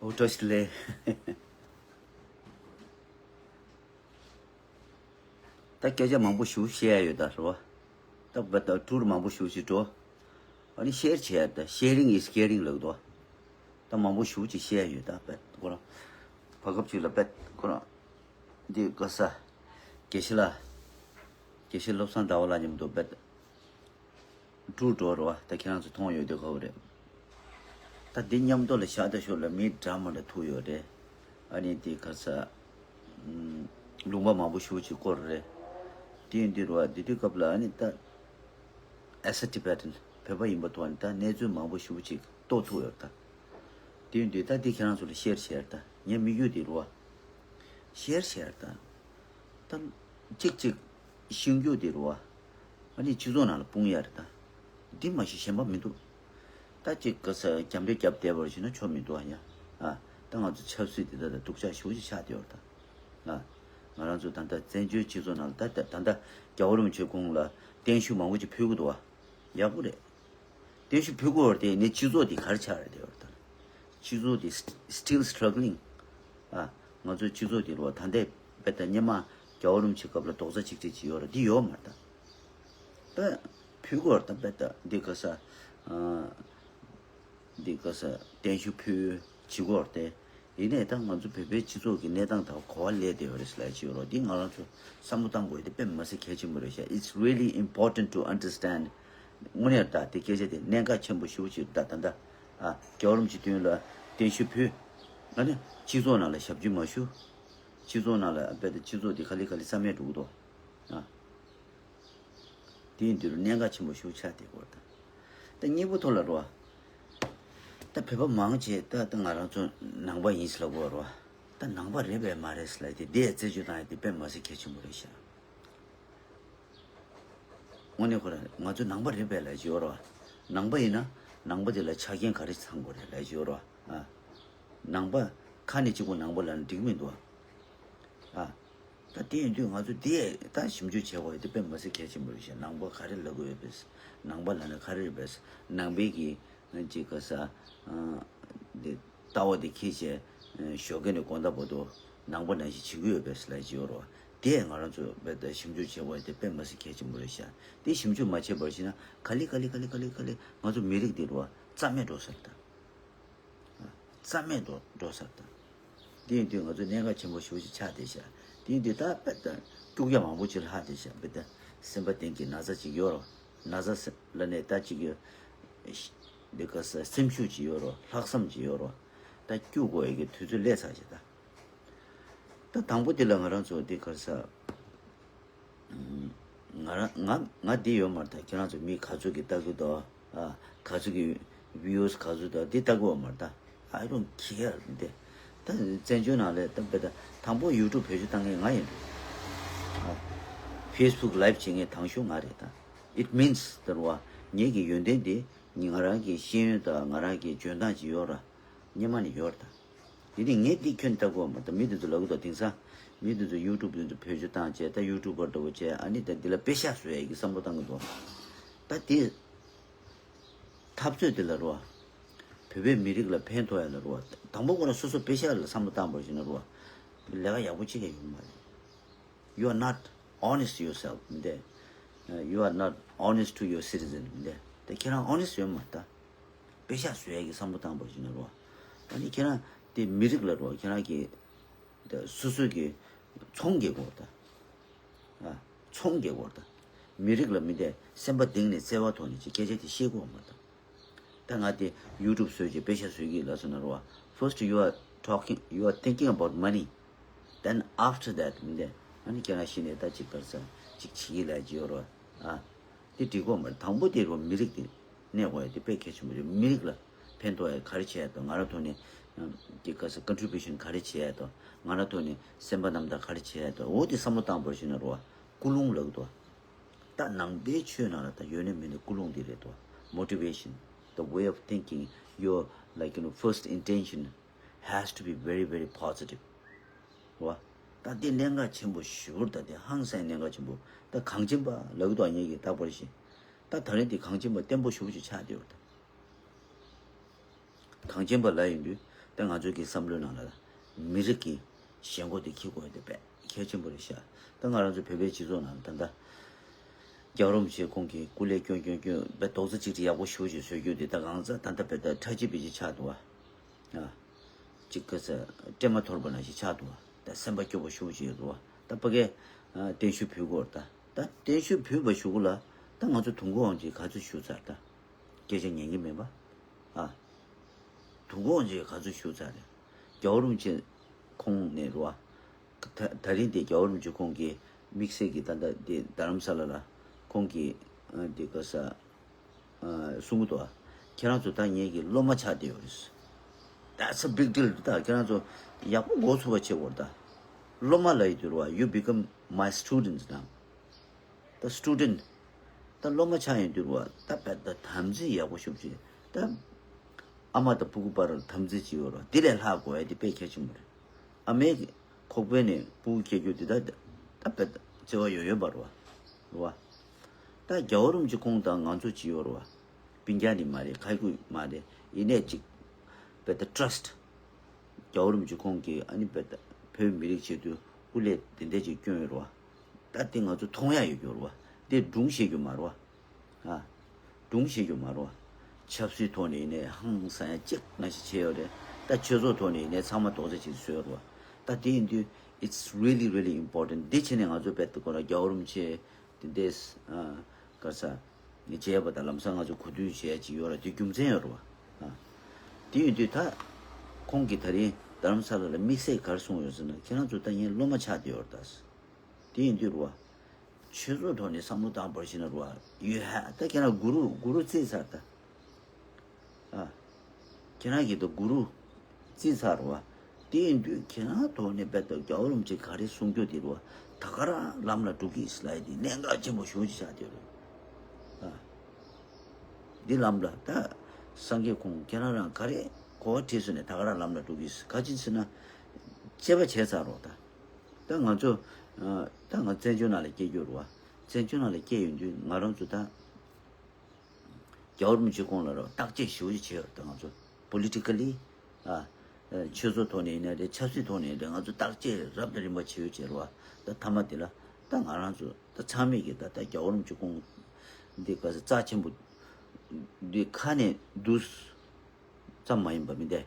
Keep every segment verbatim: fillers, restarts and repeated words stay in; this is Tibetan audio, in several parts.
ཨོ་བཀྲ་ཤིས་བདེ་ལེགས། ད་སྐད་ཆ་མང་པོ་ཞིག་བཤད་ཡ་ཡོད་ད་རེད་བ། ད་བ་ད་ཊུར་མང་པོ་ཞིག་ཅིག་འགྲོ། ཨ་ནི་ཤེར་བྱས་ད་ཤེ་རིང་ཨིས་ཀེ་རིང་ལབ་འདུག་ད་མང་པོ་ཞིག་ཅིག་བཤད་ཡ་ཡོད་ད་བ་ཁོ་རང་། བར་སྐབས་ཅིག་ལ་བ་ཁོ་རང་། འདི་ག་ས། དགེ་བཤེས་ལགས། དགེ་བཤེས་བློ་བཟང་ཟླ་བ་ལགས་མཉམ་དུ་བ། ཊུར་འགྲོ་རེད་བ། ད་ཁྱེད་རང་ཚོ་མཐོང་ཡོད་དུས་ག་བ་རེད། ད་འདི་མཉམ་དུ་ལ་བཞག་ད་ཞོར་ལ་མི་འདྲ་མི་འདྲ་ཐུག་ཡོད་རེད། ཨ་ནི་འདི་ག་ས། ཨམ། ལུང་པ་མང་པོ་ཞིག་ཅིག་སྐོར་རེད། དེ་ཡིན་དུས་རེད་བ་འདི་དུས་སྐབས་ལ་ཨ་ནི་ད། As a Tibetan བོད་པ་ཡིན་པ་ཐོག་ནས་ད་གནས་ཚུལ་མང་པོ་ཞིག་ཅིག་རྟོགས་ཐུབ་ཡོད་ད། དེ་ཡིན་དུས་ད་འདི་ཁྱེད་རང་ཚོ་ལ་ཤེར་བྱས་ད་ངའི་དམིགས་ཡུལ་འདི་རེད་བ། ཤེར་བྱས་ད། ད། གཅིག་གཅིག་ཤེས་རྒྱུ་དེ་རེད་བ། ཨ་ནི་སྤྱི་ཚོགས་ནང་ལ་སྤུངས་ཡ་རེད་ད། འདི་མ་གཞི་གཞན་པ་མི་འདུག་ད་གཅིག་ག་ས་རྒྱབ་འདྲེ་རྒྱབ་བསྡད་པར་བྱས་ན་ཆོ་མི་འདུག་ཨ་ཡ། ཨ། ད་ང་ཚོ་ཆབ་སྲིད་དེ་ད་ད་སྡུག་ཅག་ཞེ་པོ་ཅིག་ཆགས་བསྡད་ཡོད་རེད་ད། ཨ། ང་རང་ཚོ་ད་ལྟ་བཙན་བྱོལ་སྤྱི་ཚོགས་ནང་ལ་ད་ད་ད་ལྟ་རྒྱལ་བ་རིན་པོ་ཆེ་དགུང་ལ་བརྟན་བཞུགས་མང་པོ་ཅིག་ཕུལ་གི་འདུག་བ། ཡག་པོ་རེད། བརྟན་བཞུགས་ཕུལ་དགོས་བར་དེ་ནི་སྤྱི་ཚོགས་དེ་ག་རེ་ཆགས་རེད་དེ་བར་ད། སྤྱི་ཚོགས་དེ་st- still struggling། ཨ། ང་ཚོའི་སྤྱི་ཚོགས་དེ་རུ་ད་ལྟའི་དཔེ་ད་སྔོན་མ་རྒྱལ་བ་རིན་པོ་ཆེ་སྐབས་ལ་རྡོག་རྩ་གཅིག་སྒྲིལ་གྱི་ཡོད་རེད་འདི་ཡོད་མ་རེད་ད། ད་ཕུལ་དགོས་བར་ད་དཔེ་ད་འདི་ག་ས། ཨ། འདི་ག་ས་བརྟན་བཞུགས་ཕུལ་བྱེད་དགོས་བར་དེ། ཡིན་ནའི་ད་ང་ཚོ་བོད་པའི་སྤྱི་ཚོགས་ཀྱི་གནས་སྟངས་དང་གོ་བ་ལས་བསྡད་པ་རེད་ཟེར་ལབ་ཀྱི་ཡོད་རེད། འདི་ང་རང་ཚོ་བསམ་བློ་བཏང་དགོས་དེ་དཔེ་མི་སྲིད་གལ་ཆེན་པོ་རེད་ཤག It's really important to understand. དངོས་གནས་ད་དེ་སྐད་ཆ་དེ་གནད་འགག་ཆེན་པོ་ཞེ་པོ་ཅིག་ད་ད་ད། ཨ། རྒྱལ་བ་རིན་པོ་ཆེ་མདུན་ལ་བརྟན་བཞུགས་ཕུལ། ཨ་ནི་སྤྱི་ཚོགས་ནང་ལ་ཞབས་ཕྱི་མ་ཞུ། སྤྱི་ཚོགས་ནང་ལ་ཨ་དཔེ་ད་སྤྱི་ཚོགས་དེ་ག་ལེ་ག་ལེ་རྩ་མེད་འགྲོ་གི་འདུག་ཨ། དེ་ཡིན་དུས་གནད་འགག་ཆེན་པོ་ཞིག་ཆགས་བསྡད་ཡོད་རེད་ད། ད་གཉིས་པོ་ཐོག་ལ་རོ། ད་བོད་པ་མང་ཆེ་ད་ད་ང་རང་ཚོ་ནང་པ་ཡིན་ཟེར་ལབ་ཀྱི་ཡོད་རེད་བ། ད་ནང་པ་རེད་པས་མ་རེད་ཟེར་ལབ་དེ་དེ་རྩད་གཅོད་བཏང་ཡ་དེ་དཔེ་མི་སྲིད་གལ་ཆེན་པོ་རེད་ཤག་དངོས་གནས་ཁོ་རང་ང་ཚོ་ནང་པ་རེད་པས་ལབ་ཀྱི་ཡོད་རེད་བ། ནང་པ་ཡིན་ན་ནང་པ་དེ་ལ་ཆ་རྐྱེན་ག་རེ་ཚང་དགོས་རེད་ལབ་ཀྱི་ཡོད་རེད་བ། ཨ། ནང་པ་ཁ་ནས་གཅིག་པོ་ནང་པ་ལབ་ན་འགྲིག་མི་འདུག་ཨ། ཨ། ད་དེ་ཡིན་དུས་ང་ཚོ་དེ་ད་ཞིབ་འཇུག་བྱེད་དགོས་ཡ་དེ་དཔེ་མི་སྲིད་གལ་ཆེན་པོ་རེད་ཤག་ནང་པ་ག་རེ་ལབ་དགོས་ཡོད་པས། ནང་པ་ལབ་ན་ག་རེ་རེད་པས། ནང་པའི་གི་ཅིག་ག་ས། ཨ། དེ་ལྟ་བ་དེ་འཁྱེར་བྱས་ཞོགས་ཀས་ནས་དགོང་དག་བར་དུ་ནང་པ་ནང་བཞིན་བྱེད་ཀྱི་ཡོད་པས་ལབ་ཀྱི་ཡོད་རེད་བ། དེ་ང་རང་ཚོ་དཔེ་ད་ཞིབ་འཇུག་བྱེད་དགོས་ཡ་དེ་དཔེ་མི་སྲིད་གལ་ཆེན་པོ་རེད་ཤག་དེ་ཞིབ་འཇུག་མ་བྱས་པར་བྱས་ན་ག་ལེ་ག་ལེ་ག་ལེ་ག་ལེ་ག་ལེ་ང་ཚོ་མི་རིགས་དེ་རེད་བ་རྩ་མེད་འགྲོ་ས་རེད་ད། རྩ་མེད་འགྲོ་འགྲོ་ས་རེད་ད། དེ་ཡིན་དུས་ང་ཚོ་གནད་འགག་ཆེན་པོ་ཞེ་པོ་ཅིག་ཆགས་བསྡད་ཤག་དེ་ཡིན་དུས་ད་དཔེ་ད་སྐྱུག་ཡ་མང་པོ་ཅིག་ལྷག་བསྡད་ཤག་དཔེ་ད་སེམས་པ་གཏན་གྱི་ན་ཚ་ཅིག་ཡོད་རོ། ན་ཚ་ཟེར་ལབ་ནས་ད་ཅིག་ཡོད། འདི་ག་ས་སེམས་ཤུགས་ཅིག་ཡོད་རོ། ལྷག་བསམ་ཅིག་ཡོད་རོ། ད་སྐྱུག་དགོས་ཡ་གི་དུས་ཚོད་སླེབས་ཚར་ཤག་ད། ད་དང་པོ་དེ་ལ་ང་རང་ཚོ་འདི་ག་ས། ང་རང་ང་ང་འདི་ཡོད་མ་རེད་ད། ཁྱེད་རང་ཚོ་མི་ག་ཚོད་ཀྱིས་ལྟ་གི་འདུག་ཨ། ག་ཚོད་ཀྱི་views ག་ཚོད་འདུག་འདི་ལྟ་གི་ཡོད་མ་རེད་ད། I don't care འདི། ད་བཙན་བྱོལ་ནང་ལ་ད་བེ་ད་དང་པོ་YouTube བེད་སྤྱོད་བཏང་མཁན་ང་ཡིན་འགྲོ། ཨ། Facebook live བྱེད་མཁན་དང་ཤོས་ང་རེད་ད། It means ད་རུ་བ་ངེད་ཀྱི་ཡོན་ཏན་འདི་ང་རང་གི་ཤེས་ཡོན་དང་ང་རང་གི་འཇོན་ཐང་ཅིག་ཡོད་ར། སྔོན་མ་ནས་ཡོད་རེད་ད། དེ་ནི་ངས་འདི་ཁྱོན་ལྟ་དགོས་མ་ད་མི་དེ་ཚོ་ལབ་གི་འདུག་དེང་སང་མི་དེ་ཚོ་YouTube དེ་ཚོ་བེད་སྤྱོད་བཏང་བྱས་ད་YouTuber འདྲ་བོ་བྱས་ཨ་ནི་ད་འདི་ལ་པེ་ཤག་བཟོ་ཡ་གི་བསམ་བློ་བཏང་གི་འདུག་ད་དེ་འཐབ་རྩོད་དེ་ལ་རོ། བོད་པའི་མི་རིགས་ལ་ཕན་ཐོགས་ཡ་ལ་རོ། དང་པོ་ཁོ་རང་སོ་སོ་པེ་ཤག་ལ་བསམ་བློ་བཏང་བར་ཞིག་ན་རོ། ལས་ཀ་ཡག་པོ་ཅིག་ཡང་ཡོང་མ་རེད། You are not honest yourself མི་འདས། You are not honest to your citizen མི་འདས། དེ་ཁྱེད་རང་honest ཡོད་མ་རེད་ད། པེ་ཤག་བཟོ་ཡ་གི་བསམ་བློ་བཏང་བ་ཞིག་ན་རོ། ཨ་ནི་ཁྱེད་རང་དེ་མི་རིགས་ལ་རོ་ཁྱེད་རང་གི་དེ་སོ་སོ་གི་ཚོང་རྒྱག་དགོས་ད། ཨ། ཚོང་རྒྱག་དགོས་ད། མི་རིགས་ལ་མི་འདས་སེམས་པ་གཏིང་ནས་བརྩེ་བ་ཐོག་ནས་ཅིག་སྐད་ཆ་དེ་བཤད་དགོས་མ་རེད་ད། ད་ང་དེ་YouTube བཟོས་ཀྱི་པེ་ཤག་བཟོས་ཀྱི་ལབ་སོང་ན་རོ། First you are talking, you are thinking about money. Then after that མི་འདས་ཨ་ནི་ཁྱེད་རང་གཞི་ནས་ད་ཅིག་ག་རེ་ཟ་ཅིག་བྱེད་ཀྱི་ལབ་ཀྱི་ཡོད་རོ། ཨ། དེ་འགྲིག་གོ་མ་རེད། དང་པོ་དེ་རོ་མི་རིགས་དེ་གནས་དགོས་ཡ་དེ་དཔེ་གལ་ཆེན་པོ་རེད། མི་རིགས་ལ་ཕན་ཐོགས་ཡ་ག་རེ་བྱས་ཡ་དང་ང་རང་ཐོག་ནས་ཀྱི་ག་ས་contribution ག་རེ་བྱས་ཡ་དང་ང་རང་ཐོག་ནས་སེམས་པ་རྣམ་དག་ག་རེ་བྱས་ཡ་དང་འོ་དེ་བསམ་བློ་བཏང་བར་ཞུ་ན་རོ། ཀུན་སློང་ལབ་འདུག་ད་ནང་པའི་ཆོས་ནང་ལ་ད་ཡོད་ནི་མེད་ནི་ཀུན་སློང་དེ་རེད་དོ། Motivation, the way of thinking, your, like, you know, first intention has to be very, very positive. བ། ད་དེ་གནད་འགག་ཆེན་པོ་ཞེ་པོ་རེད། ད་དེ་ཧང་སང་གནད་འགག་ཆེན་པོ། ད་གངས་ཅན་པ་ལབ་ཀྱི་འདུག་ངེད་ཀྱིས་རྟག་པར་བཞིན། ད་ད་རིང་དེ་གངས་ཅན་པ་བརྟན་པོ་ཞེ་པོ་ཅིག་ཆགས་བསྡད་ཡོད་རེད་ད། གངས་ཅན་པ་ལབ་ཡོང་དུས་ ད་ང་ཚོའི་གི་བསམ་བློའི་ནང་ལ་མི་རིགས་ཀྱི་ཞེན་ཁོག་དེ་འཁྱེར་དགོས་དེ་དཔེ་གལ་ཆེན་པོ་རེད་ཤག་ད་ང་རང་ཚོ་བོད་པའི་སྤྱི་ཚོགས་ནང་ད་ལྟ་རྒྱལ་བ་རིན་པོ་ཆེ་ཁོང་གིས་སྐུ་ལས་སྐྱོན་སྐྱོན་སྐྱོན་དཔེ་རྡོག་རྩ་གཅིག་སྒྲིལ་ཡག་པོ་ཞེ་པོ་ཅིག་བཟོས་རྒྱུ་དེ་ད་གང་ཟག་ད་ལྟ་དཔེ་ད་ཁྲ་ཆིལ་བེ་ཆིལ་ཆགས་འདུག་བ། ཨ། གཅིག་ག་ས་སྤྲད་མ་ཐོར་བ་ནང་བཞིན་ཆགས་འདུག་བ། ད་སེམས་པ་སྐྱོ་པོ་ཞེ་པོ་ཅིག་ཡོད་འདུག་བ། ད་ཕ་གིར་ཨ་བརྟན་བཞུགས་ཕུལ་དགོས་རེད། ད་ད་བརྟན་བཞུགས་ཕུལ་བ་གཞུག་གུ་ལ་ད་ང་ཚོ་དུས་འཁོར་དབང་ཆེན་ག་ཚོད་བཞུགས་ཚར། ད་སྐད་ཆ་ཉན་གི་མེད་པ། ཨ། དུས་འཁོར་དབང་ཆེན་ག་ཚོད་བཞུགས་ཚར་རེད། རྒྱལ་བ་རིན་པོ་ཆེ་ཁོང་ནས་རེད་བ། ད་ད་རིང་དེ་རྒྱལ་བ་རིན་པོ་ཆེ་ཁོང་གིས་དམིགས་བསལ་གྱི་ད་ལྟ་དེ་རྡ་རམ་ས་ལ་ལ་ཁོང་གིས་ཨ་དེ་ག་ས་ཨ་གསུང་གི་འདུག་ཁྱེད་རང་ཚོ་ད་ངེད་ཀྱི་སློབ་མ་ཆགས་བསྡད་ཡོད་རེད། That's a big deal. ད་ཁྱེད་རང་ཚོ་ཡག་པོ་འགོ་ཚུགས་པ་བྱེད་དགོས་རེད། ད་སློབ་མ་ལབ་ཡོང་དུས་རེད་བ། You become my students now. ད་student. ད་སློབ་མ་ཆགས་ཡོང་དུས་རེད་བ། ད་དཔེ་ད་དམ་ཚིག་ཡག་པོ་ཞེ་པོ་ཅིག་ད་ཨ་མ་དང་སྤུ་གུ་བར་ལ་དམ་ཚིག་ཅིག་ཡོད་རེད་བ། དེ་ལས་ལྷག་དགོས་ཡ་དེ་དཔེ་གལ་ཆེན་པོ་རེད། ཨ་མའི་ཁོག་པའི་ནས་སྤུ་གུ་སྐྱེ་རྒྱུ་དེ་ད་ད་དཔེ་བརྩེ་བ་ཡོད་ཡོད་པ་རེད་བ། རེད་བ། ད་རྒྱལ་བ་རིན་པོ་ཆེ་ཁོང་དང་ང་ཚོ་ཅིག་ཡོད་རེད་བ། སྤུན་ཀྱག་ནི་མ་རེད། ཁ་ཁུ་མ་རེད། ཡིན་ནའི་ཅིག་དཔེ་ད་trust. རྒྱལ་བ་རིན་པོ་ཆེ་ཁོང་གིས་ཨ་ནི་དཔེ་ད་བོད་མི་རིགས་ཆེད་དུ་སྐུ་ལས་དེ་འདྲ་ཅིག་བསྐྱོན་ཡོད་རེད་བ། ད་དེ་ང་ཚོ་མཐོང་ཡ་ཡོད་རྒྱུ་རེད་བ། དེ་སྒྲུང་བཤད་རྒྱུ་མ་རེད་བ། ཨ། སྒྲུང་བཤད་རྒྱུ་མ་རེད་བ། ཆབ་སྲིད་ཐོག་ནས་ཡིན་ནའི་ཧང་སང་ཡ་གཅིག་ང་ཞིག་བྱས་ཡོད་རེད། ད་ཆོས་ཚོགས་ཐོག་ནས་ཡིན་ནའི་ཚང་མ་རྡོག་རྩ་གཅིག་བཟོས་ཡོད་རེད་བ། ད་དེ་ཡིན་དུས་it's really really important. འདི་བྱས་ནས་ང་ཚོ་དཔེ་ད་ཁོ་རང་རྒྱལ་བ་རིན་པོ་ཆེ་དེ་འདྲས་ཨ་ག་ས་མཇལ་བ་དང་ལམ་སང་ང་ཚོ་གོ་བསྡུར་བྱེད་ཡ་ཅིག་ཡོད་ར། དེ་རྒྱུ་མཚན་ཡོད་ར་བ། ཨ། དེ་ཡིན་དུས་ད་ཁོང་གིས་ད་རིང་རྡ་རམ་ས་ལ་ལ་དམིགས་བསལ་ག་རེ་གསུངས་ཡོད་ཟེར་ན། ཁྱེད་རང་ཚོ་ད་ངའི་སློབ་མ་ཆགས་བསྡད་ཡོད་རེད་ད། དེ་ཡིན་དུས་ར་བ། ཆོས་ཚོགས་ཐོག་ནས་བསམ་བློ་བཏང་བར་ཞིག་ན་ར་བ། ཡོད་ཧ། ད་ཁྱེད་རང་གུ་རུ་གུ་རུ་བརྩིས་ཚར་ད། ཨ། ཁྱེད་རང་གིས་ད་གུ་རུ་བརྩིས་ཚར་བ། དེ་ཡིན་དུས་ཁྱེད་རང་ཐོག་ནས་དཔེ་ད་རྒྱལ་བ་རིན་པོ་ཆེ་ག་རེ་གསུང་རྒྱུ་དེ་རུ་ད་ག་རང་ལམ་ལ་འགྲོ་གི་ཡིན་ལབ་ཡ་དེ་གནད་འགག་ཆེན་པོ་ཞེ་པོ་ཅིག་ཆགས་བསྡད་ཡོད་རེད། ཨ། འདི་ལམ་ལ་ད་སངས་རྒྱས་ཁོང་ཁྱེད་རང་རང་ག་རེ་གོ་བ་ཁྲིད་སོང་ནས་ད་ག་རང་ལམ་ལ་འགྲོ་གི་ཡིན། ག་ཅི་ཟེར་ན་དཔྱད་པ་བྱས་ཚར་རོགས་ད། ད་ང་ཚོ་ཨ་ད་ང་བཙན་བྱོལ་ནང་ལ་སྐྱེས་རྒྱུ་རེད་བ། བཙན་བྱོལ་ནང་ལ་སྐྱེས་ཡོང་དུས་ང་རང་ཚོ་ད། རྒྱལ་བ་རིན་པོ་ཆེ་ཁོང་ལ་རོ་བརྟག་དཔྱད་ཞེ་པོ་ཅིག་བྱས་ཡོད་རེད། ད་ང་ཚོ་politically ཨ་ཆོས་ཚོགས་ཐོག་ནས་ཡིན་ན་རེད། ཆབ་སྲིད་ཐོག་ནས་ཡིན་ན་རེད། ང་ཚོ་བརྟག་དཔྱད་རབ་དང་རིམ་པ་བྱས་ཡོད་བྱས་རེད་བ། ད་མཐའ་མ་དེ་ལ་ད་ང་རང་ཚོ་ད་ཚང་མས་ཀྱི་ད་ད་རྒྱལ་བ་རིན་པོ་ཆེ་ཁོང་འདི་ག་ས་རྩ་ཆེན་པོ་འདི་ཁ་ནས་འདུག་ཙམ་མ་ཡིན་པ་མི་འདས།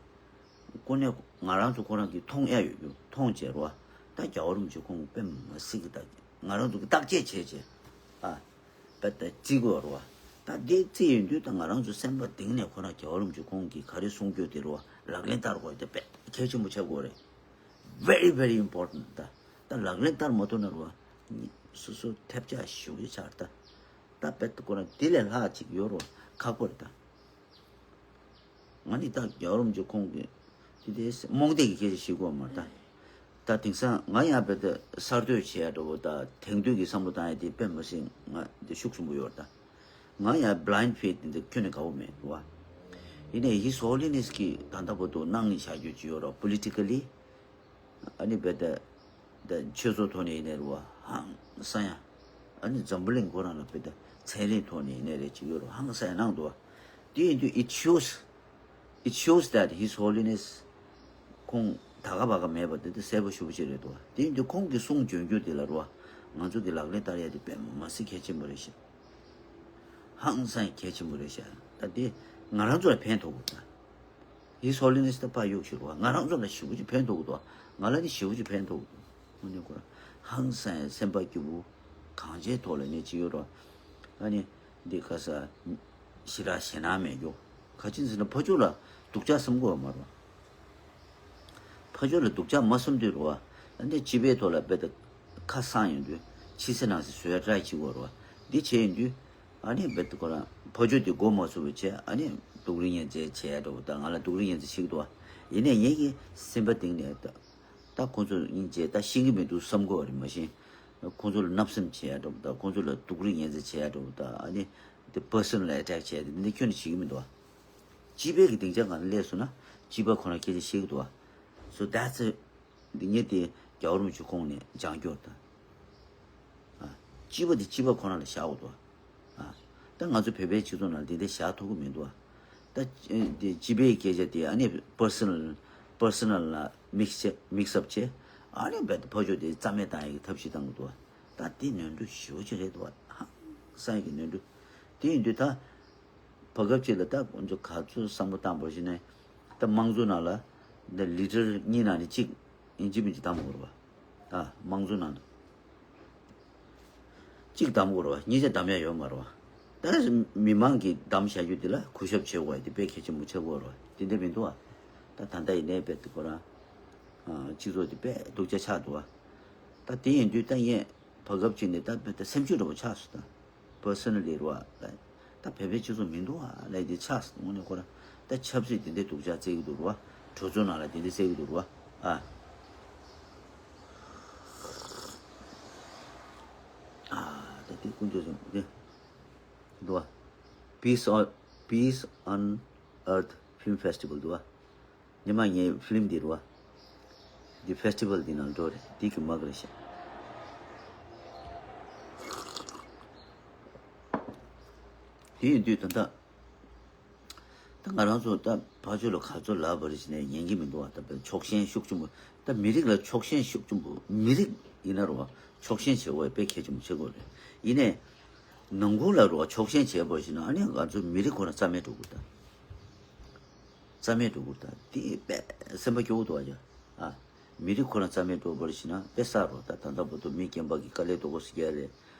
ཀུན་ནས་ང་རང་ཚོ་ཁོ་རང་གིས་མཐོང་ཡ་ཡོད་རྒྱུ་མཐོང་བྱས་རེད་བ། ད་རྒྱལ་བ་རིན་པོ་ཆེ་ཁོང་དཔེ་མ་སྲིད་ཀྱི་ད་ང་རང་ཚོ་གིས་བརྟག་དཔྱད་བྱས་བྱས་ཨ། པ་ད་བརྩི་དགོས་རེད་བ། ད་དེ་བརྩི་ཡོང་དུས་ད་ང་རང་ཚོ་སེམས་པ་གཏིང་ནས་ཁོ་རང་རྒྱལ་བ་རིན་པོ་ཆེ་ཁོང་གིས་ག་རེ་གསུང་རྒྱུ་དེ་རེད་བ། ལག་ལེན་བསྟར་དགོས་དེ་དཔེ་གལ་ཆེན་པོ་ཆགས་དགོས་རེད། Very very important. ད་ད་ལག་ལེན་བསྟར་མ་ཐུབ་ན་རེད་བ། སོ་སོ་ཐེབས་ཆག་ཞེ་པོ་ཆགས། ད་ད་དཔེ་ཁོ་རང་དེ་ལས་ལྷག་ཅིག་ཡོད་རེད་བ། ཁག་པོ་རེད་ད། ང་ནི་ད་རྒྱལ་བ་རིན་པོ་ཆེ་ཁོང་གི་དེ་དེ་རྨོངས་དད་ཀྱི་སྐད་ཆ་བཤད་དགོས་མ་རེད་ད། ད་དེང་སང་ང་ཡང་དཔེ་ད་གསར་གཏོད་བྱེད་ཡ་འདྲ་བོ་ད་དེང་དུས་ཀྱི་བསམ་བློ་བཏང་ཡ་དེ་དཔེ་མ་སྲིད་ང་དེ་ཤུགས་ཆེན་པོ་ཡོད་རེད་ད། ང་ཡང་blind faith དེ་འདྲ་ཁྱོན་ནས་དགའ་བོ་མེད་རེད་བ། ཡིན་ནའི་His Holiness གིས་ད་ལྟ་བར་དུ་གནང་ནས་བཞག་རྒྱུ་ཅིག་ཡོད་རེད་བ། Politically ཨ་ནི་དཔེ་ད་ད་ཆོས་ཚོགས་ཐོག་ནས་ཡིན་ནའི་རེད་བ། ཧང་སང་ཡ། ཨ་ནི་འཛམ་བུ་གླིང་ཁོ་རང་ལ་དཔེ་ད་ཚན་རིག་ཐོག་ནས་ཡིན་ནའི་རེད། ཅིག་ཡོད་རེད་བ། ཧང་སང་ཡ་གནང་འདུག་བ། དེ་ཡིན་དུས་it shows, it shows that His Holiness ཁོང་ད་ག་བ་ག་མེད་པ་དེ་ད་གསལ་པོ་ཞེ་པོ་ཅིག་རེད་འདུག་བ། དེ་ཡིན་དུས་ཁོང་གི་གསུང་བྱོན་རྒྱུ་དེ་ལ་རེད་བ། ང་ཚོ་གི་ལག་ལེན་བསྟར་ཡ་དེ་དཔེ་མ་སྲིད་གལ་ཆེན་པོ་རེད་ཤག་ཧང་སང་གལ་ཆེན་པོ་རེད་ཤག་ད་དེ་ང་རང་ཚོ་ལ་ཕན་ཐོགས་དགོས་ད། His Holiness ད་ཕར་གཡུག་ཞིག་རོགས། ང་རང་ཚོ་ལ་ཞེ་པོ་ཅིག་ཕན་ཐོགས་གི་འདུག་ང་ལ་ནི་ཞེ་པོ་ཅིག་ཕན་ཐོགས་གི་འདུག་དངོས་གནས་ཁོ་རང་ཧང་སང་སེམས་པ་སྐྱིད་པོ་གང་ཅིའི་ཐོག་ལ་ནི་ཅིག་ཡོད་རོགས། ཨ་ནི་འདི་ག་ས་ཞེ་དྲག་ཞེད་སྣང་མེད་རྒྱུ། ག་ཅི་ཟེར་ན་ཕར་ཕྱོགས་ལ་སྡུག་ཅག་བསམ་དགོས་པ་མ་རེད། ཕར་ཕྱོགས་ལ་སྡུག་ཅག་མ་བསམ་དུས་རེད་བ། ཨ་ནི་སྤྱི་པའི་ཐོག་ལ་དཔེ་ད་ཁ་གསང་ཡོང་དུས་ཕྱི་གསལ་ནང་གསལ་བཟོ་ཡ་try བྱེད་དགོས་རེད་བ། འདི་བྱས་ཡོང་དུས་ཨ་ནི་དཔེ་ད་ཁོ་རང་ཕར་ཕྱོགས་དེ་མགོ་མ་ཚོས་པ་བྱས། ཨ་ནི་སྡུག་རུས་ངན་ཚད་བྱས་འགྲོ་བ་དང་། ང་ལ་སྡུག་རུས་ངན་ཚད་བྱེད་ཀྱི་འདུག་བ། ཡིན་ནའི་ངེད་ཀྱི་སེམས་པ་གཏིང་ནས་ད་ད་ཁོང་ཚོ་སྙིང་རྗེ་ད་ཤེས་ཀྱི་མི་འདུག་བསམ་དགོས་པ་རེད། མ་གཞི་ཁོང་ཚོ་ལ་བརྣབ་སེམས་བྱས་འགྲོ་བ་དང་། ཁོང་ཚོ་ལ་སྡུག་རུས་ངན་ཚད་བྱས་འགྲོ་བ་དང་། ཨ་ནི་དེ་personal attack བྱས་དེ་འདི་ཁྱོན་ནས་བྱེད་ཀྱི་མི་འདུག་བ། སྤྱི་པའི་གི་སྡིངས་ཆ་སྒང་ལ་སླེབས་སོང་ན་སྤྱི་པ་ཁོ་རང་སྐད་ཆ་བཤད་ཀྱི་འདུག་བ། So that's a འདི་ངས་དེ་རྒྱལ་བ་རིན་པོ་ཆེ་ཁོང་ནས་སྦྱང་རྒྱུ་དང་། ཨ། སྤྱི་པ་དེ་སྤྱི་པ་ཁོ་རང་ལ་བཞག་དགོས་འདུག་ཨ། ད་ང་ཚོ་བོད་པའི་སྤྱི་ཚོགས་ནང་འདི་འདྲ་བཞག་ཐུབ་ཀྱི་མི་འདུག་ཨ། ད་དེ་སྤྱི་པའི་སྐད་ཆ་དེ་ཨ་ནི་personal པར་སོ་ནལ་ལ་མིག་སི་བྱས་མིག་སི་ཨབ་བྱས། ཨ་ནི་རྦད་དེ་ཕར་ཕྱོགས་དེ་རྩ་མེད་བཏང་ཡག་གི་ཐབས་ཤེས་བཏང་གི་འདུག་བ། ད་དེ་ནོར་འཁྲུལ་ཞེ་པོ་ཅིག་རེད་འདུག་བ། ཧང་སང་ཡག་གི་ནོར་འཁྲུལ། དེ་ཡིན་དུས་ད་བར་སྐབས་ཅིག་ལ་ད་ཁོང་ཚོ་ག་ཚོད་བསམ་བློ་བཏང་བ་ཞིག་ནས། ད་དམངས་གཙོ་ནང་ལ་འདི་ལི་ཊར་གཉིས་ནང་ནས་གཅིག་ཡིན་གཅིག་མིན་གཅིག་བདམས་དགོས་རེད་བ། ད་དམངས་གཙོ་ནང་དུ། གཅིག་བདམས་དགོས་རེད་བ། གཉིས་ཆ་བདམས་ཡ་ཡོད་མ་རེད་བ། ད་མི་མང་གིས་བདམས་བཞག་རྒྱུ་དེ་ལ་གུས་ཞབས་བྱེད་དགོས་ཡ་དེ་དཔེ་གལ་ཆེན་པོ་ཆགས་ཀྱི་ཡོད་རེད་བ། དེ་འདྲ་མི་འདུག་བ། ད་ད་ལྟ་ཡིན་ནའི་དཔེ་དེ་ཁོ་རང་སྤྱི་ཚོགས་དེ་དཔེ་སྡུག་ཅག་ཆགས་འདུག་བ། ད་དེ་ཡིན་དུས་ད་ངས་བར་སྐབས་ཅིག་ནས་ད་དཔེ་ད་སེམས་ཤུགས་འདྲ་པོ་ཆགས་སོང་། ད་པར་སོ་ནལ་ལི་རེད་བ། ད་བོད་པའི་སྤྱི་ཚོགས་མི་འདུག་བ་ལབ་དེ་ཆགས་སོང་། དངོས་གནས་ཁོ་རང་ད་ཆབ་སྲིད་དེ་འདྲ་སྡུག་ཅག་བརྩི་གི་འདུག་རེད་བ། གྲོས་ཚོགས་ནང་ལ་དེ་འདྲ་བརྩི་གི་འདུག་རེད་བ། ཨ། ཨ། ད་དེ་ཀུན་སྤྱོད་ཅན་དེ་འདུག་བ། Peace on Peace on Earth Film Festival འདུག་བ། ཉི་མ་ངའི་ཕི་ལིམ་འདི་རུ་བ། འདི་ཕེ་སི་ཊི་བལ་འདི་ནང་འགྲོ་རེད། འདི་གི་མ་ག་རེ་ཤག་དེ་ཡིན་དུས་ད་ལྟ། ད་ང་རང་ཚོ་ད་ཕར་ཕྱོགས་ལ་ག་ཚོད་ལབ་པ་རེད་ཟེར་ནས་ཉན་གྱི་མི་འདུག་བ། ད་དཔེ་ཕྱོགས་ཞེན་ཤུགས་ཆེན་པོ། ད་མི་རིགས་ལ་ཕྱོགས་ཞེན་ཤུགས་ཆེན་པོ། མི་རིགས་ཡིན་ན་རུ་བ་ཕྱོགས་ཞེན་བྱེད་དགོས་དཔེ་གལ་ཆེན་པོ་ཆགས་ཀྱི་ཡོད་རེད། ཡིན་ནའི་ནང་ཁུལ་ལ་རུ་བ་ཕྱོགས་ཞེན་བྱས་པ་ཞིག་ན་ཨ་ནི་ང་ཚོ་མི་རིགས་ཁོ་ན་རྩ་མེད་འགྲོ་གི་རེད་ད། རྩ་མེད་འགྲོ་གི་རེད་ད། དེ་དཔེ་སེམས་པ་སྐྱོ་བོ་འདུག་བ་ཡ། ཨ། མི་རིགས་ཁོ་ན་རྩ་མེད་འགྲོ་བ་ཞིག་ན་དཔེ་གསར་རོ། ད་ད་ལྟ་བར་དུ་མི་རྒན་པ་གི་དཀའ་ལས་དོ་གོ་སི་རྒྱག་རེད།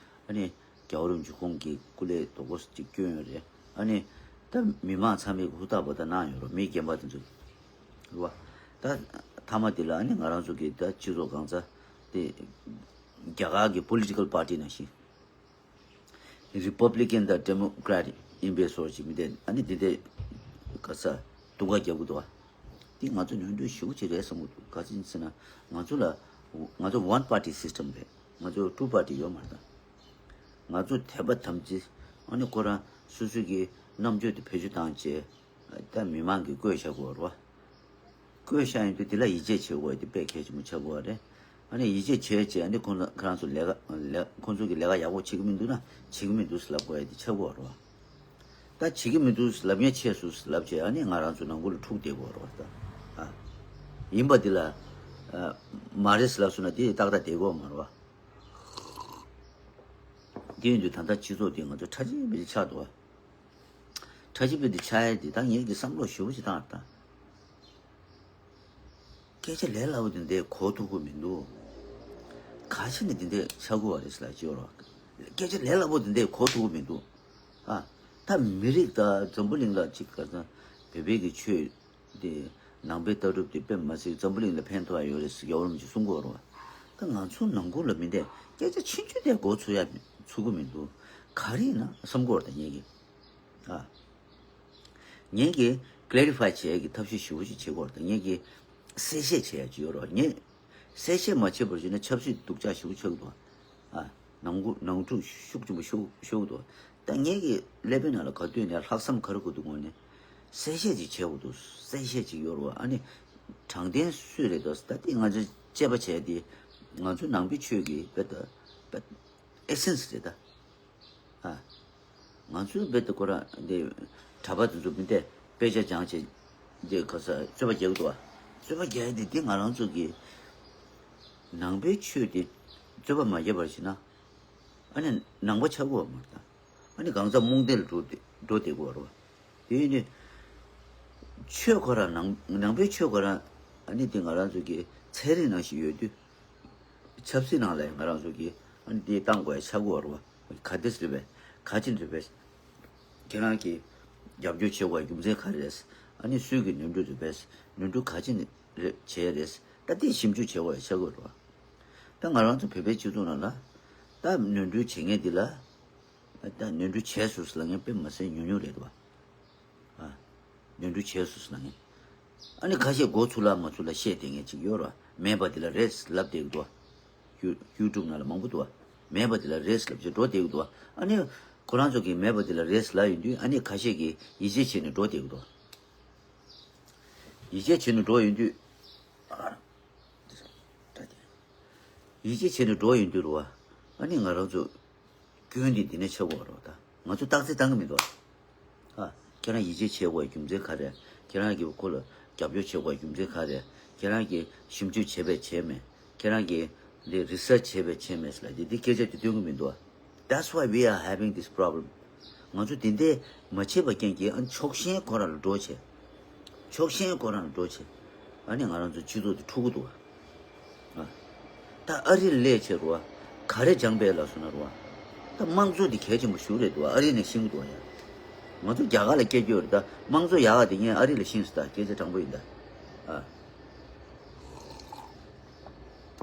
ཨ་ནི། རྒྱལ་བ་རིན་པོ་ཆེ་ཁོང་གི་སྐུ་ལས་དོ་གོ་སི་ཅིག་སྐྱོན་ཡོད་རེད། ཨ་ནི། ད་མི་མང་ཚང་མས་ཧུར་ཐག་པ་ད་གནང་ཡོད་རོ། མི་རྒན་པ་དེ་ཚོ། རེད་བ། ད་མཐའ་མ་དེ་ལ་ཨ་ནི་ང་རང་ཚོ་གི་ད་སྤྱི་ཚོགས་གང་ཚ་དེ། རྒྱ་གར་གི་པོ་ལི་ཊི་ཀལ་པར་ཊི་ནང་བཞིན། རི་པབ་ལི་ཀན་དང་ཌེ་མོ་ཀ་རེ་ཊི་ཡིན་པའི་བཟོ་ཅིག་མི་དེ་ཨ་ནི་དེ་འདྲའི་ག་ས་དུང་ཁ་རྒྱབ་གི་འདུག་བ། དེ་ང་ཚོ་ནོར་འཁྲུལ་ཞེ་པོ་ཅིག་རེད་བསམ་གི་འདུག་ག་ཅི་ཡིན་ཟེར་ན། ང་ཚོ་ལ་ང་ཚོ་ཝན་པར་ཊི་སིས་ཊམ་རེད། ང་ཚོ་ཊུ་པར་ཊི་ཡོད་མ་རེད་ད། ང་ཚོ་དད་པ་དམ་ཚིག་ཨ་ནི་ཁོ་རང་སོ་སོ་གི་རྣམ་དཔྱོད་དེ་བེད་སྤྱོད་བཏང་བྱས། ད་མི་མང་གིས་བསྐོས་བཞག་གི་ཡོད་རེད་བ། བསྐོས་བཞག་ཡིན་དུས་དེ་ལ་ཡིད་ཆེས་བྱེད་དགོས་དེ་དཔེ་གལ་ཆེན་པོ་ཆགས་ཀྱི་ཡོད་རེད། ཨ་ནི་ཡིད་ཆེས་བྱས་བྱས་ཨ་ནི་ཁོང་ཚོ་ཁོ་རང་ཚོ་ལས་ཀ་ལས་ཁོང་ཚོ་གི་ལས་ཀ་ཡག་པོ་བྱེད་ཀྱི་མི་འདུག་ན་བྱེད་ཀྱི་མི་འདུག་ཟེར་ལབ་དགོས་དེ་ཆགས་ཀྱི་ཡོད་རེད་བ། ད་བྱེད་ཀྱི་མི་འདུག་ལབ་མཁན་ཆེ་སུ་ལབ་བྱས་ཨ་ནི་ང་རང་ཚོ་ནང་ཁུལ་ལ་འཁྲུག་བསྡད་དགོས་རེད་བ། ད་ཨ་ཡིན་པ་འདི་ལ་ཨ་མ་རེད་ཟེར་ལབ་སོང་ན་དེ་ཏག་ཏག་བསྡད་དགོས་མ་རེད་བ། དེ་ཡིན་དུས་ད་ལྟ་སྤྱི་ཚོགས་འདི་ང་ཚོ་ཁྲ་ཆིལ་མི་ཆིལ་ཆགས་འདུག་བ། ཁྲ་ཆིལ་དཔེ་འདི་ཆགས་ཡ་འདི་ད་ངེད་ཀྱི་བསམ་བློ་ཞེ་པོ་ཅིག་བཏང་ད། སྐད་ཆ་ལས་སླ་པོ་འདི་འདྲ་གོ་ཐུབ་ཀྱི་མི་འདུག་ག་ཅི་ནས་འདི་འདྲ་ཆགས་ཀྱི་ཡོད་རེད་ཟེར་ལབ་ཀྱི་ཡོད་རེད། སྐད་ཆ་ལས་སླ་པོ་འདི་འདྲ་གོ་ཐུབ་ཀྱི་མི་འདུག་ཨ། ད་མི་རིགས་ད་འཛམ་བུ་གླིང་ལ་གཅིག་ག་ཚོད་བོད་པའི་གི་ཆོས་དེ་ནང་པའི་ལྟ་གྲུབ་དེ་དཔེ་མ་སྲིད་འཛམ་བུ་གླིང་ལ་ཕན་ཐོགས་ཡ་ཡོད་རེད་ཟེར་རྒྱལ་བ་རིན་པོ་ཆེས་གསུང་གི་ཡོད་རེད་བ། ད་ང་ཚོ་ནང་ཁུལ་ལ་མི་འདྲ་སྐད་ཆ་ཆུང་ཆུང་དེ་གོ་ཚུགས་ཡ་ཚུགས་ཀྱི་མི་འདུག་ག་རེ་ཡིན་ན་བསམ་གྱི་ཡོད་རེད་ད་ངེད་ཀྱིས། ཨ། ངེད་ཀྱིས་ཀི་ལེ་རི་ཕའི་བྱེད་ཡག་གི་ཐབས་ཤེས་ཞེ་པོ་ཅིག་བྱེད་དགོས་རེད། ངེད་ཀྱིས་གསལ་བཤད་བྱེད་ཡག་ཅིག་ཡོད་རེད། ངས་གསལ་བཤད་མ་བྱས་པར་བྱས་ན་ཆབ་སྲིད་སྡུག་ཅག་ཞེ་པོ་ཆགས་ཀྱི་འདུག་ཨ། ནང་ཁུལ་ནང་འཁྲུག་ཤུགས་ཆེན་པོ་ཤོར་ཤོར་གྱི་འདུག་ད་ངེད་ཀྱི་ཀླད་པའི་ནང་ལ་ག་དུས་ནས་ལྷག་བསམ་ག་རེ་དགོས་འདུག་དངོས་གནས་གསལ་བཤད་ཅིག་བྱེད་དགོས་འདུག་གསལ་བཤད་ཅིག་ཡོད་རེད་བ། ཨ་ནི་དྲང་བདེན་སུས་རེད་འདུག་ད་དེ་ང་ཚོས་དཔྱད་པ་བྱས་ཏེ་ང་ཚོའི་ནང་པའི་ཆོས་ཀྱི་དཔེ་ད་དཔེ་ཨེ་སེན་སི་རེད་ད། ཨ། ང་ཚོའི་རྦད་དེ་ཁོ་རང་འདི་གྲྭ་པ་དེ་ཚོ་མི་འདི་དཔེ་ཆ་སྦྱངས་བྱས་འདི་ག་ས་རྩོད་པ་རྒྱག་གི་འདུག་བ། རྩོད་པ་རྒྱག་ཡ་འདི་འདི་ང་རང་ཚོ་གི་ནང་པའི་ཆོས་དེ་རྩོད་པ་མ་བརྒྱབ་པར་བྱས་ན་ཨ་ནི་ནང་པ་ཆགས་ཀྱི་ཡོད་མ་རེད་ད། ཨ་ནི་གང་ཟག་རྨོངས་དད་ལ་འགྲོ་བསྡད་འགྲོ་བསྡད་ཀྱི་ཡོད་རེད་བ། དེ་ཡིན་དུས་ཆོས་ཁོ་རང་ནང་ནང་པའི་ཆོས་ཁོ་རང་ཨ་ནི་འདི་ང་རང་ཚོ་གི་ཚན་རིག་ནང་བཞིན་ཡོད་དུས། ཆབ་སྲིད་ནང་ལ་ང་རང་ཚོ་གིས་ཨ་ནི་འདི་བཏང་དགོས་ཡ་ཆགས་ཀྱི་ཡོད་རེད་བ། ག་འདྲས་རེད་པས། ག་ཅི་རེད་པས། ཁྱེད་རང་གིས་རྒྱབ་སྐྱོར་བྱེད་དགོས་ཡ་རྒྱུ་མཚན་ག་རེ་རེད། ཨ་ནི་སུས་ཀྱི་ནོར་འཁྲུལ་རེད་པས། ནོར་འཁྲུལ་ག་ཅི་ནས་རེད་བྱས་རེད། ད་འདི་ཞིབ་འཇུག་བྱེད་དགོས་ཡ་ཆགས་ཀྱི་ཡོད་རེད་བ། ད་ང་རང་ཚོ་བོད་པའི་སྤྱི་ཚོགས་ནང་ལ་ད་ནོར་འཁྲུལ་བྱེད་མཁན་འདི་ལ་ད་ནོར་འཁྲུལ་བྱས་སོང་ཟེར་ལབ་མཁན་དཔེ་མ་སྲིད་ཉུང་ཉུང་རེད་བ། ཨ། ནོར་འཁྲུལ་བྱས་སོང་ཟེར་ལབ་མཁན། ཨ་ནི་ཁ་ཤས་མགོ་ཚུགས་ལ་མ་ཚུགས་ལ་བཤད་བསྡད་མཁན་ཅིག་ཡོད་རེད་བ། མེད་པ་དེ་ལ་རེད་ལབ་བསྡད་ཀྱི་འདུག་བ། ཡུ་ཡུ་ཊུབ་ནང་ལ་མང་པོ་འདུག་བ། མེད་པ་དེ་ལ་རེད་ལབ་བྱས་འགྲོ་བསྡད་ཀྱི་འདུག་བ། ཨ་ནི་ཁོ་རང་ཚོ་གིས་མེད་པ་དེ་ལ་རེད་ལབ་ཡོང་དུས་ཨ་ནི་ཁ་ཤས་ཀྱིས་ཡིད་ཆེས་བྱས་ནས་འགྲོ་བསྡད་ཀྱི་འདུག་ཡིད་ཆེས་བྱས་ནས་འགྲོ་ཡོང་དུས། ཡིད་ཆེས་བྱས་ནས་འགྲོ་ཡོང་དུས་རེད་བ། ཨ་ནི་ང་རང་ཚོ་སྐྱོན་འདི་འདི་ནས་ཆགས་ཀྱི་ཡོད་རེད་བ། ད་ང་ཚོ་རྟགས་གསལ་བཏང་གི་མི་འདུག་བ། ཨ། ཁྱེད་རང་ཡིད་ཆེས་བྱེད་དགོས་རྒྱུ་མཚན་ག་རེ། ཁྱེད་རང་གིས་ཁོ་ལ་རྒྱབ་སྐྱོར་བྱེད་དགོས་རྒྱུ་མཚན་ག་རེ། ཁྱེད་རང་གིས་ཞིབ་འཇུག་བྱས་པས་བྱས་མེད། ཁྱེད་རང་གིས་འདི་རི་སར་ཆི་བྱས་པས་བྱས་མེད་ཟེར་ལབ་དེ་འདི་སྐད་ཆ་དེ་སྟོན་གི་མི་འདུག That's why we are having this problem. ང་ཚོ་དེ་འདྲས་མ་བྱས་པ་རྐྱེན་གྱིས་ཨ་ཕྱོགས་ཞེན་ཁོ་རང་ལ་འགྲོ་བྱས། ཕྱོགས་ཞེན་ཁོ་རང་ལ་འགྲོ་བྱས། ཨ་ནི་ང་རང་ཚོ་སྤྱི་ཚོགས་དེ་འཁྲུག་གི་འདུག་ཨ། ད་ཨ་རི་ལ་སླེབས་བྱས་རུ་བ། ག་རེ་སྦྱངས་པས་ལབ་སོང་ན་རུ་བ། ད་དམངས་གཙོ་དེ་གལ་ཆེན་པོ་ཞིག་རེད་འདུག་ཨ་རི་ནས་ཤེས་ཀྱི་འདུག་ཡ། ང་ཚོ་རྒྱ་གར་ལ་སྐྱེས་རྒྱུ་རེད། ད་དམངས་གཙོ་ཡག་ག་དེ་ངས་ཨ་རི་ལ་ཤེས་སོང་། ད་སྐད་ཆ་དྲང་པོ་ཡིན་ད། ཨ།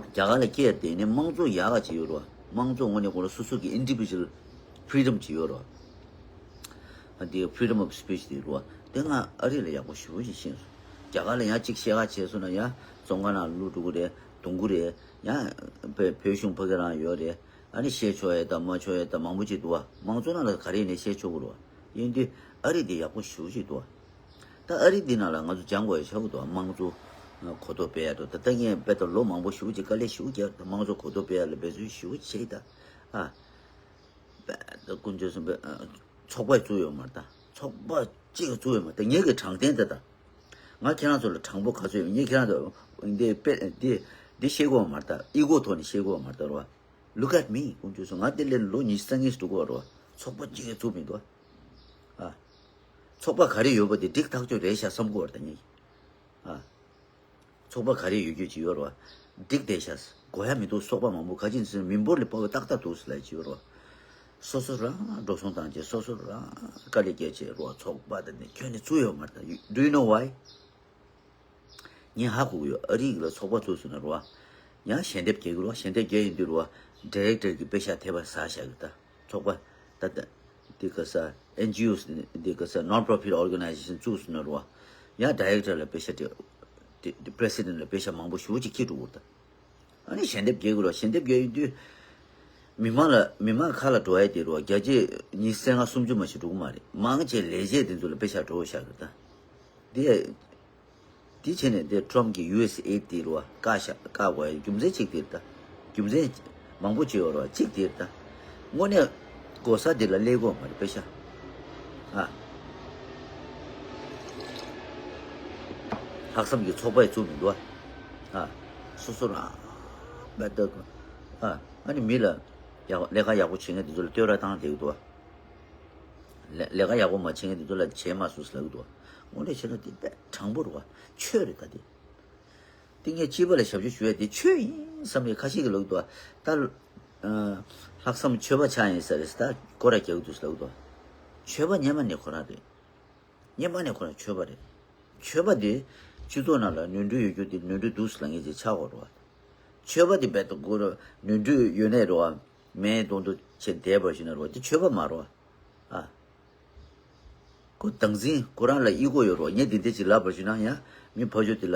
རྒྱ་གར་ལ་སྐྱེས་དེ་ནས་དམངས་གཙོ་ཡག་ག་ཅིག་ཡོད་རུ་བ། དམངས་གཙོ་དངོས་གནས་ཁོ་རང་སོ་སོ་གི་individual freedom ཅིག་ཡོད་རུ་བ། ཨ་དེ་freedom of speech དེ་རུ་བ། དེ་ང་ཨ་རི་ལ་ཡག་པོ་ཞེ་པོ་ཅིག་ཤེས་སོང་། རྒྱ་གར་ལ་ཡང་ཅིག་བཤད་ག་བྱས་སོང་ན་ཡང་བཙོན་ཁང་ནང་བླུག་འགྲོ་གི་རེད། རྡུང་གི་རེད། ཡང་བོད་བོད་གཞུང་ཕ་གི་རང་ཡོད་རེད། ཨ་ནི་བཤད་ཆོག་ཡས་དང་མ་ཆོག་ཡས་དང་མང་པོ་ཅིག་འདུག་བ། དམངས་གཙོ་ནང་ལ་ག་རེ་ཡིན་ནའི་བཤད་ཆོག་གི་རེད་བ། ཡིན་དུས་ཨ་རི་དེ་ཡག་པོ་ཞེ་པོ་ཅིག་འདུག་བ། ད་ཨ་རི་འདི་ནང་ལ་ང་ཚོ་སྦྱང་དགོས་ཡ་ཆགས་ཀྱི་འདུག་དམངས་གཙོ་གོ་རྟོགས་སྤེལ་ཡ་འགྲོ། ད་ལྟ་ངས་དཔེ་ད་ལོ་མང་པོ་ཞེ་པོ་ཅིག་དཀའ་ལས་ཞེ་པོ་བརྒྱབ། ད་དམངས་གཙོ་གོ་རྟོགས་སྤེལ་ཡ་ལ་འབད་བརྩོན་ཞེ་པོ་བྱས། ད་ཨ་དཔེ་ད་དཀོན་མཆོག་གསུམ་པའི་ཨ་ཚོགས་པ་བཙུགས་ཡོད་མ་རེད། ད་ཚོགས་པ་གཅིག་བཙུགས་ཡོད་མ་རེད། ད་ངས་ཀྱི་དྲང་བདེན་ད་ད་ང་ཁྱེད་རང་ཚོ་ལ་དྲང་པོ་ག་ཚོད་ཡོད། ངས་ཁྱེད་རང་ཚོ་འདི་དཔེ་འདི་འདི་བཤད་དགོས་མ་རེད། ད་ཨི་གོ་ཐོག་ནས་བཤད་དགོས་མ་རེད། ད་རོ། Look at me. དཀོན་མཆོག་གསུམ། ང་དེ་ལས་ལོ་ཉི་ཤུ་རྩ་གཉིས་སུ་འགྲོ་གི་ཡོད་རེད་བ། ཚོགས་པ་གཅིག་ཡང་བཙུགས་མི་འདུག་ཨ། ཚོགས་པ་ག་རེ་ཡོད་པ་དེ་འགྲིག་ཐག་ཆོད་རེད་ཤག་བསམ་གི་ཡོད་རེད་ད་ངས། ཨ། ཚོགས་པ་ག་རེ་ཡོད་རྒྱུ་ཅིག་ཡོད་རེད་བ། འགྲིག་བསྡད་ཤག་དགོས་ཡ་མི་འདུག་ཚོགས་པ་མང་པོ་ག་ཅི་ཟེར་མི་འབོར་ལས་དཔའ་བོ་ཏག་ཏག་འདུག་ཟེར་ལབ་ཅིག་ཡོད་རེད་བ། སོ་སོ་རང་འགྲོ་སོང་བཏང་བྱས། སོ་སོ་རང་དཀའ་ལས་བརྒྱབ་བྱས་རེད་བ། ཚོགས་པ་དེ་ནས་ཁྱོན་ནས་བཙུགས་ཡོད་མ་རེད་ད། Do you know why? ངས་ཧ་གོ་གི་ཡོད། ཨ་རི་ལ་ཚོགས་པ་བཙུགས་སོང་ན་རེད་བ། ཡང་ཞལ་འདེབས་རྒྱག་གི་རེད་བ། ཞལ་འདེབས་རྒྱག་ཡོང་དུས་རེད་བ། ཌི་རེག་ཊར་གྱི་པེ་ཤག་ཐེབས་པ་ཟ་བཞག་གི། ད་ཚོགས་པ་ད་ད་འདི་ག་ས་ཨེན་ཇི་ཨོ་འདི་ག་ས་non-profit organization བཙུགས་སོང་ན་རེད་བ། ཡང་ཌི་རེག་ཊར་ལ་པེ་ཤག་དེ་དེ་པི་རེ་སི་ཌེན་ཊི་ལ་པེ་ཤག་མང་པོ་ཞེ་པོ་ཅིག་འཁྱེར་འགྲོ་གི་རེད་ད། ཨ་ནི་ཞལ་འདེབས་རྒྱག་གི་རེད་བ། ཞལ་འདེབས་རྒྱག་ཡོང་དུས་མི་མང་ལ་མི་མང་ཁ་ལ་འགྲོ་ཡ་དེ་རེད་བ། བརྒྱ་ཆ་ཉི་ཤུ་རྩ་ལྔ་སུམ་ཅུ་མ་ཞིག་འགྲོ་གི་མ་རེད། མང་ཆེ་ལས་བྱེད་དེ་ཚོ་ལ་པེ་ཤག་འགྲོ་བཞག་གི་རེད་ད། དེ་དེ་བྱས་ནས་དེ་ཊམ་གྱི་ཡུ་ཨེས་ཨེ་ཌི་དེ་རུ་བ་བཀག་བཞག་བཀག་དགོས་ཡ་རྒྱུ་མཚན་གཅིག་དེ་རེད་ད། རྒྱུ་མཚན་མང་པོ་ཅིག་ཡོད་རེད་བ། གཅིག་དེ་རེད་ད། དངོས་གནས་གོ་ས་དེ་ལ་སླེབས་ཀྱི་ཡོད་མ་རེད་པེ་ཤག་ཨ། ལྷག་བསམ་གྱི་ཚོགས་པ་ཡང་བཙུགས་མི་འདུག་ཨ། ཨ། སོ་སོ་རང་མ་ལྟ་ཨ། ཨ་ནི་མི་ལ་ཡག་ལས་ཀ་ཡག་པོ་བྱེད་མཁན་དེ་ཚོ་ལ་བསྟོད་ར་བཏང་བསྡད་ཀྱི་འདུག་ཨ། ལས་ལས་ཀ་ཡག་པོ་མ་བྱེད་མཁན་དེ་ཚོ་ལ་བྱས་མ་སོང་ཟེར་ལབ་ཀྱི་འདུག་ཨ། དངོས་གནས་བྱས་ན་དེ་དཔེ་དྲང་པོ་རེད་བ། ཆོས་རེད་ད་དེ། དེ་ངས་སྐྱེས་པ་ལ་ཞབས་ཞུ་ཞུ་ཡ་དེ་ཆོས་ཡིན་བསམ་ནས་ཁ་ཤས་ཀྱིས་ལབ་ཀྱི་འདུག་ཨ། ད་ལྷག་བསམ་ཆོས་པ་ཆགས་ཡིན་ས་རེད་ཟེར། ད་སྐོར་ར་རྒྱག་གི་འདུག་ཟེར་ལབ་ཀྱི་འདུག་ཨ། ཆོས་པ་སྔོན་མ་ནས་ཁོ་རང་རེད། སྔོན་མ་ནས་ཁོ་རང་ཆོས་པ་རེད། ཆོས་པ་དེ་སྤྱི་ཚོགས་ནང་ལ་ནོར་འཁྲུལ་ཡོད་རྒྱུ་དེ་ནོར་འཁྲུལ་འདུག་ཟེར་ལབ་མཁན་ཅིག་ཆགས་དགོས་རེད་བ། ཆོས་པ་དེ་རྦད་དེ་ཁོ་རང་ནོར་འཁྲུལ་ཡོད་ནའི་རེད་བ། མེད་མདོག་མདོག་བྱས་བསྡད་པ་ཞིག་ན་རེད་བ། དེ་ཆོས་པ་མ་རེད་བ། ཨ། ཁོ་བདག་འཛིན་ཁོ་རང་ལ་ཨི་གོ་ཡོད་རེད་བ། ངས་འདི་འདྲ་ཅིག་ལབ་པ་ཞིག་ན་ཡང་མི་ཕར་ཕྱོགས་དེ་ལ་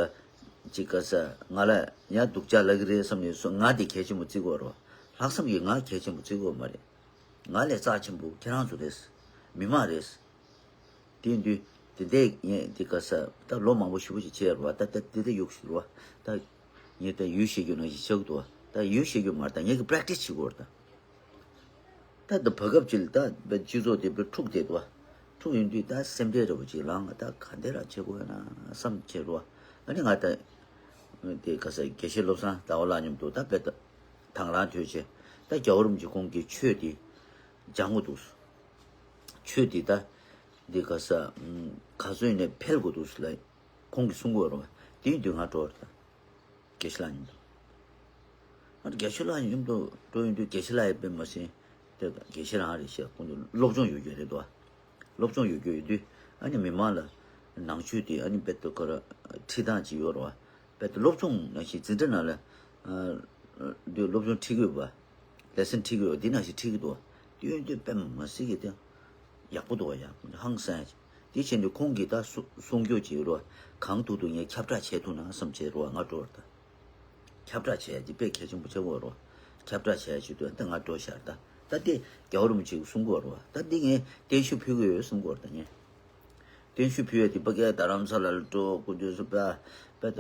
ཅིག་ག་ས་ང་ལ་ཡང་སྡུག་ཅག་ལབ་ཀྱི་རེད་བསམ་ནས་སོ་ང་དེ་གལ་ཆེན་པོ་བརྩི་གི་ཡོད་རེད་བ། ལྷག་བསམ་གྱིས་ང་གལ་ཆེན་པོ་བརྩི་གི་ཡོད་མ་རེད། ང་ལས་རྩ་ཆེན་པོ་ཁྱེད་རང་ཚོ་རེད། མི་མང་རེད། དེ་ཡིན་དུས་དེ་འདྲས་ངས་འདི་ག་ས་ད་ལོ་མང་པོ་ཞེ་པོ་ཞིག་བྱས་རེད་བ། ད་ད་དེ་འདྲ་ཡོད་ཞུ་རེད་བ། ད་ངས་ད་ཡུལ་བཤད་རྒྱུ་ནང་བཞིན་ཆགས་འདུག་བ། ད་ཡུལ་བཤད་རྒྱུ་མ་རེད། ད་ངས་ཀྱི་པི་རེག་ཊི་སི་བྱེད་དགོས་རེད་ད། ད་ད་བར་སྐབས་ཅིག་ལ་ད་སྤྱི་ཚོགས་དེ་འཁྲུག་བསྡད་འདུག་བ། འཁྲུག་ཡོང་དུས་ད་སེམས་ཁྲལ་འདྲ་པོ་ཅིག་ལངས། ད་ག་འདྲ་རང་བྱེད་དགོས་ཡོད་ན་བསམ་བྱས་རེད་བ། ཨ་ནི་ང་ད་དེ་ག་ས་དགེ་བཤེས་བློ་བཟང་ཟླ་བ་ལགས་མཉམ་དུ་ད་དཔེ་ད་དང་བླངས་ཐོས་བྱས། ད་རྒྱལ་བ་རིན་པོ་ཆེ་ཁོང་གིས་ཆོས་དེ་སྦྱང་དགོས་འདུག་ཆོས་དེ་ད་འདི་ག་ས་ག་ཚོད་ནས་འཕེལ་དགོས་འདུག་ལ་ཁོང་གིས་གསུང་གི་ཡོད་རེད་བ། དེ་ཡིན་དུས་ང་འགྲོ་བར་ད་དགེ་བཤེས་ལགས་མཉམ་དུ། ཨ་དགེ་བཤེས་ལགས་མཉམ་དུ་འགྲོ་ཡོང་དུས་དགེ་བཤེས་ལགས་ཡང་དཔེ་མ་སྲིད་དེ་དགེ་བཤེས་རང་རེད་ཤག་ཁོང་ཚོ་སློབ་སྦྱོང་ཡོད་རྒྱུ་རེད་དོ། སློབ་སྦྱོང་ཡོད་རྒྱུ་ཡོད་དུས་ཨ་ནི་མི་མང་ལ་ནང་ཆོས་དེ་ཨ་ནི་དཔེ་ད་ཁོ་ར་ཁྲིད་སྟངས་ཅིག་ཡོད་རེད་བ། དཔེ་ད་སློབ་སྦྱོང་ནང་བཞིན་འཛིན་གྲྭ་ནང་ལ་ཨ་འདི་སློབ་སྦྱོང་ཁྲིད་དགོས་པ། ལེ་སན་ཁྲིད་དགོས་པ་འདི་ནང་བཞིན་ཁྲིད་ཀྱི་འདུག་བ། དེ་ཡོད་དུས་དཔེ་མ་སྲིད་ཀྱི་དེ་ཡག་པོ་འདུག་བ། ཡག་པོ་ཧང་སང་ཡ་ཅིག་དེ་བྱས་དུས་ཁོང་གིས་ད་གསུ་གསུང་རྒྱུ་ཅིག་ཡོད་རེད་བ། གང་ཐུབ་ཐུབ་ངས་ཁྱབ་བསྒྲགས་བྱས་ཐུབ་ན་བསམ་བྱས་རེད་བ། ང་འགྲོ་བར་ད། ཁྱབ་བསྒྲགས་བྱས་ཡ་དེ་དཔེ་གལ་ཆེན་པོ་ཆགས་ཀྱི་ཡོད་རེད་བ། ཁྱབ་བསྒྲགས་བྱས་ཡ་ཆེད་དུ་ད་ང་འགྲོ་ཤར་ད། ད་དེ་རྒྱལ་བ་རིན་པོ་ཆེ་གིས་གསུང་གི་ཡོད་རེད་བ། ད་དེ་ངས་བརྟན་བཞུགས་ཕུལ་གྱི་ཡོད་གསུང་གི་ཡོད་རེད་ད་ངས། བརྟན་བཞུགས་ཕུལ་བའི་དེ་ཕ་གིར་རྡ་རམ་ས་ལ་ལ་འགྲོ་དགོས་དུས་སུ་པ་པ་ད་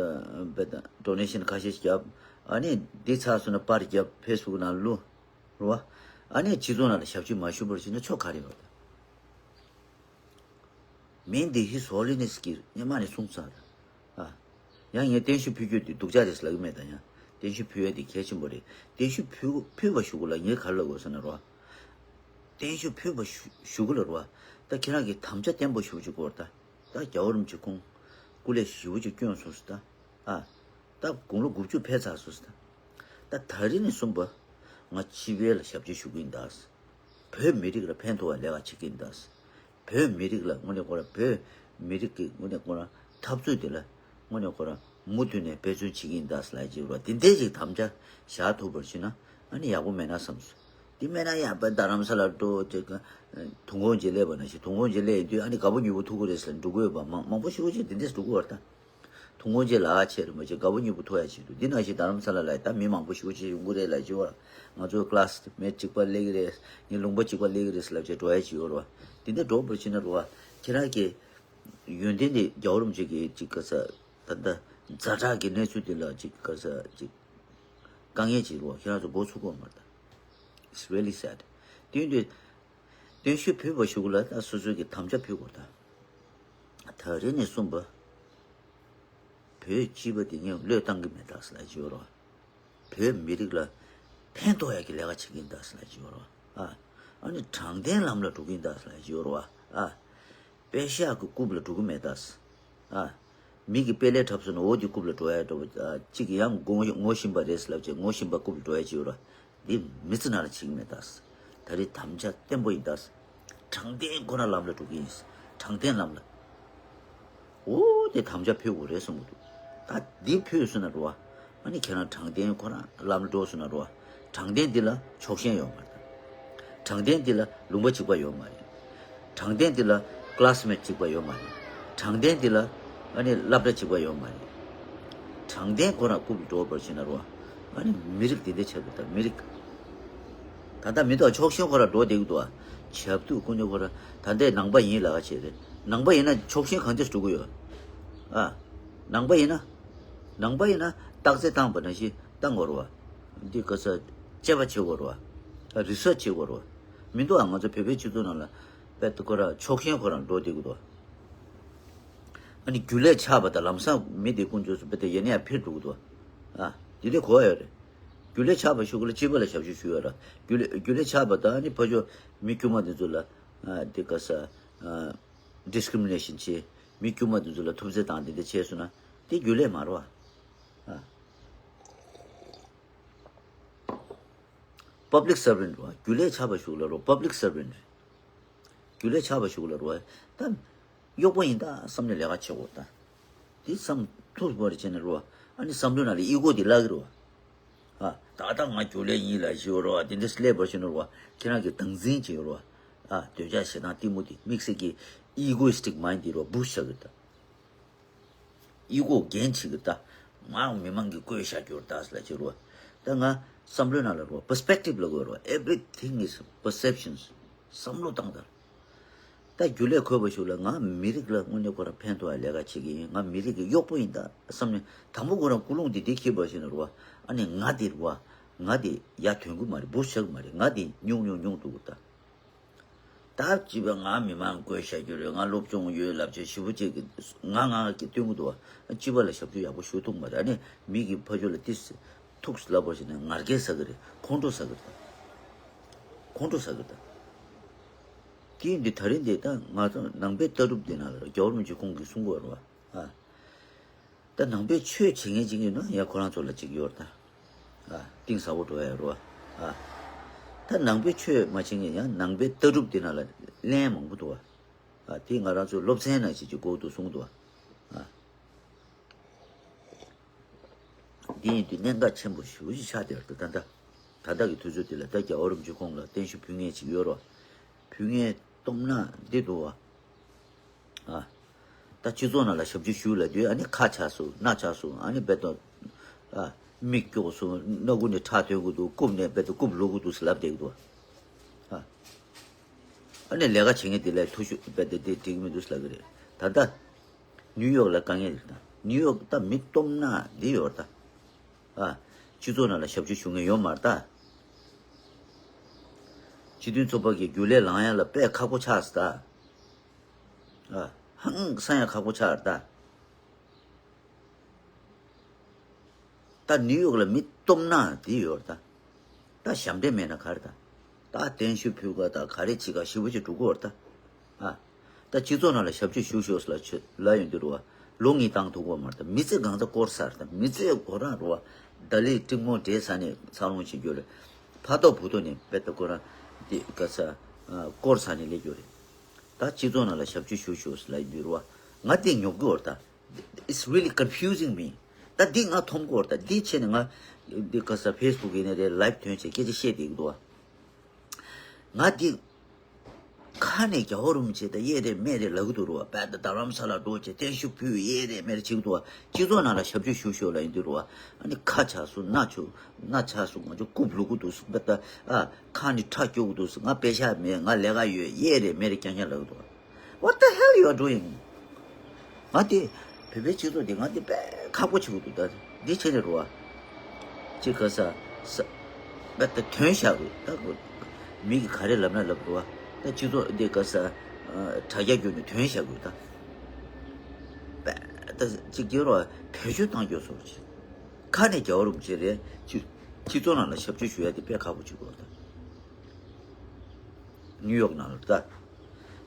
པ་ད་ཌོ་ནེ་ཤན་ཁ་ཤས་ཤིག་བརྒྱབ། ཨ་ནི་འདི་ཚར་སོང་ན་པར་བརྒྱབ་ཕེ་སི་བུག་ནང་བླུགས། རེད་བ། ཨ་ནི་སྤྱི་ཚོགས་ནང་ལ་ཞབས་ཕྱི་མ་ཞུ་བར་བྱས་ན་ཆོ་ག་རེ་ཡོད་ད། མིང་འདི་His Holiness གིས་སྔོན་མ་ནས་གསུངས་ཚར། ཨ། ཡང་ངས་བརྟན་བཞུགས་ཕུལ་རྒྱུ་དེ་སྡུག་ཅག་རེད་ལབ་ཀྱི་མེད་ད་ཡང་། བརྟན་བཞུགས་ཕུལ་ཡ་དེ་གལ་ཆེན་པོ་རེད། བརྟན་བཞུགས་ཕུལ་ཕུལ་བ་ཞུ་དགོས་ལ་ངས་ག་རེ་ལབ་དགོས་ཟེར་ན་རོ། བརྟན་བཞུགས་ཕུལ་བ་ཞུ་ཞུ་དགོས་ལ་རོ། ད་ཁྱེད་རང་གིས་དམ་བཅའ་བརྟན་པོ་ཞུ་ཅིག་དགོས་ད། ད་རྒྱལ་བ་རིན་པོ་ཆེ་ཁོང་སྐུ་ལས་ཞེ་པོ་ཅིག་བསྐྱོན་སོང་ཟེར་ད། ཨ། ད་དགུང་ལོ་དགུ་བཅུ་ཕེབས་ཚར་སོང་ཟེར་ད། ད་ད་རིང་ནས་བཟུང་བ་ང་སྤྱི་པའི་ལ་ཞབས་ཕྱི་ཞུ་གི་ཡིན་ད། བོད་མི་རིགས་ལ་ཕན་ཐོགས་པའི་ལས་ཀ་བྱེད་ཀྱི་ཡིན་ད། བོད་མི་རིགས་ལ་དངོས་གནས་ཁོ་རང་བོད་མི་རིགས་ཀྱི་དངོས་གནས་ཁོ་རང་འཐབ་རྩོད་དེ་ལ་དངོས་གནས་ཁོ་རང་མུ་མཐུད་ནས་འབད་བརྩོན་བྱེད་ཀྱི་ཡིན་ད་ཟེར་ལབ་ཀྱི་ཡོད་རེད་བ། དེ་འདྲའི་ཞིག་དམ་བཅའ་བཞག་ཐུབ་པར་བྱས་ན་ཨ་ནི་ཡག་པོ་མེད་ན་བསམ་སོང་། དེ་མེད་ན་ཡང་བོད་རྡ་རམ་ས་ལ་འགྲོ་ཅིག་དུས་འཁོར་རྗེས་སླེབས་པ་ནང་བཞིན་དུས་འཁོར་རྗེས་སླེབས་ཡོང་དུས་ཨ་ནི་དགའ་པོ་ཉེ་པོ་ཐུག་གི་རེད་ཟེར་འགྲོ་གི་ཡོད་པ་མང་མང་པོ་ཞིག་ཅིག་དེ་འདྲས་འགྲོ་གི་ཡོད་རེད་ད། དུས་འཁོར་རྗེས་ལ་ཆེར་མ་བྱེད་དགའ་པོ་ཉེ་པོ་ཐུག་ཡ་ཆེད་དུ་འདི་ནང་བཞིན་རྡ་རམ་ས་ལ་ལ་ད་མི་མང་པོ་ཞིག་ཅིག་ཡོང་གི་རེད་ལབ་ཀྱི་ཡོད་རེད། ང་ཚོའི་ཀླ་སི་མེ་ཊི་གཅིག་པ་སླེབས་ཀྱི་རེད། ངའི་ལུང་པ་གཅིག་པ་སླེབས་ཀྱི་རེད་ཟེར་ལབ་བྱས་འགྲོ་ཡ་ཅིག་ཡོད་རེད་བ། དེ་འདྲ་འགྲོ་བར་བྱས་ན་རེད་བ། ཁྱེད་རང་གི་ཡོན་ཏན་དེ་རྒྱལ་བ་རིན་པོ་ཆེ་གི་ཅིག་ག་ས་ད་ལྟ་ཛ་དྲག་གི་གནས་ཚུལ་དེ་ལ་ཅིག་ག་ས་ཅིག་དཀའ་ངལ་ཅིག་རེད་བ། ཁྱེད་རང་ཚོ་འགོ་ཚུགས་དགོས་མ་རེད་ད། It's really sad. དེ་ཡིན་དུས་བརྟན་བཞུགས་ཕུལ་བ་ཞུ་གི་ལ་ད་སོ་སོ་གི་དམ་བཅའ་ཕུལ་དགོས་ད། ད་རེས་ནས་གསུངས་པ། བོད་སྤྱི་པ་དེ་ངས་བློས་བཏང་གི་མེད་ད་ཟེར་ལབ་ཀྱི་ཡོད་རེད་བ། བོད་མི་རིགས་ལ་ཕན་ཐོགས་ཡག་གི་ལས་ཀ་བྱེད་ཀྱི་ཡིན་ད་ཟེར་ལབ་ཀྱི་ཡོད་རེད་བ། ཨ། ཨ་ནི་དྲང་བདེན་ལམ་ལ་འགྲོ་གི་ཡིན་ད་ཟེར་ལབ་ཀྱི་ཡོད་རེད་བ། ཨ། པེ་ཤག་གི་རྐུབ་ལ་འགྲོ་གི་མེད་ད་ཟེར། ཨ། མི་གི་དཔེ་ལས་འཁྲབ་སོང་ན་འོ་དེ་རྐུབ་ལ་འགྲོ་ཡ་འགྲོ་བ། ཨ། གཅིག་གིས་ཡང་ངོ་ངོ་ཤེས་པ་རེད་ཟེར་ལབ་བྱས་ངོ་ཤེས་པ་རྐུབ་ལ་འགྲོ་ཡ་ཅིག་ཡོད་རེད་བ། འདི་མི་ཚེ་ནང་ལ་བྱེད་ཀྱི་མེད་ད། ད་རེས་དམ་བཅའ་བརྟན་པོ་ཡིན་ད། དྲང་བདེན་ཁོ་ན་ལམ་ལ་འགྲོ་གི་ཡིན། དྲང་བདེན་ལམ་ལ། འོ་དེ་དམ་བཅའ་ཕུལ་དགོས་རེད་བསམ་གྱི་འདུག་ད་འདི་ཕུལ་སོང་ན་རེད་བ། ཨ་ནི་ཁྱེད་རང་དྲང་བདེན་ཁོ་ན་ལམ་ལ་འགྲོ་སོང་ན་རེད་བ། དྲང་བདེན་འདི་ལ་ཕྱོགས་ཞེན་ཡོད་མ་རེད། དྲང་བདེན་འདི་ལ་ལུང་པ་གཅིག་པ་ཡོད་མ་རེད། དྲང་བདེན་འདི་ལ་ཀླ་སི་མེ་ཊི་གཅིག་པ་ཡོད་མ་རེད། དྲང་བདེན་འདི་ལ་ཨ་ནི་སློབ་གྲྭ་གཅིག་པ་ཡོད་མ་རེད། དྲང་བདེན་ཁོ་རང་རྐུབ་འགྲོ་བར་བྱས་ན་རོ། ཨ་ནི་མི་རིགས་འདི་འདྲ་ཆགས་ཀྱི་ད་མི་རིགས། ད་ལྟ་མི་འདུག་ཕྱོགས་ཞེན་ཁོ་རང་འགྲོ་བསྡད་ཀྱི་འདུག་ཆབ་ཏུ་ཀུན་ནས་ཁོ་རང་ད་ལྟའི་ནང་པ་ཡིན་ལབ་ཀྱི་རེད། ནང་པ་ཡིན་ན་ཕྱོགས་ཞེན་གང་འདྲ་འགྲོ་གི་ཡོད། ཨ། ནང་པ་ཡིན་ན། ནང་པ་ཡིན་ན་རྟགས་གསལ་བཏང་བ་ནང་བཞིན་བཏང་དགོས་རེད་བ། འདི་ག་ས་དཔྱད་པ་བྱེད་དགོས་རེད་བ། རི་སར་ཆི་བྱེད་དགོས་རེད་བ། མི་འདུག་ཨ་ང་ཚོ་བོད་པའི་སྤྱི་ཚོགས་ནང་ལ་དཔེ་ཁོ་རང་ཕྱོགས་ཞེན་ཁོ་རང་འགྲོ་བསྡད་ཀྱི་འདུག་ཨ་ནི་རྒྱུ་ལས་ཆགས་པ་དང་ལམ་སང་མི་དེ་ཀུན་སྤྱོད་སུ་དཔེ་དེ་ཡེ་ནས་ཡང་འཕེལ་འགྲོ་གི་འདུག་ཨ། དེ་འདྲའི་གོ་བ་ཡོད་རེད། རྒྱུ་ལས་ཆགས་པ་ཞུ་གི་ལ་སྤྱི་པ་ལ་ཞབས་ཞུ་ཞུ་ཡོད་ར། རྒྱུ་ལས་རྒྱུ་ལས་ཆགས་པ་དང་ཨ་ནི་ཕ་ཆོས་མི་དཀྱུས་མ་དེ་ཚོ་ལ་ཨ་དེ་ག་ས་ཨ་ཌིསི་ཀི་རི་མི་ནེ་ཤན་བྱེད། མི་དཀྱུས་མ་དེ་ཚོ་ལ་ཐུབ་ཚོད་བཏང་དེ་འདྲ་བྱས་སོང་ན་དེ་རྒྱུ་ལས་མ་རེད་བ། ཨ། པབ་ལིག་སར་བེན་ཊི་རེད་བ། རྒྱུ་ལས་ཆགས་པ་ཞུ་གི་ལ་རོ་པབ་ལིག་སར་བེན་ཊི་རེད། རྒྱུ་ལས་ཆགས་པ་ཞུ་གི་ལ་རོ་ད། གཡོག་པོ་ཡིན་ད་བསམ་ནས་ལས་ཀ་བྱེད་དགོས་ད། དེ་བསམ་ཐུབ་པར་བྱས་ནས་རོ། ཨ་ནི་བསམ་བློའི་ནང་ལ་ཨི་གོ་དེ་བརླག་གི་རོ། ཨ། ད་ལྟ་ང་རྒྱུ་ལས་ཡིན་ལ་ཞུ་རོ་དེ་འདྲ་སླེབས་པར་བྱས་ནས་རོ། ཁྱེད་རང་གི་དམ་འཛིན་བྱེད་རོ། ཨ། འདོད་ཆགས་ཞེ་སྡང་གཏི་མུག་དེ་དམིགས་བསལ་གྱི་ཨི་གོ་ཡི་སི་ཊིག་མའིན་ཌི་དེ་རོ་བུ་ཤ་གི་ད། ཨི་གོ་འགན་བྱེད་གི་ད། ང་མི་མང་གི་བཀོད་བཞག་རྒྱུར་ད་ལ་བྱེད་རོ། ད་ང་བསམ་བློའི་ནང་ལ་རོ་པར་སི་པེག་ཊིབ་ལ་གོ་རོ། Everything is perceptions. བསམ་བློ་བཏང་ད། ད་རྒྱུ་ལས་འཁོར་བ་ཞིག་ལ་ང་མི་རིགས་ལ་དངོས་གནས་ཁོ་རང་ཕན་ཐོགས་ཡ་ལས་ཀ་བྱེད་ཀྱི་ཡིན། ང་མི་རིགས་ཀྱི་གཡོག་པོ་ཡིན་ད་བསམ་ནས་དང་པོ་ཁོ་རང་ཀུན་སློང་དེ་དེ་འཁྱེར་བ་ཞིག་ན་རོ། ཨ་ནི་ང་དེ་རོ། ང་དེ་ཡ་དོན་གི་མ་རེད། བུ་ཤ་གི་མ་རེད། ང་དེ་ཉུང་ཉུང་ཉུང་འདུག་ད། ད་སྤྱི་པ་ང་མི་མང་བཀོད་བཞག་རྒྱུ་རེད། ང་སློབ་སྦྱོང་ཡོད་ལབ་བྱས་ཞེ་པོ་ཅིག་ང་ང་གི་སྟོན་གི་འདུག་བ། སྤྱི་པ་ལ་ཞབས་ཞུ་ཡག་པོ་ཞུ་ཐུབ་མ་རེད། ཨ་ནི་མི་གི་ཕ་ཆོས་ལ་ཏིས་ཐུགས་ལབ་པ་ཞིག་ནས་ངར་སྐད་ཟ་གི་རེད། ཁོང་ཁྲོ་ཟ་གི་རེད། ཁོང་ཁྲོ་ཟ་གི་རེད། དེ་འདི་ད་རིང་འདི་ད་ང་ཚོ་ནང་པའི་ལྟ་གྲུབ་འདི་ནང་ལ་རྒྱལ་བ་རིན་པོ་ཆེ་ཁོང་གིས་གསུང་གི་ཡོད་རེད་བ། ཨ། ད་ནང་པའི་ཆོས་བྱེད་མཁན་ཅིག་ཡིན་ན་ཡང་ཁོ་རང་ཚོ་ལ་ཅིག་ཡོད་རེད་ད། ཨ། གཏིང་ཟབ་པོ་འགྲོ་ཡ་རོ། ཨ། ད་ནང་པའི་ཆོས་མ་བྱེད་མཁན་ཡང་ནང་པའི་ལྟ་གྲུབ་དེ་ནང་ལ་གླེང་མང་པོ་འདུག་བ། ཨ། དེ་ང་རང་ཚོའི་སློབ་ཚན་ནང་བཞིན་གྱི་གོ་དུ་གསུངས་འདུག་བ། ཨ། འདི་ཡིན་དུས་གནད་འགག་ཆེན་པོ་ཞེ་པོ་ཅིག་ཆགས་བསྡད་ཡོད་རེད་ད། ད་ད་ལྟ་གི་དུས་ཚོད་འདི་ལ་ད་རྒྱལ་བ་རིན་པོ་ཆེ་ཁོང་ལ་བརྟན་བཞུགས་ཕུལ་མཁན་ཅིག་ཡོད་རོ། ཕུལ་མཁན་སྟོབས་ན་འདི་འདུག་བ། ཨ། ད་སྤྱི་ཚོགས་ནང་ལ་ཞབས་ཕྱི་ཞུ་ལབ་དུས་ཨ་ནི་ཁ་ཆག་སོང་། སྣ་ཆག་སོང་། ཨ་ནི་རྦད་དེ། ཨ། མིག་སྐྱོག་སོང་། སྣ་ཁུག་ནས་ཁྲག་ཐོན་གི་འདུག་རྐུབ་ནས་རྦད་དེ་རྐུབ་ལོག་གི་འདུག་ཟེར་ལབ་བསྡད་ཀྱི་འདུག་ཨ། ཨ་ནི་ལས་ཀ་བྱེད་མཁན་དེ་ལ་ཐུ་ཤུ་རྦད་དེ་དེ་འགྲིག་གི་མི་འདུག་ཟེར་ལབ་ཀྱི་རེད། ད་ལྟ་ནིའུ་ཡོག་ལ་དཀའ་ངལ་རེད་ད། ནིའུ་ཡོག་ད་མི་སྟོབས་ན་འདི་ཡོད་རེད་ད། ཨ། སྤྱི་ཚོགས་ནང་ལ་ཞབས་ཕྱི་ཞུ་མཁན་ཡོད་མ་རེད་ད། སྤྱི་མཐུན་ཚོགས་པ་གི་རྒྱུན་ལས་ལངས་ཡ་ལ་དཔེ་ཁག་པོ་ཆགས་སོང་ད། ཨ། ཧང་སང་ཡ་ཁག་པོ་ཆགས་རེད་ད། ད་ནིའུ་ཡོག་ལ་མི་སྟོབས་ན་དེ་ཡོད་རེད་ད། ད་ཞབས་འདྲེན་མེད་ན་ག་རེ་ད། ད་བརྟན་བཞུགས་ཕུལ་ག་ད་ག་རེ་བྱེད་ག་ཞེ་པོ་ཅིག་འགྲོ་གི་ཡོད་རེད་ད། ཨ། ད་སྤྱི་ཚོགས་ནང་ལ་ཞབས་ཕྱི་ཞུ་ཤོག་ལ་ཆོས་ལ་ཡོང་དུས་རེད་བ། ལོ་གཉིས་བཏང་ཐུབ་ཀྱི་ཡོད་མ་རེད་ད། མི་ཚེ་གང་ཚ་སྐོར་ས་རེད་ད། མི་ཚེ་ཁོ་རང་རེད་བ། ད་ལི་ཀྲིང་མོ་འདྲེས་ས་ནས་འཚར་ལོངས་བྱེད་རྒྱུ་རེད། ཕ་ཐོག་བུ་ཐོག་ནས་དཔེ་ད་ཁོ་རང་དེ་ག་ས་སྐོར་ས་ནས་སླེབས་རྒྱུ་རེད། ད་སྤྱི་ཚོགས་ནང་ལ་ཞབས་ཕྱི་ཞུ་ཤོག་ལ་ཡོང་དུས་རེད་བ། ང་དེ་ཉོབ་ཀྱི་ཡོད་རེད་ད། It's really confusing me. ད་འདི་ང་མཐོང་གི་ཡོད་རེད་ད། འདི་བྱས་ནས་ང་འདི་ག་ས་ཕེ་སི་བུག་ཡིན་ནའི་རེད། ལའིབ་ཐོན་བྱས་སྐད་ཆ་བཤད་བསྡད་ཀྱི་འདུག་བ། ང་འདི་ཁ་ནས་རྒྱལ་བ་རིན་པོ་ཆེ་ད་ཡེ་རེད་མེ་རེད་ལབ་ཀྱི་འདུག་རེད་བ། དཔེ་ད་རྡ་རམ་ས་ལ་འགྲོ་བྱས་བརྟན་བཞུགས་ཕུལ་ཡེ་རེད་མེ་རེད་བྱེད་ཀྱི་འདུག་བ། སྤྱི་ཚོགས་ནང་ལ་ཞབས་ཕྱི་ཞུ་ཤོག་ལ་ཡོང་དུས་རེད་བ། ཨ་ནི་ཁ་ཆག་སོང་། སྣ་ཆུ་སྣ་ཆག་སོང་། ང་ཚོ་རྐུབ་ལུག་གི་འདུག་སོང་། དཔེ་ད་ཨ་ཁ་ནས་ཁྲག་སྐྱུག་གི་འདུག་སོང་། ང་པེ་ཤག་མེད། ང་ལས་ཀ་ཡོད། ཡེ་རེད་མེ་རེད་རྐྱང་རྐྱང་ལབ་ཀྱི་འདུག་བ། What the hell you are doing? ང་དེ་བོད་པའི་སྤྱི་ཚོགས་དེ་ང་དེ་དཔེ་ཁག་པོ་བྱེད་ཀྱི་འདུག་ད་འདི་བྱས་ནས་རེད་བ། ཅིག་ག་ས་ས་དཔེ་ད་དོན་བཞག་དགོས། ད་མི་གིས་ག་རེ་ལབ་ན་ལབ་རེད་བ། ད་སྤྱི་ཚོགས་འདི་ག་ས་དྲ་རྒྱ་བརྒྱུད་ནས་དོན་བཞག་དགོས། ད་དཔེ་ད་ཅིག་གི་རེད་བ། བེད་སྤྱོད་བཏང་རྒྱུ་བཟོ་འདྲ་ཅིག་ཁ་ནས་རྒྱལ་བ་རིན་པོ་ཆེ་རེད། སྤྱི་སྤྱི་ཚོགས་ནང་ལ་ཞབས་ཕྱི་ཞུ་ཡ་དེ་དཔེ་ཁག་པོ་བྱེད་དགོས། ད་ནིའུ་ཡོག་ནང་ལ་ད་ད་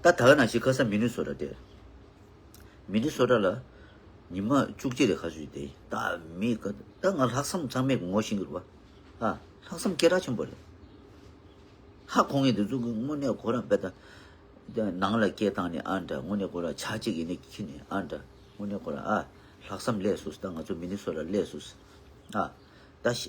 ད་ག་ནང་བཞིན་ག་ས་མི་ནི་སོ་ཊ་དེ། མི་ནི་སོ་ཊ་ལ་ཉི་མ་བཅུ་གཅིག་རེ་ཁ་ཤུ་དེ་ད་མི་ག་ད་ང་ལྷག་བསམ་ཚང་མས་ངོ་ཤེས་ཀྱི་རེད་བ། ཨ་ལྷག་བསམ་སྐད་གྲགས་ཆེན་པོ་རེད། ཧ་གོ་མཁན་དེ་ཚོ་གི་དངོས་གནས་ཁོ་རང་དཔེ་ད་ནང་ལ་སྐད་བཏང་ནས་ཨ་འདྲ། དངོས་གནས་ཁོ་རང་ཆ་གཅིག་ཡིན་ནས་ཁྱི་ནས་ཨ་འདྲ། དངོས་གནས་ཁོ་རང་ཨ་ལྷག་བསམ་སླེབས་སོང་། ད་ང་ཚོ་མི་ནི་སོ་ཊ་སླེབས་སོང་། ཨ་ད་ཤི་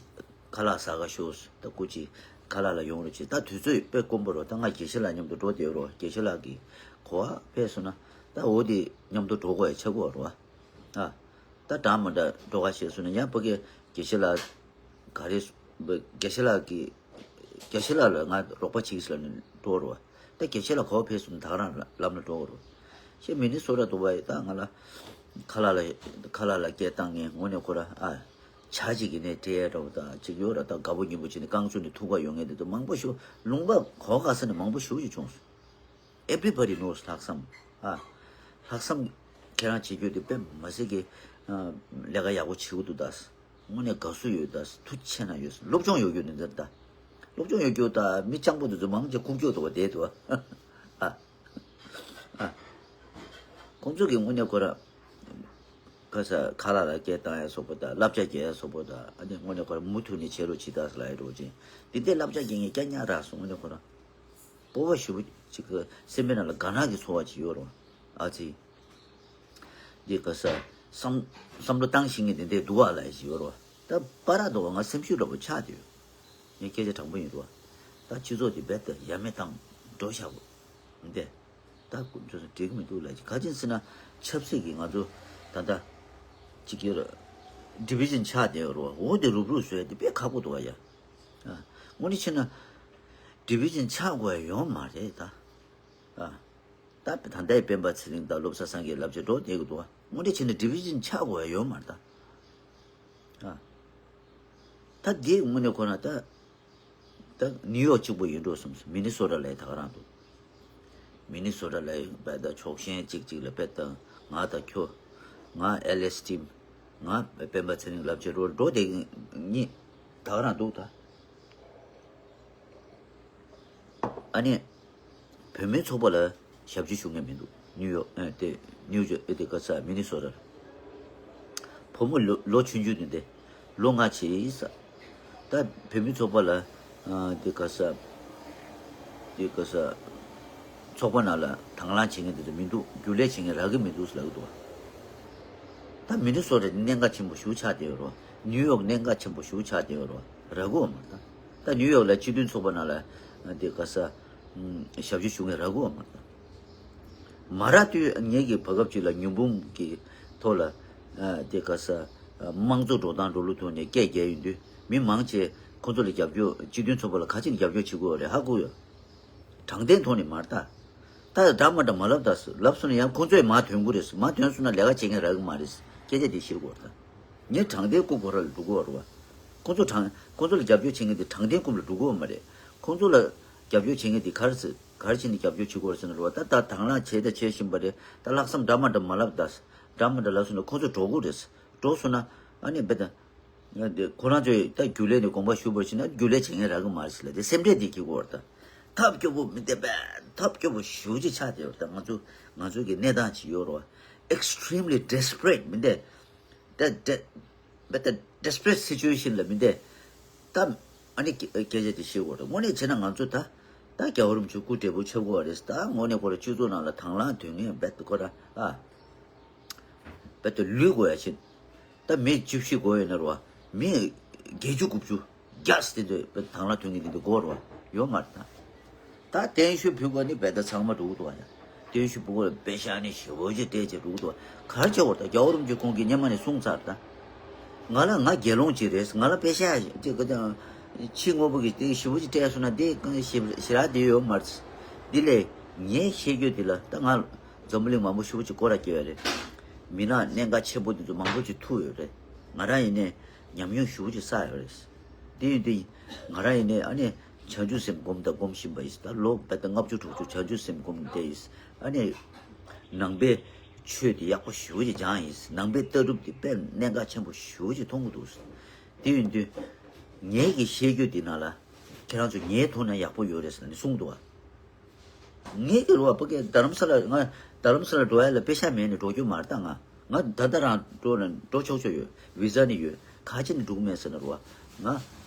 ཁ་ལག་ཟ་ག་ཤོག་ད་སྐུ་མཁྱེན་ཁ་ལག་ལ་ཡོང་རོགས་བྱེད། ད་དུས་ཚོད་དཔེ་དཀོན་པོ་རེད། ད་ང་དགེ་བཤེས་ལགས་མཉམ་དུ་འགྲོ་བསྡད་རོགས། དགེ་བཤེས་ལགས་ཀྱིས་གོ་བ་ཕེབས་སོང་ན་ད་འོ་དེ་མཉམ་དུ་འགྲོ་དགོས་ཡ་ཆགས་ཀྱི་ཡོད་རེད་བ། ཨ་ད་འདྲ་མི་འདྲ་འགྲོ་ག་ཤེས་སོང་ན་ཡང་ཕ་གི་དགེ་བཤེས་ལགས་ག་རེ་དགེ་བཤེས་ལགས་ཀྱིས་དགེ་བཤེས་ལགས་ལ་ང་རོགས་པ་བྱེད་ཟེར་ནས་འགྲོ་རོགས། ད་དགེ་བཤེས་ལགས་གོ་བ་ཕེབས་སོང་ན་ད་ག་རང་ལམ་ལ་འགྲོ་རོགས། ཤེས་མི་ནི་སོ་ཊ་འདུག་བ་ཡི་ད་ང་ལ་ཁ་ལག་ལ་ཁ་ལག་ལ་སྐད་བཏང་ངས་དངོས་གནས་ཁོ་ར་ཨ་ཆ་གཅིག་གི་ནས་སྤྲད་ཡ་འདྲ་བོ་ད་གཅིག་ཡོད་ར། ད་དགའ་པོ་ཉིན་པོ་བྱས་ནས་རྐང་བཙུགས་ནས་ཐུག་ག་ཡོང་མཁན་དེ་ཚོ་མང་པོ་ཞིག་ལུང་པ་གོ་ག་ས་ནས་མང་པོ་ཞིག་ཅིག་བྱུང་སོང་། Everybody knows ལྷག་བསམ། ཨ་ལྷག་བསམ་ཁྱེད་རང་བྱེད་རྒྱུ་དེ་དཔེ་མ་སྲིད་ཀྱི་ཨ་ལས་ཀ་ཡག་པོ་བྱེད་ཀྱི་འདུག་ད། དངོས་གནས་དགའ་བསུ་ཡོད་ད། ཐུགས་ཆེ་གནང་ཡོད། སློབ་སྦྱོང་ཡོད་རྒྱུ་ནི་འདིར་ད། སློབ་སྦྱོང་ཡོད་རྒྱུ་ད་མི་སྤྱང་པོ་དེ་ཚོ་མང་ཆེ་ཁུག་ཀྱོག་འདུག་བ་བསྡད་འདུག་བ། ཨ་ཨ་ཁོང་ཚོ་གི་དངོས་གནས་ཁོ་ར་ཁ་ས་ཁ་ལག་ལ་སྐད་བཏང་ཡ་སོགས་པ་ད་བསླབ་བྱ་རྒྱག་ཡ་སོགས་པ་ད་ཨ་ནི་དངོས་གནས་ཁོ་ར་མུ་མཐུད་ནས་བྱེད་རོགས་བྱེད་ད་ལ་ཡ་རོགས་བྱེད། འདི་འདྲའི་བསླབ་བྱ་རྒྱག་མཁན་རྐྱང་རྐྱང་རག་སོང་། དངོས་གནས་ཁོ་ར་སྤོབས་པ་ཞེ་པོ་ཅིག་གི་སེམས་པའི་ནང་ལ་དགའ་སྣང་གི་ཚོར་བ་ཅིག་ཡོད་རེད་བ། ཨ་ཙི། འདི་ག་ས་བསམ་བསམ་བློ་བཏང་ཤེས་མཁན་དེ་འདྲས་འདུག་བ་ལ་ཞིག་ཡོད་རེད་བ། ད་པ་ར་འདུག་བ། ང་སེམས་ཤུགས་འདྲ་པོ་ཆག་བསྡད་ཡོད། ངས་སྐད་ཆ་དྲང་པོ་ཡིན་རེད་བ། ད་སྤྱི་ཚོགས་འདི་རྦད་དེ་ཡ་མེད་བཏང་འགྲོ་བཞག་གོ། འདི་ད་ཁོ་ཚོ་འགྲིག་གི་མི་འདུག་ལ་ཞིག་ག་ཅིན་ཟེར་ན་ཆབ་སྲིད་ཀྱི་ང་ཚོ་ད་ལྟ་གཅིག་གི་ཌི་བི་ཞན་ཆགས་བསྡད་ཡོད་རེད་བ། འོ་དེ་རུབ་རུབ་བཟོ་ཡ་དེ་དཔེ་ཁག་པོ་འདུག་བ་ཡ། ཨ་དངོས་གནས་བྱས་ན་ཌི་བི་ཞན་ཆགས་དགོས་ཡ་ཡོད་མ་རེད་ད། ཨ། ད་ད་ལྟའི་སྤེན་པ་ཚེ་རིང་དང་བློ་བཟང་སངས་རྒྱས་ལབ་བྱས་འགྲོ་བསྡད་ཀྱི་འདུག་བ། དངོས་འབྲེལ་བྱས་ན་ཌི་བི་ཞན་ཆགས་དགོས་ཡ་ཡོད་མ་རེད་ད། ཨ། ད་འདི་དངོས་གནས་ཁོ་ན་ད་ད་ནིའུ་ཡོག་གཅིག་པོ་ཡིན་འགྲོ་བསམ་སོང་། མི་ནི་སོ་ཊ་ལ་ཡི་ད་ག་རང་འདུག་མི་ནི་སོ་ཊ་ལ་ཡི་དཔེ་ད་ཕྱོགས་ཞེན་གཅིག་གཅིག་ལ་དཔེ་ད་ང་དང་ཁྱོད། ང་ཨེ་ལེ་སི་ཊིམ། ང་སྤེན་པ་ཚེ་རིང་ལབ་བྱས་འགྲོ་འགྲོ་བསྡད་མཁན་གཉིས་ད་ག་རང་འདུག་ད། ཨ་ནི། བུད་མེད་ཚོགས་པ་ལ་ཞབས་ཕྱི་ཞུ་མཁན་མི་འདུག་ནིའུ་ཡོག་ཨ་དེ་ནིའུ་ཡོག་ཨ་དེ་ག་ས་མི་ནི་སོ་ཊ་ལ། བུ་མོ་ལོ་ལོ་ཆུང་ཆུང་དེ་འདྲ་ལོ་ལྔ་བྱས་ས། ད་བུད་མེད་ཚོགས་པ་ལ་ཨ་དེ་ག་ས་དེ་ག་ས་ཚོགས་པ་ནང་ལ་དང་བླངས་བྱེད་མཁན་དེ་ཚོ་མི་འདུག་རྒྱུན་ལས་བྱེད་མཁན་རག་གི་མི་འདུག་ལབ་ཀྱི་འདུག་ད་མི་ནི་སོ་ཊ་གནད་འགག་ཆེན་པོ་ཞེ་པོ་ཆགས་བསྡད་ཡོད་རེད་བ། ནིའུ་ཡོག་གནད་འགག་ཆེན་པོ་ཞེ་པོ་ཆགས་བསྡད་ཡོད་རེད་བ། རག་གི་ཡོད་མ་རེད་ད། ད་ནིའུ་ཡོག་ལ་སྤྱི་མཐུན་ཚོགས་པ་ནང་ལ་དེ་ག་ས་ཞབས་ཕྱི་ཞུ་མཁན་རག་གི་ཡོད་མ་རེད་ད། མ་རག་དུས་ངེད་ཀྱིས་བར་སྐབས་ཅིག་ལ་ཉི་འབུམ་གྱི་ཐོག་ལ་དེ་ག་ས་དམངས་གཙོ་འགྲོ་སྟངས་འགྲོ་ལུགས་ཐོག་ནས་སྐད་རྒྱག་ཡོང་དུས་མི་མང་ཆེ་ཁོ་ཚོ་ལ་རྒྱབ་སྐྱོར་སྤྱི་མཐུན་ཚོགས་པ་ལ་ག་ཅིག་རྒྱབ་སྐྱོར་བྱེད་དགོས་རེད་ཧ་གོ་ཡོད། དྲང་བདེན་ཐོག་ནས་མ་རེད་ད། ད་འདྲ་མ་འདྲ་མ་ལབ་ད་ཟེར་ལབ་སོང་ན་ཡང་ཁོང་ཚོས་མར་ཐོན་གྱི་རེད་ཟེར། མར་ཐོན་སོང་ན་ལས་ཀ་བྱེད་མཁན་རག་གི་མ་རེད་ཟེར། སྐད་ཆ་དེ་བཤད་དགོས་རེད་ད། ངས་དྲང་བདེན་རྐུབ་བོ་ར་ལ་འགྲོ་གི་ཡོད་རེད་བ། ཁོང་ཚོ་དྲང་ཁོང་ཚོ་ལ་རྒྱབ་སྐྱོར་བྱེད་མཁན་དེ་དྲང་བདེན་རྐུབ་ལ་འགྲོ་གི་ཡོད་མ་རེད། ཁོང་ཚོ་ལ་རྒྱབ་སྐྱོར་བྱེད་མཁན་དེ་ག་རེ་ཟེར། ག་རེ་བྱས་ནས་རྒྱབ་སྐྱོར་བྱེད་དགོས་རེད་ཟེར་ན་རེད་བ། ད་ད་དང་བླངས་བྱས་ད་བྱས་བཞིན་པ་རེད། ད་ལྷག་བསམ་འདྲ་མ་འདྲ་མ་ལབ། ད་འདྲ་མ་འདྲ་ལབ་སོང་ན་ཁོ་ཚོ་འགྲོ་དགོས་རེད། འགྲོ་སོང་ན་ཨ་ནི་བེད་ད། ཁོ་རང་ཚོས་ད་རྒྱུན་ལས་ནས་དགོངས་པ་ཞུས་པར་བྱས་ན་རྒྱུན་ལས་བྱེད་མཁན་རག་གི་མ་རེད་ཟེར་ལབ་དེ་སེམས་ཁྲལ་དེ་སྐྱེ་གི་ཡོད་རེད་ད། ཐབས་སྐྱོ་པོ་མི་བདེ་བས་ཐབས་སྐྱོ་པོ་ཞེ་པོ་ཅིག་ཆགས་བསྡད་ཡོད་རེད་ད། ང་ཚོ་ང་ཚོ་གི་གནས་སྟངས་ཅིག་ཡོད་རེད་བ། Extremely desperate མི་བདེ། ད་ད་ད་desperate situation ལ་མི་བདེ། ད་ཨ་ནི་སྐད་ཆ་དེ་བཤད་དགོས་རེད། དངོས་གནས་བྱས་ན་ང་ཚོ་ད་ད་རྒྱལ་བ་རིན་པོ་ཆེ་སྐུ་བགྲེས་པོ་ཆགས་དགོས་རེད། ད་དངོས་གནས་ཁོ་རང་སྤྱི་ཚོགས་ནང་ལ་དང་བླངས་དོན་གཉེར་བེད་ཁོ་རང་ཨ། བེད་དུ་ལུས་དགོས་ཡ་ཆེ། ད་མི་བཅུ་བཞི་དགོས་ཡོད་ན་རེད་བ། མི་བརྒྱད་ཅུ་དགུ་བཅུ་བརྒྱ་དེ་ཚོ་དང་བླངས་དོན་གཉེར་དེ་འདྲ་དགོས་རེད་བ། ཡོད་མ་རེད་ད། ད་བརྟན་བཞུགས་ཕུལ་དགོས་ནི་བེད་ད་ཚང་མ་འགྲོ་གི་འདུག་བ་ཡ། བརྟན་བཞུགས་ཕུལ་དགོས་ལ་པེ་ཤ་ནི་ཞེ་པོ་ཅིག་སྤྲད་བྱས་འགྲོ་གི་འདུག་བ། ག་རེ་བྱེད་དགོས་རེད་ད། རྒྱལ་བ་རིན་པོ་ཆེ་ཁོང་གིས་སྔོན་མ་ནས་གསུངས་ཚར་ད། ང་ལ་ང་དགེ་སློང་ཅིག་རེད། ང་ལ་པེ་ཤ་ཅིག་ག་ཅང་ཕྱི་དངོས་པོ་གི་དེ་ཞེ་པོ་ཅིག་སྤྲད་སོང་ན་དེ་ཞེ་ཞེ་དྲག་དེ་ཡོད་མ་རེད། དེ་ལས་ངས་བཤད་རྒྱུ་དེ་ལ་ད་ང་འཛམ་བུ་གླིང་མང་པོ་ཞེ་པོ་ཅིག་སྐོར་ར་སྐྱེལ་བ་རེད། མི་ནག་གནད་འགག་ཆེན་པོ་དེ་ཚོ་མང་པོ་ཅིག་ཐུག་ཡོད་རེད། ང་རང་ཡིན་ནའི་ཉམས་མྱོང་ཞེ་པོ་ཅིག་བསགས་ཡོད་རེད། དེ་ཡིན་དུས་ང་རང་ཡིན་ནའི་ཨ་ནི་བྱང་ཆུབ་སེམས་སྒོམ་དང་སྒོམ་བཞིན་པ་ཡིན། ད་ལོ་བརྒྱད་དང་ལྔ་བཅུ་དྲུག་ཅུ་བྱང་ཆུབ་སེམས་སྒོམ་བསྡད་ཡིན། ཨ་ནི་ནང་པའི་ཆོས་དེ་ཡག་པོ་ཞེ་པོ་ཅིག་སྦྱངས་ཡིན། ནང་པའི་ལྟ་གྲུབ་དེ་དཔེ་གནད་འགག་ཆེན་པོ་ཞེ་པོ་ཅིག་མཐོང་གི་འདུག། དེ་ཡིན་དུས་ངས་ཀྱི་བཤད་རྒྱུ་དེ་ནང་ལ་ཁྱེད་རང་ཚོ་ངའི་ཐུགས་ན་ཡག་པོ་ཡོད་རེད་ཟེར་ནས་གསུངས་འདུག་བ། ངས་ཀྱི་རུ་བ་ཕ་གི་རྡ་རམ་ས་ལ་ང་རྡ་རམ་ས་ལ་འགྲོ་ཡ་ལ་པེ་ཤ་མེད་ནས་འགྲོ་རྒྱུ་མ་རེད་ད། ང་ང་ད་ལྟ་རང་འགྲོ་ན་འགྲོ་ཆོག་ཆོག་ཡོད། བི་ཟ་ནི་ཡོད། ག་ཅི་ནས་འགྲོ་གི་མེད་ཟེར་ན་རུ་བ་ང་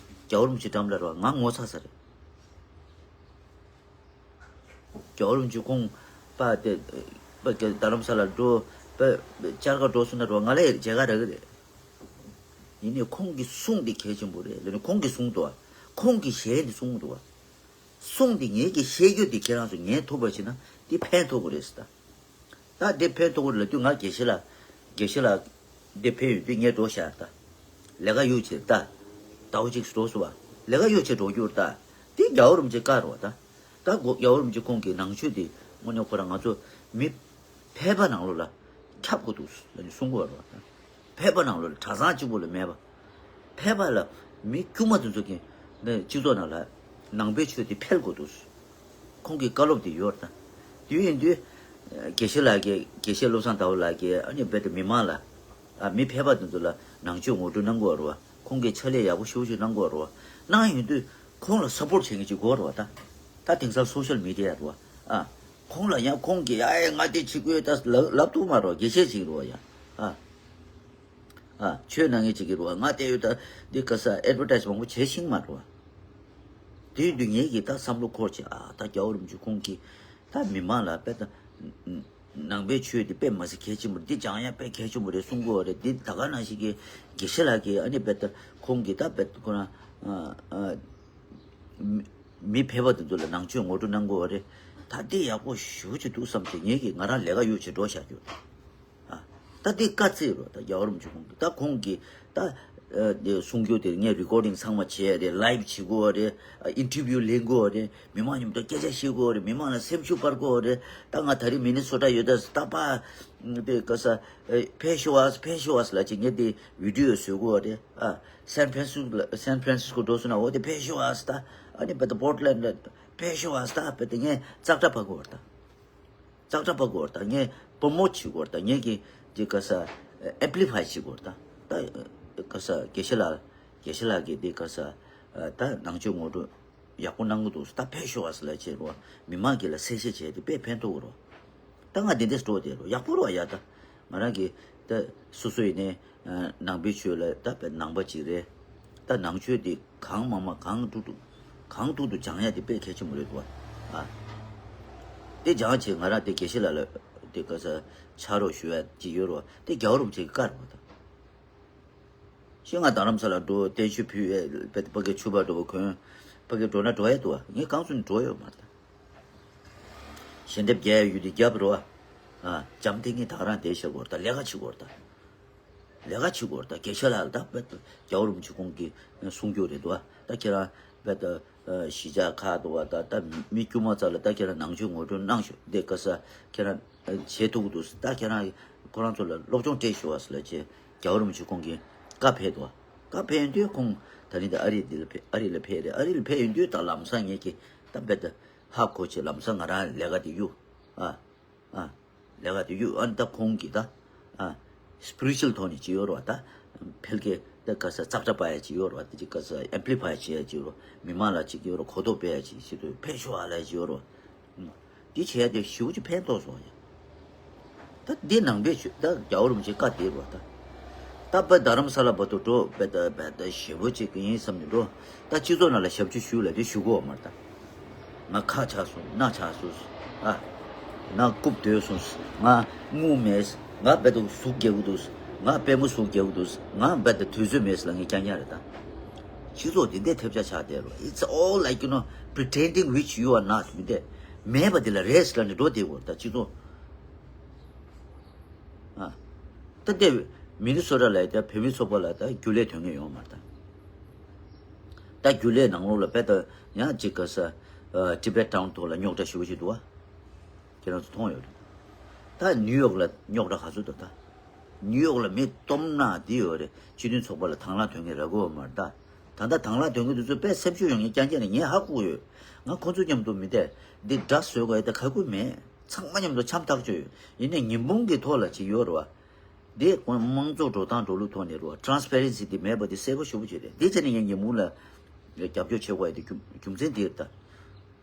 རྒྱལ་བ་རིན་པོ་ཆེ་འགྲམ་ལ་རུ་བ་ང་ངོ་ཚ་ས་རེད། རྒྱལ་བ་རིན་པོ་ཆེ་ཁོང་པ་དེ་པ་གི་རྡ་རམ་ས་ལ་འགྲོ་པ་བཅར་ག་འགྲོ་སོང་ན་རུ་བ་ང་ལ་མཇལ་ཁ་རག་གི་རེད། ཡིན་ནའི་ཁོང་གི་གསུང་འདི་གལ་ཆེན་པོ་རེད་ལབ་ནས་ཁོང་གིས་གསུངས་འདུག་བ། ཁོང་གི་ཞལ་འདི་གསུངས་འདུག་བ། གསུང་འདི་ངེད་ཀྱི་བཤད་རྒྱུ་འདི་ཁྱེད་རང་ཚོ་ཉན་ཐུབ་པ་བྱས་ན་འདི་ཕན་ཐོགས་ཀྱི་རེད་ཟེར་ད། ད་འདི་ཕན་ཐོགས་ཀྱི་རེད་ལབ་དུས་ང་དགེ་བཤེས་ལགས་དགེ་བཤེས་ལགས་འདི་ཕན་ཡོད་དུས་ངས་འགྲོ་བཞག་ད། ལས་ཀ་གཡུག་བྱེད་ད། ཟླ་བ་གཅིག་འགྲོ་སོང་བ། ལས་ཀ་གཡུག་བྱེད་འགྲོ་རྒྱུ་རེད་ད། འདི་རྒྱལ་བ་རིན་པོ་ཆེ་བཀའ་རེད་བ་ད། ད་སྒོ་རྒྱལ་བ་རིན་པོ་ཆེ་ཁོང་གི་ནང་ཆོས་འདི་དངོས་གནས་ཁོ་རང་ང་ཚོ་མི་ཕལ་པ་ནང་ལོགས་ལ་ཁྱབ་དགོས་འདུག་ལབ་ནས་གསུང་གི་ཡོད་རེད་བ་ད། ཕལ་པ་ནང་ལོགས་ལ་གྲྭ་ཚང་གཅིག་པོ་ལ་མེད་པ། ཕལ་པ་ལ་མི་དཀྱུས་མ་དེ་ཚོ་གི་ནས་སྤྱི་ཚོགས་ནང་ལ་ནང་པའི་ཆོས་དེ་འཕེལ་དགོས་འདུག་ཁོང་གི་བཀའ་སློབ་དེ་ཡོད་རེད་ད། དེ་ཡིན་དུས་དགེ་བཤེས་ལགས་ཀྱིས་དགེ་བཤེས་བློ་བཟང་དར་བ་ལགས་ཀྱིས་ཨ་ནི་རྦད་དེ་མི་མང་ལ་ཨ་མི་ཕལ་པ་དེ་ཚོ་ལ་ནང་ཆོས་ངོ་སྤྲོད་གནང་དགོས་རེད་བ། ཁོང་གིས་ཕྱག་ལས་ཡག་པོ་ཞེ་པོ་ཅིག་གནང་དགོས་རེད་བ། གནང་ཡོང་དུས་ཁོང་ལ་སབ་པོར་བྱེད་མཁན་ཅིག་དགོས་རེད་བ་ད། ད་དེང་སང་སོ་ཤལ་མི་ཌི་ཡ་རེད་བ། ཨ་ཁོང་ལ་ཡང་ཁོང་གིས་ཨ་ཨེ་ང་དེ་བྱེད་དགོས་ད་ལབ་ལབ་ཐུབ་མ་རེད་བ། དགེ་བཤེས་ཅིག་རེད་བ་ཡ། ཨ། ཨ། ཆོས་གནང་མཁན་ཅིག་གི་རུ་བ་ང་བལྟས་ཡོད་ད་འདི་ག་ས་ཨེཌ་ཝར་ཊའིཛ་མང་པོ་བྱེད་ཤེས་མ་རུ་བ། དེ་ཡིན་དུས་ངེད་ཀྱིས་ད་བསམ་བློ་འཁོར་བྱས་ཨ་ད་རྒྱལ་བ་རིན་པོ་ཆེ་ཁོང་གིས་ད་མི་མང་ལ་དཔེ་ད་ནང་པའི་ཆོས་འདི་དཔེ་མ་སྲིད་གལ་ཆེན་པོ་འདི་སྦྱང་ཡ་དཔེ་གལ་ཆེན་པོ་རེད་གསུང་གི་ཡོད་རེད། འདི་ད་ག་ནང་བཞིན་གྱི་དགེ་བཤེས་ལགས་ཀྱིས་ཨ་ནི་དཔེ་ད་ཁོང་གིས་ད་དཔེ་ཁོ་རང་ཨ་ཨ་མི་མི་ཕལ་པ་དེ་ཚོ་ལ་ནང་ཆོས་ངོ་སྤྲོད་གནང་གི་ཡོད་རེད། ད་འདི་ཡག་པོ་ཞེ་པོ་ཅིག་འདུག་བསམ་བྱས་ངེད་ཀྱིས་ང་རང་ལས་ཀ་གཡུག་བྱས་འགྲོ་བཞག་རྒྱུ། ཨ། ད་འདི་བཀའ་བརྩིས་རོ། ད་རྒྱལ་བ་རིན་པོ་ཆེ་ཁོང་གིས་ད་ཁོང་གིས་ད་ཨ་འདི་གསུང་རྒྱུ་དེ་ངས་རི་ཀོར་ཌིང་ཚང་མ་བྱས་རེད། ལའིབ་བྱེད་དགོས་རེད། ཨ་ཨིན་ཊར་བིའུ་ལེན་དགོས་རེད། མི་མང་མཉམ་དུ་སྐད་ཆ་བཤད་དགོས་རེད། མི་མང་ལ་སེམས་ཤུགས་སྤར་དགོས་རེད། ད་ང་ད་རེས་མི་ནི་སོ་ཊ་ཡོད་ད་ད་པ་འདི་ག་ས་ཕེབས་ཤོག་ཨ་ཕེབས་ཤོག་ཨ་ལ་ཅིག་ངས་འདི་བི་ཌི་ཡོ་བཟོ་དགོས་རེད། ཨ་སན་ཕྲན་སིས་ཀོ་ལ་སན་ཕྲན་སིས་ཀོ་འགྲོ་སོང་ན་འོ་དེ་ཕེབས་ཤོག་ཨ་ད་ཨ་ནི་བེ་ད་པོར་ཊ་ལེན་ཌ་ཕེབས་ཤོག་ཨ་ད་བེ་ད་ངས་ཙག་སྒྲ་ཕབ་དགོས་རེད་ད། ཙག་སྒྲ་ཕབ་དགོས་རེད་ད། ངས་པོ་རོ་མོཊ་བྱེད་དགོས་རེད་ད། ངས་ཀྱི་ཀྱི་ག་ས་ཨེམ་པི་ལི་ཕའི་བྱེད་དགོས་རེད་ད། ད་ག་ས་དགེ་བཤེས་ལགས་དགེ་བཤེས་ལགས་ཀྱིས་འདི་ག་ས་ད་ནང་ཆོས་ངོ་སྤྲོད་ཡག་པོ་གནང་གི་འདུག་ད་ཕེབས་ཤོག་ཨ་ཟེར་ལབ་བྱས་རོ། མི་མང་གི་ལ་གསལ་བཤད་བྱས་ཏེ་དཔེ་ཕན་ཐོགས་རོ། ད་ང་འདི་འདྲས་འགྲོ་བསྡད་རོ། ཡག་པོ་རོ་ཡ། ད་ང་རང་གི་ད་སོ་སོ་ཡིན་ནའི་ནང་པའི་ཆོས་ལ་ད་དཔེ་ནང་པ་ཅིག་རེད། ད་ནང་ཆོས་དེ་གང་མང་མང་གང་ཐུབ་ཐུབ་གང་ཐུབ་ཐུབ་སྦྱང་ཡ་དེ་དཔེ་གལ་ཆེན་པོ་རེད་འདུག་ཨ། དེ་སྦྱང་བྱས་ང་རང་དེ་དགེ་བཤེས་ལགས་ལ་དེ་ག་ས་ཕྱག་རོགས་ཞུ་ཡ་ཅིག་ཡོད་རོ། དེ་རྒྱལ་བ་རིན་པོ་ཆེ་གི་བཀའ་རེད་པ་ད། ཤི་ང་རྡ་རམ་ས་ལ་འགྲོ་བརྟན་བཞུགས་ཕུལ་ཡས་ཕ་གི་ཕ་གི་ཕྱུ་པ་འགྲོ་བ་གོན། ཕ་གི་འགྲོ་ན་འགྲོ་ཡས་འདུག་བ། ངས་གང་སུ་ནས་འགྲོ་ཡོད་མ་རེད། ཞལ་འདེབས་རྒྱག་ཡས་ཡོད་དུས་རྒྱབ་རོགས། ཨ་འཇམ་ཐིང་ངེ་ད་ག་རང་བསྡད་བཞག་གོ་རེད་ད། ལས་ཀ་བྱེད་གོ་རེད་ད། ལས་ཀ་བྱེད་གོ་རེད་ད། དགེ་བཤེས་ལགས་ལ་ད་རྒྱལ་བ་རིན་པོ་ཆེ་ཁོང་གིས་གསུང་རྒྱུ་རེད་འདུག་བ། ད་ཁྱེད་རང་རྦད་དེ་གཞིས་ཆགས་ཁག་འདུག་བ། ད་ད་མི་དཀྱུས་མ་རྩ་ལ་ད་ཁྱེད་རང་ནང་ཆོས་ངོ་སྤྲོད་གནང་ཤོག་འདི་ག་ས་ཁྱེད་རང་བྱེད་ཐུབ་ཀྱི་འདུག་ད་ཁྱེད་རང་ཁོ་རང་ཚོ་ལ་སློབ་སྦྱོང་སྤྲད་ཤོག་ཨ་ཟེར་ལབ་བྱས་རྒྱལ་བ་རིན་པོ་ཆེ་ཁོང་གིས་བཀའ་ཕེབས་འདུག་བ། བཀའ་ཕེབས་ཡོང་དུས་ཁོང་ད་རིང་ད་ཨ་རི་འདི་ལ་ཕེབས། ཨ་རི་ལ་ཕེབས་རེད། ཨ་རི་ལ་ཕེབས་ཡོང་དུས་ད་ལམ་སང་ངེད་ཀྱིས་ད་རྦད་དེ་ ཧ་གོ་བྱས་ལམ་སང་ང་རང་ལས་ཀ་དེ་གཡུག་ཨ། ཨ། ལས་ཀ་དེ་གཡུག་ཨ་ནི་ད་ཁོང་གིས་ད། ཨ། སི་པི་རི་ཅུ་ཨལ་ཐོག་ནས་བྱེད་ཡོད་རེད་བ་ད། ཕལ་སྐད་ད་ག་ས་ཙག་སྒྲ་སྤར་ཡ་བྱེད་ཡོད་རེད་བ་ད་ཅིག་ག་ས་ཨེམ་པི་ལི་ཕའི་བྱེད་ཡ་བྱེད་ཡོད་རེད་བ། མི་མང་ལ་ཅིག་ཡོད་རེད་གོ་རྟོགས་སྤེལ་ཡ་ཅིག་བྱེད་དུས་ཕན་ཤོག་ཨ་ལས་བྱེད་ཡོད་རེད་བ། འདི་བྱས་ཏེ་ཞེ་པོ་ཅིག་ཕན་ཐོགས་སོང་ཡ། ད་འདི་ནང་པའི་ཆོས་ད་རྒྱལ་བ་རིན་པོ་ཆེ་བཀའ་དེ་རེད་བ་ད། ད་པ་རྡ་རམ་ས་ལ་བར་དུ་འགྲོ་པའི་ད་པའི་ད་ཞེ་པོ་ཅིག་ཡིན་བསམ་ནས་འགྲོ། ད་སྤྱི་ཚོགས་ནང་ལ་ཞབས་ཕྱི་ཞུ་ལ་དེ་ཞུ་གོ་མ་རེད་ད། ང་ཁ་ཆག་སོང་སྣ་ཆག་སོང་ཨ། ང་རྐུབ་སྡོད་སོང་། ང་དངུལ་མེད། ང་རྦད་དེ་ཟུག་རྒྱག་གི་འདུག་ང་པད་མོ་ཟུག་རྒྱག་གི་འདུག་ང་རྦད་དེ་དུས་ཚོད་མེད་ལབ་མཁན་རྐྱང་རྐྱང་རེད་ད། སྤྱི་ཚོགས་འདི་འདྲའི་ཐེབས་ཆག་ཆགས་བསྡད་རོ། It's all like, you know, pretending which you are not. མི་འདི་མེད་པ་འདི་ལ་རེད་ཟེར་ལབ་ནས་འགྲོ་བསྡད་ཡོད་ད་སྤྱི་ཚོགས། ཨ། ད་ལྟའི་མི་ནི་སོ་ཊ་ལ་ཡ་ད་བོད་མི་ཚོགས་པ་ལ་ད་རྒྱུན་ལས་དོན་གཉེར་ཡོང་མ་རེད་ད། ད་རྒྱུན་ལས་ནང་ལོགས་ལ་དཔེ་ད་ཡང་ཅིག་ག་ས་ཊི་བེཊ་ཊའུན་ཐོག་ལ་རྙོག་དྲ་ཞེ་པོ་ཅིག་འདུག་བ། ཁྱེད་རང་ཚོ་མཐོང་ཡོད་རེད། ད་ནིའུ་ཡོག་ལ་རྙོག་དྲ་ག་ཚོད་འདུག་ད། ནིའུ་ཡོག་ལ་མི་སྟོང་ནག་འདི་ཡོད་རེད། སྤྱི་མཐུན་ཚོགས་པ་ལ་དང་བླངས་དོན་གཉེར་རག་གི་ཡོད་མ་རེད་ད། ད་ལྟ་དང་བླངས་དོན་གཉེར་དེ་ཚོ་དཔེ་སེམས་ཤུགས་ཡོང་མཁན་རྐྱང་རྐྱང་རེད། ངས་ཧ་གོ་ཡོད། ང་ཁོང་ཚོ་མཉམ་དུ་མི་བསྡད། འདི་དགྲ་བཟོ་དགོས་ཡ་ད་ག་གུ་མེད། ཚང་མ་མཉམ་དུ་འཆམ་ཐག་ཆོད་ཡོད། ཡིན་ནའི་ཉིན་གུང་གི་ཐོག་ལ་ཅིག་ཡོད་རེད་བ། འདི་དམངས་གཙོ་འགྲོ་སྟངས་འགྲོ་ལུགས་ཐོག་ནས་རེད་བ། ཊ་རན་སི་པེ་རེན་སི་འདི་མེད་པ་འདི་གསལ་པོ་ཞེ་པོ་ཅིག་རེད། འདི་བྱས་ནས་ངས་ཉིན་གུང་ལ་རྒྱབ་སྐྱོར་བྱེད་དགོས་ཡ་དེ་རྒྱུ་རྒྱུ་མཚན་འདི་རེད་ད།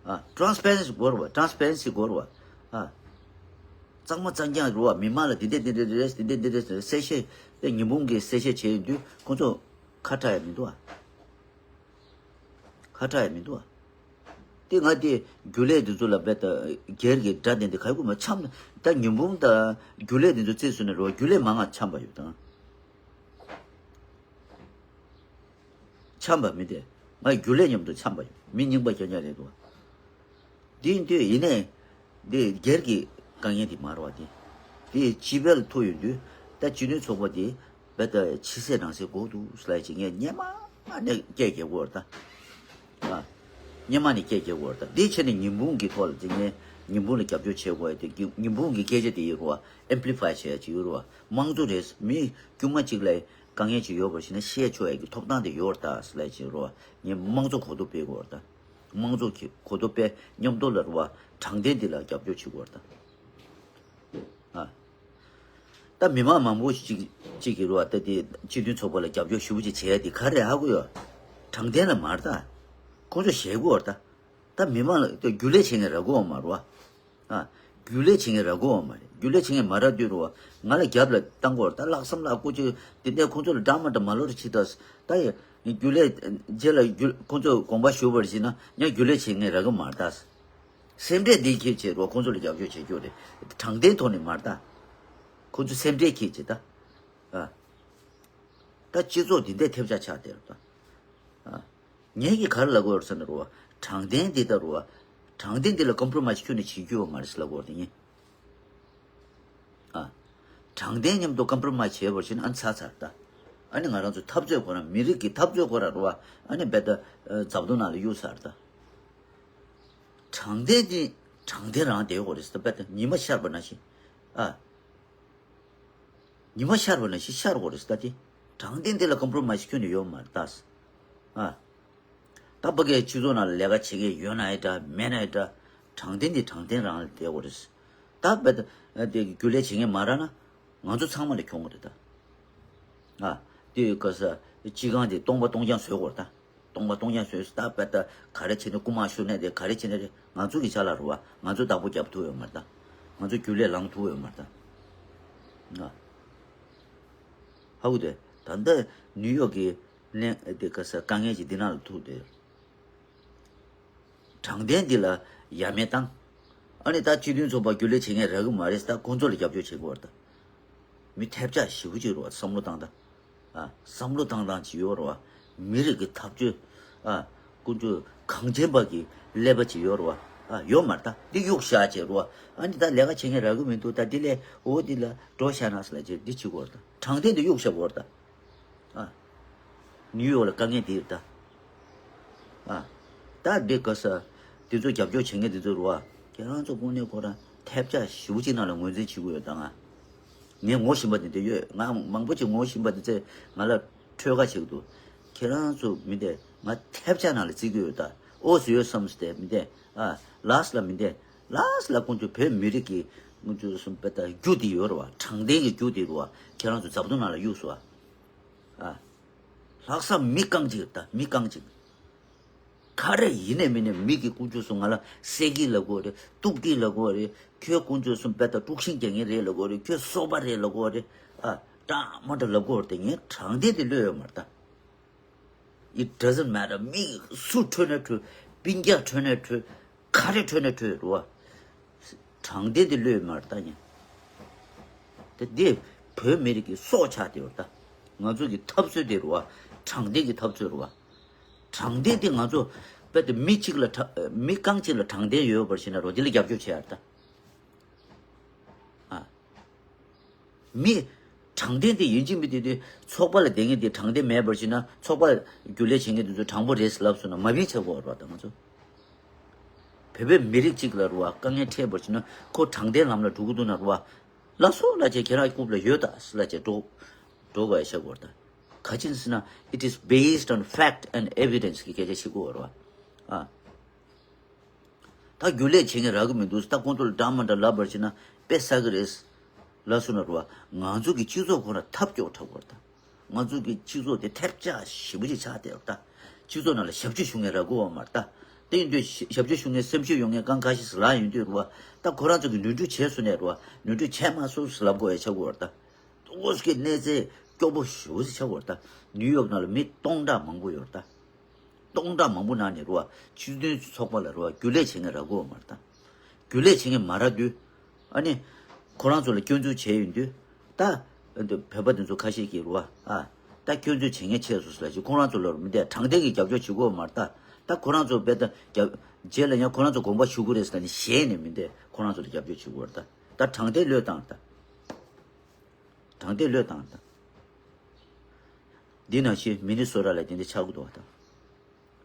ཨ། ཊ་རན་སི་པེ་རེན་སི་དགོས་རེད་བ། ཊ་རན་སི་པེ་རེན་སི་དགོས་རེད་བ། ཨ། གཙང་མ་གཙང་རྐྱང་རེད་བ། མི་མང་ལ་འདི་འདྲས་འདི་འདྲས་རེད། འདི་འདྲས་འདི་འདྲས་གསལ་བཤད་དེ་ཉིན་གུང་གི་གསལ་བཤད་བྱས་ཡོང་དུས་ཁོང་ཚོ་ཁ་ཁྲ་ཡ་མི་འདུག་ཨ། ཁ་ཁྲ་ཡ་མི་འདུག་ཨ། དེ་ང་དེ་རྒྱུན་ལས་དེ་ཚོ་ལ་རྦད་དེ་སྒེར་གྱི་དགྲ་དེ་འདི་ག་གུ་མ་འཆམ་ད་ཉིན་གུང་ད་རྒྱུན་ལས་དེ་ཚོ་རྩིས་སུ་ནས་རོ་རྒྱུན་ལས་མང་ང་འཆམ་པ་ཡོད་དང་། འཆམ་པ་མི་དེ་ང་རྒྱུན་ལས་མཉམ་དུ་འཆམ་པ་ཡོད། མི་རྙིང་པ་རྐྱང་རྐྱང་རེད་འདུག་ཨ། འདི་འདི་ཡིན་ནའི་འདི་སྒེར་གྱི་དཀའ་ངལ་འདི་མ་རེད་བ། འདི་འདི་སྤྱི་པའི་ཐོག་ཡོང་དུས་ད་སྤྱི་མཐུན་ཚོགས་པ་འདི་རྦད་དེ་ཕྱི་གསལ་ནང་གསལ་དགོས་འདུག་ཟེར་ལབ་ཅིག་ངས་སྔོན་མ་ནས་སྐད་རྒྱག་གི་ཡོད་རེད་ད། ཨ། སྔོན་མ་ནས་སྐད་རྒྱག་གི་ཡོད་རེད་ད། འདི་བྱས་ནས་ཉིན་གུང་གི་ཐོག་ལ་འདི་ངས་ཉིན་གུང་ལ་རྒྱབ་སྐྱོར་བྱེད་དགོས་ཡ་དེ་ཉིན་གུང་གི་སྐད་ཆ་དེ་ཡིན་རུང་བ་ཨེམ་པི་ལི་ཕའི་བྱེད་ཡ་ཅིག་ཡོད་རུང་བ་དམངས་གཙོ་རེད། མི་དཀྱུས་མ་གཅིག་ལ་དཀའ་ངལ་ཅིག་ཡོད་པ་ཞིག་ན་བཤད་ཆོག་ཡ་གི་ཐོབ་ཐང་དེ་ཡོད་རེད་ད་ཟེར་ལབ་ཅིག་ཡོད་རུང་བ་ངས་དམངས་གཙོ་གོ་རྟོགས་སྤེལ་དགོས་རེད་ད། དམངས་གཙོ་གི་གོ་རྟོགས་སྤེལ་མཉམ་དུ་ལ་རུ་བ་དྲང་བདེན་འདི་ལ་རྒྱབ་སྐྱོར་བྱེད་དགོས་རེད་ད། ཨ། ད་མི་མང་མང་པོ་ཞིག་ཅིག་གི་རུ་བ་ད་དེ་སྤྱི་མཐུན་ཚོགས་པ་ལ་རྒྱབ་སྐྱོར་ཞེ་པོ་ཅིག་བྱས་ཏེ་ག་རེ་ཧ་གོ་ཡོད། དྲང་བདེན་ལ་མ་རེད་ད། ཁོང་ཚོ་ཞེད་དགོས་རེད་ད། ད་མི་མང་ལ་ད་རྒྱུན་ལས་བྱེད་མཁན་རག་གི་ཡོད་མ་རེད་བ། ཨ། རྒྱུན་ལས་བྱེད་མཁན་རག་གི་ཡོད་མ་རེད། རྒྱུན་ལས་བྱེད་མཁན་མ་རག་དུས་རུ་བ་ང་ལ་རྒྱབ་ལ་བཏང་དགོས་རེད་ད། ལྷག་བསམ་ལྷག་སྐུ་ཅིག་དེ་འདྲས་ཁོང་ཚོ་ལ་འདྲ་མ་འདྲ་མ་ལོ་རེ་བྱེད་ད། ད་ཡ། རྒྱུན་ལས་རྗེས་ལ་རྒྱུ་ཁོང་ཚོས་དགོངས་པ་ཞུ་བར་བྱེད་ན་ཡང་རྒྱུན་ལས་བྱེད་མཁན་རག་གི་མ་རེད་ད། སེམས་ཁྲལ་འདི་ཁྱེད་བྱེད་རོགས། ཁོང་ཚོ་ལ་རྒྱབ་སྐྱོར་བྱེད་རྒྱུ་རེད། དྲང་བདེན་ཐོག་ནས་མ་རེད་ད། ཁོང་ཚོ་སེམས་ཁྲལ་ཁྱེད་བྱེད་ད། ཨ། ད་སྤྱི་ཚོགས་འདི་འདྲའི་ཐེབས་ཆག་ཆགས་བསྡད་རེད་ད། ཨ། ངས་ཀྱིས་ག་རེ་ལབ་དགོས་རེད་ཟེར་ན་རུ་བ། དྲང་བདེན་འདི་ལྟ་རུ་བ། དྲང་བདེན་འདི་ལ་ཀོམ་པོ་རོ་མའི་སི་ཁྱོན་ནས་བྱེད་རྒྱུ་ཡོད་མ་རེད་ཟེར་ལབ་དགོས་རེད་ངས། ཨ། དྲང་བདེན་མཉམ་དུ་ཀོམ་པོ་རོ་མའི་སི་བྱས་པར་བྱས་ན་ཨ་ནི་ཚར་ཚར་ད། ཨ་ནི་ང་རང་ཚོའི་འཐབ་རྩོད་ཁོ་རང་མི་རིགས་ཀྱི་འཐབ་རྩོད་ཁོ་རང་རུ་བ་ཨ་ནི་རྦད་དེ་རྫབ་རྡོ་ནང་ལ་གཡུག་ཚར་ད། དྲང་བདེན་དེ་དྲང་བདེན་རང་བསྡད་དགོས་རེད་ཟེར་ད་རྦད་དེ་ཉི་མ་ཤར་བ་ནང་བཞིན། ཨ། ཉི་མ་ཤར་བ་ནང་བཞིན་ཤར་དགོས་རེད་ཟེར་ད་དེ། དྲང་བདེན་དེ་ལ་ཀོམ་པོ་རོ་མའི་སི་ཁྱོན་ནས་ཡོད་མ་རེད་ད། ཨ། ད་ཕ་གིའི་སྤྱི་ཚོགས་ནང་ལ་ལས་ཀ་བྱེད་མཁན་ཡོད་ན་ཡང་འདྲ་མེད་ན་ཡང་འདྲ། དྲང་བདེན་དེ་དྲང་བདེན་རང་ལ་བསྡད་དགོས་རེད། ད་རྦད་དེ་རྒྱུན་ལས་བྱེད་མཁན་མ་རག་ན་ང་ཚོ་ཚང་མ་ལ་གྱོང་རེད་ད། ཨ། དེ་ཡོད་ག་ས་སྤྱི་ཁང་དེ་སྟོང་པ་སྟོང་རྐྱང་བཟོས་དགོས་རེད་ད། སྟོང་པ་སྟོང་རྐྱང་བཟོས་ད་རྦད་དེ་ག་རེ་བྱས་ནས་རྐུ་མ་ཤོར་ནས་དེ་ག་རེ་བྱས་ནས་དེ་ང་ཚོ་གི་ཅ་ལག་རེད་བ། ང་ཚོ་བདག་པོ་རྒྱབ་ཐུབ་ཡོད་མ་རེད་ད། ང་ཚོ་རྒྱུན་ལས་ལངས་ཐུབ་ཡོད་མ་རེད་ད། ཨ། ཧ་གོ་དེ། ད་ལྟ་ནིའུ་ཡོག་གི་གནས་དེ་ག་ས་དཀའ་ངལ་གྱི་འདི་ནང་ལ་ཐུག་དེ། དྲང་བདེན་འདི་ལ་ཡ་མེད་བཏང་། ཨ་ནི་ད་སྤྱི་མཐུན་ཚོགས་པ་རྒྱུན་ལས་བྱེད་མཁན་རག་གི་མ་རེད་ད། ཁོང་ཚོ་ལ་རྒྱབ་སྐྱོར་བྱེད་དགོས་རེད་ད། མི་ཐེབས་ཆག་ཞེ་པོ་ཅིག་རེད་བ། བསམ་བློ་བཏང་ད། ཨ། བསམ་བློ་བཏང་སྟངས་ཅིག་ཡོད་རེད་བ། མི་རིགས་ཀྱི་འཐབ་རྩོད། ཨ། ཀུན་སྤྱོད་གངས་ཅན་པ་གི་ཀླད་པ་ཅིག་ཡོད་རེད་བ། ཨ། ཡོད་མ་རེད་ད། འདི་གཡུག་བཞག་བྱས་རེད་བ། ཨ་ནི་ད་ལས་ཀ་བྱེད་མཁན་རག་གི་མི་འདུག་ད་འདི་ལས་འོ་འདི་ལ་འགྲོ་བཞག་ན་ཟེར་ལབ་བྱས་འདི་བྱེད་དགོས་རེད་ད། དྲང་བདེན་འདི་གཡུག་བཞག་དགོས་རེད་ད། ཨ། ནིའུ་ཡོག་ལ་དཀའ་ངལ་དེ་རེད་ད། ཨ། ད་འདི་ག་ས། དེ་ཚོ་རྒྱབ་སྐྱོར་བྱེད་མཁན་དེ་ཚོ་རུ་བ། ཁྱེད་རང་ཚོ་དངོས་གནས་ཁོ་རང་ཐེབས་ཆག་ཞེ་པོ་ཅིག་ནང་ལ་ངོས་འཛིན་བྱེད་དགོས་ཡོད་ད་ང་། ངས་ངོ་ཤེས་པ་དེ་འདྲ་ཡོད། ང་མང་པོ་ཅིག་ངོ་ཤེས་པ་དེ་ཚོས་ང་ལ་ཁྲོས་ཁ་བྱེད་ཀྱི་འདུག་ཁྱེད་རང་ཚོ་མི་དེ་ང་ཐེབས་ཆག་ནང་ལ་བརྩི་གི་ཡོད་ད། ཨོ་སི་ཡོད་བསམ་སྟེ་མི་འདེ། ཨ། ལགས་ལ་མི་འདེ། ལགས་ལ་ཀུན་སྤྱོད་བོད་མི་རིགས་ཀྱི་ཀུན་སྤྱོད་སུམ་པ་ད་རྒྱུ་དེ་ཡོད་རེད་བ། དྲང་བདེན་གྱི་རྒྱུ་དེ་རེད་བ། ཁྱེད་རང་ཚོ་འཛབ་ཐོང་ནང་ལ་གཡུགས་སོང་བ། ཨ། ལྷག་བསམ་མི་རྐང་གཅིག་ད་མི་རྐང་གཅིག་ག་རེ་ཡིན་ནས་མིན་ནས་མི་གི་ཀུན་སྤྱོད་སུ་ང་ལ་བསད་ཀྱི་ལབ་དགོས་རེད། གཏུབ་ཀྱི་ལབ་དགོས་རེད། ཁྱོད་ཀུན་སྤྱོད་སུམ་པ་ད་དཀྲུག་ཤིང་རྒྱག་མཁན་རེད་ལབ་དགོས་རེད། ཁྱོད་སོ་པ་རེད་ལབ་དགོས་རེད། ཨ། འདྲ་མ་འདྲ་ལབ་དགོས་རེད། དེ་ངས་དྲང་བདེན་དེ་ལོས་ཡོད་མ་རེད་ད། It doesn't matter. མི་སུ་ཁྲོས་ན་ཁྲོས། སྤུན་ཀྱག་ཁྲོས་ན་ཁྲོས། ག་རེ་ཁྲོས་ན་ཁྲོས་རེད་བ། དྲང་བདེན་དེ་ལོས་མ་རེད་ད་ཉན། དེ་དེ་བོད་མི་རིགས་ཀྱི་སྲོག་ཆགས་དེ་ཡོད་ད། ང་ཚོ་གི་འཐབ་རྩོད་དེ་རེད་བ། དྲང་བདེན་གྱི་འཐབ་རྩོད་རེད་བ། དྲང་བདེན་དེ་ང་ཚོ་དཔེ་དེ་མི་གཅིག་ལ་དྲ- མི་རྐང་གཅིག་ལ་དྲང་བདེན་ཡོད་པར་བྱས་ན་རོ། དེ་ལ་རྒྱབ་སྐྱོར་བྱེད་ཡ་རེད་ད། ཨ། མི། དྲང་བདེན་དེ་ཡིན་གཅིག་མིན་གཅིག་དེ་ཚོགས་པ་ལ་བསྡད་མཁན་དེ་དྲང་བདེན་མེད་པར་བྱས་ན། ཚོགས་པ་རྒྱུན་ལས་བྱེད་མཁན་དེ་ཚོ་དྲང་པོ་རེད་ལབ་སོང་ན་མ་བིན་ཆགས་དགོས་རེད་བ། ད་ང་ཚོ་བོད་པའི་མི་རིགས་གཅིག་ལ་རེད་བ། དཀའ་ངལ་འཕྲད་པར་བྱས་ན་ཁོ་དྲང་བདེན་ལམ་ལ་འགྲོ་གི་འདུག་ན་རེད་བ། ལགས་སོ་ལབ་བྱས་ཁྱེད་རང་རྐུབ་ལ་ཡོད་ད་ལབ་བྱས་འགྲོ་འགྲོ་དགོས་ཡ་ཆགས་དགོས་རེད་ད། ག་ཅི་ཡིན་ཟེར་ན། It is based on fact and evidence གི་སྐད་ཆ་བཤད་དགོས་རེད་བ། ཨ། ད་རྒྱུན་ལས་བྱེད་མཁན་རག་གི་མི་འདུག་ད་ཁོང་ཚོ་ལ་འདྲ་མ་འདྲ་ལབ་པར་བྱས་ན་དཔེ་བསགས་ཀྱི་རེད། ལབ་སོང་ན་རེད་བ། ང་ཚོ་གི་སྤྱི་ཚོགས་ཁོ་རང་ཐབས་སྐྱོ་དྲགས་པ་རེད་ད། ང་ཚོ་གི་སྤྱི་ཚོགས་དེ་ཐལ་ཆ་ཞེ་པོ་ཅིག་ཆགས་བསྡད་ཡོད་ད། སྤྱི་ཚོགས་ནང་ལ་ཞབས་ཕྱི་ཞུ་མཁན་རག་གི་ཡོད་མ་རེད་ད། དེ་ཡིན་དུས་ཞབས་ཞབས་ཕྱི་ཞུ་མཁན་སེམས་ཤུགས་ཡོད་མཁན་གང་ག་ཞིག་ལབ་ཡོང་དུས་རེད་བ། ད་ཁོ་རང་ཚོ་གི་ནོར་འཁྲུལ་བྱས་སོང་ནས་རེད་བ། ནོར་འཁྲུལ་བྱས་མ་སོང་ཟེར་ལབ་དགོས་ཡ་ཆགས་ཀྱི་ཡོད་རེད་ད། ཏོག་ཙམ་གནས་ཚད་སྐྱོ་པོ་ཞེ་པོ་ཅིག་ཆགས་ཀྱི་ཡོད་རེད་ད། ནིའུ་ཡོག་ནང་ལ་མི་སྟོང་ཕྲག་མང་པོ་ཡོད་རེད་ད། སྟོང་ཕྲག་མང་པོ་ནང་ནས་རེད་བ། སྤྱི་མཐུན་ཚོགས་པ་ལ་རེད་བ། རྒྱུན་ལས་བྱེད་མཁན་རག་གི་ཡོད་མ་རེད་ད། རྒྱུན་ལས་བྱེད་མཁན་མ་རག་དུས། ཨ་ནི། ཁོ་རང་ཚོ་ལ་སྐྱོན་འཛུགས་བྱས་ཡོང་དུས། ད། བོད་པ་དེ་ཚོ་ཁ་ཤས་ཀྱིས་རེད་བ། ཨ། ད་སྐྱོན་འཛུགས་བྱེད་མཁན་ཆགས་སོང་ཟེར་ལབ་ཅིག་ཁོ་རང་ཚོ་ལ་མི་འདེ་དྲང་བདེན་གྱི་རྒྱབ་སྐྱོར་བྱེད་དགོས་མ་རེད་ད། ད་ཁོ་རང་ཚོ་དཔེ་ད་རྒྱབ། རྗེས་ལ་ཡང་ཁོ་རང་ཚོ་དགོངས་པ་ཞུ་དགོས་རེད་ཟེར་ནས་ཞེད་ནས་མི་འདེ་ཁོ་རང་ཚོ་ལ་རྒྱབ་སྐྱོར་བྱེད་དགོས་རེད་ད། ད་དྲང་བདེན་བློས་བཏང་རེད་ད། དྲང་བདེན་བློས་བཏང་། འདི་ནང་བཞིན་མི་ནི་སོ་ཊ་ལ་དེ་འདྲ་ཆགས་ཀྱི་འདུག་བ་དང་།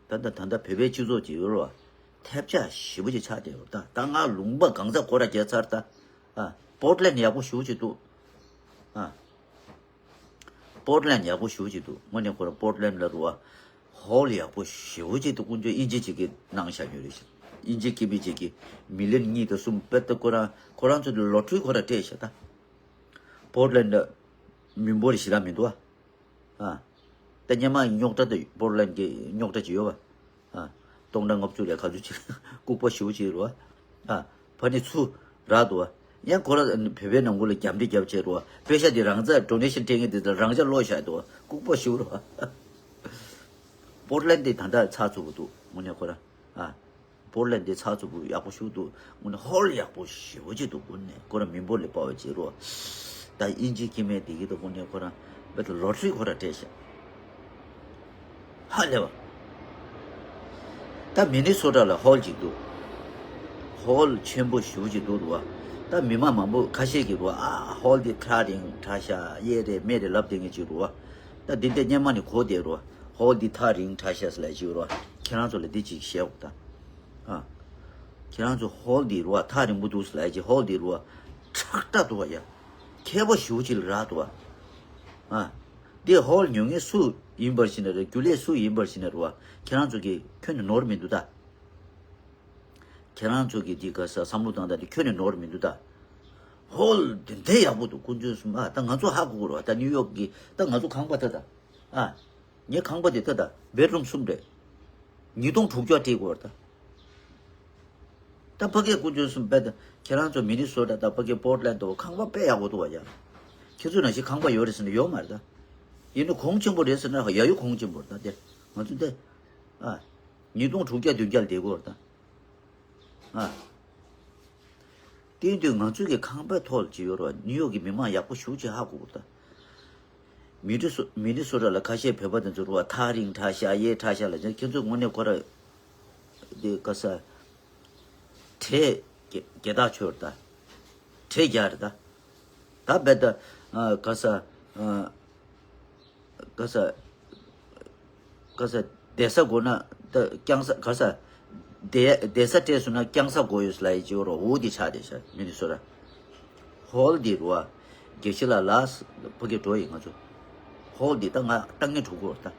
ད་ལྟ་ད་ལྟ་བོད་པའི་སྤྱི་ཚོགས་ཀྱི་ཡོད་རེད་བ། ཐལ་ཆ་ཞེ་པོ་ཅིག་ཆགས་བསྡད་ཡོད་ད། ད་ང་ལུང་པ་གང་ས་གོ་ར་རྒྱག་ཚར་ད། ཨ། པོར་ཊ་ལེན་ཌི་ཡག་པོ་ཞེ་པོ་ཅིག་འདུག་ཨ། པོར་ཊ་ལེན་ཌི་ཡག་པོ་ཞེ་པོ་ཅིག་འདུག་དངོས་གནས་ཁོ་ར་པོར་ཊ་ལེན་ཌི་ལ་རེད་བ། ཧོལ་ཡག་པོ་ཞེ་པོ་ཅིག་འདུག་དཀོན་མཆོག་དབྱིན་ཇི་ཅིག་གིས་གནང་བཞག་ཡོད་རེད་ཤག་དབྱིན་ཇི་སྐྱེས་པ་ཅིག་གིས་མི་ལི་ཡོན་གཉིས་དང་གསུམ་དཔེ་ལྟ་ཁོ་རང་ཁོ་རང་ཚོ་ལོ་ཊ་རི་ཁོ་ར་སྤྲད་ཤག་ད། པོར་ཊ་ལེན་ཌི་མི་འབོར་ཞེ་དྲག་མི་འདུག་ཨ། ཨ། ད་སྔོན་མ་རྙོག་དྲ་དེ་པོར་ཊ་ལེན་ཌི་གི་རྙོག་དྲ་ཅིག་ཡོད་པ། ཨ། སྟོང་ཕྲག་ལྔ་བཅུ་ལས་ག་ཚོད་ཅིག་ལྐུགས་པ་ཞེ་པོ་ཅིག་རེད་བ། ཨ། ཕ་ནི་ཚུར་རག་འདུག་བ། ཡང་ཁོ་ར་བོད་པའི་ནང་ཁུལ་ལ་རྒྱབ་འདྲེ་རྒྱབ་བྱས་རེད་བ། པེ་ཤ་དེ་རང་ཚ་ཌོ་ནེ་ཤན་སྤྲད་མཁན་དེ་ཚོ་རང་ཅག་སློག་བཞག་འདུག་བ། ལྐུགས་པ་ཞེ་པོ་རེད་བ། པོར་ཊ་ལེན་ཌི་དེ་ད་ལྟ་ཚགས་ཚུད་པོ་འདུག་དངོས་གནས་ཁོ་ར། ཨ། པོར་ཊ་ལེན་ཌི་དེ་ཚགས་ཚུད་པོ་ཡག་པོ་ཞེ་པོ་འདུག་དངོས་གནས་ཧོལ་ཡག་པོ་ཞེ་པོ་ཅིག་འདུག་དངོས་གནས་ཁོ་ར་མི་འབོར་ལས་དཔའ་བ་ཅིག་རེད་བ། ད་དབྱིན་ཇིའི་སྐྱེ་དམན་དེ་གི་ད་དངོས་གནས་ཁོ་ར་བོད་དུ་ལོ་ཊ་རི་ཁོ་ར་སྤྲད་ཤག་ཧ་ལས་པ། ད་མི་ནི་སོ་ཊ་ལ་ཧོལ་ཅིག་འདུག་ཧོལ་ཆེན་པོ་ཞེ་པོ་ཅིག་འདུག་རེད་བ། ད་མི་མང་མང་པོ་ཁ་ཤས་ཀྱིས་རེད་བ། ཨ། ཧོལ་འདི་ཐག་རིང་དྲགས་ཤག་དབྱེ་རེད་མེད་རེད་ལབ་བསྡད་མཁན་ཅིག་རེད་བ། ད་འདི་འདྲ་སྔོན་མ་ནས་གོ་བསྡད་རེད་བ། ཧོལ་འདི་ཐག་རིང་དྲགས་ཤག་ཟེར་ལབ་ཅིག་རེད་བ། ཁྱེད་རང་ཚོ་ལ་འདི་ཅིག་བཤད་འོ་ད། ཨ། ཁྱེད་རང་ཚོ་ཧོལ་འདི་རེད་བ། ཐག་རིང་པོ་འདུག་ཟེར་ལབ་ཅིག་ཧོལ་འདི་རེད་བ། ཁྲག་ཁྲག་འདུག་བ་ཡ། མཁས་པོ་ཞེ་པོ་ཅིག་ལ་རག་འདུག་བ། ཨ། འདི་ཧོལ་ཉོ་མཁན་སུ་ཡིན་པར་བྱས་ན་རེད། རྒྱུན་ལས་སུ་ཡིན་པར་བྱས་ན་རེད་བ། ཁྱེད་རང་ཚོ་གིས་ཁྱོན་ནས་ནོར་མི་འདུག་ད། ཁྱེད་རང་ཚོ་གིས་འདི་ག་ས་བསམ་བློ་བཏང་སྟངས་འདི་ཁྱོན་ནས་ནོར་མི་འདུག་ད། ཧོལ་དེ་འདྲ་ཡག་པོ་འདུག་དཀོན་མཆོག་གསུམ། ཨ། ད་ང་ཚོ་ཧ་གོ་གི་རེད་བ། ད་ནིའུ་ཡོག་གི་ད་ང་ཚོ་ཁང་པ་ད་ད། ཨ། ངའི་ཁང་པ་དེ་ད་ད་བེད་རུམ་གསུམ་རེད། ཉིས་སྟོང་དྲུག་བརྒྱ་སྤྲད་དགོས་རེད་ད། ད་ཕ་གིའི་དཀོན་མཆོག་གསུམ་དཔེ་ད་ཁྱེད་རང་ཚོ་མི་ནི་སོ་ཊ་ད་ཕ་གིའི་པོར་ཊ་ལེན་ཌི་དུ་ཁང་པ་དཔེ་ཡག་པོ་འདུག་བ་ཡ། ཁྱེད་ཚོ་ནང་བཞིན་ཁང་པ་ཡོད་རེད་ཟེར་ན་ཡོད་མ་རེད་ད། ཡིན་ནའི་གོང་ཆེན་པོ་རེད་ཟེར་ན་ཡ་ཡོད་གོང་ཆེན་པོ་རེད་ད་དེ། ང་ཚོ་དེ། ཨ། ཉིས་སྟོང་དྲུག་བརྒྱ་བདུན་བརྒྱ་ལ་བསྡད་དགོས་རེད་ད། ཨ། དེ་ཡིན་དུས་ང་ཚོའི་གི་ཁང་པའི་ཐོག་ལ་ཅིག་ཡོད་རེད་བ། ནིའུ་ཡོག་གི་མི་མང་ཡག་པོ་ཞེ་པོ་ཅིག་ཧ་གོ་གི་རེད་ད། མི་ནི་སོ་མི་ནི་སོ་ཊ་ལ་ཁ་ཤས་བོད་པ་དེ་ཚོ་རེད་བ། ཐག་རིང་དྲགས་ཤག་དབྱེ་དྲགས་ཤག་ལབ་ཀྱང་ཁྱེད་ཚོས་དངོས་གནས་ཁོ་ར་དེ་ག་ས་གྲས་རྒྱ་རྒྱ་ཐག་ཆོད་རེད་ད། གྲས་རྒྱག་རེད་ད། ད་རྦད་ད། ཨ། ག་ས། ཨ། ག་ས། ག་ས། བསྡད་ས་དགོས་ན་ད་རྐྱང་ས་ག་ས། བསྡད་བསྡད་ས་སྤྲད་སོང་ན་རྐྱང་ས་དགོས་ཡོད་ལབ་ཡི་ཅིག་ཡོད་རེད། འོ་དེ་ཆགས་བསྡད་ཤག་མི་ནི་སོ་ཊ། ཧོལ་འདི་རེད་བ། དགེ་བཤེས་ལགས་ལགས་ཕ་གིར་འགྲོ་ཡི་ང་ཚོ། ཧོལ་འདི་ད་ང་ལྟ་ངན་འགྲོ་གི་རེད་ད།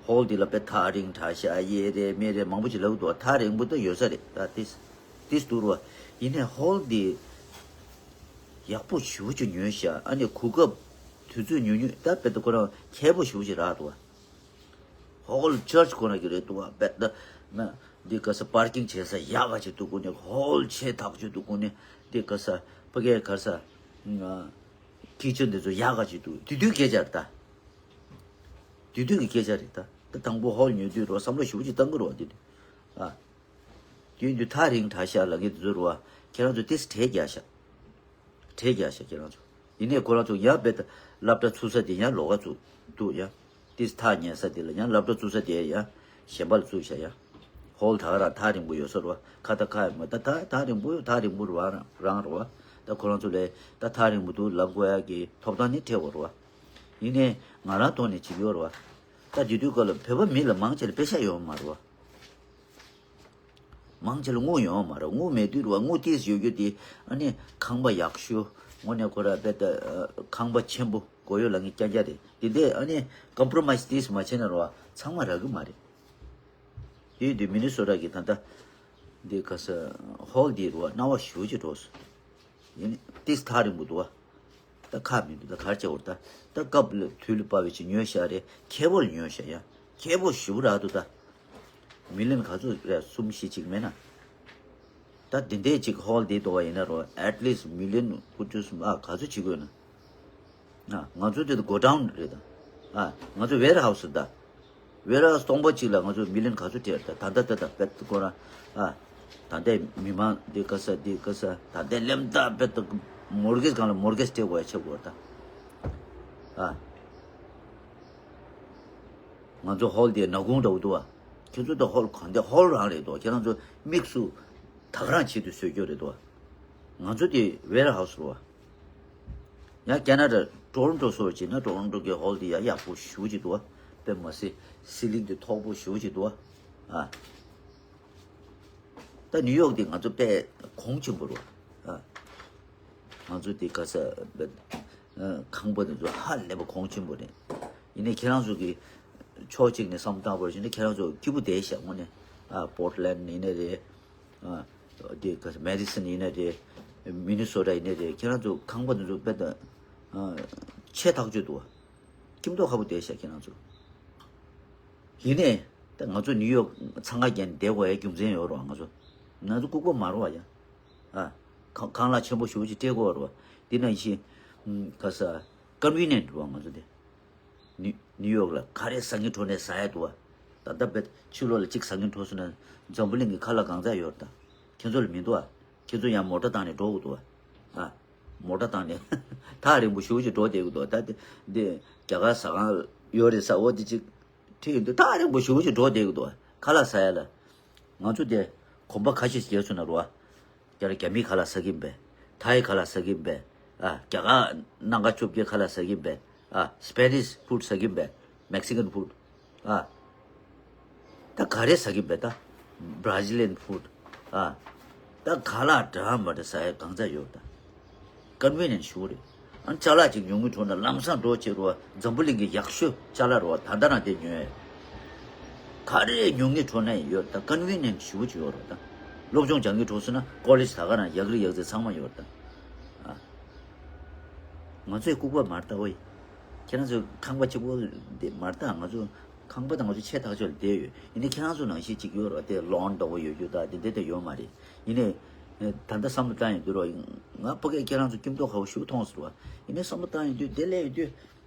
ཧོལ་འདི་ལ་དཔེ་ཐག་རིང་དྲགས་ཤག་ཡེ་རེད་མེ་རེད་མང་པོ་ཅིག་ལབ་འདུག་ཐག་རིང་པོ་ད་ཡོད་ས་རེད་ད། ཏིས་ཏིས་འདུག་རོ། ཡིན་ནའི་ཧོལ་འདི་ཡག་པོ་ཞེ་པོ་ཅིག་ཉོས་ཤག་ཨ་ནི་གོ་སྐབས་དུས་ཚོད་ཉུང་ཉུང་ད་དཔེ་ད་ཁོ་རང་མཁས་པོ་ཞེ་པོ་ཅིག་རག་འདུག་ཧོལ་ཅར་ཅི་ཁོ་རང་གི་རེད་འདུག་བ། དཔེ་ད་ན་འདི་ག་ས་པར་ཀིང་བྱེད་ས་ཡག་ག་ཅིག་འདུག་གོ་ནི། ཧོལ་ཆེ་ཐག་ཆོད་འདུག་གོ་ནི། འདི་ག་ས་ཕ་གའི་ག་ས་ཁི་ཆན་འདི་ཚོ་ཡག་ག་ཅིག་འདུག་དེ་དུས་སྐད་ཆ་རེད་ད། དེ་དུས་ཀྱི་སྐད་ཆ་རེད་ད། ད་དང་པོ་ཧོལ་ཉོ་དུས་རོ་བསམ་བློ་ཞེ་པོ་ཅིག་བཏང་གི་རོ་དེ་དུས། ཨ། དེ་དུས་ཐག་རིང་དྲགས་ཤག་ལབ་མཁན་དེ་ཚོ་རོ། ཁྱེད་རང་ཚོ་ཏིས་གྲས་རྒྱག་ཤག་གྲས་རྒྱག་ཤག་ཁྱེད་རང་ཚོ། ཡིན་ནའི་ཁོ་རང་ཚོ་ཡར་དཔེ་ད་སློབ་གྲྭ་ཚུགས་ས་དེ་ཡང་ལོགས་ཀ་ཚུགས་འདུག་ཡ། ཏིས་ཐག་ཉེ་ས་དེ་ལ་ཡང་སློབ་གྲྭ་ཚུགས་ས་དེ་ཡང་གཞན་པ་ལ་ཚུགས་ཤག་ཡ། ཧོལ་ད་ག་རང་ཐག་རིང་པོ་ཡོད་ས་རོ། ཁ་ད་ཁ་ཡ་མ་ད་ཐག་ཐག་རིང་པོ་ཡོད། ཐག་རིང་པོ་རོ་རང་རོ། ད་ཁོ་རང་ཚོ་ལས་ད་ཐག་རིང་པོ་འདུག་ལབ་དགོས་ཡ་གི་ཐོབ་ཐང་ནི་འཕྲད་དགོས་རོ། ཡིན་ནའི་ང་རང་ཐོག་ནས་བྱེད་ཀྱི་ཡོད་རེད་བ། ད་དེ་དུས་སྐབས་ལ་བོད་པ་མི་ལ་མང་ཆེ་ལ་པེ་ཤ་ཡོད་མ་རེད་བ། མང་ཆེ་ལ་དངུལ་ཡོད་མ་རེད། དངུལ་མེད་དུས་རེད་བ། དངུལ་ཏིས་ཡོད་རྒྱུ་དེ་ཨ་ནི་ཁང་པ་ཡག་ཤོས་དངོས་གནས་ཁོ་ར་དཔེ་ད་ཁང་པ་ཆེན་པོ་སྒོ་ཡོད་ལ་ངས་རྐྱང་རྐྱང་རེད་དེ་འདྲས་ཨ་ནི་ཀམ་པོ་རོ་མའིས་ཏིས་མ་བྱས་ན་རེད་བ་ཚང་མ་རག་གི་མ་རེད། དེ་ཡིན་དུས་མི་ནི་སོ་ཊ་གི་ད་ལྟ་འདི་ག་ས་ཧོལ་འདི་རུ་བ་སྣང་བ་ཞེ་པོ་ཅིག་འགྲོ་སོང་། ཡིན་ནི་ཏིས་ཐག་རིང་པོ་འདུག་བ། ད་ཁག་མི་འདུག་ད་གར་བྱེད་འོར་ད། ད་སྐབས་ལ་དུས་ལ་བབས་པའི་ཅིག་ཉོས་ཤག་རེད། ཁེ་པོ་ལ་ཉོས་ཤག་ཡ། ཁེ་པོ་ཞེ་པོ་རག་འདུག་ད། མི་ལི་ཡོན་ག་ཚོད་རེད། གསུམ་བཞི་ཅིག་མེད་ན། ད་འདི་འདྲས་ཅིག་ཧོལ་འདི་འདུག་བ་ཡིན་ན་རོ། ཨེཊ་ལིསྚ་མི་ལི་ཡོན་དགུ་བཅུ་གསུམ་ཨ་ག་ཚོད་བྱེད་དགོས་ན། ང་ཚོ་དེ་གོ་ཌའུན་རེད་ད། ང་ཚོ་ཝེར་ཧའུ་སི་རེད་ད། ཝེར་ཧའུ་སི་སྟོང་པ་གཅིག་ལ་ང་ཚོ་མི་ལི་ཡོན་ག་ཚོད་སྤྲད་རེད་ད། ད་ལྟ་ད་ལྟ་དཔེ་ཁོ་རང་ད་ལྟའི་མི་མང་འདི་ག་ས་འདི་ག་ས་ད་ལྟའི་ལེམ་ད་དཔེ་ད་མོར་གེཇ་སྒང་ལ་མོར་གེཇ་སྤྲད་དགོས་ཡ་ཆགས་དགོས་རེད་ད། ང་ཚོ་ཧོལ་དེ་ནག་ཁུང་འདྲ་བོ་འདུག་བ། ཁྱེད་ཚོ་ད་ཧོལ་གང་དེ་ཧོལ་རང་རེད་འདུག་ཁྱེད་རང་ཚོ་དམིགས་སུ་ད་ག་རང་ཆེད་དུ་བཟོས་རྒྱུ་རེད་འདུག་བ། ང་ཚོ་དེ་ཝེར་ཧའུ་སི་རེད་བ། ཡང་ཁེ་ན་ཌ་ཊོ་རོན་ཊོ་སོགས་བྱས་ན་ཊོ་རོན་ཊོ་གི་ཧོལ་དེ་ཡང་ཡག་པོ་ཞེ་པོ་ཅིག་འདུག་བ། དཔེ་མ་སྲིད་སི་ལིང་དེ་མཐོ་པོ་ཞེ་པོ་ཅིག་འདུག་བ། ཨ། ད་ནིའུ་ཡོག་དེ་ང་ཚོ་དཔེ་གོང་ཆེན་པོ་རེད་བ། ཨ། ང་ཚོ་དེ་ག་ས་ཁང་པ་དེ་ཚོ་ཧ་ལས་པ་གོང་ཆེན་པོ་རེད། ཡིན་ནའི་ཁྱེད་རང་ཚོ་གི་ཕྱོགས་གཅིག་ནས་བསམ་བློ་བཏང་བ་ཡིན་ན་ཁྱེད་རང་ཚོ་སྐྱིད་པོ་བསྡད་ཤག་དངོས་གནས། ཨ། པོར་ཊ་ལེན་ཌ་ཡིན་ན་རེད། ཨ། དེ་ག་ས་མེ་ཌི་སོན་ཡིན་ན་རེད། མི་ནི་སོ་ཊ་ཡིན་ན་རེད། ཁྱེད་རང་ཚོ་ཁང་པ་དེ་ཚོ་དཔེ་ད་ཆེ་ཐག་ཆོད་འདུག་བ། སྐྱིད་མདོག་ཁ་པོ་བསྡད་ཤག་ཁྱེད་རང་ཚོ། ཡིན་ནའི་ད་ང་ཚོ་ནིའུ་ཡོག་འཚང་ཁ་རྒྱག་ནས་བསྡད་དགོས་ཡ་རྒྱུ་མཚན་ཡོད་རེད་བ། ང་ཚོ་ང་ཚོ་ལྐུགས་པ་མ་རེད་བ་ཡ། ཨ། ཁང་ཁང་གླ་ཆེན་པོ་ཞེ་པོ་ཅིག་སྤྲད་དགོས་རེད་བ། དེ་ནང་བཞིན་ག་ས་ཀོན་ཝི་ནི་ཡན་ཊི་རེད་བ་ང་ཚོ་དེ། ནིའུ་ནིའུ་ཡོག་ལ་ག་རེ་ཟ་སྙིང་བྲོ་ནས་ཟ་ཡ་འདུག་བ། ད་ལྟ་བེད་ཕྱི་ལོགས་ལ་གཅིག་ཟ་སྙིང་བྲོ་སོང་ན་འཛམ་བུ་གླིང་གི་ཁ་ལག་གང་ཚ་ཡོད་རེད་ད། ཁྱེད་ཚོ་ལ་མི་འདུག་ཨ། ཁྱེད་ཚོ་ཡང་མོ་ཊ་བཏང་ནས་འགྲོ་དགོས་འདུག་ཨ། ཨ། མོ་ཊ་བཏང་ནས་ཐག་རིང་པོ་ཞེ་པོ་ཅིག་འགྲོ་བསྡད་ཀྱི་འདུག་ད་དེ་འདི་རྒྱ་གར་ཟ་ཁང་ཡོད་རེད་ས་འོ་དེ་ཅིག་ཁྲིད་ཡོང་དུས་ཐག་རིང་པོ་ཞེ་པོ་ཅིག་འགྲོ་བསྡད་ཀྱི་འདུག་ཁ་ལག་ཟ་ཡ་ལ། ང་ཚོ་དེ་གོམ་པ་ཁ་ཤས་བརྒྱབ་སོང་ན་རོ། རྒྱ་རྒྱ་མིའི་ཁ་ལག་ཟ་གིན་པས། ཐའི་ཁ་ལག་ཟ་གིན་པས། ཨ། རྒྱ་གར་སྣ་ཁ་བཅོ་བརྒྱད་ཁ་ལག་ཟ་གིན་པས། ཨ། སི་པེ་ནིས་ཕུཌ་ཟ་གིན་པས། མེག་སི་ཀན་ཕུཌ། ཨ། ད་ག་རེ་ཟ་གིན་པས་ད། བྷ་ར་ཛི་ལི་ཡན་ཕུཌ། ཨ། ད་ཁ་ལག་འདྲ་མི་འདྲ་ཟ་ཡ་གང་ཚ་ཡོད་ད། ཀོན་ཝི་ནི་ཡན་ཊི་ཞེ་པོ་རེད། ཨ་ནི་ཅ་ལག་ཅིག་ཉོ་སྙིང་བྲོ་ན་ལམ་སང་འགྲོ་བྱེད་རོགས། འཛམ་བུ་གླིང་གི་ཡག་ཤོས་ཅ་ལག་རོགས་ད་ལྟ་རང་དེ་ཉོས། ག་རེ་ཉོ་སྙིང་བྲོ་ན་ཡོད་ད། ཀོན་ཝི་ནི་ཡན་ཊི་ཞེ་པོ་ཅིག་ཡོད་རོགས་ད། སློབ་སྦྱོང་སྦྱང་སྙིང་བྲོ་སོང་ན་ཀོ་ལེཇ་ད་ག་རང་ཡག་རི་ཡག་རྩེ་ཚང་མ་ཡོད་རོགས་ད། ཨ། ང་ཚོས་ལྐུགས་པ་མ་རེད་ད་ཝེ། ཁྱེད་རང་ཚོ་ཁང་པ་གཅིག་པོ་དེ་མ་རེད་ད། ང་ཚོ་ཁང་པ་དང་ང་ཚོ་ཆེ་ཐག་ཆོད་ལ་བསྡད་ཡོད། ཡིན་ནའི་ཁྱེད་རང་ཚོ་ནང་བཞིན་གཅིག་ཡོད་རོགས་དེ་ལོན་འདྲ་བོ་ཡོད་རྒྱུ་ད་དེ་འདྲ་དེ་ཡོད་མ་རེད། ཡིན་ནའི་ད་ལྟ་བསམ་བློ་བཏང་ཡོང་དུས་རོགས་ང་ཕ་གིར་ཁྱེད་རང་ཚོ་སྐྱིད་མདོག་ཁ་པོ་ཞིག་མཐོང་སོང་རོགས། ཡིན་ནའི་བསམ་བློ་བཏང་ཡོང་དུས་དེ་སླེབས་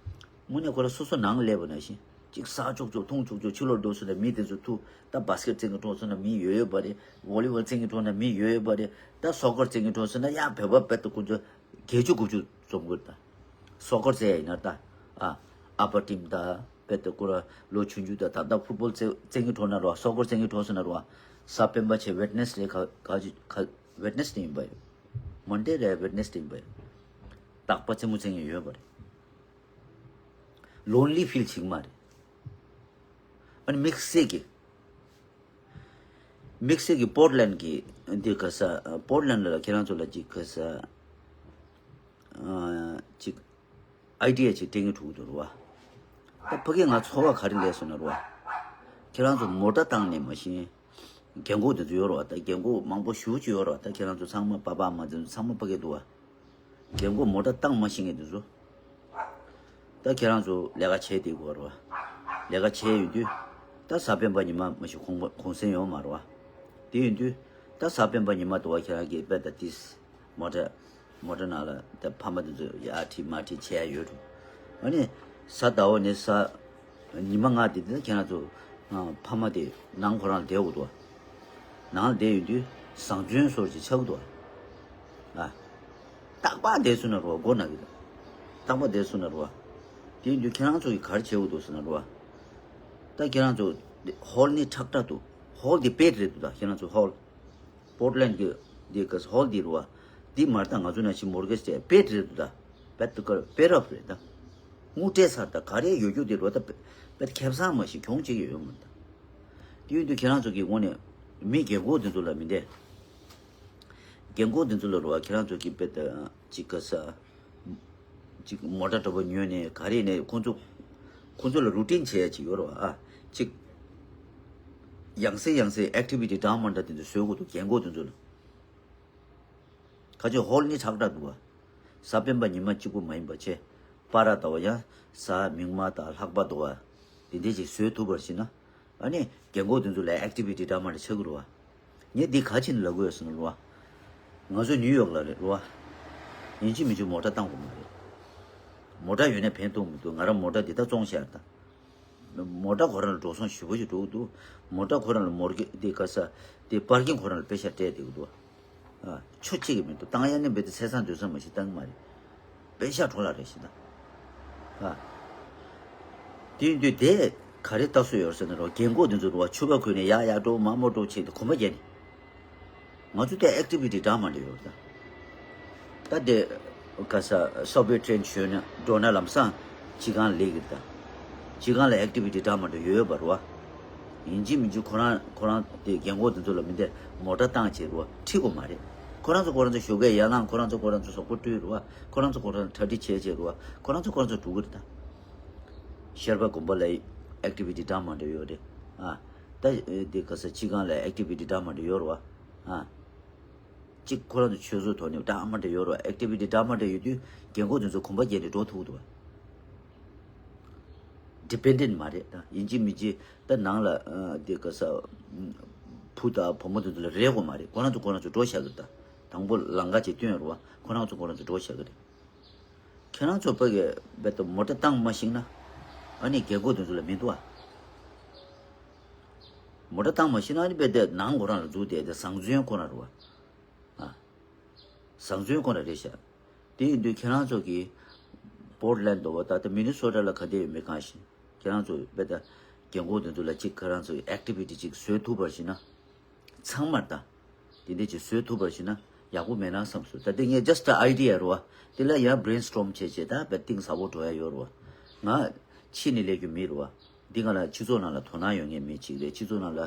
ཡོང་དུས། དངོས་གནས་ཁོ་རང་སོ་སོ་ནང་སླེབས་པ་ནང་བཞིན་གཅིག་ཟ་ཆོག་ཆོག་འཐུང་ཆོག་ཆོག་ཕྱི་ལོགས་འགྲོ་སོང་ན་མི་དེ་ཚོ་ཐུག་ད་བཱ་སི་ཀེཊ་རྩེད་མཁན་འགྲོ་སོང་ན་མི་ཡོད་ཡོད་པ་རེད། ཝོ་ལི་བོལ་རྩེད་མཁན་འགྲོ་ན་མི་ཡོད་ཡོད་པ་རེད། ད་སོ་ཀར་རྩེད་མཁན་འགྲོ་སོང་ན་ཡང་བོད་པ་དཔེ་ད་ཁོ་ཚོ་བརྒྱད་ཅུ་དགུ་བཅུ་འཛོམས་དགོས་ད། སོ་ཀར་རྩེད་ཡ་ཡིན་ན་ད། ཨ། ཨ་པར་ཊིམ་ད་དཔེ་ད་ཁོ་རང་ལོ་ཆུང་ཆུང་ད་ད་ད་ཕུཊ་བོལ་རྩེད་རྩེད་མཁན་འགྲོ་ན་རོགས། སོ་ཀར་རྩེད་མཁན་འགྲོ་སོང་ན་རོགས། གཟའ་སྤེན་པ་བྱས་ཝེད་ནེ་སི་ཌེ་ག་ག་ག་ཝེད་ནེ་སི་ཌེ་ཡིན་པ་ཡོད། མོན་ཌེ་རེད། ཝེད་ནེ་སི་ཌེ་ཡིན་པ་ཡོད། རྟག་པར་རྩེད་མོ་རྩེད་མཁན་ཡོད་པ་རེད། ལོན་ལི་ཕིལ་བྱེད་ཀྱི་མ་རེད། ཨ་ནི་དམིགས་བསལ་གྱི། དམིགས་བསལ་གྱི་པོར་ཊ་ལེན་ཌ་གི་འདི་ག་ས། པོར་ཊ་ལེན་ཌ་ལ་ཁྱེད་རང་ཚོ་ལ་ཅིག་ག་ས། ཨ། ཅིག་ཨའི་ཌི་ཡ་ཅིག་སྤྲད་ཀྱི་འདུག་རེད་བ། ད་ཕ་གིར་ང་ཚོར་བ་ག་རེ་སླེབས་སོང་ན་རེད་བ། ཁྱེད་རང་ཚོ་མོ་ཊ་བཏང་ནས་མ་ཤེས། རྒན་གོག་དེ་ཚོ་ཡོད་རེད་བ། ད་རྒན་གོག་མང་པོ་ཞེ་པོ་ཅིག་ཡོད་རེད་བ། ད་ཁྱེད་རང་ཚོ་ཚང་མ་པ་ཕ་མ་དེ་ཚོ་ཚང་མ་ཕ་གི་འདུག་བ། རྒན་གོག་མོ་ཊ་བཏང་མ་ཤེས་མཁན་དེ་ཚོ། ད་ཁྱེད་རང་ཚོ་ལས་ཀ་བྱས་བསྡད་དགོས་རེད་བ། ལས་ཀ་བྱས་ཡོང་དུས། ད་གཟའ་སྤེན་པ་ཉི་མ་མ་གཞི་གུང་གུང་སེང་ཡོད་མ་རེད་བ། དེ་ཡིན་དུས། ད་གཟའ་སྤེན་པ་ཉི་མ་དུ་བ་ཁྱེད་རང་གིས་དཔེ་ད་ཏིས། མོ་ཊ། མོ་ཊ་ནང་ལ་ད་ཕ་མ་དེ་ཚོ་ཡར་ཁྲིད་མར་ཁྲིད་བྱས་ཡ་ཡོད་འགྲོ། ཨ་ནི། གཟའ་ཟླ་བ་ནས་གཟའ། ཉི་མ་ལྔ་དེ་དེ་ཁྱེད་རང་ཚོ། ཨ། ཕ་མ་དེ་ནང་ཁོ་རང་བསྡད་དགོས་འདུག་བ། ནང་ལ་བསྡད་ཡོང་དུས་བཟང་བཙོན་སོར་ཅིག་ཆགས་འདུག་བ། ཨ། རྟག་པར་བསྡད་སོང་ན་རོ་མགོ་ན་གི་རྟག་པར་བསྡད་སོང་ན་རོ། དེ་ཡིན་དུས་ཁྱེད་རང་ཚོ་གིས་ག་རེ་བྱེད་དགོས་འདུག་ཟེར་ན་རོ། ད་ཁྱེད་རང་ཚོ་ཧོལ་ནི་ཁྲག་ཁྲག་འདུག་ཧོལ་དེ་པེད་རེད་འདུག་ད་ཁྱེད་རང་ཚོ་ཧོལ། པོར་ཊི་ལེན་གི་དེ་ག་ཧོལ་དེ་རོ། དེ་མར་ད་ང་ཚོ་ན་ཆི་མོར་གེ་ཇི་དེ་པེད་རེད་འདུག་ད། པེད་དུ་ཀར་པེད་རབ་རེད་ད། དངུལ་སྤྲད་ཚར་ད་ག་རེ་ཡོད་རྒྱུ་དེ་རོ་ད། པེད་ཁེ་བཟང་མ་ཞིག་གྱོང་ཅིག་ཡོད་མ་ད། དེ་ཡིན་དུས་ཁྱེད་རང་ཚོ་གི་ངོ་ནས་མི་རྒན་གོག་དེ་ཚོ་ལ་མི་འདས། རྒན་གོག་དེ་ཚོ་ལ་རོ་བ་ཁྱེད་རང་ཚོ་གི་དཔེ་ད་ཅིག་ག་ས། ཅིག་མོ་ཊ་འདྲ་པོ་ཉོས་ནས་ག་རེ་ནས་ཁོང་ཚོ། ཁོང་ཚོ་ལ་རུ་ཊིན་བྱེད་ཡ་ཅིག་ཡོད་རོ་བ་ཨ། ཅིག་ཡང་སེ་ཡང་སེ་ཨེག་ཊི་བི་ཊི་འདྲ་མ་འདྲ་དེ་ཚོ་བཟོ་དགོས་འདུག་རྒན་གོག་དེ་ཚོ་ལ། ཁ་ཆེ་ཧོལ་ནི་ཁྲག་ཁྲག་འདུག་བ། གཟའ་སྤེན་པ་ཉི་མ་གཅིག་པུ་མ་ཡིན་པ་བྱས། པ་ར་ད་བ་ཡང་གཟའ་མིག་དམར་དང་ལྷག་པ་འདུག་བ། དེ་འདྲས་ཅིག་བཟོས་ཐུབ་པར་བྱས་ན། ཨ་ནི་རྒན་གོག་དེ་ཚོ་ལ་ཨེག་ཊི་བི་ཊི་འདྲ་མ་འདྲ་ཆགས་ཀྱི་རེད་བ། ངས་འདི་ག་ཕྱིན་ལབ་དགོས་སོང་རེད་བ། ང་ཚོ་ནིའུ་ཡོག་ལ་རེད་རེད་བ། ཡིན་གཅིག་མིན་གཅིག་མོ་ཊ་བཏང་དགོས་མ་རེད། མོ་ཊ་ཡོད་ན་ཕན་ཐོགས་མི་འདུག་ང་རང་མོ་ཊ་འདི་ལྟ་བཙོང་བཞག་ད། མོ་ཊ་ཁོ་རང་ལ་འགྲོ་སོང་ཞེ་པོ་ཞིག་འགྲོ་གི་འདུག་མོ་ཊ་ཁོ་རང་ལ་མོར་གེ་འདི་ག་ས། འདི་པར་ཀིང་ཁོ་རང་ལ་པེ་ཤ་སྤྲད་བསྡད་ཀྱི་འདུག་ཨ། ཆོ་གཅིག་གི་མི་འདུག་བཏང་ཡ་ནི་འབད་དེ་ཚེས་བཟང་དུས་བཟང་མ་ཞིག་བཏང་གི་མ་རེད། པེ་ཤ་འཕྲོ་བརླག་རེད་ཞེ་ད། ཨ། དེ་ཡིན་དུས་དེ་ག་རེ་ལྟ་སྲོལ་ཡོད་ཟེར་ན་རོ་རྒན་གོག་དེ་ཚོ་རོ་ཕྱུ་པ་གོན་ནས་ཡར་ཡར་འགྲོ་མར་མར་འགྲོ་བྱེད་དུ་གོམ་པ་རྒྱག་ནས། ང་ཚོ་དེ་ཨེག་ཊི་བི་ཊི་འདྲ་མ་འདྲ་ཡོད་རེད་ད། ད་དེ་ག་ས་སབ་ཝེ་ཊེན་ཞོན་ན་འགྲོ་ན་ལམ་སང་སྤྱི་ཁང་ལས་ཀྱི་རེད་ད། སྤྱི་ཁང་ལ་ཨེག་ཊི་བི་ཊི་འདྲ་མ་འདྲ་ཡོད་པ་རེད་བ། ཡིན་གཅིག་མིན་གཅིག་ཁོ་རང་ཁོ་རང་དེ་རྒན་གོག་དེ་ཚོ་ལ་མི་འདྲ་མོ་ཊ་བཏང་བྱས་རེད་བ་ཁྲིད་དགོས་མ་རེད། ཁོ་རང་ཚོ་ཁོ་རང་ཚོ་ཞོགས་ཀས་ཡར་ལངས་ཁོ་རང་ཚོ་ཁོ་རང་ཚོ་གཟུགས་པོ་བཀྲུས་རེད་བ། ཁོ་རང་ཚོ་ཁོ་རང་གྲ་སྒྲིག་བྱས་བྱས་རེད་བ། ཁོ་རང་ཚོ་ཁོ་རང་ཚོ་འགྲོ་གི་རེད་ད། ཤར་པ་དགོན་པ་ལ་ཨེག་ཊི་བི་ཊི་འདྲ་མ་འདྲ་ཡོད་རེད། ཨ། ད་དེ་ག་ས་སྤྱི་ཁང་ལ་ཨེག་ཊི་བི་ཊི་འདྲ་མ་འདྲ་ཡོད་རེད་བ། ཨ། གཅིག་ཁོ་རང་ཚོ་ཆོས་བཟོ་ཐོག་ནས་འདྲ་མ་འདྲ་ཡོད་རེད་བ། ཨེག་ཊི་བི་ཊི་འདྲ་མ་འདྲ་ཡོད་དུས་རྒན་གོག་དེ་ཚོ་གོམ་པ་རྒྱག་ནས་འགྲོ་ཐུབ་འདུག་བ། ཌི་པེན་ཌེན་ཊི་མ་རེད་ད། ཡིན་གཅིག་མིན་གཅིག་ད་ནང་ལ་ཨ་དེ་ག་ས་བུ་དང་བུ་མོ་དེ་ཚོ་ལ་རེ་དགོས་མ་རེད། ཁོ་རང་ཚོ་ཁོ་རང་ཚོ་འགྲོ་བཞག་གི་རེད་ད། དང་པོ་ལམ་ཁ་ཅིག་སྟོན་རེད་བ། ཁོ་རང་ཚོ་ཁོ་རང་ཚོ་འགྲོ་བཞག་གི་རེད། ཁྱེད་རང་ཚོ་ཕ་གི་རྦད་དེ་མོ་ཊ་བཏང་མ་ཤེས་ན། ཨ་ནི་རྒན་གོག་དེ་ཚོ་ལ་མི་འདུག་ཨ། མོ་ཊ་བཏང་མ་ཤེས་ན་ཨ་ནི་རྦད་དེ་ནང་ཁོ་རང་ལ་འཛུལ་བསྡད་དེ་བཟང་བཙོན་ཁོ་རང་རེད་བ། ཨ། བཟང་བཙོན་ཁོ་རང་རེད་ཤག་དེ་ཡིན་དུས་ཁྱེད་རང་ཚོ་གི་པོར་ཊི་ལེན་ཌི་འདྲ་བ་ད་ལྟ་མི་ནི་སོ་ཊ་ལ་ག་འདྲ་ཡོད་མེད་གང་ཤེས། ཁྱེད་རང་ཚོ་རྦད་དེ་རྒན་གོག་དེ་ཚོ་ལ་གཅིག་ཁྱེད་རང་ཚོ་གི་ཨེག་ཊི་བི་ཊི་གཅིག་བཟོས་ཐུབ་པར་བྱས་ན། ཚང་མར་ད། དེ་འདྲས་ཅིག་བཟོས་ཐུབ་པར་བྱས་ན་ཡག་པོ་མེད་ན་བསམ་སོང་། ད་དེ་ངས་just idea་རེད་བ། དེ་ལ་ཡང་brainstorm་བྱས་བྱས་ད་དཔེ་གཏིང་ཟབ་པོ་འགྲོ་ཡ་ཡོད་རེད་བ། ང་ཕྱི་ནས་སླེབས་རྒྱུ་མེད་རེད་བ། འདི་ག་ལ་སྤྱི་ཚོགས་ནང་ལ་དོ་སྣང་ཡོད་མཁན་མི་གཅིག་རེད། སྤྱི་ཚོགས་ནང་ལ་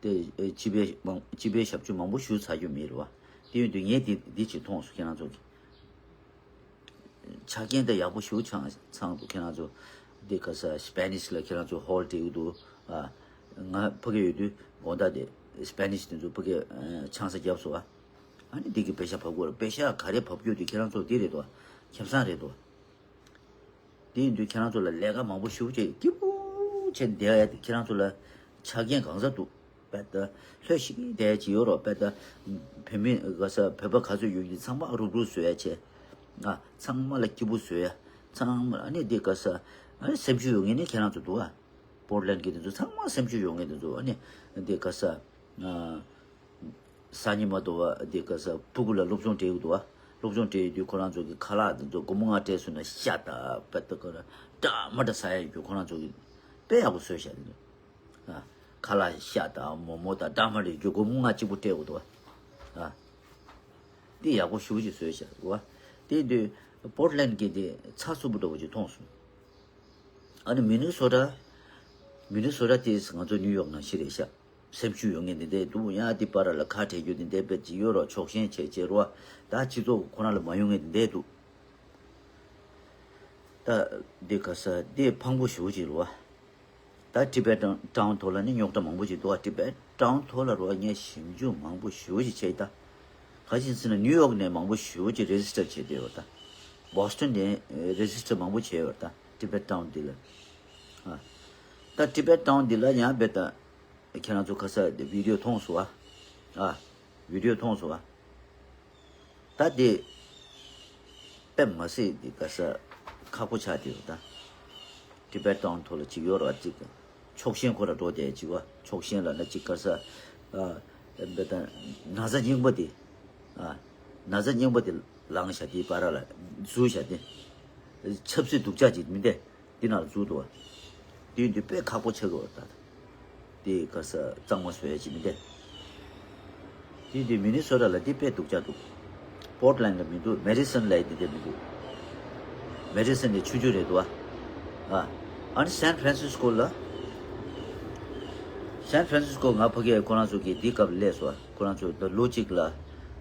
དེ་སྤྱི་པའི་མང་སྤྱི་པའི་ཞབས་ཞུ་མང་པོ་ཞུ་ཚར་རྒྱུ་མེད་རེད་བ། དེ་ཡིན་དུས་ངས་འདི་འདི་ཅིག་མཐོང་སོང་ཁྱེད་རང་ཚོ་གི། ཆ་རྐྱེན་དེ་ཡག་པོ་ཞེ་པོ་ཆགས་ཚང་འདུག་ཁྱེད་རང་ཚོ་འདི་ག་ས་སི་པེ་ནིཤ་ལ་ཁྱེད་རང་ཚོ་ཧོལ་སྤྲད་ཡོད་འདུག་ཨ། ང་ཕ་གི་ཡོད་དུས་དགོང་དག་དེ་སི་པེ་ནིཤ་དེ་ཚོ་ཕ་གི་ཆང་ས་བརྒྱབ་སོང་ཨ། ཨ་ནི་འདི་གི་པེ་ཤ་བབས་དགོས་རེད། པེ་ཤ་ག་རེ་བབས་རྒྱུ་དེ་ཁྱེད་རང་ཚོ་འདི་རེད་དོ། ཁེ་བཟང་རེད་དོ། དེ་ཡིན་དུས་ཁྱེད་རང་ཚོ་ལ་ལས་ཀ་མང་པོ་ཞེ་པོ་ཅིག་སྐྱིད་པོ་བྱས་བསྡད་ཡ་དེ་ཁྱེད་རང་ཚོ་ལ་ཆ་རྐྱེན་གང་ས་འདུག་དཔེ་ད་ལྷོད་ཤིག་བསྡད་ཡ་ཅིག་ཡོད་རོགས། དཔེ་ད་བོད་མི་ག་ས་བོད་པ་ག་ཚོད་ཡོད་ཀྱི་ཚང་མ་རུབ་རུབ་བཟོ་ཡ་བྱས། ཨ། ཚང་མ་ལ་སྐྱིད་པོ་བཟོ་ཡ། ཚང་མ་ཨ་ནི་འདི་ག་ས་ཨ་ནི་སེམས་ཤུགས་ཡོད་མཁན་ནི་ཁྱེད་རང་ཚོ་འདུག་ཨ། པོར་ཊི་ལེན་ཌི་གི་དེ་ཚོ་ཚང་མ་སེམས་ཤུགས་ཡོད་མཁན་དེ་ཚོ་ཨ་ནི་འདི་ག་ས། ཨ། སང་ཉིན་མ་གཏོགས་པ་འདི་ག་ས་ཕྲུ་གུ་ལ་སློབ་སྦྱོང་སྤྲད་ཡོད་འདུག་བ། སློབ་སྦྱོང་སྤྲད་ཡོད་དུས་ཁོ་རང་ཚོ་གི་ཁ་ལག་འདི་ཚོ་སྒོར་མོ་ལྔ་སྤྲད་སོང་ན་ཤ་དང་དཔེ་ལྟ་ཁོ་རང་འདྲ་མ་འདྲ་ཟ་ཡ་ཡོད་རྒྱུ་ཁོ་རང་ཚོ་གི་དཔེ་ཡག་པོ་བཟོས་བཞག་འདུག་ཨ། ཁ་ལག་ཤ་དང་མོག་མོག་དང་འདྲ་མ་འདྲ་ཡོད་རྒྱུ་སྒོར་མོ་ལྔ་གཅིག་པུ་སྤྲད་འོ་འདུག་བ། ཨ། འདི་ཡག་པོ་ཞེ་པོ་ཅིག་བཟོས་བཞག་འདུག་བ། དེ་དུས་པོར་ཊི་ལེན་ཌི་གི་འདི་ཚགས་ཚུད་པོ་འདྲ་བོ་ཅིག་མཐོང་སོང་། ཨ་ནི་མི་ནི་སོ་ཊ། མི་ནི་སོ་ཊ་དེ་ང་ཚོ་ནིའུ་ཡོག་ནང་བཞིན་རེད་ཤག་སེམས་ཤུགས་ཡོད་མཁན་དེ་འདྲས་འདུག་ཡང་དེ་པར་ལ་ཁ་བྲལ་རྒྱུ་དེ་འདྲས་དཔེ་ཅིག་ཡོད་རོགས། ཕྱོགས་ཞེན་བྱས་བྱས་རོགས། ད་སྤྱི་ཚོགས་ཁོ་རང་ལ་མ་ཡོང་མཁན་དེ་འདྲས་འདུག་ད་འདི་ག་ས་འདི་ཕངས་པོ་ཞེ་པོ་ཅིག་རེད་བ། ད་ཊི་བེཊ་ཊའུན་ཐོག་ལ་ནི་རྙོག་དྲ་མང་པོ་ཞིག་འདུག་ཨ། ཊི་བེཊ་ཊའུན་ཐོག་ལ་རོ་ངས་ཞིབ་འཇུག་མང་པོ་ཞེ་པོ་ཞིག་བྱས་ད། ག་ཅི་ཟེར་ན་ནིའུ་ཡོག་ནས་མང་པོ་ཞེ་པོ་ཞིག་རེ་ཇི་སི་ཊར་བྱས་བསྡད་ཡོད་ད། བོ་སི་ཊོན་ནས་རེ་ཇི་སི་ཊར་མང་པོ་བྱས་ཡོད་ད། ཊི་བེཊ་ཊའུན་འདི་ལ། ཨ། ད་ཊི་བེཊ་ཊའུན་འདི་ལ་ཡང་བེ་ད། ཁྱེད་རང་ཚོ་ཁ་ས་བི་ཌི་ཡོ་མཐོང་སོང་ཨ། ཨ། བི་ཌི་ཡོ་མཐོང་སོང་ཨ། ད་དེ་དཔེ་མ་སྲིད་དེ་ག་ས་ཁག་པོ་ཆགས་དེ་ད། ཊི་བེཊ་ཊའུན་ཐོག་ལ་ཅིག་ཡོད་ར་ཅིག་ཕྱོགས་ཞེན་ཁོ་ར་འགྲོ་དེ་ཅིག་བ། ཕྱོགས་ཞེན་ལ་ན་ཅིག་ག་ས། ཨ། བེ་ད་ན་ཚ་རྙིང་པ་དེ། ཨ། ན་ཚ་རྙིང་པ་དེ་ལངས་བཞག་དེ་བར་ལ་འཛུལ་བཞག་དེ། ཆབ་སྲིད་སྡུག་ཅག་ཅིག་མི་འདས། འདི་ནང་འཛུལ་འདུག་བ། དེ་འདི་དཔེ་ཁག་པོ་ཆགས་ཀྱི་བ་ད། དེ་ག་ས་གཙང་མ་བཟོ་ཡ་ཅིག་མི་འདུག་དེ་འདི་མི་ནི་སོ་ཊ་ལ་འདི་དཔེ་སྡུག་ཅག་འདུག་པོར་ཊ་ལེན་ཌ་ལ་མི་འདུག་མེ་ཌི་སོན་ལ་འདི་འདྲ་མི་འདུག་མེ་ཌི་སོན་ནི་ཆུང་ཆུང་རེད་འདུག་བ། ཨ། ཨ་ནི་སན་ཕ་རན་སིས་ཀོ་ལ། སན་ཕ་རན་སིས་ཀོ་ང་ཕ་གིར་ཁོ་རང་ཚོ་གི་འདི་སྐབས་ལ་སླེབས་སོང་བ། ཁོ་རང་ཚོ་ད་ལོ་གཅིག་ལ་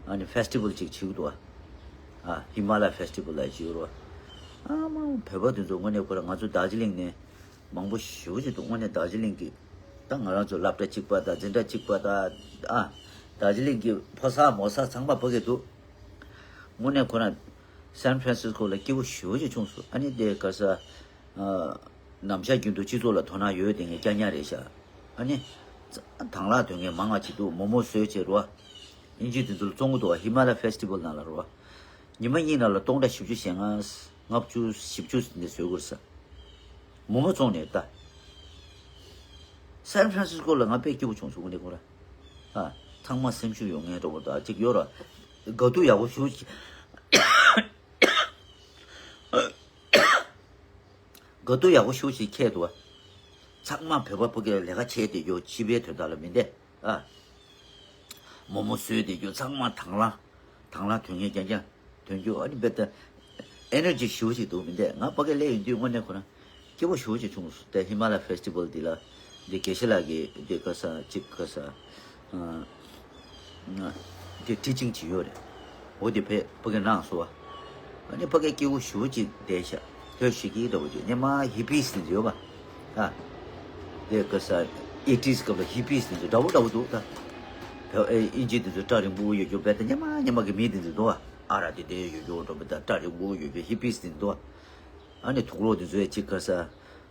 ཨ་ནི་ཕེ་སི་ཊི་བལ་ཅིག་བྱེད་ཀྱི་འདུག་བ། ཨ། ཧི་མ་ལ་ཡ་ཕེ་སི་ཊི་བལ་ལ་བྱེད་ཀྱི་རེད་བ། ཨ་མ་བོད་པ་དེ་ཚོ་དངོས་གནས་ཁོ་རང་ང་ཚོ་རྡོ་རྗེ་གླིང་ནས་མང་པོ་ཞེ་པོ་ཅིག་འདུག་དངོས་གནས་རྡོ་རྗེ་གླིང་གི་ད་ང་རང་ཚོ་སློབ་གྲྭ་གཅིག་པ་དང་འཛིན་གྲྭ་གཅིག་པ་དང་། ཨ། རྡོ་རྗེ་གླིང་གི་ཕོ་གསར་མོ་གསར་ཚང་མ་ཕ་གིར་འདུག་དངོས་གནས་ཁོ་རང་སན་ཕ་རན་སིས་ཀོ་ལ་སྐྱིད་པོ་ཞེ་པོ་ཅིག་བྱུང་སོང་། ཨ་ནི་དེ་ག་ས། ཨ། ནམ་ཞག་རྒྱུན་དུ་སྤྱི་ཚོགས་ལ་དོ་སྣང་ཡོད་དེ་ངས་རྐྱང་རྐྱང་རེད་ཤག་ཨ་ནི། དང་བླངས་དོན་ངན་མང་ང་ཅིག་འདུག་མོག་མོག་བཟོས་བྱས་རོ། ཨིན་ཇི་དེ་ཚོ་ལ་བཙོང་གི་འདུག་བ། ཧི་མ་ལ་ཡ་ཕེ་སི་ཊི་བལ་ནང་ལ་རོ། ཉི་མ་གཉིས་ནང་ལ་སྟོང་ཕྲག་བཞི་བཅུ་ཞེ་ལྔ། ལྔ་བཅུ་བཞི་བཅུ་འདི་བཟོས་དགོས་ས། མོག་མོག་བཙོང་ནས་ལྟ། སན་ཕ་རན་སིས་ཀོ་ལ་ང་དཔེ་སྐྱིད་པོ་བྱུང་སོང་། དངོས་གནས་ཁོ་ར། ཨ། ཚང་མ་སེམས་ཤུགས་ཡོད་མཁན་འདྲ་པོ་དང་ཅིག་ཡོད་ར། དགའ་སྡུག་ཡག་པོ་ཞེ་པོ་ཅིག་དགའ་སྡུག་ཡག་པོ་ཞེ་པོ་ཅིག་འཁྱེར་འདུག་བ། ཚང་མ་བོད་པ་ཕ་གིར་ལས་ཀ་བྱས་བསྡད་རྒྱུ་སྤྱི་པའི་དོན་དག་ལ་མི་འདས། ཨ། མོག་མོག་བཟོས་བསྡད་རྒྱུ་ཚང་མ་དང་བླངས། དང་བླངས་དོན་ངན་རྐྱང་རྐྱང་དོན་རྒྱུ། ཨ་ནི་བེ་ད་ཨེ་ནར་ཇི་ཞེ་པོ་ཅིག་འདུག་མི་འདས། ང་ཕ་གིར་སླེབས་ཡོང་དུས་དངོས་གནས་ཁོ་རང་སྐྱིད་པོ་ཞེ་པོ་ཅིག་བྱུང་སོང་། དེ་ཧི་མ་ལ་ཡ་ཕེ་སི་ཊི་བལ་འདི་ལ་འདི་དགེ་བཤེས་ལགས་ཀྱིས་འདི་ག་ས་ཅིག་ག་ས། ཨ། དེ་ཊི་ཅིང་བྱེད་ཡོད་རེད། འོ་དེ་ཕ་ཕ་གིར་གནང་སོང་བ། ཨ་ནི་ཕ་གིར་སྐྱིད་པོ་ཞེ་པོ་ཅིག་བསྡད་ཤག་ལྷོད་ཤིག་གི་འདྲ་པོ་ཅིག་སྔོན་མ་ཧི་པིས་དེ་ཚོ་ཡོད་པ། ཨ། དེ་ག་ས་ཨེ་ཊིས་སྐབས་ལ་ཧི་པིས་དེ་ཚོ་འདྲ་པོ་འདྲ་པོ་འདུག་ད། བོད་ཨེ་ཨིན་ཇི་དེ་ཚོ་སྐྲ་རིང་པོ་ཡོད་རྒྱུ་བས་ད་སྔོན་མ་སྔོན་མ་གི་མི་དེ་ཚོ་འདུག་བ། ཨ་ར་དེ་དེ་ཡོད་རྒྱུ་འདྲ་པོ་ད་སྐྲ་རིང་པོ་ཡོད་རྒྱུ་ཧི་པིས་དེ་ཚོ་འདུག་བ། ཨ་ནི་དུག་ལོག་དེ་ཚོ་ཡ་ཅིག་ག་ས་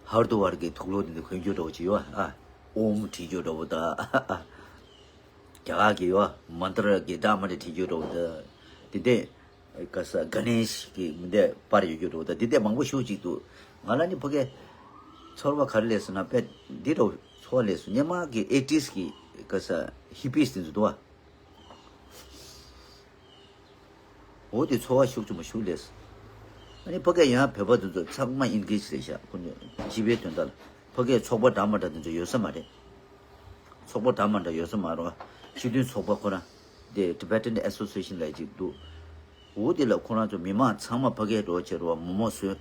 ཧར་དུ་ཝར་གི་དུག་ལོག་དེ་ཚོ་གོན་རྒྱུ་འདྲ་པོ་ཅིག་ཡོད་བ། ཨ། ཨོམ་བྲིས་རྒྱུ་འདྲ་པོ་ད། རྒྱ་གར་གྱི་ཡོ་མན་ཏར་གྱི་སྒྲ་མ་འདྲ་བྲིས་རྒྱུ་འདྲ་པོ་དང་། དེ་འདྲས་ག་ས་ག་ནེཤ་གི་མི་འདྲ་པར་ཡོད་རྒྱུ་འདྲ་པོ་དང་དེ་འདྲས་མང་པོ་ཞེ་པོ་ཅིག་འདུག་ང་ལ་ནི་ཕ་གིར་ཚོར་བ་ག་རེ་སླེབས་སོང་ན་དཔེ་འདི་འདྲ་པོ་ཚོར་བ་སླེབས་སོང་། སྔོན་མ་གི་ཨེ་ཊིས་གི་ག་ས་ཧི་པིས་དེ་ཚོ་འདུག་བ། འོ་དེ་ཚོར་བ་ཤུགས་ཆེན་པོ་ཞེ་པོ་སླེབས་སོང་། ཨ་ནི་ཕ་གིར་ཡང་བོད་པ་དེ་ཚོ་ཚང་མ་ཨེན་གེཇ་རེད་ཤག་ཁོ་ནི་སྤྱི་པའི་དོན་དག་ལ་ཕ་གིར་ཚོགས་པ་འདྲ་མ་འདྲ་དེ་ཚོ་ཡོད་ས་མ་རེད། ཚོགས་པ་འདྲ་མ་འདྲ་ཡོད་ས་མ་རེད་བ། སྤྱི་མཐུན་ཚོགས་པ་ཁོ་རང་དེ་Tibetan Association ལབ་ཅིག་འདུག་འོ་དེ་ལ་ཁོ་རང་ཚོ་མི་མང་ཚང་མ་ཕ་གིར་འགྲོ་བྱས་རེད་བ། མོག་མོག་བཟོས།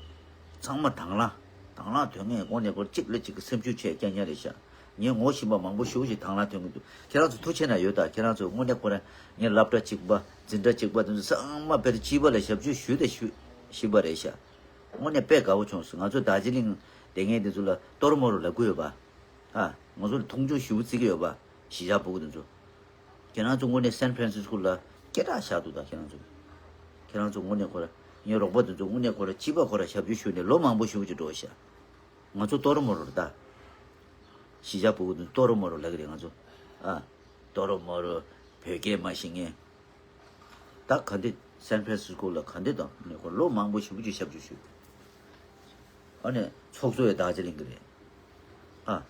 ཚང་མ་དང་བླངས། དང་བླངས་དོན་ངན་དངོས་གནས་ཁོ་གཅིག་ལ་གཅིག་གི་སེམས་ཤུགས་ཆེ་རྐྱང་རྐྱང་རེད་ཤག་ངས་ངོ་ཤེས་པ་མང་པོ་ཞེ་པོ་ཞིག་དང་བླངས་ཐོན་གྱི་འདུག་ཁྱེད་རང་ཚོ་ཐུགས་ཆེ་ན་ཡོད་ད། ཁྱེད་རང་ཚོ་དངོས་གནས་ཁོ་རང་ངའི་སློབ་གྲྭ་གཅིག་པ་འཛིན་གྲྭ་གཅིག་པ་དེ་ཚོ་ཚང་མ་བེད་སྤྱི་པ་ལ་ཞབས་ཞུ་ཞུས་ཏེ་ཞུ་ཞུས་པ་རེད་ཤག་དངོས་གནས་དཔེ་དགའ་པོ་བྱུང་སོང་། ང་ཚོ་རྡོ་རྗེ་གླིང་བསྡད་མཁན་དེ་ཚོ་ལ་ཏོ་རོ་མོ་རོ་ལབ་ཀྱི་ཡོད་པ། ཨ། ང་ཚོ་ལ་མཐོང་ཆུང་ཞེ་པོ་བརྩི་གི་ཡོད་པ། གཞིས་ཆགས་ཕྲུ་གུ་དེ་ཚོ། ཁྱེད་རང་ཚོ་དངོས་གནས་སན་ཕ་རན་སིས་ཀོ་ལ་སྐད་གྲགས་བཞག་འདུག་ད་ཁྱེད་རང་ཚོ། ཁྱེད་རང་ཚོ་དངོས་གནས་ཁོ་ར་ངའི་རོགས་པ་དེ་ཚོ་དངོས་གནས་ཁོ་ར་སྤྱི་པ་ཁོ་ར་ཞབས་ཞུ་ཞུས་ནས་ལོ་མང་པོ་ཞེ་པོ་ཅིག་འགྲོ་ཤག་ང་ཚོ་ཏོ་རོ་མོ་རོ་རེད་ད། གཞིས་ཆགས་ཕྲུ་གུ་དེ་ཏོ་རོ་མོ་རོ་ལབ་ཀྱི་རེད་ང་ཚོ། ཨ། ཏོ་རོ་མོ་རོ། བོད་སྐད་མ་ཤེས་མཁན། ད་ག་འདི་སན་ཕ་རན་སིས་ཀོ་ལ་ག་འདི་དང་ནས་ཁོ་ལོ་མང་པོ་ཞེ་པོ་ཅིག་ཞབས་ཞུ་ཞུས། ཨ་ནི་ཚོགས་གཙོ་ཡང་རྡོ་རྗེ་གླིང་གི་རེད། ཨ།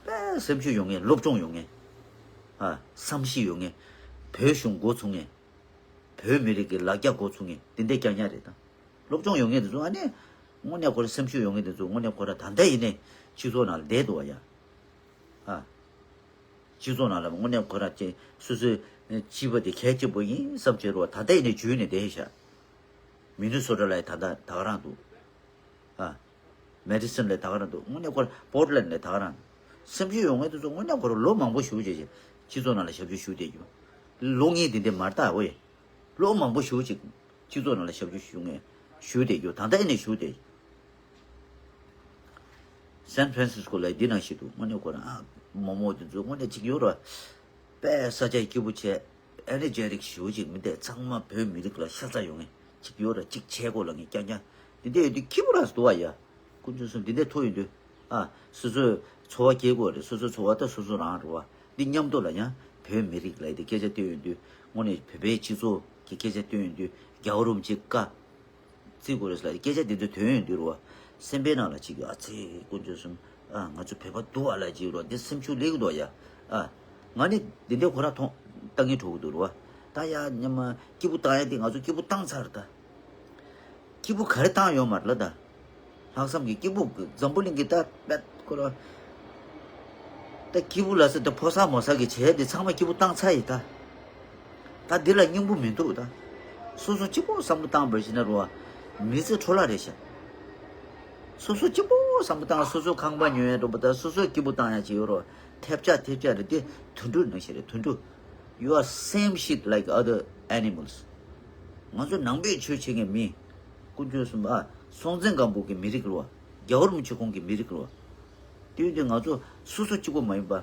དཔེ་སེམས་ཤུགས་ཡོད་མཁན། སློབ་སྦྱོང་ཡོད་མཁན། ཨ། བསམ་ཤེས་ཡོད་མཁན། བོད་གཞུང་འགོ་ཚུགས་མཁན། བོད་མི་རིགས་ཀྱི་ལ་རྒྱ་འགོ་ཚུགས་མཁན་དེ་འདྲ་རྐྱང་རྐྱང་རེད་ད། སློབ་སྦྱོང་ཡོད་མཁན་དེ་ཚོ་ཨ་ནི། དངོས་གནས་ཁོ་ར་སེམས་ཤུགས་ཡོད་མཁན་དེ་ཚོ་དངོས་གནས་ཁོ་ར་ད་ལྟ་ཡིན་ནའི་སྤྱི་ཚོགས་ནང་ལ་བསྡད་འདུག་བ་ཡ། ཨ། སྤྱི་ཚོགས་ནང་ལ་དངོས་གནས་ཁོ་ར་ཅིག་སོ་སོའི་སྤྱི་པ་དེ་གལ་ཆེན་པོ་ཡིན་བསམ་བྱས་རོགས་ད་ལྟ་ཡིན་ནའི་འཇུས་ནས་བསྡད་ཤག་མི་ནི་སོ་ཊ་ལ་ད་ལྟ་ད་ག་རང་འདུག་ཨ། མེ་ཌི་སོན་ལ་ད་ག་རང་འདུག་དངོས་གནས་ཁོ་ར་པོར་ཊ་ལེན་ཌ་ལ་ད་ག་རང་འདུག་སེམས་ཤུགས་ཡོད་མཁན་དེ་ཚོ་དངོས་གནས་ཁོ་ར་ལོ་མང་པོ་ཞེ་པོ་ཅིག་སྤྱི་ཚོགས་ནང་ལ་ཞབས་ཞུ་ཞུས་བསྡད་རྒྱུ། ལོ་ངས་དེ་འདྲ་མ་རེད་ད་ཝེ། ལོ་མང་པོ་ཞེ་པོ་ཅིག་སྤྱི་ཚོགས་ནང་ལ་ཞབས་ཞུ་ཞུ་མཁན་ཞུས་བསྡད་རྒྱུ། ད་ལྟ་ཡིན་ནའི་ཞུས་བསྡད། སན་ཧྥ་རན་སིས་ཀོ་ལ་འདི་ནང་བཞིན་འདུག་དངོས་གནས་ཁོ་རང་ཨ་མོག་མོག་དེ་ཚོ་དངོས་གནས་ཅིག་ཡོད་ར། དཔེ་ས་ཆ་སྐྱིད་པོ་བྱས། ཨེ་ནེ་ཇེ་ཊིག་ཞེ་པོ་ཅིག་མི་འདུག་ཚང་མ་བོད་མི་རིགས་ལ་ཤ་ཚ་ཡོང་ངེས་ཅིག་ཡོད་ར། ཅིག་བྱས་གོ་ལ་ངས་རྐྱང་རྐྱང་འདི་འདྲ་ཡོད་དུས་སྐྱིད་པོ་ར་སུ་འདུག་བ་ཡ། དཀོན་མཆོག་གསུམ་འདི་འདྲ་ཐུག་ཡོང་དུས། ཨ་སོ་སོའི་འཚོ་བ་སྐྱེལ་དགོས་རེད། སོ་སོའི་འཚོ་བ་ད་སོ་སོ་རང་རེད་བ། འདི་མཉམ་དུ་ལ་ཡང་བོད་མི་རིགས་ལ་འདི་སྐད་ཆ་བཏོན་ཡོང་དུས་དངོས་གནས་བོད་པའི་སྤྱི་ཚོགས་ཀྱི་སྐད་ཆ་བཏོན་ཡོང་དུས་རྒྱལ་བ་རིན་པོ་ཆེ་བཀའ། བརྩི་དགོས་རེད་ཟེར་ལ་སྐད་ཆ་འདི་ཚོ་ཐོན་ཡོང་དུས་རེད་བ། སེམས་པའི་ནང་ལ་ཅིག་ཨ་ཙི་དཀོན་མཆོག་གསུམ། ཨ་ང་ཚོ་བོད་པ་འདུག་བ་ལ་ཅིག་རེད་བ། འདི་སེམས་ཤུགས་སླེབས་ཀྱི་འདུག་ཡ། ཨ་ང་ནི་འདི་འདྲའི་ཁོ་ར་མཐོང་ལྟ་ངན་འགྲོ་གི་འདུག་རེད་བ། ད་ཡ་ཉི་མ་སྐྱིད་པོ་བཏང་ཡ་འདི་ང་ཚོ་སྐྱིད་པོ་བཏང་ཚར་ད། སྐྱིད་པོ་ག་རེ་བཏང་ཡོད་མ་རེད་ལ་ད། ལྷག་བསམ་གྱི་སྐྱིད་པོ་འཛམ་བུ་གླིང་གི་ད་པད་ཁོ་ར། ད་སྐྱིད་པོ་ལ་ཟེར་ད་ཕོ་གསར་མོ་གསར་གྱི་བྱས་འདི་ཚང་མ་སྐྱིད་པོ་བཏང་ཚར་ཡི་ད། ད་འདི་ལ་སྙིང་པོ་མི་འདུག་ད། སོ་སོ་གཅིག་པོ་བསམ་བློ་བཏང་བར་ཞིག་ན་རུ་བ། མི་ཚེ་འཕྲོ་བརླག་རེད་ཤག་སོ་སོ་གཅིག་པོ་བསམ་བློ་བཏང་སོ་སོ་ཁང་པ་ཉོ་ཡ་འགྲོ་པ་ད་སོ་སོ་སྐྱིད་པོ་བཏང་ཡ་ཅིག་ཡོད་རུ་བ། ཐེབས་ཆག་ཐེབས་ཆག་རེད་དེ་དུད་འགྲོ་ནང་བཞིན་རེད་དུད་འགྲོ། You are same shit like other animals. ང་ཚོ་ནང་པའི་ཆོས་བྱེད་མཁན་མི། དཀོན་མཆོག་གསུམ་ཨ། སྲོང་བཙན་སྒམ་པོ་གི་མི་རིགས་རུ་བ། རྒྱལ་བ་རིན་པོ་ཆེ་ཁོང་གི་མི་རིགས་རུ་བ། དེ་ཡོད་དུས་ང་ཚོ་སོ་སོ་གཅིག་པོ་མ་ཡིན་པ།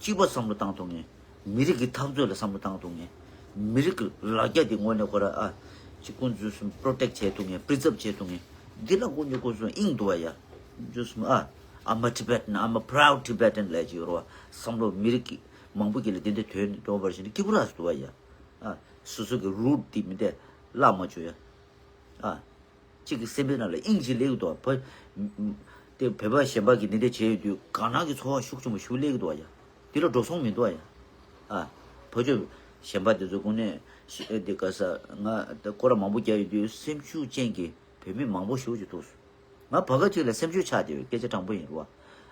གཅིག་པ་བསམ་བློ་བཏང་ཐུབ་མཁན། མི་རིགས་ཀྱི་འཐབ་རྩོད་ལ་བསམ་བློ་བཏང་ཐུབ་མཁན། མི་རིགས་ཀྱི་ལ་རྒྱ་དེ་དངོས་གནས་ཁོ་ར་ཨ། ཅིག་ཀུན་སྤྱོད་གསུམ་པྲོ་ཊེག་བྱེད་ཐུབ་མཁན་པི་རི་ཛརབ་བྱེད་ཐུབ་མཁན། འདི་ལ་དཀོན་མཆོག་སྐུ་གསུམ་དབྱིངས་འདུག་བ་ཡ། ཀུན་སྤྱོད་གསུམ་ཨ། I'm a Tibetan, I'm a proud Tibetan ལས་ཅིག་ཡོད་རོ། བསམ་བློ་མི་རིགས་ཀྱི་མང་པོ་ཀྱི་ལ་དེ་འདྲ་དོན་འགྲོ་བར་བྱས་ནས་སྐྱིད་པོ་ར་སུ་འདུག་བ་ཡ། ཨ། སོ་སོ་གི་རུ་ཊི་དེ་མི་འདྲ་བརླག་མ་བཅུག་ཡ། ཨ། གཅིག་གི་སེམས་པའི་ནང་ལ་དབྱིངས་ཅིག་སླེབས་ཀྱི་འདུག་བ། དེ་བོད་པ་གཞན་པ་གིས་འདི་འདྲ་བྱས་ཡོད་དུས་དགའ་སྣང་གི་ཚོར་བ་ཤུགས་ཆེན་པོ་ཞིག་སླེབས་ཀྱི་འདུག་བ་ཡ། འདི་ལ་འགྲོ་སོང་མི་འདུག་བ་ཡ། ཨ། བོད་ཆོས་གཞན་པ་དེ་ཚོ་དངོས་གནས་ཤི་ཨེ་འདི་ག་ས་ང་ད་སྐོར་ར་མང་པོ་བརྒྱབ་ཡོད་དུས་སེམས་ཤུགས་ཅན་གྱི་བོད་མི་མང་པོ་ཞེ་པོ་ཅིག་ཐུག་སོང་། ང་བར་སྐབས་ཅིག་ལ་སེམས་ཤུགས་ཆག་བསྡད་ཡོད། སྐད་ཆ་དྲང་པོ་ཡིན་རོ།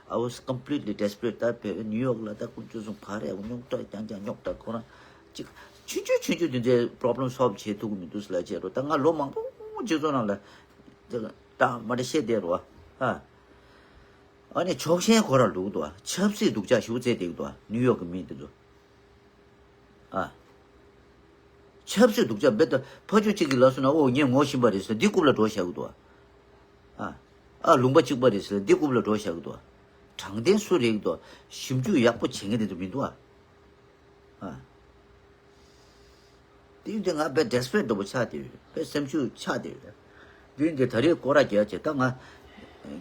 I was completely desperate. ད་བོད་ནིའུ་ཡོག་ལ་ད་ཀུན་སྤྱོད་གསུམ་ག་རེ་རྙོག་དྲ་རྐྱང་རྐྱང་རྙོག་དྲ་ཁོ་རང་ཅིག་ཆུང་ཆུང་ཆུང་ཆུང་དེ་འདྲའི་པོ་རོབ་ལེམ་སོལབ་བྱེད་ཐུབ་ཀྱི་མི་འདུག་ཟེར་ལབ་བྱས་རོ། ད་ང་ལོ་མང་པོ་སྤྱི་ཚོགས་ནང་ལ་ད་མ་འདྲ་བཤད་བསྡད་རོ། ཨ། ཨ་ནི་ཕྱོགས་ཞེན་ཁོ་རང་འདུག་འདུག་ཆབ་སྲིད་སྡུག་ཅག་ཞེ་པོ་བརྩད་བསྡད་ཀྱི་འདུག་ནིའུ་ཡོག་གི་མི་དེ་ཚོ། ཨ། ཆབ་སྲིད་སྡུག་ཅག་རྦད་དེ་ཕ་ཆོས་གཅིག་གིས་ལབ་སོང་ན་ཨོ་ངས་ངོ་ཤེས་པ་རེད་ཟེར་འདི་རྐུབ་ལ་འགྲོ་བཞག་གི་འདུག་ཨ། ཨ་ལུང་པ་གཅིག་པ་རེད་ཟེར་འདི་རྐུབ་ལ་འགྲོ་བཞག་གི་འདུག་དྲང་བདེན་སུ་རེད་འདུག་ཞིབ་འཇུག་ཡག་པོ་བྱེད་མཁན་དེ་ཚོ་མི་འདུག་ཨ། ཨ། དེ་ཡིན་དུས་ང་དཔེ་ཌེ་སི་པེ་རེཊ་འདྲ་པོ་ཆགས་བསྡད་ཡོད། དཔེ་སེམས་ཤུགས་ཆག་བསྡད་ཡོད། དེ་ཡིན་དུས་ད་རེས་སྐོར་ར་རྒྱག་བྱས་ད་ང་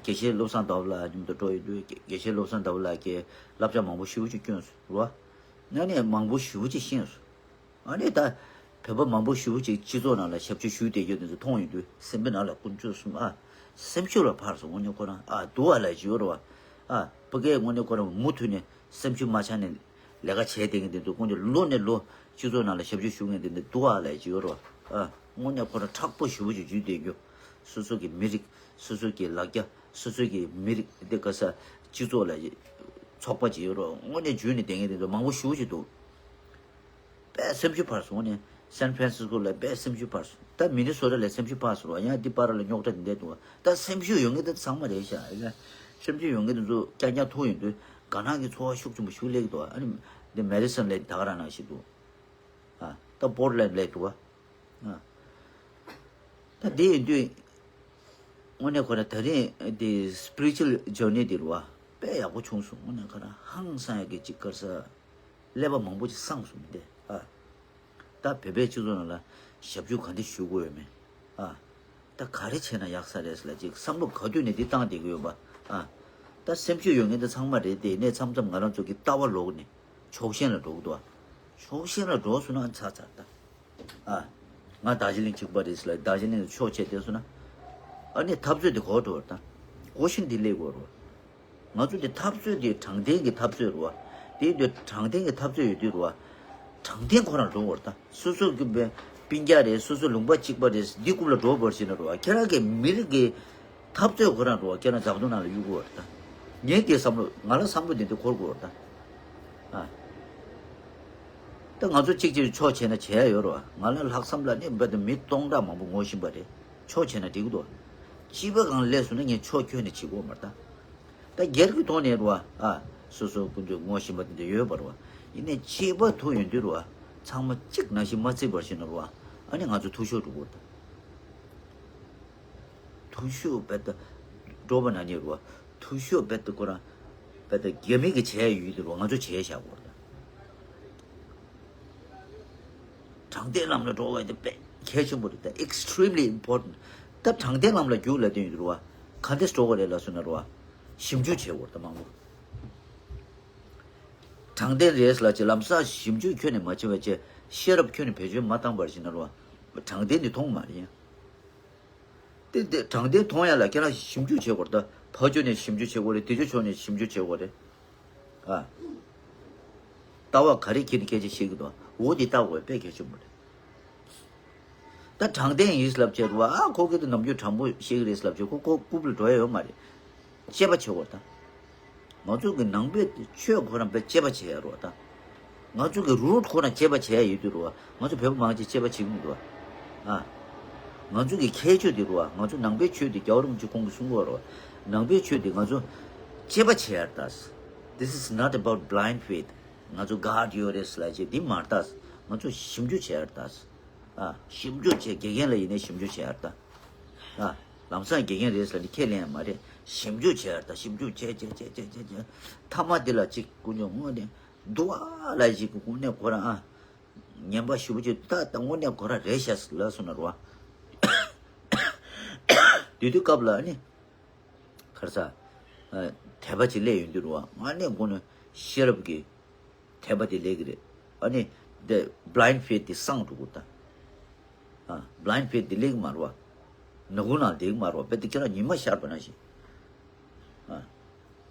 དགེ་བཤེས་བློ་བཟང་ཟླ་བ་ལགས་མཉམ་དུ་འགྲོ་ཡོད་དུས་དགེ་བཤེས་བློ་བཟང་ཟླ་བ་ལགས་ཀྱིས་བསླབ་བྱ་མང་པོ་ཞེ་པོ་ཅིག་བསྐྱོན་སོང་རོ། ང་ནས་མང་པོ་ཞེ་པོ་ཅིག་ཤེས་སོང་། ཨ་ནི་ད་བོད་པ་མང་པོ་ཞེ་པོ་ཅིག་སྤྱི་ཚོགས་ནང་ལ་ཞབས་ཕྱི་ཞུས་བསྡད་རྒྱུ་དེ་ཚོ་མཐོང་ཡོང་དུས་སེམས་པའི་ནང་ལ་ཀུན་སྤྱོད་གསུམ་ཨ། སེམས་ཤུགས་ལ་འཕར་སོང་། དངོས་གནས་ཁོ་རང་ཨ་འདུག་བ་ལ་བྱེད་རོ། ཨ་ཕ་གིའི་དངོས་གནས་ཁོ་རང་མུ་མཐུད་ནས་སེམས་ཤུགས་མ་ཆག་ནས་ལས་ཀ་བྱས་བསྡད་མཁན་དེ་ཚོ་དངོས་གནས་ལོ་ནས་ལོ་སྤྱི་ཚོགས་ནང་ལ་ཞབས་ཕྱི་ཞུ་མཁན་དེ་འདུག་བ་ལ་བྱེད་རོ། ཨ་དངོས་གནས་ཁོ་རང་མཁྲེགས་པོ་ཞེ་པོ་ཅིག་འཇུས་བསྡད་རྒྱུ། སོ་སོ་གི་མི་རིགས་སོ་སོ་གི་ལ་རྒྱ་སོ་སོ་གི་མི་རིགས་འདི་ག་ས་སྤྱི་ཚོགས་ལ་ཚོགས་པ་ཅིག་ཡོད་རོ། དངོས་གནས་འཇུས་ནས་བསྡད་མཁན་དེ་ཚོ་མང་པོ་ཞེ་པོ་ཅིག་འདུག་དཔེ་སེམས་ཤུགས་འཕར་སོང་ནས་སན་ཧྥ་རན་སིས་ཀོ་ལ་དཔེ་སེམས་ཤུགས་འཕར་སོང་། ད་མི་ནི་སོ་ཊ་ལ་སེམས་ཤུགས་འཕར་སོང་བ། ཡང་འདི་པར་ལ་རྙོག་དྲ་འདི་འདྲ་འདུག་བ། ད་སེམས་ཤུགས་ཡོད་མཁན་དེ་ཚང་མ་རེད་ཤག་ཨེ་ལ་སེམས་ཤུགས་ཡོད་མཁན་དེ་ཚོ་རྐྱང་རྐྱང་ཐུག་ཡོང་དུས་དགའ་སྣང་གི་ཚོར་བ་ཤུགས་ཆེན་པོ་ཞིག་སླེབས་ཀྱི་འདུག་ཨ་ནི་འདི་མེ་ཌི་སོན་ལ་ད་ག་རང་ནང་བཞིན་འདུག་ཨ་ད་པོར་ཊ་ལེན་ཌ་ལ་འདུག་བ། ཨ་ད་འདི་ཡིན་དུས་དངོས་གནས་ཁོ་རང་ད་རིང་འདི་སི་པི་རི་ཅུ་ཨལ་ཇར་ནི་འདི་རུ་བ་དཔེ་ཡག་པོ་བྱུང་སོང་། དངོས་གནས་ཁོ་རང་ཧང་སང་ཡག་གི་ཅིག་ག་རེ་ཟེར། ཀླད་པ་མང་པོ་ཅིག་སངས་སོང་མི་འདི། ཨ། ད་བོད་པའི་སྤྱི་ཚོགས་ནང་ལ་ཞབས་ཞུ་ག་འདྲ་ཞུ་དགོས་ཡོད་མེད། ཨ། ད་ག་རེ་བྱས་ན་ཡག་ས་རེད་ཟེར་ལ་ཅིག་བསམ་བློ་ག་དུས་ནས་འདི་བཏང་བསྡད་ཀྱི་ཡོད་པ། ཨ། ད་སེམས་ཤུགས་ཡོད་མཁན་དེ་ཚང་མ་རེད་དེ་ནས་མཚམས་མཚམས་ང་རང་ཚོ་གི་ལྟ་བ་ལོག་ནས་ཕྱོགས་ཞེན་ལ་འགྲོ་གི་འདུག་ཨ། ཕྱོགས་ཞེན་ལ་འགྲོ་སོང་ན་ཚར་ཚར་ད། ཨ། ང་རྡོ་རྗེ་གླིང་གཅིག་པ་རེད་ཟེར་ལ་རྡོ་རྗེ་གླིང་ལ་ཕྱོགས་ཆེ་བསྡད་སོང་ན། ཨ་ནི་འཐབ་རྩོད་དེ་གོ་འགྲོ་བར་ད། གོ་ཤིང་འདི་སླེབས་དགོས་རོ། ང་ཚོ་འདི་འཐབ་རྩོད་འདི་དྲང་བདེན་གྱི་འཐབ་རྩོད་རེད་བ། དེ་འདི་དྲང་བདེན་གྱི་འཐབ་རྩོད་ཡོད་དུས་རེད་བ། དྲང་བདེན་ཁོ་རང་འགྲོ་བར་ད། སོ་སོ་གི་སྤུན་ཀྱག་རེད། སོ་སོ་ལུང་པ་གཅིག་པ་རེད། འདི་རྐུབ་ལ་འགྲོ་བར་བྱས་ན་རེད་བ། ཁྱེད་རང་གི་མི་རིགས་ཀྱི་འཐབ་རྩོད་ཁོ་རང་རེད་བ། ཁྱེད་རང་འཛམ་བུ་གླིང་ནང་ལ་གཡུག་དགོས་བར་ད། ངས་དེ་བསམ་བློ་ང་ལ་བསམ་བློ་དེ་འདྲ་འཁོར་དགོས་བར་ད། ཨ། ད་ང་ཚོ་གཅིག་གཅིག་ཕྱོགས་ཆེ་ན་བྱས་ཡ་ཡོད་རེད་བ། ང་ལ་ལྷག་བསམ་ལ་ནི་རྦད་དེ་མི་སྟོང་ཕྲག་མང་པོ་ངོ་ཤེས་པ་རེད། ཕྱོགས་ཆེ་ན་འགྲིག་གི་འདུག་སྤྱི་པ་གང་སླེབས་སོང་ན་ངས་ཕྱོགས་ཁྱོན་ནས་བྱེད་དགོས་མ་རེད་ད། ད་སྒེར་གྱི་ཐོག་ནས་རེད་བ། ཨ། སོ་སོ་ཀུན་ཏུ་ངོ་ཤེས་པ་དེ་འདྲ་ཡོད་པ་རེད་བ། ཡིན་ནའི་སྤྱི་པ་ཐུག་ཡོང་དུས་རེད་བ། ཚང་མ་གཅིག་ནང་བཞིན་མ་བརྩི་བར་བྱས་ན་རེད་བ། ཨ་ནི་ང་ཚོ་འཐུས་ཤོར་འགྲོ་གི་རེད་ད། འཐུས་ཤོར་རྦད་དེ་འགྲོ་བ་ན་ནི་རེད་བ། ཐུ་ཤོ་བེད་དུ་ཁོ་རང་བེད་དུ་རྒྱ་མི་གི་བྱས་ཡོད་དུ་རུ་ང་ཚོ་བྱས་བཞག་གོ་ར། དྲང་བདེན་ལམ་ལ་འགྲོ་བ་དེ་དཔེ་གལ་ཆེན་པོ་རེད། ད་extremely important. ད་དྲང་བདེན་ལམ་ལ་རྒྱུགས་ལ་དོན་ཡོད་རུ་བ་ག་འདྲས་འགྲོ་བ་རེད་ལ་སོ་ན་རུ་བ་ཞིབ་འཇུག་བྱས་གོ་ར། ད་མང་པོ་དྲང་བདེན་རེད་ལ་ཅེ་ལམ་སང་ཞིབ་འཇུག་ཁྱོན་ནས་མ་བྱས་པ་ཅེ་ཤེས་རབ་ཁྱོན་ནས་བེད་སྤྱོད་མ་བཏང་བར་ཞིག་ན་རུ་བ་དྲང་བདེན་དེ་མཐོང་མ་རེད་ཡ། དེ་དེ་དྲང་བདེན་མཐོང་ཡ་ལ་ཁྱེད་རང་ཞིབ་འཇུག་བྱེད་དགོས་རེད། ད་ཕར་ཕྱོགས་ནས་ཞིབ་འཇུག་བྱེད་དགོས་རེད། དེ་ཕྱོགས་ཕྱོགས་ནས་ཞིབ་འཇུག་བྱེད་དགོས་རེད། ཨ། ལྟ་བ་ག་རེ་ཁྱེད་ནས་སྐད་ཆ་བཤད་ཀྱི་འདུག་འོ་དེ་ལྟ་དགོས་དཔེ་གལ་ཆེན་པོ་རེད། ད་དྲང་བདེན་ཡིན་ལབ་བྱས་རུ་ཨ་ཁོ་གི་དེ་ནམ་རྒྱུན་དྲང་པོ་བཤད་ཀྱི་རེད་ལབ་བྱས་ཁོ་ཁོ་རྐུབ་ལ་འགྲོ་ཡ་ཡོད་མ་རེད། དཔྱད་པ་བྱེད་དགོས་རེད་ད། ང་ཚོ་གི་ནང་པའི་ཆོས་ཁོ་རང་དཔེ་དཔྱད་པ་བྱེད་ཡ་རོགས་ད། ང་ཚོ་གི་རུ་ཁོ་རང་དཔྱད་པ་བྱེད་ཡ་ཡོད་དུས་རོགས་ང་ཚོ་བོད་པ་མང་ཆེ་དཔྱད་པ་བྱེད་ཀྱི་མི་འདུག་ཨ། ང་ཚོ་གི་ཁྱད་ཆོས་དེ་རོགས་ང་ཚོ་ནང་པའི་ཆོས་དེ་རྒྱལ་བ་རིན་པོ་ཆེ་ཁོང་གིས་གསུང་གི་རོགས། ནང་པའི་ཆོས་དེ་ང་ཚོ་དཔྱད་པ་བྱེད་ཡ་རེད་ད། This is not about blind faith. ང་ཚོ་God ཡོད་རེད་ཟེར་ལབ་བྱས་འདི་མ་རེད་ད། ང་ཚོ་ཞིབ་འཇུག་བྱེད་ཡ་རེད་ད། ཨ། ཞིབ་འཇུག་བྱས་དགེ་རྒན་ལ་ཡིན་ནའི་ཞིབ་འཇུག་བྱེད་ཡ་རེད་ད། ཨ། ལམ་སང་དགེ་རྒན་རེད་ཟེར་ནས་ཁས་ལེན་ཡ་མ་རེད། ཞིབ་འཇུག་བྱེད་ཡ་རེད་ད། ཞིབ་འཇུག་བྱས་བྱས་བྱས་བྱས་བྱས་བྱས་མཐའ་མ་འདི་ལ་གཅིག་དཀོན་མཆོག་དངོས་གནས་འདུག་ཨ་ལ་ཞིག་གི་དངོས་གནས་ཁོ་རང་ཨ། ངན་པ་ཞེ་པོ་ཅིག་ད་ད་དངོས་གནས་ཁོ་རང་རེད་ཤག་ལབ་སོང་ན་རོ། དེ་དུས་སྐབས་ལ་ཨ་ནི། ཁར་ས། དད་པ་ཅིག་སླེབས་ཡོང་དུས་རོ། ང་ནས་དགོངས་ནས་ཤེས་རབ་ཀྱི་དད་པ་དེ་སླེབས་ཀྱི་རེད། ཨ་ནི། འདི་blind faith དེ་སངས་འགྲོ་གི་ད། ཨ། blind faith དེ་སླེབས་ཀྱི་མ་རེད་བ། ནག་ཁུང་ནང་བསྡད་ཀྱི་མ་རེད་བ། དཔེ་དེ་ཁྱེད་རང་ཉི་མ་ཤར་བ་ནང་བཞིན། ཨ།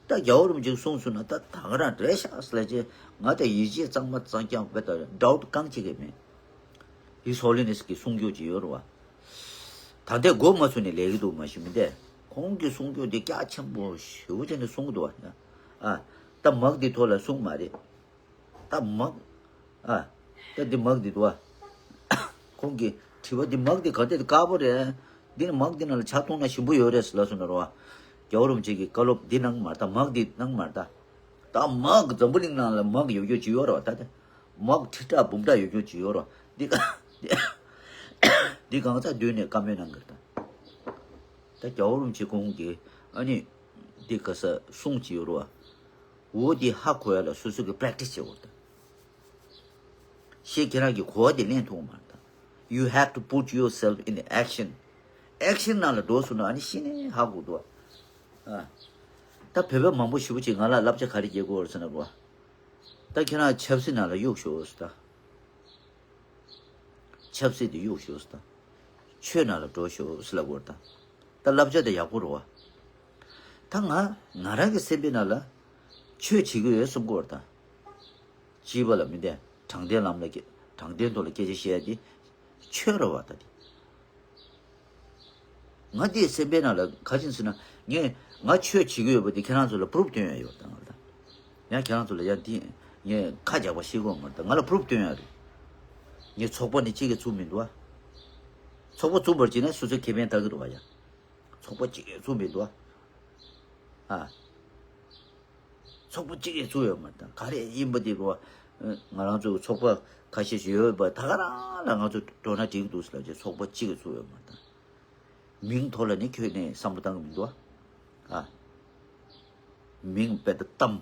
ད་རྒྱལ་བ་རིན་པོ་ཆེས་གསུངས་སོང་ན་ད་ད་ག་རང་རེད་ཤག་ཟེར་ལབ་ཅེ་ང་ད་ཡིད་ཆེས་གཙང་མ་གཙང་རྐྱང་དཔེ་ད་doubt གང་ཅི་གི་མེད། His Holiness གི་གསུང་སྐྱོར་ཅིག་ཡོད་རེད་བ། ད་ལྟའི་མགོ་མ་ཚོས་ནས་ལས་ཀྱི་འདུག་མ་ཤི་མི་འདས། ཁོང་གི་གསུང་སྐྱོར་འདི་རྒྱ་ཆེན་པོ་ཞེ་པོ་ཅིག་ནས་གསུང་གི་འདུག་བ། ཨ། ད་མག་འདི་ཐོག་ལ་གསུང་མ་རེད། ད་མག་ཨ། ད་འདི་མག་འདི་འདུག་བ། ཁོང་གི་དྲི་བ་འདི་མག་འདི་ག་དེ་དཀར་པོ་རེད། འདི་ནི་མག་འདི་ནང་ལ་ཇ་འཐུང་ན་ཞིམ་པོ་ཡོད་རེད་ལབ་སོང་ན་རོ། རྒྱལ་བ་རིན་པོ་ཆེ་གི་བཀའ་སློབ་འདི་གནང་མ་ད་མག་འདི་གནང་མ་ད། ད་མག་འཛམ་བུ་གླིང་ནང་ལ་མག་ཡོད་རྒྱུ་ཅིག་ཡོད་རེད་བ་ད་དེ། མག་ཁྲི་ཕྲག་འབུམ་ཕྲག་ཡོད་རྒྱུ་ཅིག་ཡོད་རེད་བ། འདི་ག་འདི་གང་ཚ་མདུན་ནས་བཀའ་མོལ་གནང་གི་རེད་ད། ད་རྒྱལ་བ་རིན་པོ་ཆེ་ཁོང་གིས་ཨ་ནི་འདི་ག་ས་གསུང་ཅིག་ཡོད་རེད་བ། འོ་འདི་ཧ་གོ་ཡ་ལ་སོ་སོ་གི་practice བྱེད་དགོས་རེད་ད། ཤེས་ཁྱེད་རང་གི་གོ་བ་དེ་ལེན་ཐུབ་མ་རེད་ད། You have to put yourself in action. Action ནང་ལ་འགྲོ་སོང་ན་ཨ་ནི་ཤི་ནས་ཧ་གོ་འདུག་ཨ། ད་བོད་པ་མང་པོ་ཞེ་པོ་ཅིག་ང་ལ་བསླབ་བྱ་ག་རེ་རྒྱག་དགོས་རེད་ཟེར་ན་རོ། ད་ཁྱེད་རང་ཆབ་སྲིད་ནང་ལ་གཡུག་ཤོག་ཟེར་ད། ཆབ་སྲིད་དེ་གཡུག་ཤོག་ཟེར་ད། ཆོས་ནང་ལ་འགྲོ་ཤོག་ཟེར་ལབ་དགོས་རེད་ད། ད་བསླབ་བྱ་དེ་ཡག་པོ་རེད་བ། ད་ང་ང་རང་གི་སེམས་པའི་ནང་ལ་ཆོས་བྱེད་ཀྱི་ཡོད་བསམ་གྱི་ཡོད་རེད་ད། བྱིས་པ་ལ་མི་བདེན། དྲང་བདེན་ལམ་ལ་སྐྱེ་དྲང་བདེན་ཐོག་ལ་སྐད་ཆ་བཤད་ཡ་དེ་ཆོས་རེད་བ་ད་དེ། ང་དེའི་སེམས་པའི་ནང་ལ་ག་ཅིན་ཟེར་ན་ངས་ང་ཆོས་བྱེད་ཀྱི་ཡོད་པ་དེ་ཁྱེད་རང་ཚོ་ལ་པུ་རུབ་སྟོན་ཡ་ཡོད་ད་ང་ལ་ད། ཡང་ཁྱེད་རང་ཚོ་ལ་ཡང་དེ་ངས་ཁ་རྒྱག་པ་ཤེས་གི་ཡོད་མ་རེད་ད། ང་ལ་པུ་རུབ་སྟོན་ཡ་རེད། ངས་ཚོགས་པ་ནི་གཅིག་གི་ཚུགས་མི་འདུག་ཨ། ཚོགས་པ་བཙུགས་པར་བྱས་ན་སོ་སོའི་ཁེ་ཕན་ལྟ་གི་འདུག་བ་ཡ། ཚོགས་པ་གཅིག་ཡོད་ཚུགས་མི་འདུག་ཨ། ཨ། ཚོགས་པ་གཅིག་ཡོད་ཚུགས་ཡོད་མ་རེད་ད། ག་རེ་ཡིན་པ་དེ་རོ། ང་རང་ཚོ་ཚོགས་པ་ཁ་ཤས་ཤིག་ཡོད་པ་ད་ག་རང་ལ་ང་ཚོ་འགྲོ་ན་འགྲིག་འདུག་ཟེར་ལབ་བྱས་ཚོགས་པ་གཅིག་ཡོད་ཚུགས་ཡོད་མ་རེད་ད། མིང་ཐོག་ལ་ནི་ཁྱོན་ནས་བསམ་བློ་བཏང་གི་མི་འདུག་ཨ། ཨ། མིང་དཔེ་ད་གཏམ།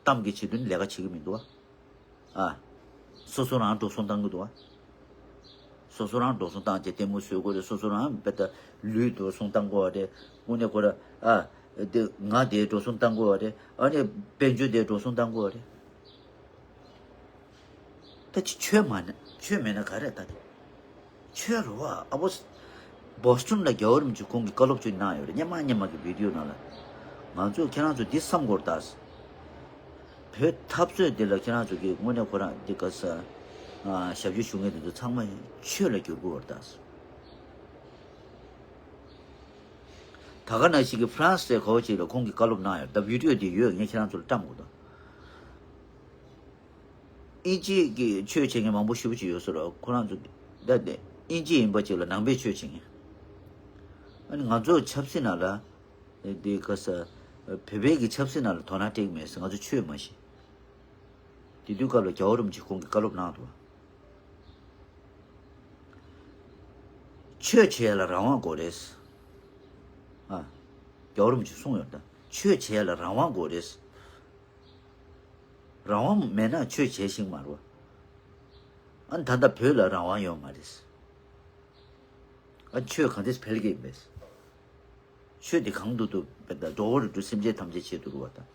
གཏམ་གྱི་ཆེད་དུ་ནི་ལས་ཀ་བྱེད་ཀྱི་མི་འདུག་ཨ། ཨ། སོ་སོ་རང་འགྲོ་སོང་བཏང་གི་འདུག་ཨ། སོ་སོ་རང་འགྲོ་སོང་བཏང་བྱས་ལྟད་མོ་བཟོ་དགོས་རེད། སོ་སོ་རང་དཔེ་ད་ལུས་འགྲོ་སོང་བཏང་དགོས་རེད། དངོས་གནས་ཁོ་ར་ཨ། དེ་ང་དེ་འགྲོ་སོང་བཏང་དགོས་རེད། ཨ་ནི་དཔལ་འབྱོར་དེ་འགྲོ་སོང་བཏང་དགོས་རེད། ད་ཅི་ཆོས་མ་ན་ཆོས་མེད་ན་ག་རེ་ད་དེ། ཆོས་རེད་བ། ཨ་བོ་སི་བོ་སི་ཊོན་ལ་རྒྱལ་བ་རིན་པོ་ཆེ་ཁོང་གི་བཀའ་སློབ་ཅིག་གནང་ཡོད་རེད། སྙན་མ་སྙན་མ་གི་བི་ཌི་ཡོ་ནང་ལ། ང་ཚོས་ཁྱེད་རང་ཚོ་འདི་བསམ་དགོས་རེད་ད། བོད་འཐབ་རྩོད་འདི་ལ་ཁྱེད་རང་ཚོ་གིས་དངོས་གནས་ཁོ་རང་འདི་ག་ས་ཞབས་ཞུ་ཞུ་མཁན་དེ་ཚོ་ཚང་མ་ཆོས་ལ་བསྒྱུར་དགོས་རེད་ད། ད་ག་ནང་བཞིན་གྱི་ཧྥ་རན་སི་ལ་ག་བ་ཅིག་ལ་ཁོང་གིས་བཀའ་སློབ་གནང་ཡོད། ད་བི་ཌི་ཡོ་འདི་ཡོད། ངས་ཁྱེད་རང་ཚོ་ལ་བཀྲམ་དགོས་ད། དབྱིན་ཇི་གི་ཆོས་བྱེད་མཁན་མང་པོ་ཞེ་པོ་ཅིག་ཡོད་ས་རེད། ཁོ་རང་ཚོ་ད་དེ་དབྱིན་ཇི་ཡིན་པ་ཅིག་ལ་ནང་པའི་ཆོས་བྱེད་མཁན། ཨ་ནི་ང་ཚོ་ཆབ་སྲིད་ནང་ལ་དེ་ག་ས་བོད་པའི་གི་ཆབ་སྲིད་ནང་ལ་དོ་སྣང་སྤྲད་ཀྱི་མེད་ཟེར། ང་ཚོ་ཆོས་མ་ཤེས། དེ་དུས་སྐབས་ལ་རྒྱལ་བ་རིན་པོ་ཆེ་ཁོང་གིས་བཀའ་སློབ་གནང་འདུག་ཆོས་བྱེད་ཡ་ལ་རང་དབང་དགོས་རེད། ཨ། རྒྱལ་བ་རིན་པོ་ཆེས་གསུངས་ཡོད་ད། ཆོས་བྱེད་ཡ་ལ་རང་དབང་དགོས་རེད། རང་དབང་མེད་ན་ཆོས་བྱེད་ཤེས་མ་རེད་བ། ཨ་ནི་ད་ལྟ་བོད་ལ་རང་དབང་ཡོད་མ་རེད། ཨ་ཆོས་གང་འདྲས་འཕེལ་གྱི་ཡིན་པས། ཆོས་དེ་གང་དུ་འདུག་པས་ད་འགྲོ་བ་རིགས་དྲུག་སེམས་ཅན་ཐམས་ཅད་ཆེད་དུ་རུ་བ་དང་།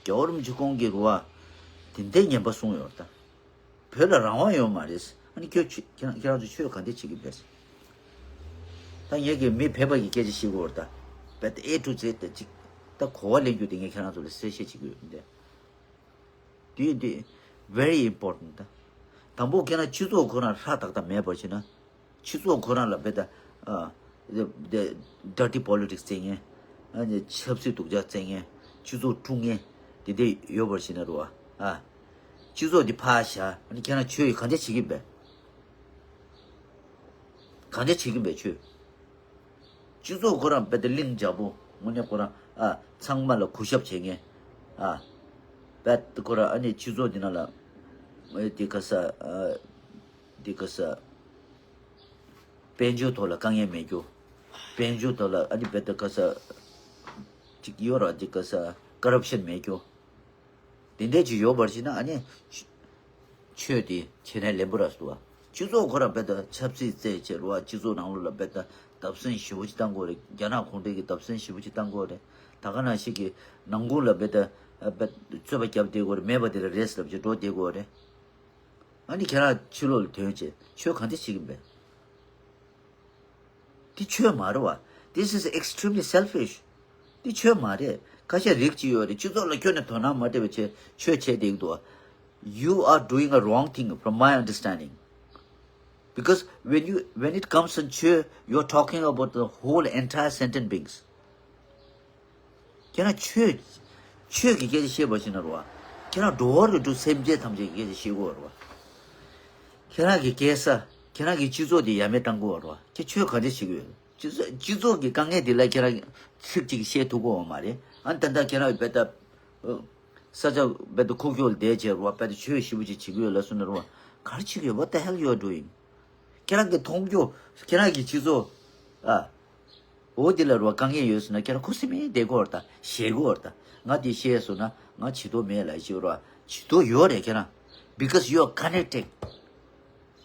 རྒྱལ་བ་རིན་པོ་ཆེ་ཁོང་གི་རུ་བ། དེ་འདྲའི་ངན་པ་གསུངས་ཡོད་ད། བོད་ལ་རང་དབང་ཡོད་མ་རེད། ཨ་ནི་ཁྱོད་ཆོས་ཁྱེད་རང་ཁྱེད་རང་ཚོ་ཆོས་ག་འདྲ་བྱེད་ཀྱི་འདུག་ད་ངེད་ཀྱི་མི་ཕལ་པ་གི་སྐད་ཆ་བཤད་ཀྱི་ཡོད་རེད་ད། བེད་ཨེ་ཊུ་ཛེད་དེ་ཅིག་ད་གོ་བ་ལེན་རྒྱུ་དེ་ངས་ཁྱེད་རང་ཚོ་ལ་གསལ་བཤད་བྱེད་ཀྱི་ཡོད་འདི། དེ་འདི་very important ད། དང་པོ་ཁྱེད་རང་སྤྱི་ཚོགས་ཁོ་རང་ཧྲ་ཏག་ཏག་མེད་པར་བྱས་ན། སྤྱི་ཚོགས་ཁོ་རང་ལ་བེད་ད། ཨ། the dirty politics རྩེད་མཁན། ཨ་ནི་ཆབ་སྲིད་སྡུག་ཅག་རྩེད་མཁན། སྤྱི་ཚོགས་དཀྲུག་མཁན། དེ་འདྲ་ཡོད་པར་བྱས་ན་རེད་བ། ཨ། སྤྱི་ཚོགས་འདི་ཕར་བཞག་ཨ་ནི་ཁྱེད་རང་ཆོས་ཡི་གང་འདྲ་བྱེད་ཀྱི་ཡིན་པས། གང་འདྲ་བྱེད་ཀྱི་ཡིན་པས་ཆོས། སྤྱི་ཚོགས་ཁོ་རང་བེད་ད་ལིང་འཇགས་པོ་དངོས་གནས་ཁོ་རང་ཨ་ཚང་མ་ལ་གུས་ཞབས་བྱེད་མཁན། ཨ། བེད་ཁོ་རང་ཨ་ནི་སྤྱི་ཚོགས་འདི་ནང་ལ་ཨེ་འདི་ག་ས་ཨ་འདི་ག་ས་དཔལ་འབྱོར་ཐོག་ལ་དཀའ་ངལ་མེད་རྒྱུ། དཔལ་འབྱོར་ཐོག་ལ་ཨ་ནི་བེད་ད་ག་ས་ཅིག་ཡོད་ར་འདི་ག་ས་ཀ་རབ་ཤན་མེད་རྒྱུ། དེ་འདྲས་ཅིག་ཡོད་པར་བྱས་ན་ཨ་ནི་ཆོས་དེ་བྱེད་ནས་ལེན་པོ་ར་སུ་བ། སྤྱི་ཚོགས་ཁོ་ར་བེད་ད་ཆབ་སྲིད་རྩེད་བྱེད་རུ་བ་སྤྱི་ཚོགས་ནང་ལོགས་ལ་བེད་ད་བརྡབ་གསིག་ཞེ་པོ་ཅིག་བཏང་དགོས་རེད། རྒྱ་ནག་གུང་ཁྲན་གྱི་བརྡབ་གསིག་ཞེ་པོ་ཅིག་བཏང་དགོས་རེད། ད་ག་ནང་བཞིན་གྱི་ནང་ཁུལ་ལ་བེད་ད་བེད་རྩོད་པ་བརྒྱབ་བསྡད་དགོས་རེད། མེད་པ་དེ་ལ་རེད་ཟེར་ལབ་ཅིག་འགྲོ་བསྡད་དགོས་རེད། ཨ་ནི་ཁྱེད་རང་ཕྱི་ལོགས་ལ་ཐོན་བྱས་ཆོས་གང་འདྲ་བྱེད་ཀྱི་ཡིན་པས། འདི་ཆོས་མ་རེད་བ། This is extremely selfish. འདི་ཆོས་མ་རེད། ཁ་ཤས་རིགས་གཅིག་ཡོད་རེད། སྤྱི་ཚོགས་ལ་ཁྱོན་ནས་དོ་སྣང་མ་སྤྲད་པ་བྱས་ཆོས་བྱས་བསྡད་ཀྱི་འདུག You are doing a wrong thing from my understanding. Because when you when it comes to ཆོས, you are talking about the whole entire sentient beings. ཁྱེད་རང་ཆོས་ཆོས་ཀྱི་སྐད་ཆ་བཤད་པ་ཞིག་ན་རེད་བ། ཁྱེད་རང་འགྲོ་བ་རིགས་དྲུག་སེམས་ཅན་ཐམས་ཅད་ཀྱི་སྐད་ཆ་བཤད་དགོས་རེད་བ། ཁྱེད་རང་གི་སྐྱེ་ས། ཁྱེད་རང་གི་སྤྱི་ཚོགས་དེ་ཡ་མེད་བཏང་དགོས་རེད་བ། ཁྱེད་ཆོས་ག་འདྲ་བྱེད་ཀྱི་ཡོད། སྤྱི་ཚོགས་སྤྱི་ཚོགས་ཀྱི་དཀའ་ངལ་དེ་ལ་ཁྱེད་རང་ཚིག་གཅིག་བཤད་ཐུབ་ཀྱི་ཡོད་མ་རེད། ཨ་ནི་ད་ལྟ་ཁྱེད་རང་བེད་ད། ས་ཆ་བེད་ད་ཁུག་ཀྱོག་ལ་བསྡད་བྱས་རེད་བ། བེད་ད་ཆོས་ཞེ་པོ་ཅིག་བྱེད་ཀྱི་ཡོད་ལབ་སོང་ན་རེད་བ། ག་རེ་བྱེད་ཀྱི་ཡོད། What the hell you are doing? ཁྱེད་རང་གི་མཐོང་རྒྱུ། ཁྱེད་རང་གི་སྤྱི་ཚོགས། ཨ། འོ་དེ་ལ་རོ་དཀའ་ངལ་ཡོད་ཟེར་ན་ཁྱེད་རང་ཁུ་སིམ་མེར་བསྡད་དགོས་རེད་ད། ཞེད་དགོས་རེད་ད། ང་དེ་བཤད་སོང་ན་ང་བྱེད་དོ་མེད་ལབ་ཤེས་རོ། བྱེད་དོ་ཡོད་རེད་ཁྱེད་རང་། Because you are connected.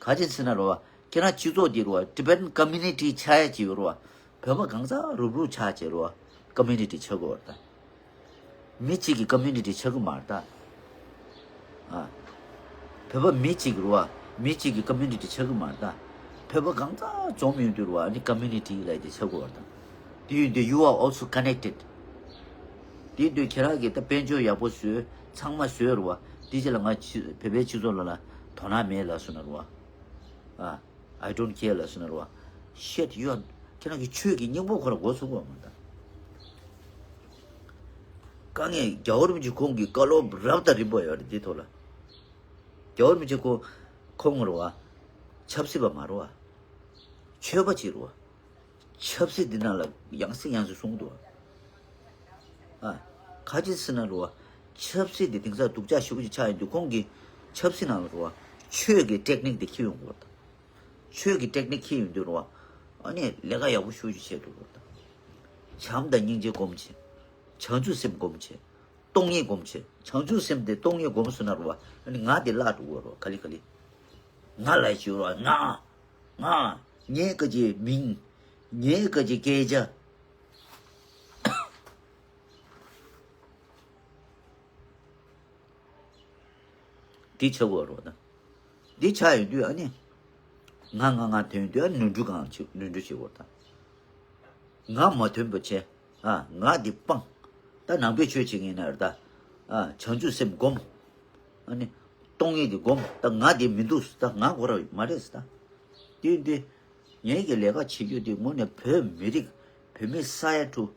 ག་ཅི་ཟེར་ན་རོ། ཁྱེད་རང་སྤྱི་ཚོགས་འདི་རོ། Tibetan community ཆགས་ཡ་ཅིག་ཡོད་རོ། བོད་པ་གང་ཟག་རུབ་རུབ་ཆགས་བྱས་རོ། Community ཆགས་དགོས་རེད་ད། མི་གཅིག་གི་community ཆགས་ཀྱི་མ་རེད་ད། ཨ། བོད་པ་མི་གཅིག་རུ་བ། མི་གཅིག་གི་community ཆགས་ཀྱི་མ་རེད་ད། བོད་པ་གང་ཙམ་འཛོམས་ཡོང་དུས་རུ་བ་ནི་community ལབ་དེ་ཆགས་དགོས་རེད་ད། དེ་ཡིན་དུས་you are also connected. དེ་ཡིན་དུས་ཁྱེད་རང་གིས་ད་དཔལ་འབྱོར་ཡག་པོ་བཟོས། ཚང་མ་བཟོས་རུ་བ། དེ་རྗེས་ལ་ང་ཕྱི་བོད་པའི་སྤྱི་ཚོགས་ལ་ལ་དོ་སྣང་མེད་ལབ་སོང་ན་རུ་བ། ཨ། I don't care ལབ་སོང་ན་རུ་བ། Shit, you are ཁྱེད་རང་གི་ཆོས་ཀྱི་སྙིང་པོ་ཁོ་ར་མགོ་ཚུགས་པ་མ་གཏོགས། དཀའ་ངལ་རྒྱལ་བ་རིན་པོ་ཆེ་ཁོང་གི་བཀའ་སློབ་རབ་དང་རིམ་པ་ཡོད་རེད་འདི་ཐོག་ལ། རྒྱལ་བ་རིན་པོ་ཆེ་ཁོ་ཁོང་རུ་བ། ཆབ་སྲིད་པ་མ་རུ་བ། ཆོས་པ་ཅིག་རུ་བ། ཆབ་སྲིད་འདི་ནང་ལ་ཡང་སེ་ཡང་སེ་གསུངས་འདུག་བ། ཨ། ག་ཅི་ཟེར་ན་རུ་བ། ཆབ་སྲིད་འདི་དེང་སང་སྡུག་ཅག་ཞེ་པོ་ཅིག་ཆགས་ཡོང་དུས་ཁོང་གི་ཆབ་སྲིད་ནང་ལ་རུ་བ། ཆོས་ཀྱི་ཊེག་ནིག་འདི་འཁྱེར་ཡོང་དགོས་པ་དང་། ཆོས་ཀྱི་ཊེག་ནིག་འཁྱེར་ཡོང་དུས་རུ་བ། ཨ་ནི་ལས་ཀ་ཡག་པོ་ཞེ་པོ་ཅིག་བྱེད་ཐུབ་དགོས་པ་དང་། བྱམས་དང་སྙིང་རྗེ་སྒོམ་བྱེད། བྱང་ཆུབ་སེམས་སྒོམ་བྱེད། སྟོང་ཉིད་སྒོམ་བྱེད། བྱང་ཆུབ་སེམས་དེ་སྟོང་ཉིད་སྒོམ་སོང་ན་རུ་བ། ཨ་ནི་ང་དེ་བརླག་འགྲོ་གི་རེད། ག་ལེ་ག་ལེ། ང་ལ་ཞུ་རོགས། ང་། ང་། ངའི་ཀ་ཅི་མིང་། ངའི་ཀ་ཅི་སྐད་ཆ། འདི་ཆགས་དགོས་རེད་ད། འདི་ཆགས་ཡོང་དུས་ཨ་ནི། ང་ང་ང་ཐོན་དུས་ཨ་ནི་ནོར་འཁྲུལ་གང་ཆེ་ནོར་འཁྲུལ་བྱེད་དགོས་རེད་ད། ང་མ་ཐོན་པ་བྱས། ཨ། ང་འདི་སྤང་། ད་ནང་པའི་ཆོས་བྱེད་མཁན་ཡིན་ན་རེད་ད། ཨ། བྱང་ཆུབ་སེམས་སྒོམ། ཨ་ནི། སྟོང་ཉིད་འདི་སྒོམ། ད་ང་འདི་མི་འདུག་ད་ང་ཁོ་ར་མ་རེད་ད། དེ་ཡིན་དུས། ངེད་ཀྱི་ལས་ཀ་བྱེད་རྒྱུ་འདི་དངོས་གནས་བོད་མི་རིགས་བོད་མི་ས་ཡ་དྲུག་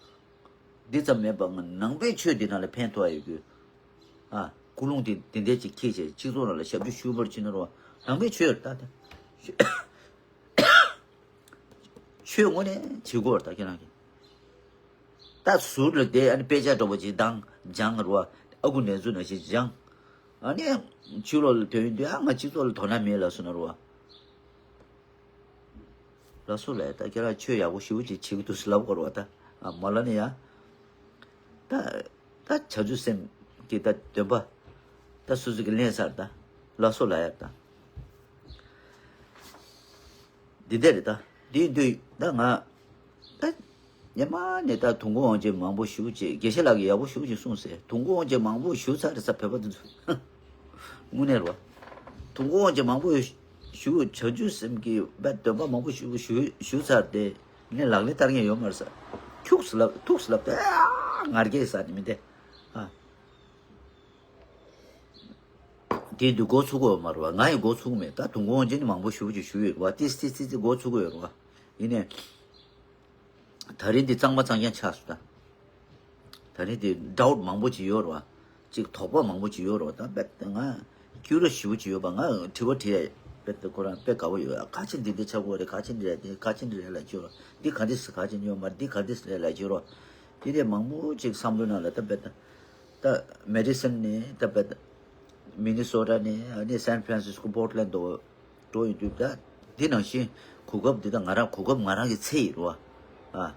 འདི་ཙམ་མེད་པ་ང་ནང་པའི་ཆོས་འདི་ནང་ལ་ཕན་ཐོགས་ཡོད་རྒྱུ། ཨ། ཀུན་སློང་དེ་དེ་འདྲས་ཅིག་འཁྱེར་བྱས་སྤྱི་ཚོགས་ནང་ལ་ཞབས་ཕྱི་ཞུ་བར་ཕྱིན་ན་རོ། ནང་པའི་ཆོས་རེད་ད་དེ། ཆོས་དངོས་གནས་བྱེད་དགོས་རེད་ད་ཁྱེད་རང་གིས། ད་ཟུར་ལ་བསྡད་ཨ་ནི་དཔེ་ཆ་འདྲ་པོ་ཅིག་བཏང་སྦྱང་རོ། ཨ་ཁུ་ནན་ཚུ་ནང་བཞིན་སྦྱང་། ཨ་ནི་ཕྱི་ལོགས་ལ་ཐོན་དུས་ཨ་ང་སྤྱི་ཚོགས་ལ་དོ་སྣང་མེད་ལབ་སོང་ན་རོ། ལགས་སོ་ལགས། ད་ཁྱེད་རང་ཆོས་ཡག་པོ་ཞེ་པོ་ཅིག་བྱེད་ཀྱི་འདུག་ཟེར་ལབ་དགོས་རེད་བ་ད། ཨ་མ་ལ་ནི་ཡ། ད་ད་བྱང་ཆུབ་སེམས་ཀྱི་ད་འདོན་པ་ད་སོ་སོ་གི་ལེན་ས་རེད། ད་ལགས་སོ་ལབ་ཡ་རེད། ད་འདི་འདྲ་རེད། ད་འདི་འདུག་ད་ང་ད་ཉི་མ་ནས་ད་དུས་འཁོར་དབང་ཆེན་མང་པོ་ཞེ་པོ་ཅིག་དགེ་བཤེས་ལགས་ཀྱིས་ཡག་པོ་ཞེ་པོ་ཅིག་གསུངས་སོང་། དུས་འཁོར་དབང་ཆེན་མང་པོ་ཞེ་པོ་ཅིག་ཚར་རེད་ས། བོད་པ་འདི་ཚོ་དངོས་གནས་རེད་པ། དུས་འཁོར་དབང་ཆེན་མང་པོ་ཞེ་པོ་བྱང་ཆུབ་སེམས་ཀྱི་འདོན་པ་མང་པོ་ཞེ་པོ་ཞེ་པོ་ཞེ་པོ་ཚར་ཏེ། ངས་ལག་ལེན་བསྟར་མཁན་ཡོད་མ་རེད་ས། ཁྱུག་ཙམ་ལབ། ཐུག་ཙམ་ལབ་ཏེ་ཨ་ངར་སྐད་ཟ་ནི་མི་འདུག་ཨ། དེ་འདུག་འགོ་ཚུགས་ཀྱི་ཡོད་མ་རེད་པ། ང་ཡང་འགོ་ཚུགས་མེད། ད་དུས་འཁོར་དབང་ཆེན་ནི་མང་པོ་ཞེ་པོ་ཅིག་ཞུས་ཡོད་རེད་པ། ཏིས་ཏིས་ཏིས་ཏིས་འགོ་ཚུགས་ཀྱི་ཡོད་རེད་པ། ཡིན་ནའི་ད་རིང་འདི་གཙང་མ་གཙང་རྐྱང་ཆགས་སོང་ད། ད་རིང་འདི་ཌའུཊ་མང་པོ་ཅིག་ཡོད་རེད་པ། ཅིག་དོགས་པ་མང་པོ་ཅིག་ཡོད་རེད་པ། ད་དཔེ་ང་ཀྱུ་རེ་ཞེ་པོ་ཅིག་ཡོད་པ། ང་དྲི་བ་དྲི་ཡ་དཔེ་ཁོ་རང་དཔེ་དགའ་པོ་ཡོད། ག་ཅི་འདི་འདི་ཆགས་ཀྱི་ཡོད་རེད། ག་ཅི་འདི་རེད། འདི་ག་ཅི་འདི་རེད་ལབ་ཀྱི་ཡོད་རེད། འདི་ག་འདི་སེ་ག་ཅི་འདི་ཡོད་མ་རེད། འདི་ག་འདི་སེ་རེད་ལབ་ཀྱི་ཡོད་རེད། དེ་འདྲ་མང་པོ་ཅིག་བསམ་བློ་ནང་ལ་ད་དཔེ་ད་མེ་ཌི་སོན་ནས་ད་དཔེ་མི་ནི་སོ་ཊ་ནས་ཨ་ནི་སན་ཕ་རན་སིས་ཀོ་པོར་ཊ་ལེན་ཌི་འགྲོ་ཡོང་དུས། ད་འདི་ནང་བཞིན་གོ་སྐབས་འདི་ད་ང་རང་གོ་སྐབས་ང་རང་གི་ཚེ་ཡིན་རེད་པ། ཨ།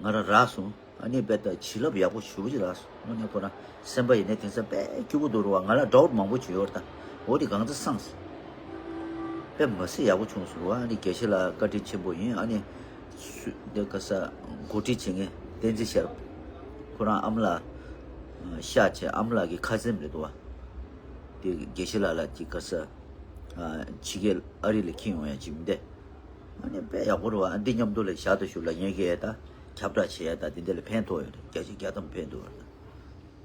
ང་རང་རག་སོང་། ཨ་ནི་དཔེ་ད་བྱིན་རླབས་ཡག་པོ་ཞེ་པོ་ཅིག་རག་སོང་། དངོས་གནས་ཁོ་རང་སེམས་པ་ཡིན་ནའི་དེང་སང་དཔེ་སྐྱིད་པོ་འདུག་རེད་པ། ང་ལ་ཌའུཊ་མང་པོ་ཅིག་ཡོད་རེད་ད། འོ་དེ་གང་ཚ་སངས་སོང་། དཔེ་མ་སྲིད་ཡག་པོ་བྱུང་སོང་རེད་པ། ཨ་ནི་དགེ་བཤེས་ལགས་བཀའ་དྲིན་ཆེན་པོ་ཡིན། ཨ་ནི་སུ་དེ་ག་ས་འགོ་ཁྲིད་བྱེད་མཁན་བསྟན་འཛིན་ཤེས་རབ། ཁོ་རང་ཨ་མ་ལགས་ཤག་བྱས། ཨ་མ་ལགས་ཀྱི་ཁ་ཟེམ་རེད་འདུག་པ། དེ་དགེ་བཤེས་ལགས་ལ་ཅིག་ག་ས་ཕྱི་རྒྱལ་ཨ་རི་ལ་འཁྱེར་ཡོང་ཡ་ཅིག་མི་འདུག་ཨ་ནི་དཔེ་ཡག་པོ་རེད་པ། འདི་མཉམ་དུ་ལ་ཞག་དང་ཞོགས་ལ་ཉལ་གི་ཡ་ད་ཁྱབ་བསྒྲགས་བྱེད་ཡ་ད་དེ་འདྲ་ལ་ཕན་ཐོགས་ཡོད་རེད། བརྒྱ་ཆ་བརྒྱ་ཐམ་ཕན་ཐོགས་ཡོད་རེད།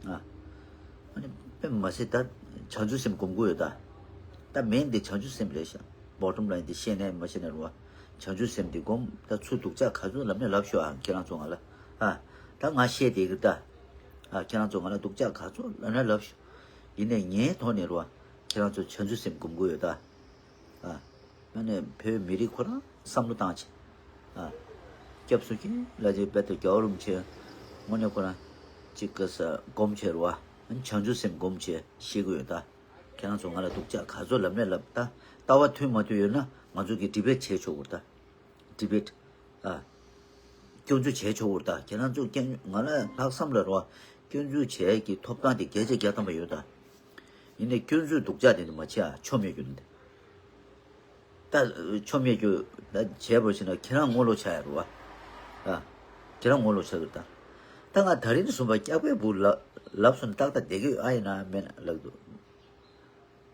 ཨ། ཨ་ནི་དཔེ་མ་སྲིད་ད་བྱང་ཆུབ་སེམས་སྒོམ་དགོས་ཡོད་ད། ད་མེན་འདི་བྱང་ཆུབ་སེམས་རེད་ཤག་བོ་ཊམ་ལའིན་འདི་ཤེས་ནའི་མ་ཤེས་ནའི་རེད་པ། བྱང་ཆུབ་སེམས་འདི་སྒོམ། ད་ཚུར་སྡུག་ཅག་ག་ཚོད་ལབ་ནའི་ལབ་ཤོག་ཨ། ཁྱེད་རང་ཚོ་ང་ལ། ཨ། ད་ང་བཤད་བསྡད་ཀྱི་ད། ཨ། ཁྱེད་རང་ཚོ་ང་ལ་སྡུག་ཅག་ག་ཚོད་ལབ་ནའི་ལབ་ཤོག་ཡིན་ནའི་ངའི་ཐོག་ནས་རེད་པ། ཁྱེད་རང་ཚོ་བྱང་ཆུབ་སེམས་སྒོམ་དགོས་ཡོད་ད། ཨ། ཨ་ནི་བོད་མི་རིགས་ཁོ་རང་བསམ་བློ་བཏང་བྱས། ཨ། སྐྱབས་སུ་མཆི་ལབ་བྱས། དཔེ་ད་རྒྱལ་བ་རིན་པོ་ཆེ་དངོས་གནས་ཁོ་རང་ཅིག་ག་ས་སྒོམ་བྱས་རེད་པ། བྱང་ཆུབ་སེམས་སྒོམ་བྱས་བཤད་ཀྱི་ཡོད་ད། ཁྱེད་རང་ཚོ་ང་ལ་སྡུག་ཅག་ག་ཚོད་ལབ་ནའི་ལབ་ད། ལྟ་བ་མཐུན་མ་མཐུན་ཡོད་ན་ང་ཚོ་གིས་ཌི་བེཊ་བྱས་ཆོག་གི་རེད་ད། ཌི་བེཊ། ཨ། སྐྱོན་འཛུགས་བྱས་ཆོག་གི་རེད་ད། ཁྱེད་རང་ཚོ་སྐྱོན་ང་ལ་ལྷག་བསམ་ལ་རེད་པ། སྐྱོན་འཛུགས་བྱས་ཀྱི་ཐོབ་ཐང་དེ་བརྒྱ་ཆ་བརྒྱ་ཐམ་པ་ཡོད་ད། ཡིན་ནའི་སྐྱོན་འཛུགས་སྡུག་ཅག་དེ་འདྲ་མ་བྱེད་ཨ། ཆོ་མེད་རྒྱུ་འདི། ད་ཆོ་མེད་རྒྱུ་ད་བྱས་པར་བྱས་ན་ཁྱེད་རང་ངོ་ལོག་ཆགས་ཡ་རེད་པ། ཨ། ཁྱེད་རང་ངོ་ལོག་ཆགས་ཀྱི་རེད་ད། ད་ང་ད་རིང་ནས་བཟུང་པ་སྐྱག་པའི་སྦུག་ལབ་ལབ་སོང་ན་ཏག་ཏག་བསྡད་ཀྱི་ཡོད་ཨ། ཡིན་ན་མེད་ན་ལབ་འདུག་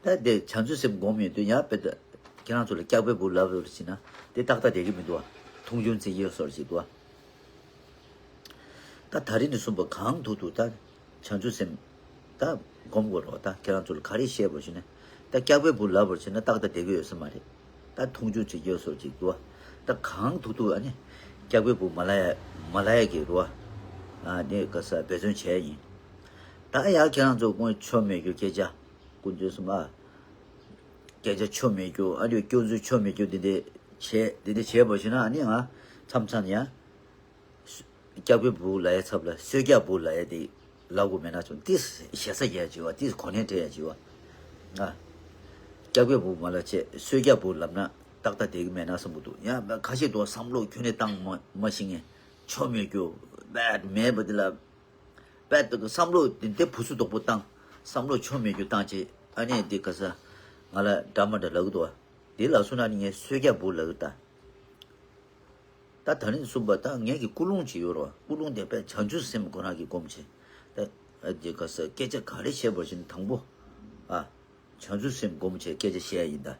ད་དེ་བྱང་ཆུབ་སེམས་སྒོམ་ཡོང་དུས་ཡང་དཔེ་ད་ཁྱེད་རང་ཚོ་ལ་སྐྱག་པའི་སྦུག་ལབ་ཡོད་ཟེར་ན་དེ་ཏག་ཏག་བསྡད་ཀྱི་མི་འདུག་ཨ། མཐོང་ཆུང་བྱེད་ཀྱི་ཡོད་བཟོ་འདྲ་ཅིག་འདུག་ཨ། ད་ད་རིང་ནས་བཟུང་པ་གང་ཐུབ་ཐུབ་ད་བྱང་ཆུབ་སེམས་ད་སྒོམ་དགོས་རེད་པ། ད་ཁྱེད་རང་ཚོ་ལ་ག་རེ་བཤད་པར་བྱས་ན་ད་སྐྱག་པའི་སྦུག་ལབ་པར་བྱས་ན་ཏག་ཏག་བསྡད་ཀྱི་ཡོད་ས་མ་རེད། ད་མཐོང་ཆུང་བྱེད་ཀྱི་ཡོད་བཟོ་འདྲ་ཅིག་འདུག་ཨ། ད་གང་ཐུབ་ཐུབ་ཨ་ནི་སྐྱག་པའི་སྦུག་མ་ལབ་ཡ་མ་ལབ་ཡ་གི་རེད་པ། ཨ་ནི་ག་ས་འབད་བརྩོན་བྱས་ཡིན། ད་ཡ་ཁྱེད་རང་ཚོ་དངོས་ཆོ་མེད་རྒྱུ་སྐད་ཆ། དཀོན་མཆོག་གསུམ་ཨ། སྐད་ཆ་ཆོ་མེད་རྒྱུ། ཨ་ནི་སྐྱོན་འཛུགས་ཆོ་མེད་རྒྱུ་འདི་འདྲ་བྱས། འདི་འདྲ་བྱས་པར་བྱས་ན་ཨ་ནི་ང་མཚམས་མཚམས་ཡང་སྐྱག་པའི་སྦུག་ལབ་ཡ་ཚབ་ལ་གསོད་རྒྱག་སྦུག་ལབ་ཡ་དེ་ལབ་དགོས་མེད་ན་བྱུང་། ཏིས་ཞེ་ས་རྒྱག་ཡ་བྱེད་པ། ཏིས་གོ་གནས་སྤྲད་ཡ་བྱེད་པ། ཨ། སྐྱག་པའི་སྦུག་མ་ལབ་བྱས་གསོད་རྒྱག་སྦུག་ལབ་ན་ཏག་ཏག་བསྡད་ཀྱི་མེད་ན་བསམ་གྱི་འདུག་ཡང་ཁ་ཤས་འདུག་བསམ་བློ་ཁྱོན་ནས་བཏང་མ་མ་ཤེས་མཁན། ཆོ་མེད་རྒྱུ་བད་མེད་པ་འདི་ལ། དཔེ་ད་གི་བསམ་བློ་དེ་འདྲ་བུ་སུ་དོག་པོ་བཏང་། བསམ་བློ་ཆོ་མེད་རྒྱུ་བཏང་བྱས། ཨ་ནི་འདི་ག་ས་ང་ལ་འདྲ་མ་འདྲ་ལབ་ཀྱི་འདུག་པ། དེ་ལབ་སོང་ན་ནི་ངས་གསོད་རྒྱག་སྦུག་ལབ་ཀྱི་ད། ད་ད་རིང་གསུངས་པ་ད་ངེད་ཀྱི་ཀུན་སློང་ཅིག་ཡོད་རེད་པ། ཀུན་སློང་དེ་དཔེ་བྱང་ཆུབ་སེམས་ཁོ་རང་གིས་སྒོམ་བྱས། ད་འདི་ག་ས་སྐད་ཆ་ག་རེ་བཤད་པར་བྱས་ན་དང་པོ། ཨ། བྱང་ཆུབ་སེམས་སྒོམ་བྱས་སྐད་ཆ་བཤད་ཡ་ཡིན་ད། རེད་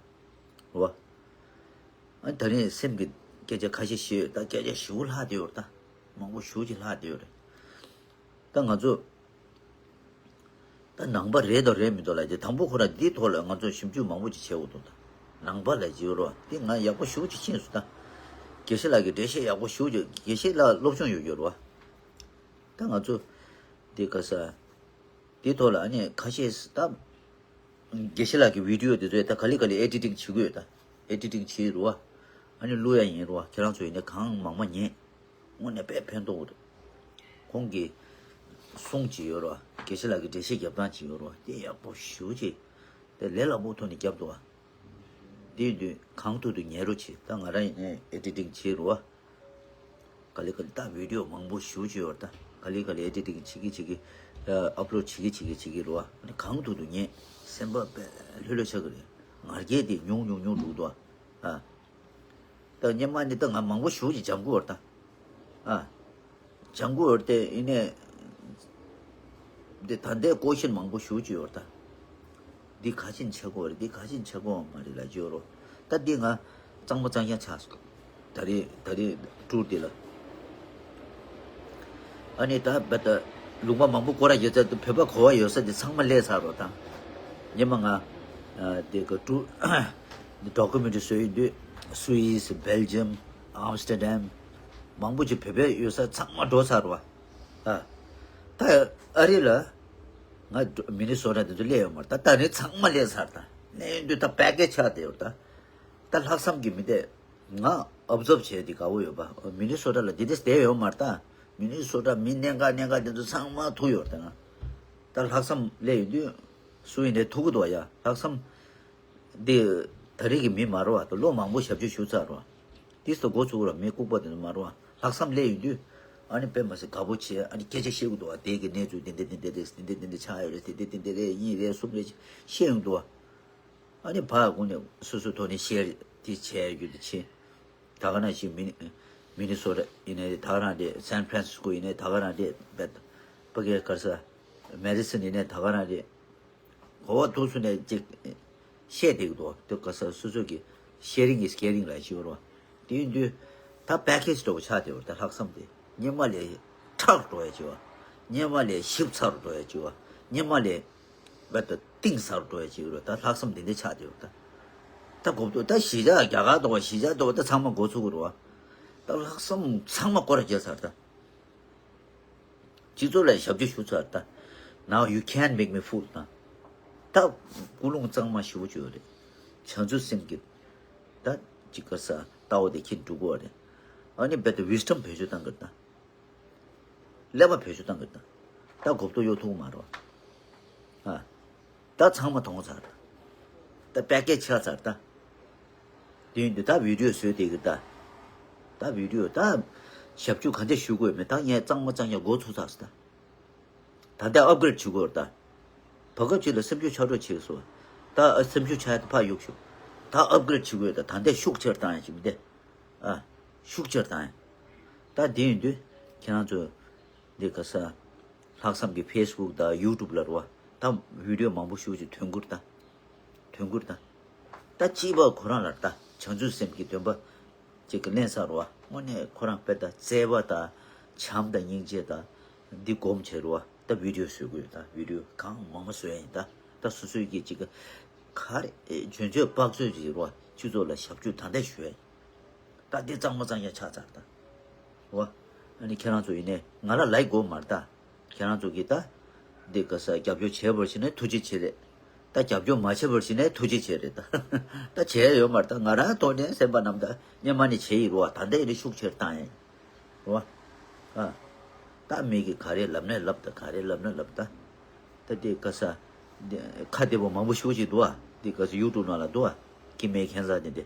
པ། ཨ་ད་རིང་སེམས་ཀྱི་སྐད་ཆ་ཁ་ཤས་བཤད་ཡོད་ད། སྐད་ཆ་ཞེ་པོ་ལྷག་བསྡད་ཡོད་རེད་ད། མང་པོ་ཞེ་པོ་ཅིག་ལྷག་བསྡད་ཡོད་རེད། ད་ང་ཚོ་ད་ནང་པ་རེད་དང་རེད་མི་འདུག་ལབ་ཀྱི། དང་པོ་ཁོ་རང་འདིའི་ཐོག་ལ་ང་ཚོ་ཞིབ་འཇུག་མང་པོ་ཅིག་བྱེད་དགོས་འདུག་ད་ནང་པ་ལབ་ཀྱི་ཡོད་རེད་པ། འདི་ང་ཡག་པོ་ཞེ་པོ་ཅིག་ཤེས་སོང་ད། དགེ་བཤེས་ལགས་ཀྱི་འགྲེལ་བཤད་ཡག་པོ་ཞེ་པོ་ཅིག་དགེ་བཤེས་ལགས་སློབ་སྦྱོང་ཡོད་ཡོད་རེད་པ། ད་ང་ཚོ་འདི་ག་ས་འདིའི་ཐོག་ལ་ཨ་ནི་ཁ་ཤས་ད། དགེ་བཤེས་ལགས་ཀྱི་བི་ཌི་ཡོ་དེ་ཚོ་ད་ག་ལེ་ག་ལེ་ཨེ་ཌི་ཊིང་བྱེད་ཀྱི་ཡོད་ད། ཨེ་ཌི་ཊིང་བྱེད་རེད་པ། ཨ་ནི་བླུག་ཡ་ཡིན་རེད་པ། ཁྱེད་རང་ཚོ་ཡིན་ནའི་གང་མང་མང་ཉན། དངོས་གནས་དཔེ་ཕན་ཐོགས་འདུག་ཁོང་གི་གསུང་ཅིག་ཡོད་རེད་པ། དགེ་བཤེས་ལགས་ཀྱི་འགྲེལ་བཤད་རྒྱབ་སྟངས་ཅིག་ཡོད་རེད་པ། དེ་ཡག་པོ་ཞེ་པོ་ཅིག་དེ་ལས་སླ་པོ་ཐོག་ནས་རྒྱབ་འདུག་པ། དེ་ཡིན་དུས་གང་ཐུབ་ཐུབ་ཉན་རོགས་བྱེད། ད་ང་རང་ཡིན་ནའི་ཨེ་ཌི་ཊིང་བྱེད་རེད་པ། ག་ལེ་ག་ལེ་ད་བི་ཌི་ཡོ་མང་པོ་ཞེ་པོ་ཅིག་ཡོད་རེད་ད། ག་ལེ་ག་ལེ་ཨེ་ཌི་ཊིང་བྱེད་ཀྱི་བྱེད་ཀྱི། ཨ་ཨབ་ལོཌ་བྱེད་ཀྱི་བྱེད་ཀྱི་བྱེད་ཀྱི་རེད་བ། ཨ་ནི་གང་ཐུབ་ཐུབ་ངས་སེམས་པ་དཔེ་ལྷོད་ལྷོད་ཆགས་ཀྱི་རེད། ང་རྒྱལ་དེ་ཉུང་ཉུང་ཉུང་འགྲོ་གི་འདུག་ཨ། ད་སྔོན་མ་ནི་ད་ང་མང་པོ་ཞེ་ཅིག་སྦྱང་གི་ཡོད་རེད་ད། ཨ། སྦྱང་གི་ཡོད་རེད་དེ་ཡིན་ནའི། འདི་ད་ལྟའི་ཀོ་ཤན་མང་པོ་ཞེ་ཅིག་ཡོད་རེད་ད། འདི་ག་ཅིག་བྱེད་དགོས་རེད། འདི་ག་ཅིག་བྱེད་དགོས་མ་རེད་ལབ་ཀྱི་ཡོད་རེད། ད་འདི་ང་གཙང་མ་གཙང་རྐྱང་ཆགས་སོང་། ད་རེས་ད་རེས་ཊུར་འདི་ལ། ཨ་ནི་ད་བ་ད་ལུང་པ་མང་པོ་སྐོར་ར་ཡོད་ཚད་དུ་བོད་པ་གོ་བ་ཡོད་ས་དེ་ཚང་མ་སླེབས་ཚར་རོ་ད། ཉི་མ་ང་ཨ་དེ་ག་ཀྲུ་ཌོ་ཀུ་མེན་ཊི་རི་བཟོ་ཡི་འདུག་སུད་སི། བྷེལ་ཇམ། ཨམ་སི་ཊར་ཌམ། མང་པོ་ཅིག་བོད་པའི་ཡོད་ས་ཚང་མ་འགྲོ་ཚར་རོ། ཨ་ད་ཨ་རི་ལ་ང་མི་ནི་སོ་ཊ་དེ་ཚོ་སླེབས་ཡོད་མ་རེད་ད། ད་ནི་ཚང་མ་སླེབས་ཚར་ད། སླེབས་ཡོང་དུས་ད་པེ་ཀེ་ཇི་ཆགས་བསྡད་ཡོད་ད། ད་ལྷག་བསམ་གྱི་མི་དེ། ང་ཨབ་ཛོབ་བྱས་ཏེ་དགའ་བོ་ཡོད་པ། མི་ནི་སོ་ཊ་ལ་འདི་འདྲས་བསྡད་ཡོད་མ་རེད་ད། མི་ནི་སོ་ཊ་མི་གནད་འགག་གནད་འགག་འདི་ཚོ་ཚང་མ་ཐུག་ཡོད་རེད་ད། ང་ད་ལྷག་བསམ་སླེབས་ཡོང་དུས་སུ་ཡིན་ནའི་ཐུག་གི་འདུག་ཡ། ལྷག་བསམ་འདི་ད་རེས་ཀྱི་མི་མ་རེད་བ། ད་ལོ་མང་པོ་ཞབས་ཕྱི་ཞུ་ཚར་རོ། དེ་ཚོ་འགོ་ཚུགས་རོ། མི་ལྐུགས་པ་དེ་ཚོ་མ་རེད་བ། ལྷག་བསམ་སླེབས་ཡོང་དུས་ཨ་ནི་དཔེ་མ་སྲིད་དགའ་པོ་བྱས། ཨ་ནི་སྐད་ཆ་བཤད་གི་འདུག་བ། དེ་གི་གནས་ཚུལ་འདི་འདི་འདི་འདི་རེད། འདི་འདི་འདི་འདི་ཆགས་ཡོད་རེད། དེ་འདི་འདི་འདི་རེད། གཉིས་རེད། གསུམ་རེད། བཤད་ཡོང་འདུག་བ། ཨ་ནི་ཕར་དགོངས་ནས་སོ་སོའི་ཐོག་ནས་ཤེར་དེ་བྱས་རྒྱུ་དེ་བྱེད། ད་ག་ནང་བཞིན་མི་ནི་མི་ནི་སོ་ཊ་ཡིན་ནའི་ད་ག་རང་རེད། སན་ཕ་རན་སི་སི་ཀོ་ཡིན་ནའི་ད་ག་རང་རེད། བེད་ཕ་གིའི་ག་ས་མེ་ཌི་སིན་ཡིན་ནའི་ད་ག་རང་རེད། གོ་བ་ཐུག་སོང་ནས་ཅིག་བཤད་བསྡད་ཀྱི་འདུག་དེ་ག་ས་སོ་སོ་གི་ཤེ་རིང་ཨིས་ཀེ་རིང་ལབ་ཞིག་ཡོད་རེད་བ། དེ་ཡིན་དུས་ད་པེ་ཀེ་ཇི་འདྲ་བོ་ཆགས་བསྡད་ཡོད་རེད། ད་ལྷག་བསམ་དེ་སྔོན་མ་ལས་དྲག་འགྲོ་ཡ་ཅིག་བ། སྔོན་མ་ལས་ཞིབ་ཚགས་འགྲོ་ཡ་ཅིག་བ། སྔོན་མ་ལས་བར་དུ་གཏིང་ཟབ་འགྲོ་ཡ་ཅིག་རེད། ད་ལྷག་བསམ་དེ་འདྲ་ཆགས་བསྡད་ཡོད་རེད། ད་ད་གོ་བ་ཐུག་ད་གཞིས་ཆགས་རྒྱ་གར་དང་བ་གཞིས་ཆགས་དང་བ་ད་ཚང་མ་འགོ་ཚུགས་ཀྱི་རེད་བ། ད་ལྷག་བསམ་ཚང་མ་སྐོར་ར་བརྒྱབ་ཚར་ད། སྤྱི་ཚོགས་ལ་ཞབས་ཕྱི་ཞུ་ཚར་ད། Now you can't make me fool ད། ད་ཀུན་སློང་གཙང་མ་ཞེ་པོ་ཅིག་ཡོད་རེད། བྱང་ཆུབ་སེམས་ཀྱི་ད་ཅིག་ག་ས་ལྟ་བ་དེ་ཁྱེད་འགྲུབ་དགོས་རེད། ཨ་ནི་རྦད་དེ་ཝིས་ཌམ་བེད་སྤྱོད་བཏང་གི་རེད་ད། ཀླད་པ་བེད་སྤྱོད་བཏང་གི་རེད་ད། ད་གོ་བ་ཐུག་ཡོང་ཐུབ་མ་རེད་བ། ཨ། ད་ཚང་མ་མཐོང་ཚར། ད་པེ་ཀེ་ཇི་ཆགས་ཚར་ད། དེ་ཡིན་དུས་ད་བི་ཌི་ཡོ་བཟོས་བསྡད་ཀྱི་ད། ད་བི་ཌི་ཡོ་ད་ཞབས་ཞུ་ག་འདྲ་ཞུ་དགོས་མེད་ད་ངས་གཙང་མ་གཙང་རྐྱང་འགོ་ཚུགས་ཚར་སོང་ད། ད་ལྟ་ཨབ་གྷི་རེ་ཌི་བྱེད་དགོས་རེད་ད། བར་སྐབས་ཅིག་ལ་སེམས་ཤུགས་ཆག་འགྲོ་བྱས་སོང་། ད་ཨ་སེམས་ཤུགས་ཆག་ཡ་ད་ཕར་གཡུག་ཤོག་ད་ཨབ་གྷི་རེ་ཌི་བྱེད་དགོས་ད། ད་ལྟ་ཤུགས་ཆེར་བཏང་ཡ་ཅིག་མི་འདུག་ཨ། ཤུགས་ཆེར་བཏང་ཡ། ད་དེ་ཡིན་དུས་ཁྱེད་རང་ཚོ། འདི་ག་ས། ལྷག་བསམ་གྱི་ཕེ་སི་བུག་དང་ཡུ་ཊུབ་ལ་རེད་བ། ད་བི་ཌི་ཡོ་མང་པོ་ཞེ་པོ་ཅིག་ཐོན་གྱི་རེད་ད། ཐོན་གྱི་རེད་ད། ད་སྐྱིད་པ་ཁོ་རང་ལ་རེད་ད། བྱང་ཆུབ་སེམས་ཀྱི་སྡོམ་པ་ཅིག་གི་ལེན་ས་རེད་བ། དངོས་གནས་ཁོ་རང་དཔེ་ད་བརྩེ་བ་དང་བྱམས་དང་སྙིང་རྗེ་དང་འདི་སྒོམ་བྱས་རེད་བ། ད་བི་ཌི་ཡོ་བཟོ་གི་ཡོད་ད། བི་ཌི་ཡོ་གང་མང་མང་བཟོ་ཡ་ཡིན་ད། ད་སོ་སོའི་གི་ཅིག་ག་ག་རེ་འཇོན་ཚོད་དཔག་ཚོད་ཅིག་རེད་བ། སྤྱི་ཚོགས་ལ་ཞབས་ཞུ་ད་ལྟ་ཞུ་ཡ་ཡིན། ད་འདི་གཙང་མ་གཙང་རྐྱང་ཆགས་ཚར་ད། འོ། ཨ་ནི་ཁྱེད་རང་ཚོ་ཡིན་ནའི་ང་ལ་ལའིཀ་དགོས་མ་རེད་ད། ཁྱེད་རང་ཚོ་གིས་ད། འདི་ག་ས་རྒྱབ་སྐྱོར་བྱས་པར་བྱས་ནས་ཐུགས་རྗེ་ཆེ་རེད། ད་རྒྱབ་སྐྱོར་མ་བྱས་པར་བྱས་ནས་ཐུགས་རྗེ་ཆེ་རེད་ད། ད་བྱས་ཡོད་མ་རེད་ད། ང་རང་ཐོག་ནས་སེམས་པ་རྣམས་ད་སྔོན་མ་ནས་བྱས་ཡིན་རོ། ད་ལྟ་ཡིན་ནའི་ཤུགས་ཆེར་བཏང་ཡིན། རོ། ཨ། ད་མི་གིས་ག་རེ་ལབ་ན་ལབ་ད། ག་རེ་ལབ་ན་ལབ་ད། ད་འདི་ག་ས། འདི་ཁ་བདེ་པོ་མང་པོ་ཞེ་པོ་ཅིག་འདུག་ཨ། འདི་ག་ས་ཡུ་ཊུབ་ནང་ལ་འདུག་ཨ། ཀི་མེ་ཁན་ས་འདི་འདི།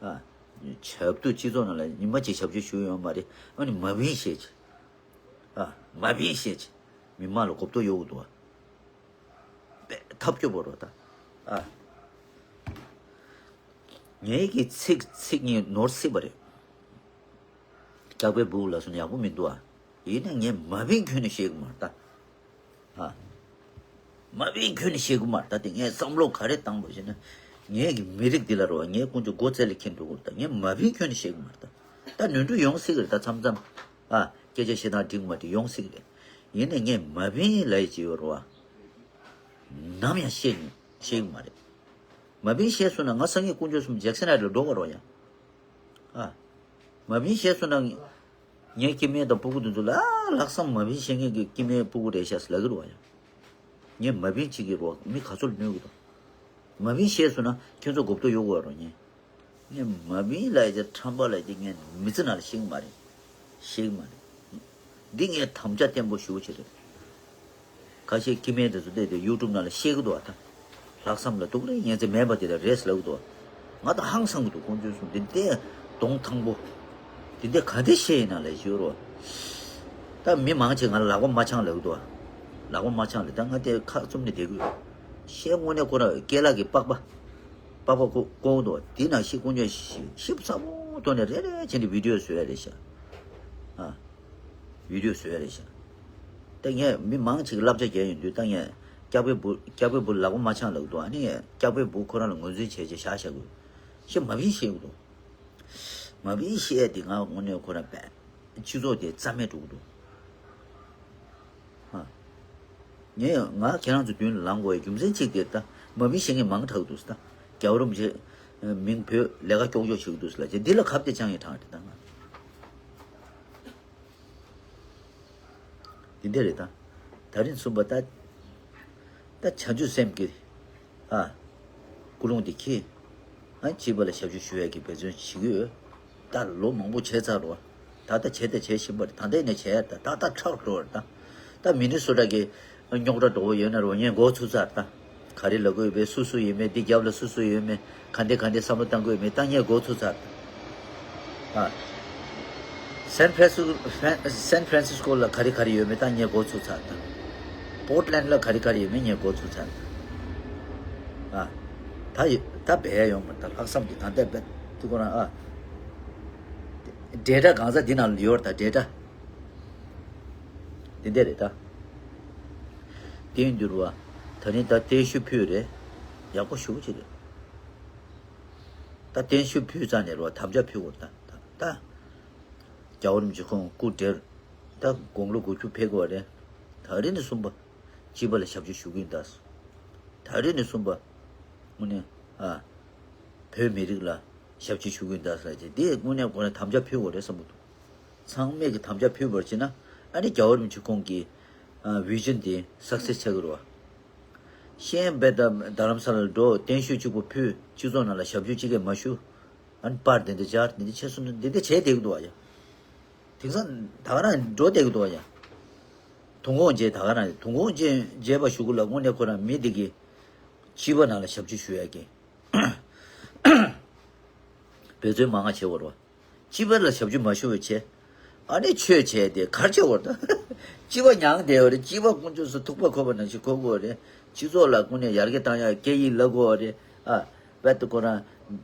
ཨ། ཞབས་ཏོག་སྤྱི་ཚོགས་ནང་ལ་ཉི་མ་གཅིག་ཞབས་ཕྱི་ཞུས་ཡོད་མ་རེད། ཨ་ནི་མ་བིན་བཤད་ཅིག་ཨ། མ་བིན་བཤད་ཅིག་མི་མང་ལ་གོ་བརྡ་གཡོ་གི་འདུག་ཨ། དཔེ་ཐབས་སྐྱོ་པོ་རེད་ད། ཨ། ངའི་གི་ཚིག་ཚིག་གཉིས་ནོར་སྲིད་པ་རེད། སྐྱག་པའི་སྦུག་ལ་སོང་ཡག་པོ་མི་འདུག་ཨ། ཡིན་ན་ངས་མ་བིན་ཁྱོན་ནས་བཤད་གི་མ་རེད་ད། ཨ། མ་བིན་ཁྱོན་ནས་བཤད་གི་མ་རེད་ད། དེ་ངས་བསམ་བློ་ག་རེ་བཏང་པ་ཞེ་ན། ངས་གི་མི་རིགས་འདི་ལ་རོ། ངས་ཀུན་སྤྱོད་མགོ་རྩེ་ལ་འཁྱེར་འགྲོ་གི་རེད་ད། ངས་མ་བིན་ཁྱོན་ནས་བཤད་གི་མ་རེད་ད། ད་ནོར་འཁྲུལ་ཡོང་སྲིད་གི་རེད་ད། མཚམས་མཚམས། ཨ། སྐད་ཆ་བཤད་སྟངས་འགྲིག་མ་འགྲིག་ཡོང་སྲིད་གི་རེད། ཡིན་ནའི་ངས་མ་བིན་ལབ་ཡ་ཅིག་ཡོད་རེད་བ། ནམ་ཡང་བཤད་མྱོང་བཤད་གི་མ་རེད། མ་བིན་བཤད་སོང་ན་ང་སང་ཉིན་དཀོན་མཆོག་གསུམ་ཇེག་སན་ཧའེཊ་ལ་འགྲོ་དགོས་རེད་བ་ཡ། ཨ། མ་བིན་བཤད་སོང་ན། ངའི་སྐྱེ་དམན་དང་སྤུ་གུ་དེ་ཚོ་ལ་ཨ་ལྷག་བསམ་མ་བིན་བཤད་མཁན་གྱི་སྐྱེ་དམན་སྤུ་གུ་རེད་ཤག་ཟེར་ལབ་ཀྱི་རེད་བ་ཡ། ངས་མ་བིན་བྱེད་ཀྱི་རེད་བ། མི་ག་ཚོད་ལ་གནོད་ཀྱི་འདུག་མ་བིན་བཤད་སོང་ན་ཁྱོད་ཚོ་གོ་བརྡ་གཡོ་དགོས་རེད་ངས། ངས་མ་བིན་ལབ་ཡ་དེ། ཁྲམ་པ་ལབ་ཡ་དེ་ངས་མི་ཚེ་ནང་ལ་ཤེས་ཀྱི་མ་རེད། ཤེས་ཀྱི་མ་རེད། འདི་ངས་དམ་བཅའ་བརྟན་པོ་ཞེ་པོ་ཅིག་རེད། ཁ་ཤས་སྐྱེ་དམན་དེ་ཚོ་བལྟས་ཏེ་ཡུ་ཊུབ་ནང་ལ་བཤད་ཀྱི་འདུག་བ་ད། ལྷག་བསམ་ལ་སྡུག་རེད། ངན་ཚད་མེད་པ་དེ་འདྲ་རེད་ལབ་ཀྱི་འདུག་བ། ང་ད་ཧང་སང་གི་འདུག་དཀོན་མཆོག་གསུམ། འདི་འདྲའི་གདོང་ཐང་པོ། འདི་འདྲའི་ག་འདྲ་བཤད་ཡིན་ན་ལབ་ཞུ་རོགས། ད་མི་མང་ཆེ་ང་ལ་ལག་པ་མ་འཆང་ལབ་འདུག་ལག་པ་མ་འཆང་ལབ། ད་ང་དེ་ཁ་བཙུམ་ནས་བསྡད་ཀྱི་ཡོད། ཤེས་དངོས་གནས་ཁོ་རང་སྐེ་ལག་གི་པགས་པ། པགས་པ་ཁོ་བཀོག་འདུག་དེ་ནང་བཞིན་དཀོན་མཆོག་ཤི་ཤི་ཚ་པོ་ཐོག་ནས་རེ་རེ་བྱས་ནས་བི་ཌི་ཡོ་བཟོ་ཡ་རེད་ཤག་ཨ། བི་ཌི་ཡོ་བཟོ་ཡ་རེད་ཤག་ད་ངས་མི་མང་ཆེ་གི་བསླབ་བྱ་རྒྱག་ཡོང་དུས་ད་ངས་སྐྱག་པའི་འབུ་སྐྱག་པའི་འབུ་ལག་པ་མ་འཆང་ལབ་འདུག་ཨ་ནི་ངས་སྐྱག་པའི་འབུ་ཁོ་རང་ལ་ངོས་འཛིན་བྱས་བྱས་བཞག་བཞག་དགོས། ཤི་མ་བི་ཤེས་འདུག་མ་བི་ཤེས་དེ་ང་དངོས་གནས་ཁོ་རང་པས། སྤྱི་ཚོགས་དེ་རྩ་མེད་འགྲོ་གི་འདུག་ཧ། ངས་ང་ཁྱེད་རང་ཚོ་མདུན་ལ་ལངས་དགོས་ཡ་རྒྱུ་མཚན་གཅིག་དེ་ད་མ་བི་ཤེས་མཁན་མང་དྲགས་འདུག་ད་རྒྱལ་བ་རིན་པོ་ཆེ་མིང་བོས་ལས་ཀ་ཀྱོག་ཀྱོག་བྱེད་ཀྱི་འདུག་ཟེར་ལ་བྱས་འདི་ལ་ཁ་གཏད་ཅང་ཡང་དྲག་རེད་ད་ང་། འདི་འདྲ་རེད་ད། ད་རིང་གསུམ་པ་ད། ད་བྱང་ཆུབ་སེམས་ཀྱི། ཨ། ཀུན་སློང་དེ་ཁྱེད། ཨ་སྤྱི་པ་ལ་ཞབས་ཞུ་ཞུ་ཡས་ཀྱི་འབད་བརྩོན་བྱེད་ཀྱི་ཡོད། ད་ལོ་མང་པོ་བྱས་ཚར་རོ། ད་ལྟ་བྱས་ད་བྱས་བཞིན་པ་རེད། ད་ལྟ་ཡིན་ན་བྱས་ཡ་ད་ད་ད་ཁྲག་འགྲོ་བ་རེད་ད། ད་མི་ནི་སོ་ཊ་གི་རྙོག་དྲ་འགྲོ་བ་ཡོད་ན་རོ་ངས་འགོ་ཚུགས་ཚར་ད། ག་རེ་ལབ་དགོས་ཡོད་པས་སུ་སུ་ཡོད་མེད་འདི་རྒྱབ་ལ་སུ་སུ་ཡོད་མེད་ག་འདྲས་ག་འདྲས་བསམ་བློ་བཏང་དགོས་ཡོད་མེད་ད་ངས་འགོ་ཚུགས་ཚར་ད། ཨ། སན་ཧྥ་རན་སི་སན་ཧྥ་རན་སི་སྐོ་ལ་ག་རེ་ག་རེ་ཡོད་མེད་ད་ངས་འགོ་ཚུགས་ཚར་ད། པོར་ཊི་ལན་ལ་ག་རེ་ག་རེ་ཡོད་མེད་ངས་འགོ་ཚུགས་ཚར་ད། ཨ། ད་ཡོད་ད་བས་ཡོང་མ་ད་ལྷག་བསམ་གྱི་ད་ལྟ་བས་དུ་ཁོ་རང་ཨ། ཌེ་ཊ་གང་ཟག་འདི་ནང་ལ་ཡོད་ད་ཌེ་ཊ། འདི་འདྲ་རེད་ད། དེ་ཡིན་དུས་རུ་བ། ད་ནི་ད་བརྟན་བཞུགས་ཕུལ་རེད། ཡག་པོ་ཞུ་གི་རེད། ད་བརྟན་བཞུགས་ཕུལ་ཙང་ནས་རུ་བ་དམ་བཅའ་ཕུལ་དགོས་རེད་ད། ད། རྒྱལ་བ་རིན་པོ་ཆེ་ཁོང་སྐུ་བགྲེས། ད་དགུང་ལོ་དགུ་བཅུ་ཕེབས་དགོས་རེད། ད་རེས་ནས་གསུམ་པ། སྤྱི་པ་ལ་ཞབས་ཕྱི་ཞུ་གི་ཡིན་ད། ད་རེས་ནས་གསུམ་པ། དངོས་གནས། ཨ། བོད་མི་རིགས་ལ་ཞབས་ཕྱི་ཞུ་གི་ཡིན་ད་ཟེར་ཏེ་དེ་དངོས་གནས་ཁོ་རང་དམ་བཅའ་ཕུལ་དགོས་རེད་བསམ་གི་འདུག་ཚང་མས་ཀྱི་དམ་བཅའ་ཕུལ་བར་བྱས་ན། ཨ་ནི་རྒྱལ་བ་རིན་པོ་ཆེ་ཁོང་གི་ཨ་བི་ཞན་དེ་སག་སེ་སི་ཆགས་ཀྱི་རེད་བ། གཞན་རྦད་དེ་རྡ་རམ་ས་ལར་འགྲོ་བརྟན་བཞུགས་གཅིག་པོ་ཕུལ་སྤྱི་ཚོགས་ནང་ལ་ཞབས་ཞུ་གཅིག་གས་མ་ཞུ། ཨ་ནི་པར་དེ་འདྲ་སྦྱར་དེ་འདྲ་བྱས་སོང་ན་འདི་འདྲ་བྱས་བསྡད་ཀྱི་འདུག་བ་ཡ། དེང་སང་ད་ག་རང་འགྲོ་བསྡད་ཀྱི་འདུག་བ་ཡ། དུང་ཁོང་མཇལ་ད་ག་རང་དུང་ཁོང་མཇལ་མཇལ་བ་ཞུ་གི་ལ་དངོས་གནས་ཁོ་རང་མི་འདི་གི་སྤྱི་པ་ནང་ལ་ཞབས་ཕྱི་ཞུ་ཡ་གི། འབད་བརྩོན་མང་ང་བྱེད་བར་བ། སྤྱི་པ་ལ་ཞབས་ཕྱི་མ་ཞུ་བའི་ཆེད། ཨ་ནི་ཆོས་བྱས་ཏེ་གར་བྱེད་བར་ད། སྤྱི་པ་མྱངས་བསྡད་བ་རེད། སྤྱི་པ་དཀོན་མཆོག་སུ་ཐུག་པ་ཁོ་པ་ནང་བཞིན་ཁོ་དགོས་རེད། སྤྱི་ཚོགས་ལ་དངོས་གནས་ཡར་རྒྱས་བཏང་ཡ་སྐད་ཡིག་ལ་དགོས་རེད། ཨ། རྦད་དེ་ཁོ་རང་།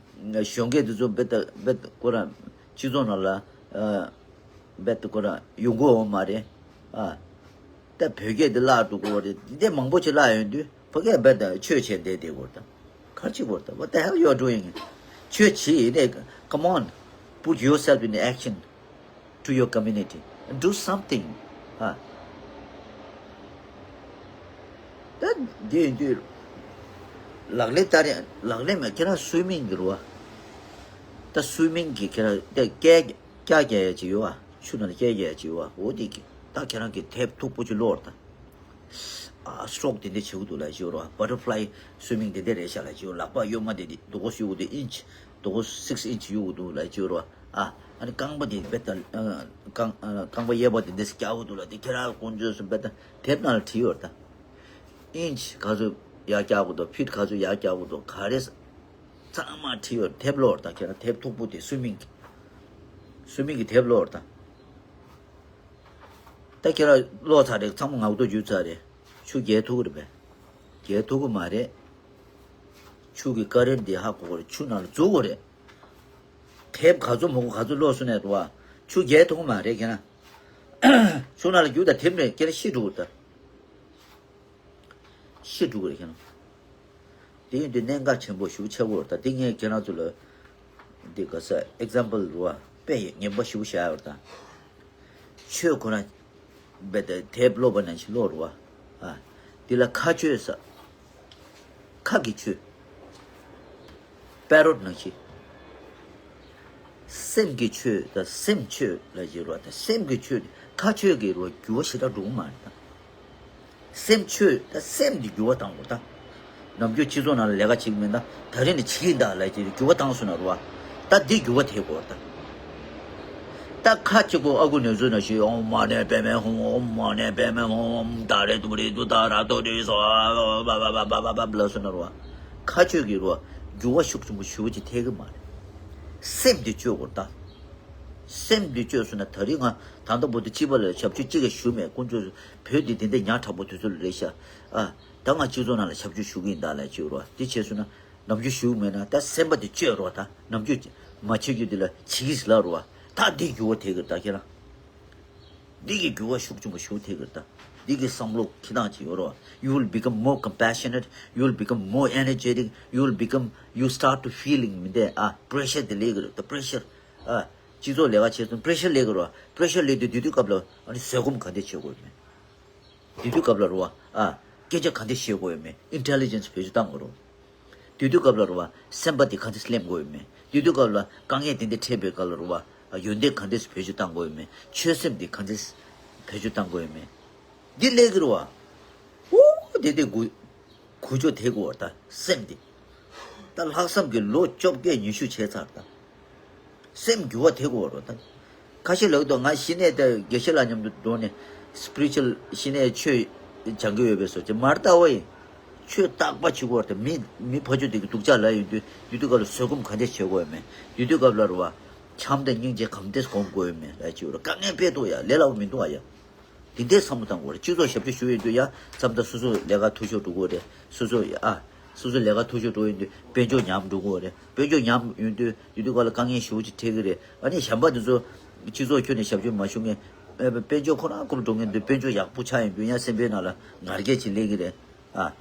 གཞོན་སྐྱེས་འདི་ཚོ་རྦད་དེ་རྦད་དེ་ཁོ་རང་སྤྱི་ཚོགས་ནང་ལ། ཨ། རྦད་དེ་ཁོ་རང་ཡོང་གི་ཡོད་མ་རེད། ཨ། ད་བོད་སྐད་འདི་བརླག་འགྲོ་གི་ཡོད་རེད། འདི་འདྲ་མང་པོ་ཅིག་བརླག་ཡོང་དུས་ཕ་གིར་རྦད་དེ་ཆོས་བྱས་བསྡད་བསྡད་དགོས་རེད་ད། ག་རེ་བྱེད་དགོས་རེད་ད། What the hell you are doing? ཆོས་བྱེད་ཡིན་ནས། Come on, put yourself in action to your community. Do something. ཨ། ད་འདི་ཡིན་དུས། ལག་ལེན་ལྟར་ཡ་ལག་ལེན་མེད་ཁྱེད་རང་སུའི་མིང་གི་རུ་བ། ད་སུའི་མིང་གི་ཁྱེད་རང་ད་སྐད་སྐྱ་རྒྱག་ཡ་ཅིག་ཡོད་བ། ཆུ་ནང་ལ་སྐད་རྒྱག་ཡ་ཅིག་ཡོད་བ། འོ་དེ་གི་ད་ཁྱེད་རང་གི་དེབ་མཐུག་པོ་ཅིག་ཀློག་ར་ད། ཨ་སི་ཊོག་དེ་འདྲ་བྱེད་ཀྱི་འདུག་ལབ་ཅིག་ཡོད་ར་བ། Butterfly swimming དེ་འདྲ་རེད་ཤག་ལབ་ཅིག་ཡོད། ལག་པ་གཡོན་མ་དེ་འདི་རྡོ་སྐོར་གཡུག་གི་འདུག Inch རྡོ་སྐོར་six inch གཡུག་གི་འདུག་ལབ་ཅིག་ཡོད་ར། ཨ་ཨ་ནི་རྐང་པ་དེ་རྦད་དེ་རྐང་རྐང་པ་གཡས་པ་དེ་འདྲ་སྐྱག་གི་འདུག་ལབ་དེ་ཁྱེད་རང་དཀོན་མཆོག་གསུམ་རྦད་དེ་དེབ་ནང་ལ་བྲིས་ཡོད་ར་ད། Inch ག་ཚོད་ཡར་བཀྱག་དགོས་འདུག Feet ག་ཚོད་ཡར་བཀྱག་དགོས་འདུག་ག་རེ། ཚང་མ་བྲིས་ཡོད་དེབ་ཀློག་ར་ད། ཁྱེད་རང་དེབ་མཐུག་པོ་དེ་སུའི་མིང་གི་སུའི་མིང་གི་དེབ་ཀློག་ར་ད། ད་ཁྱེད་རང་ཀློག་ཚར་རེད། ཚང་མ་ངག་ཐོག་བརྒྱུད་ཚར་རེད། ཆུ་རྒྱལ་ཐུབ་ཀྱི་རེད་པས། རྒྱལ་ཐུབ་ཀྱི་མ་རེད། ཆུ་གི་ཀ་རེན་འདི་ཧ་གོ་གི་རེད། ཆུ་ནང་ལ་འཛུལ་དགོས་རེད། དེབ་ག་ཚོད་མང་པོ་ག་ཚོད་ཀློག་སོང་ནས་རེད་བ། ཆུ་རྒྱལ་ཐུབ་ཀྱི་མ་རེད་ཁྱེད་རང་། ཆུ་ནང་ལ་རྒྱུགས་དང་དེབ་མེད་ཁྱེད་རང་ཤི་འགྲོ་གི་རེད་ད། ཤི་འགྲོ་གི་རེད་ཁྱེད་རང་། དེ་ཡིན་དུས་གནད་འགག་ཆེན་པོ་ཞེ་པོ་ཆགས་ཀྱི་ཡོད་རེད་ད། དེ་ངས་ཁྱེད་རང་ཚོ་ལ་འདི་ག་ས་ཨེག་ཛམ་པལ་རུ་བ་དཔེ་ངན་པ་ཞེ་པོ་བཞག་ཡོད་རེད་ད། ཆོས་ཁོ་རང་རྦད་དེ་དེབ་ཀློག་པ་ནང་བཞིན་ཀློག་རུ་བ། ཨ། འདི་ལ་མཁའ་སྤྱོད་ཟེར། མཁའ་གི་ཆོས། པེ་རོཊ་ནང་བཞིན། སེམས་ཀྱི་ཆོས་དང་སེམས་ཆོས་ལབ་ཀྱི་རེད་བ། ད་སེམས་ཀྱི་ཆོས་དེ་མཁའ་སྤྱོད་ཀྱི་རེད་བ། འགྱུར་བ་ཞེ་དྲག་འགྲོ་གི་མ་རེད་ད། སེམས་ཆོས་ད་སེམས་འདི་འགྱུར་བ་བཏང་དགོས་ད། ནམ་རྒྱུན་སྤྱི་ཚོགས་ནང་ལ་ལས་ཀ་བྱེད་ཀྱི་མེད་ན་ད་རེས་ནས་བྱེད་ཀྱི་ཡིན་ད་ལབ་ཀྱི་འགྱུར་བ་བཏང་སོང་ན་རེད་བ། ད་འདི་འགྱུར་བ་ཐེབས་དགོས་ད། ད་ཁ་གཅིག་པོ་ཨ་ཁུ་ནེ་ཙོ་ནང་བཞིན་ཨོཾ་མ་ཎི་པདྨེ་ཧཱུྃ། ཨོཾ་མ་ཎི་པདྨེ་ཧཱུྃ། ཨོཾ་ཏཱ་རེ་ཏུ་རེ་ཏུཏྟཱ་ར་ཏུ་རེ་སྭཱ་ཧཱ། ལབ་སོང་ན་རེད་བ། མཁའ་སྤྱོད་ཀྱི་རེད་བ། འགྱུར་བ་ཤུགས་ཆེན་པོ་ཞེ་པོ་ཅིག་ཐེབས་ཀྱི་མ་རེད། སེམས་འདི་བཅོས་དགོས་ད། སེམས་འདི་བཅོས་སོང་ན་ད་རིང་ང་ད་ལྟ་བར་དུ་སྤྱི་པ་ལ་ཞབས་ཕྱི་གཅིག་ཀྱང་ཞུས་མེད། དཀོན་མཆོག་བོད་འདི་དེ་འདྲ་ཉག་ཕྲ་པོ་དུས་ཚོད་ལ་རེད་ཤག་ཨ། ད་ང་སྤྱི་ཚོགས་ནང་ལ་ཞབས་ཕྱི་ཞུ་གི་ཡིན་ད་ལབ་བྱས་རོ། དེ་བྱས་སོང་ན་ནམ་རྒྱུན་ཞུས་མེད་ན་ད་སེམས་པ་དེ་བཅོས་རོགས། ད་ནམ་རྒྱུན་མ་བྱེད་རྒྱུ་དེ་ལ་བྱེད་ཀྱི་ཟེར་ལབ་རོ། ད་འདི་འགྱུར་བ་ཐེབས་ཀྱི་རེད་ད་ཁྱེད་རང་། འདི་གི་འགྱུར་བ་ཤུགས་ཆེན་པོ་ཞིག་ཐེབས་ཀྱི་རེད་ད། འདི་གི་བསམ་བློ་འཁྱེར་སྟངས་ཅིག་ཡོད་རོ། You will become more compassionate, you will become more energetic, you will become, you start to feeling མི་འདས་ཨ། པི་རེ་ཤར་དེ་སླེབས་ཀྱི་རེད་ད། པི་རེ་ཤར་ཨ། སྤྱི་ཚོགས་ལས་ཀ་བྱེད་སོང་པི་རེ་ཤར་སླེབས་ཀྱི་རེད་བ། པི་རེ་ཤར་སླེབས་དུས་དེ་དུས་སྐབས་ལ་ཨ་ནི་བཟོད་སྒོམ་ག་འདྲས་བྱེད་དགོས་ཡོད་མེད། དེ་དུས་སྐབས་ལ་རེད་བ། ཨ། སྐད་ཆ་ག་འདྲས་བཤད་དགོས་ཡོད་མེད། ཨིན་ཊེ་ལི་ཇེན་སི་བེད་སྤྱོད་བཏང་དགོས་རེད། དེ་དུས་སྐབས་ལ་རེད་བ། སེམས་པ་དེ་ག་འདྲས་སླེབས་དགོས་ཡོད་མེད། དེ་དུས་སྐབས་ལ་དཀའ་ངལ་དེ་འདྲས་འཕྲད་པའི་སྐབས་ལ་རེད་བ། ཨ། ཡོན་ཏན་ག་འདྲས་བེད་སྤྱོད་བཏང་དགོས་ཡོད་མེད། ཆོད་སེམས་དེ་ག་འདྲས་བེད་སྤྱོད་བཏང་དགོས་ཡོད་མེད། འདི་སླེབས་ཀྱི་རེད་བ། ཨོ། དེ་དེ་དགུ། གུ་ཅོ་དེ་གོ་བར་ད་སེམས་དེ། ད་ལྷག་བསམ་གྱི་ལོ་བཅོ་བརྒྱད་ཉི་ཤུ་བྱས་ཚར་ད། སེམས་འགྱུར་བ་དེ་གོ་བར་ད། ཁ་ཤས་ལབ་འདུག་ང་ཤི་ནས་ད་དགེ་བཤེས་ལགས་མཉམ་དུ་འགྲོ་ནས་སི་པི་རི་ཅུ་ཨལ་ཤི་ནས་ཆོས་སྦྱང་གི་ཡོད་པའི་བཟོ་ཅིག་མ་རེད་ད། ཨོ་ཡིན། ཆོས་རྟག་པ་བྱེད་དགོས་བར་ད། མི་མི་ཕ་ཆོས་དེ་གི་སྡུག་ཅག་ལབ་ཡོང་དུས་དེ་དུས་སྐབས་ལ་བཟོད་སྒོམ་ག་འདྲས་བྱེད་དགོས་ཡོད་མེད། དེ་དུས་སྐབས་ལ་རེད་བ། བྱམས་དང་སྙིང་རྗེ་ག་འདྲས་སྒོམ་དགོས་ཡོད་མེད་ལབ་ཅིག་ཡོད་རེད། དཀའ་ངལ་དཔེ་འདུག་ཡ། ལས་སླ་པོ་མི་འདུག་ཨ་ཡ། དེ་འདྲའི་བསམ་བློ་བཏང་དགོས་རེད། སྤྱི་ཚོགས་ཞབས་ཕྱི་ཞུ་ཡོང་དུས་ཡ་མཚམས་དང་སོ་སོ་ལས་ཀ་འཐུས་ཤོར་འགྲོ་གི་རེད། སོ་སོ་ཡ་ཨ། སོ་སོ་ལས་ཀ་འཐུས་ཤོར་འགྲོ་ཡོང་དུས་དཔལ་འབྱོར་ཉམས་འགྲོ་གི་རེད། དཔལ་འབྱོར་ཉམས་ཡོང་དུས་དེ་དུས་སྐབས་ལ་དཀའ་ངལ་ཞེ་པོ་ཅིག་འཕྲད་ཀྱི་རེད། ཨ་ནི་གཞན་པ་དེ་ཚོ་སྤྱི་ཚོགས་ཁྱོན་ནས་ཞབས་ཕྱི་མ་ཞུ་མཁན་ཨ། དཔལ་འབྱོར་ཁོ་རང་རྐུབ་འགྲོ་མཁན་དུས་དཔལ་འབྱོར་ཡག་པོ་ཆགས་ཡོང་དུས་ཡང་སེམས་པའི་ནང་ལ་ང་རྒྱལ་ཅིག་སླེབས་ཀྱི་རེད་ཨ།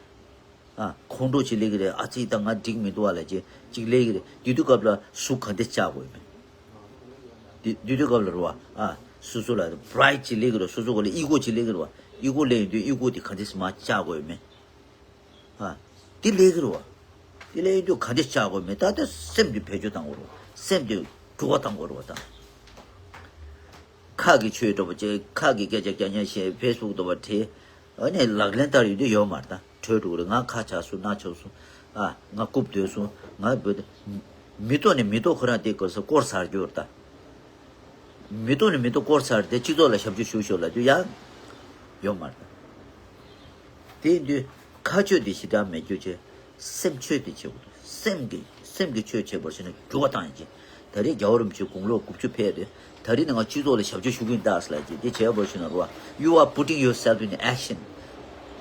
ཨ། ཁོང་ཁྲོ་ཅིག་སླེབས་ཀྱི་རེད། ཨ་ཙི་ད་ང་འགྲིག་མི་འདུག་ཨ་ལབ་ཅིག་ཅིག་སླེབས་ཀྱི་རེད། དེ་དུས་སྐབས་ལ་གཟུགས་ག་འདྲས་བཅག་དགོས་ཡོད་མེད། དེ་དེ་དུས་སྐབས་ལ་རེད་བ། ཨ། སོ་སོ་ལ་པི་རའི་ཌི་ཅིག་སླེབས་ཀྱི་རེད། སོ་སོ་སྐོར་ལ་ཨི་གོ་ཅིག་སླེབས་ཀྱི་རེད་བ། ཨི་གོ་སླེབས་ཡོང་དུས་ཨི་གོ་དེ་ག་འདྲས་མར་བཅག་དགོས་ཡོད་མེད། ཨ། དེ་སླེབས་ཀྱི་རེད་བ། དེ་སླེབས་ཡོང་དུས་ག་འདྲས་བཅག་དགོས་མེད། ད་ལྟ་སེམས་དེ་བེད་སྤྱོད་བཏང་དགོས་རེད་བ། སེམས་དེ་འགྱུར་བ་བཏང་དགོས་རེད་བ་ད། ཁ་གི་ཆོས་འགྲོ་བ་བྱས། ཁ་གི་སྐད་ཆ་རྐྱང་རྐྱང་བཤད། ཕེ་སི་བུག་འགྲོ་བ་བྲིས། ཨ་ནི་ལག་ལེན་བསྟར་ཡོང་དུས་ཡོད་མ་རེད་ད། བྲོས་འགྲོ་གི་རེད། ང་ཁ་ཆག་སོང་། སྣ་ཆག་སོང་། ཨ། ང་རྐུབ་བརྡོལ་སོང་། ང་བོད། མི་ཐོག་ནས་མི་ཐོག་ཁོ་རང་དེ་སྐོར་ས་སྐོར་ཟ་རྒྱུ་རེད་ད། མི་ཐོག་ནས་མི་ཐོག་སྐོར་ཟ་རེད་དེ། སྤྱི་ཚོགས་ལ་ཞབས་ཕྱི་ཞུ་ཤོག་ལབ་དུས་ཡང་ཡོད་མ་རེད་ད། དེ་ཡིན་དུས་ཁ་ཆོས་དེ་ཞེ་དྲག་མེད་རྒྱུ་བྱས། སེམས་ཆོས་དེ་བྱེད་དགོས་འདུག་སེམས་ཀྱི་སེམས་ཀྱི་ཆོས་བྱེད་པར་བྱས་ནས་འགྱུར་བ་བཏང་ཡིན་གྱི། ད་རེས་རྒྱལ་བ་རིན་པོ་ཆེ་དགུང་ལོ་དགུ་བཅུ་ཕེབས་ཏེ། ད་རེས་ནས་ང་སྤྱི་ཚོགས་ལ་ཞབས་ཕྱི་ཞུ་གི་ཡིན་ད་ཟེར་ལབ་ཀྱི། དེ་བྱས་པར་བྱས་ན་རེད་བ། You are putting yourself in action.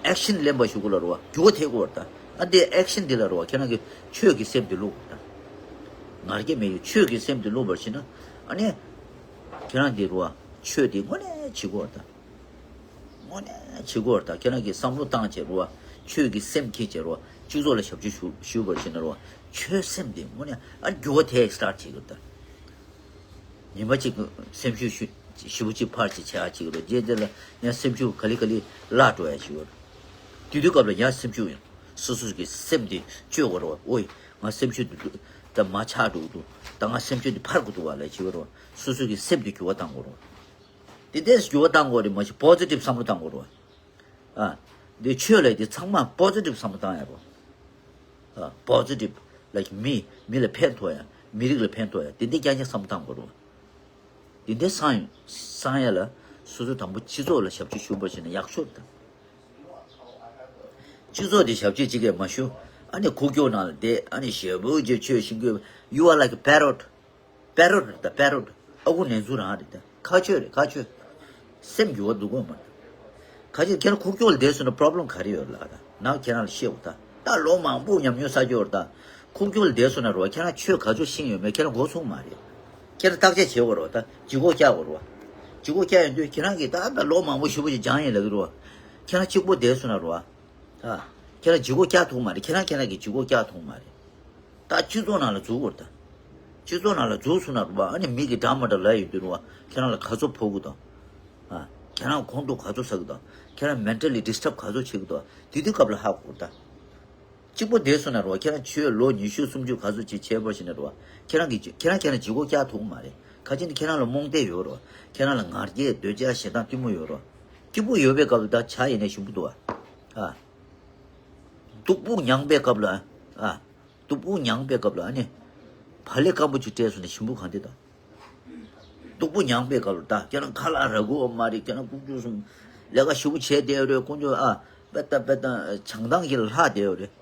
ཨེག་ཤན་ལེན་པ་ཞུ་དགོས་ལ་རེད་བ། འགྱུར་བ་ཐེབས་དགོས་རེད་ད། ཨ་འདི་ཨེག་ཤན་འདི་ལ་རེད་བ། ཁྱེད་རང་གི་ཆོས་ཀྱི་སེམས་དེ་བླུགས་དགོས་རེད་ད། ང་རྒྱལ་མེད་ཀྱི་ཆོས་ཀྱི་སེམས་དེ་བླུགས་པར་བྱས་ན། ཨ་ནི་ཁྱེད་རང་འདི་རེད་བ། ཆོས་དེ་དངོས་གནས་བྱེད་དགོས་རེད་ད། དངོས་གནས་བྱེད་དགོས་རེད་ད། ཁྱེད་རང་གིས་བསམ་བློ་བཏང་བྱས་རེད་བ། ཆོས་ཀྱི་སེམས་བསྐྱེད་བྱས་རེད་བ། སྤྱི་ཚོགས་ལ་ཞབས་ཕྱི་ཞུ་ཞུ་བར་བྱས་ན་རེད་བ། ཆོས་སེམས་དེ་དངོས་གནས་ཨ་འགྱུར་བ་ཐེབས་སི་ཊར་ཊི་བྱེད་དགོས་རེད་ད། ཉི་མ་གཅིག་སེམས་ཤུགས་ཞུ་ཞེ་པོ་ཅིག་འཕར་ཅིག་བྱེད་ཡ་ཅིག་རེད། རྗེས་དེ་ལ་ཡང་སེམས་ཤུགས་ག་ལེ་ག་ལེ་བརླག་འགྲོ་ཡ་ཅིག་ཡོད་རེད། དེ་དུས་སྐབས་ལ་ཡང་སེམས་ཤུགས་ཡང་སོ་སོ་གི་སེམས་དེ་བཅོས་དགོས་རེད་བ། ཨོའི་ང་སེམས་ཤུགས་འདི་ད་མར་ཆག་འགྲོ་གི་འདུག་ད་ང་སེམས་ཤུགས་འདི་འཕར་དགོས་འདུག་བ་ལབ་ཅིག་ཡོད་རེད་བ། སོ་སོ་གི་སེམས་དེ་འགྱུར་བ་བཏང་དགོས་རེད་བ། དེ་འདྲས་འགྱུར་བ་བཏང་དགོས་རེད། མ་གཞི་པོ་ཛི་ཊིབ་བསམ་བློ་བཏང་དགོས་རེད་བ། ཨ། འདི་ཆོས་ལས་འདི་ཚང་མ་པོ་ཛི་ཊིབ་བསམ་བློ་བཏང་ཡ་རོ། ཨ། པོ་ཛི་ཊིབ་ལའིཀ་མི་མི་ལ་ཕན་ཐོགས་ཡ། མི་རིགས་ལ་ཕན་ཐོགས་ཡ། དེ་འདྲའི་རྐྱང་རྐྱང་བསམ་བློ་བཏང་དགོས་རོ། དེ་འདྲའི་བསམ་བསམ་ཡ་ལ་སོ་སོ་དང་པོ་སྤྱི་ཚོགས་ལ་ཞབས་ཕྱི་ཞུ་བ་བྱས་ན་ཡག་ཤོས་རེད་ད། སྤྱི་ཚོགས་དེ་ཞབས་ཕྱི་གཅིག་གིས་མ་ཞུ། ཨ་ནི་ཁུག་ཀྱོག་ནང་ལ་བསྡད། ཨ་ནི་ཞེ་པོ་ཅིག་ཆོས་ཤེས་ཀྱི། You are like a parrot. པེ་རོ་ཊི་རེད་ད། པེ་རོ་ཊི། ཨ་ཁུ་ནན་ཚུ་རང་རེད་ད། ཁ་ཆོས་རེད། ཁ་ཆོས། སེམས་འགྱུར་བ་འདུག་གོ་མ་རེད། ཁ་ཆོས་ཁྱེད་རང་ཁུག་ཀྱོག་ལ་བསྡད་སོང་ན་པོ་རོབ་ལེམ་ག་རེ་ཡོད་ལགས་ད། ནང་ཁྱེད་རང་ལ་བཤད་འོ་ད། ད་ལོ་མང་པོ་ཉམས་མྱོང་བསགས་ཀྱི་ཡོད་རེད་ད། ཁུག་ཀྱོག་ལ་བསྡད་སོང་ན་རོ། ཁྱེད་རང་ཆོས་ག་ཚོད་ཤེས་ཡོད་མེད་ཁྱེད་རང་མགོ་ཚོས་མ་རེད། ཁྱེད་རང་བརྟག་དཔྱད་བྱེད་དགོས་རོ་ད། ལྗིད་ཁོག་བཀྱག་དགོས་རོ། ལྗིད་ཁོག་བཀྱག་ཡོང་དུས་ཁྱེད་རང་གིས་ད་ད་ལོ་མང་པོ་ཞེ་པོ་ཅིག་སྦྱངས་ཡིན་ལབ་ཀྱི་རོ། ཁྱེད་རང་གཅིག་པོ་བསྡད་སོང་ན་རོ། ཨ། ཁྱེད་རང་ལྗིད་ཁོག་བཀྱག་ཐུབ་མ་རེད། ཁྱེད་རང་ཁྱེད་རང་གིས་ལྗིད་ཁོག་བཀྱག་ཐུབ་མ་རེད། ད་སྤྱི་ཚོགས་ནང་ལ་འཛུལ་དགོས་རེད་ད། སྤྱི་ཚོགས་ནང་ལ་འཛུལ་སོང་ན་རེད་བ། ཨ་ནི་མི་གིས་འདྲ་མི་འདྲ་ལབ་ཡོང་དུས་རེད་བ། ཁྱེད་རང་ལ་ག་ཚོད་ཕོག་གི་འདུག་ཨ། ཁྱེད་རང་ཁོང་ཁྲོ་ག་ཚོད་ཟ་གི་འདུག་ཁྱེད་རང་མེན་ཊལ་ལི་ཌི་སི་ཊརབ་ག་ཚོད་བྱེད་ཀྱི་འདུག་དེ་དུས་སྐབས་ལ་ཧ་གོ་གི་རེད་ད། གཅིག་པོ་བསྡད་སོང་ན་རེད་བ། ཁྱེད་རང་ཆོས་ལོ་ཉི་ཤུ་སུམ་ཅུ་ག་ཚོད་ཅིག་བྱས་པ་ཞིག་ན་རེད་བ། ཁྱེད་རང་གིས་ཁྱེད་རང་ཁྱེད་རང་ལྗིད་ཁོག་བཀྱག་ཐུབ་ཀྱི་མ་རེད། ཁ་ཅིག་ནི་ཁྱེད་རང་ལ་རྨོངས་དད་ཡོད་རེད་བ། ཁྱེད་རང་ལ་ང་རྒྱལ་འདོད་ཆགས་ཞེ་སྡང་གཏི་མུག་ཡོད་རེད་བ། སྐྱིད་པོ་ཡོད་པའི་སྐབས་ལ་ད་ཆ་ཡིན་ན་ཞིམ་པོ་འདུག་བ། ཨ། སྡུག་པོ་མྱངས་པའི་སྐབས་ལ། ཨ། སྡུག་པོ་མྱངས་པའི་སྐབས་ལ་ཨ་ནི། བག་ལེབ་སྐམ་པོ་ཅིག་སྤྲད་སོང་ན་ཞིམ་པོ་གང་འདྲ་དང་། སྡུག་པོ་མྱངས་པའི་སྐབས་ལ་ད་ཁྱེད་རང་ཁ་ལག་རག་གི་ཡོད་མ་རེད། ཁྱེད་རང་ལྐུགས་ཀྱོག་སོང་། ལས་ཀ་ཞེ་པོ་བྱས་བསྡད་ཡོད་རེད། དཀོན་མཆོག་ཨ། དཔེ་ལྟ་དཔེ་ལྟ་བྱང་ཐང་གི་ལྷག་བསྡད་ཡོད་རེད།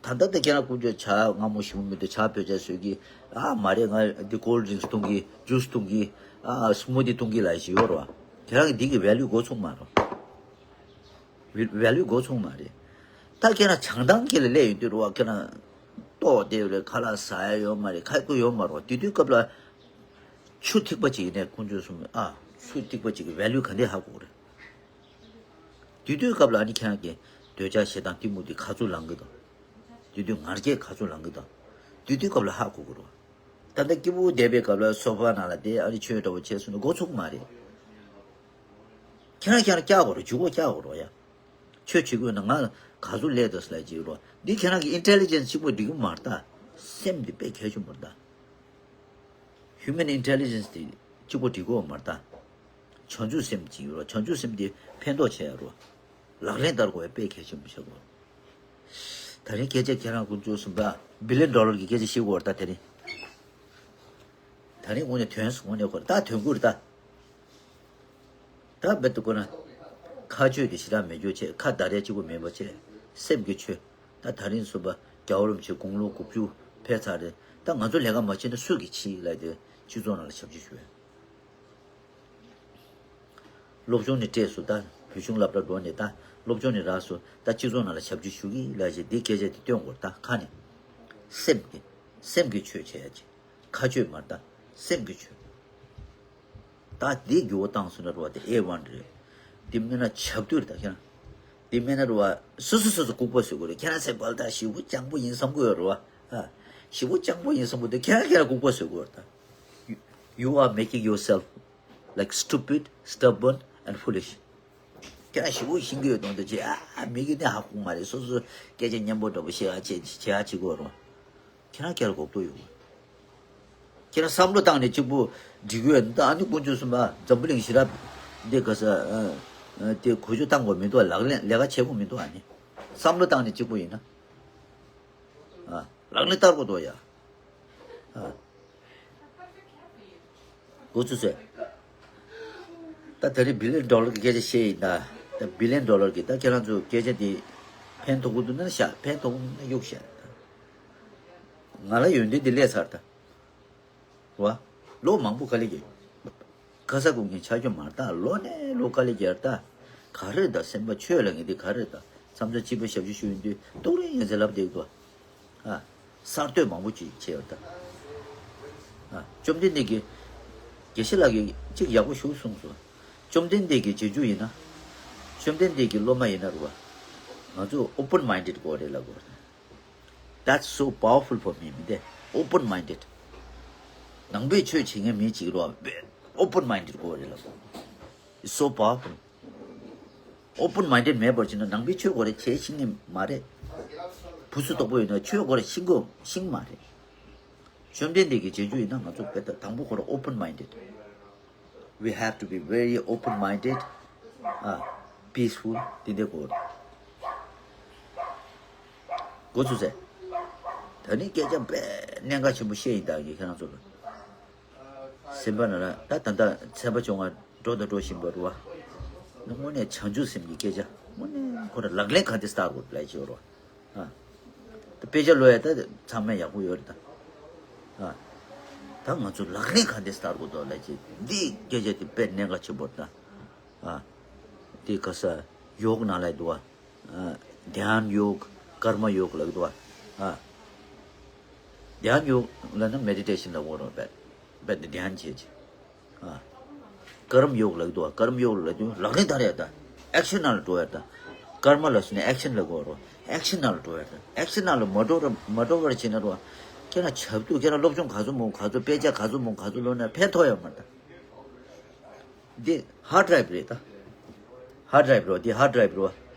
ད་ ད་ལྟ་དེ་ཁྱེད་རང་ཀུན་སྤྱོད་ཇ་མངར་མོ་ཞིམ་པོ་མི་འདུག་ཇ་བོད་ཇ་བཟོས་ཀྱི། ཨ་མ་རེད། ང་འདི་ཀོལ་ཌི་རིང་སི་འཐུང་གི། ཇུས་འཐུང་གི། ཨ་སྨུ་ཏི་འཐུང་གི་ལབ་ཞིག་ཡོད་རེད་བ། ཁྱེད་རང་གི་འདི་གི་ཝེ་ལུ་མགོ་ཚོད་མ་རེད། ཝེ་ཝེ་ལུ་མགོ་ཚོད་མ་རེད། ད་ཁྱེད་རང་བྱང་ཐང་གི་ལ་སླེབས་ཡོང་དུས་རེད་བ། ཁྱེད་རང་ལྟོགས་བསྡད་རེད། ཁ་ལག་ཟ་ཡ་ཡོད་མ་རེད། ཁ་ཁུ་ཡོད་མ་རེད་བ། དེ་དུས་སྐབས་ལ་ཆུ་ཐིགས་པ་ཅིག་ཡིན་ནའི་ཀུན་སྤྱོད་གསུམ། ཨ་ཆུ་ཐིགས་པ་ཅིག་གི་ཝེ་ལུ་ག་འདྲ་ཧ་གོ་རེད། དེ་དུས་སྐབས་ལ་ཨ་ནི་ཁྱེད་རང་གི་འདོད་ཆགས་ཞེ་སྡང་གཏི་མུག་དེ་ག་ཚོད་ལངས་ཀྱི་འདུག་དེ་དུས་ང་རྒྱལ་ག་ཚོད་ལངས་ཀྱི་འདུག་དེ་དུས་སྐབས་ལ་ཧ་གོ་གི་རེད། ད་ལྟ་སྐྱིད་པོ་བསྡད་པའི་སྐབས་ལ་སོ་ཕ་ནང་ལ་བསྡད། ཨ་ནི་ཆོས་འདྲ་བོ་བྱས་སོང་ན་མགོ་ཚོད་མ་རེད། ཁྱེད་རང་ཁྱེད་རང་སྐྱག་དགོས་རེད། འཇུག་སྒོ་སྐྱག་དགོས་རེད་ཡ། ཆོས་བྱེད་དགོས་ན་ང་ག་ཚོད་ལས་འདུག་ཟེར་ལབ་ཀྱི་རེད། འདི་ཁྱེད་རང་གི་ཨིན་ཊེ་ལི་ཇེན་སི་གཅིག་པོ་འགྲིག་གི་མ་རེད་ད། སེམས་འདི་དཔེ་གལ་ཆེན་པོ་རེད་ད། ཧིའུ་མན་ཨིན་ཊེ་ལི་ཇེན་སི་དེ་གཅིག་པོ་འགྲིག་གི་མ་རེད་ད། བྱང་ཆུབ་སེམས་ཅིག་ཡོད་རེད། བྱང་ཆུབ་སེམས་དེ་ཕན་ཐོགས་ཆེ་ཡ་རེད། ལག་ལེན་བསྟར་དགོས་པ་དཔེ་གལ་ཆེན་པོ་ཆགས་དགོས། ད་རིང་སྐད་ཆ་ཁྱེད་རང་ཀུན་སྤྱོད་གསུམ་པ་བི་ལི་ཡན་ཌོ་ལར་གྱི་སྐད་ཆ་བཤད་དགོས་རེད་ད། དེ་རིང་། ད་རིང་དངོས་གནས་ཐོན་སོང་། དངོས་གནས་ཁོ་རང་ད་ཐོན་གྱི་རེད་ད། ད་རྦད་དེ་ཁོ་ན་ཁ་ཆོས་དེ་ཞེ་དྲག་མེད་རྒྱུ་བྱས། ཁ་བརྡ་རེ་གཅིག་པོ་མེད་པ་བྱས། སེམས་ཀྱི་ཆོས། ད་ད་རིང་གསུམ་པ་རྒྱལ་བ་རིན་པོ་ཆེ་དགུང་ལོ་དགུ་བཅུ་ཕེབས་ཚར་རེད། ད་ང་ཚོ་ལས་ཀ་མ་བྱས་ན་སུས་ཀྱིས་བྱེད་ལབ་དེ་སྤྱི་ཚོགས་ནང་ལ་ཞབས་ཕྱི་ཞུ་བས། སློབ་སྦྱོང་ནས་སྤྲད་སོང་། ད་བོད་གཞུང་སློབ་གྲྭ་འགྲོ་ནས་ད་སློབ་སྦྱོང་ནས་རག་སོང་། ད་སྤྱི་ཚོགས་ནང་ལ་ཞབས་ཕྱི་ཞུ་གི་ལབ་བྱས་འདི་སྐད་ཆ་དེ་སྟོན་དགོས་རེད་ད། ཁ་ནས། སེམས་ཀྱི། སེམས་ཀྱི་ཆོས་བྱས་ཡ་ཅིག་ཁ་ཆོས་མ་རེད་ད། སེམས་ཀྱི་ཆོས། ད་འདི་འགྱུར་བ་བཏང་སོང་ན་རེད་བ། དེ་ཨེ་ཝན་རེད། འདི་མེད་ན་བྱ་བཏུལ་རེད་ད་ཁྱེད་རང་། འདི་མེད་ན་རེད་བ། སོ་སོ་སོ་སོ་ལྐུགས་པ་བཟོ་དགོས་རེད། ཁྱེད་རང་སེམས་པ་ལ་ད་ཞེ་པོ་སྤྱང་པོ་ཡིན་བསམ་གྱི་ཡོད་རེད་བ། ཨ། ཞེ་པོ་སྤྱང་པོ་ཡིན་བསམ་གྱི་འདུག་ཁྱེད་རང་ཁྱེད་རང་ལྐུགས་པ་བཟོ་དགོས་རེད་ད། You are making yourself like stupid, stubborn and foolish. ཁྱེད་རང་ཞེ་པོ་ཤེས་ཀྱི་ཡོད་མདོག་མདོག་བྱས། ཨ། མི་གིས་ནི་ཧ་གོ་མ་རེད། སོ་སོ་སྐད་ཆ་སྙན་པོ་འདྲ་པོ་བཤད་ཡ་བྱེད་བྱེད་ཡ་བྱེད་དགོས་རེད། ཁྱེད་རང་ཁྱེད་རང་གོ་རྟོགས་ཡོད། ཁྱེད་རང་བསམ་བློ་བཏང་ནས་གཅིག་པུ་འགྲིག་གི་ཡོད་ན། ད་ཨ་ནི་དཀོན་མཆོག་གསུམ་པ་འཛམ་བུ་གླིང་ཞི་རབ་འདི་ག་ས། ཨ། ཨ། དེ་གོ་ཆོད་བཏང་དགོས་མི་འདུག་ལག་ལེན་ལས་ཀ་བྱེད་དགོས་མི་འདུག་ཨ་ནི་བསམ་བློ་བཏང་ནས་གཅིག་པུ་ཡིན་ན། ཨ། ལག་ལེན་བསྟར་དགོས་འདུག་ཡ། ཨ། འགོ་ཚུགས་སོང་། ད་ད་རེས་བི་ལི་ཡན་ཌོ་ལར་གྱི་སྐད་ཆ་བཤད་ཡིན་ད། ད་བི་ལི་ཡན་ཌོ་ལར་གྱི་ད་ཁྱེད་རང་ཚོ་སྐད་ཆ་དེ་ཕན་ཐོགས་ཀྱི་འདུག་ན་བཞག་ཕན་ཐོགས་ན་གཡུག་བཞག་ང་ལ་ཡོན་ཏན་དེ་སླེབས་ཚར་ད། བ། ལོ་མང་པོ་དཀའ་ལས་བརྒྱབ། ཁ་ས་ཀུན་མཁྱེན་ཆགས་རྒྱུ་མ་རེད་ད། ལོ་ནས་ལོ་དཀའ་ལས་བརྒྱབ་ད། ག་རེ་ད། སེམས་པ་ཆོས་ལ་ངེས་དེ་ག་རེ་ད། མཚམས་མཚམས་སྐྱིད་པོ་ཞབས་ཕྱི་ཞུ་ཡོང་དུས་ཏོག་རེ་ཡིན་ཟེར་ལབ་བསྡད་འདུག་ཨ། གསར་གཏོད་མང་པོ་ཅིག་བྱས་ཡོད་ད། ཨ། བཅོམ་ལྡན་འདས་ཀྱིས། དགེ་བཤེས་ལགས་ཀྱིས་གཅིག་ཡག་པོ་ཞིག་གསུངས་སོང་། བཅོམ་ལྡན་འདས་ཀྱི་རྗེས་འཇུག་ཡིན་ན། བཅོམ་ལྡན་འདས་ཀྱི་སློབ་མ་ཡིན་ན་རེད་བ། ང་ཚོ་open minded་དགོས་རེད་ལབ་དགོས་རེད། That's so powerful for me. མི་འདི་open minded། ནང་པའི་ཆོས་བྱེད་མཁན་མི་གཅིག་རོ། open minded་དགོས་རེད་ལབ། It's so powerful. Open minded་མེད་པར་བྱས་ན་ནང་པའི་ཆོས་དགོས་རེད་བྱེད་ཤེས་ངེས་མ་རེད། བུ་ཚུ་དོག་པོ་ཡོད་ན་ཆོས་དགོས་རེད་ཤེས་དགོས་ཤེས་མ་རེད། བཅོམ་ལྡན་འདས་ཀྱི་རྗེས་འཇུག་ཡིན་ན་ང་ཚོ་དཔེ་ད་དང་པོ་ཁོ་རང་open minded། We have to be very open minded, uh, peaceful. དེ་འདྲ་དགོས། འགོ་ཚུགས་ཚེ། ད་ནི་སྐད་ཆ་དཔེ་གནད་འགག་ཆེན་པོ་བཤད་ཡིན་ད་གི་ཁྱེད་རང་ཚོ་ལ། སེམས་པ་ན་ལ་ད་ད་ད་ཚན་པ་བཅོ་ལྔ་འགྲོ་དང་འགྲོ་བཞིན་པ་རུ་བ། དངོས་གནས་བྱང་ཆུབ་སེམས་ཀྱི་སྐད་ཆ་དངོས་གནས་ཁོ་རང་ལག་ལེན་ག་འདྲ་བསྟར་དགོས་ལབ་ཀྱི་ཡོད་རུ་བ། ཨ། ད་དཔེ་ཆ་ཀློག་ཡ་ད་ཚང་མས་ཡག་པོ་ཡོད་རེད་ད། ཨ། ད་ང་ཚོ་ལག་ལེན་ག་འདྲ་བསྟར་དགོས་འདུག་ལབ་ཀྱི་འདི་སྐད་ཆ་དེ་དཔེ་གནད་འགག་ཆེན་པོ་རེད་ད། ཨ། དེ་ག་ས་ཡོག་ནང་ལ་འདུག་བ། ཨ། དྷྱཱན་ཡོག་ཀརྨ་ཡོག་ལབ་འདུག་བ། ཨ། དྷྱཱན་ཡོག་ལབ་ན་མེ་ཌི་ཊེ་ཤན་ལབ་དགོས་རེད་པས། པས་དེ་དྷྱཱན་བྱེད་ཀྱི། ཨ། ཀརྨ་ཡོག་ལབ་འདུག་བ། ཀརྨ་ཡོག་ལབ་དུས་ལག་ལེན་བསྟར་ཡ་ད། ཨེག་ཤན་ནང་ལ་འགྲོ་ཡ་ད། ཀརྨ་ལ་སོང་ནས་ཨེག་ཤན་ལབ་དགོས་རེད། ཨེག་ཤན་ནང་ལ་འགྲོ་ཡ་ད། ཨེག་ཤན་ནང་ལ་མ་འགྲོ་ར་མ་འགྲོ་བར་བྱས་ན་རོ། ཁྱེད་རང་བྱ་བཏུལ། ཁྱེད་རང་སློབ་སྦྱོང་ག་ཚོད་མང་ག་ཚོད་དཔེ་ཆ་ག་ཚོད་མང་ག་ཚོད་ཀློག་ན་ཕན་ཐོགས་ཡོད་མ་རེད་ད། འདི་ཧར་ཌི་རའིབ་རེད་ད། ཧར་ཌི་རའིབ་རོ། འདི་ཧར་ཌི་རའིབ་རོ།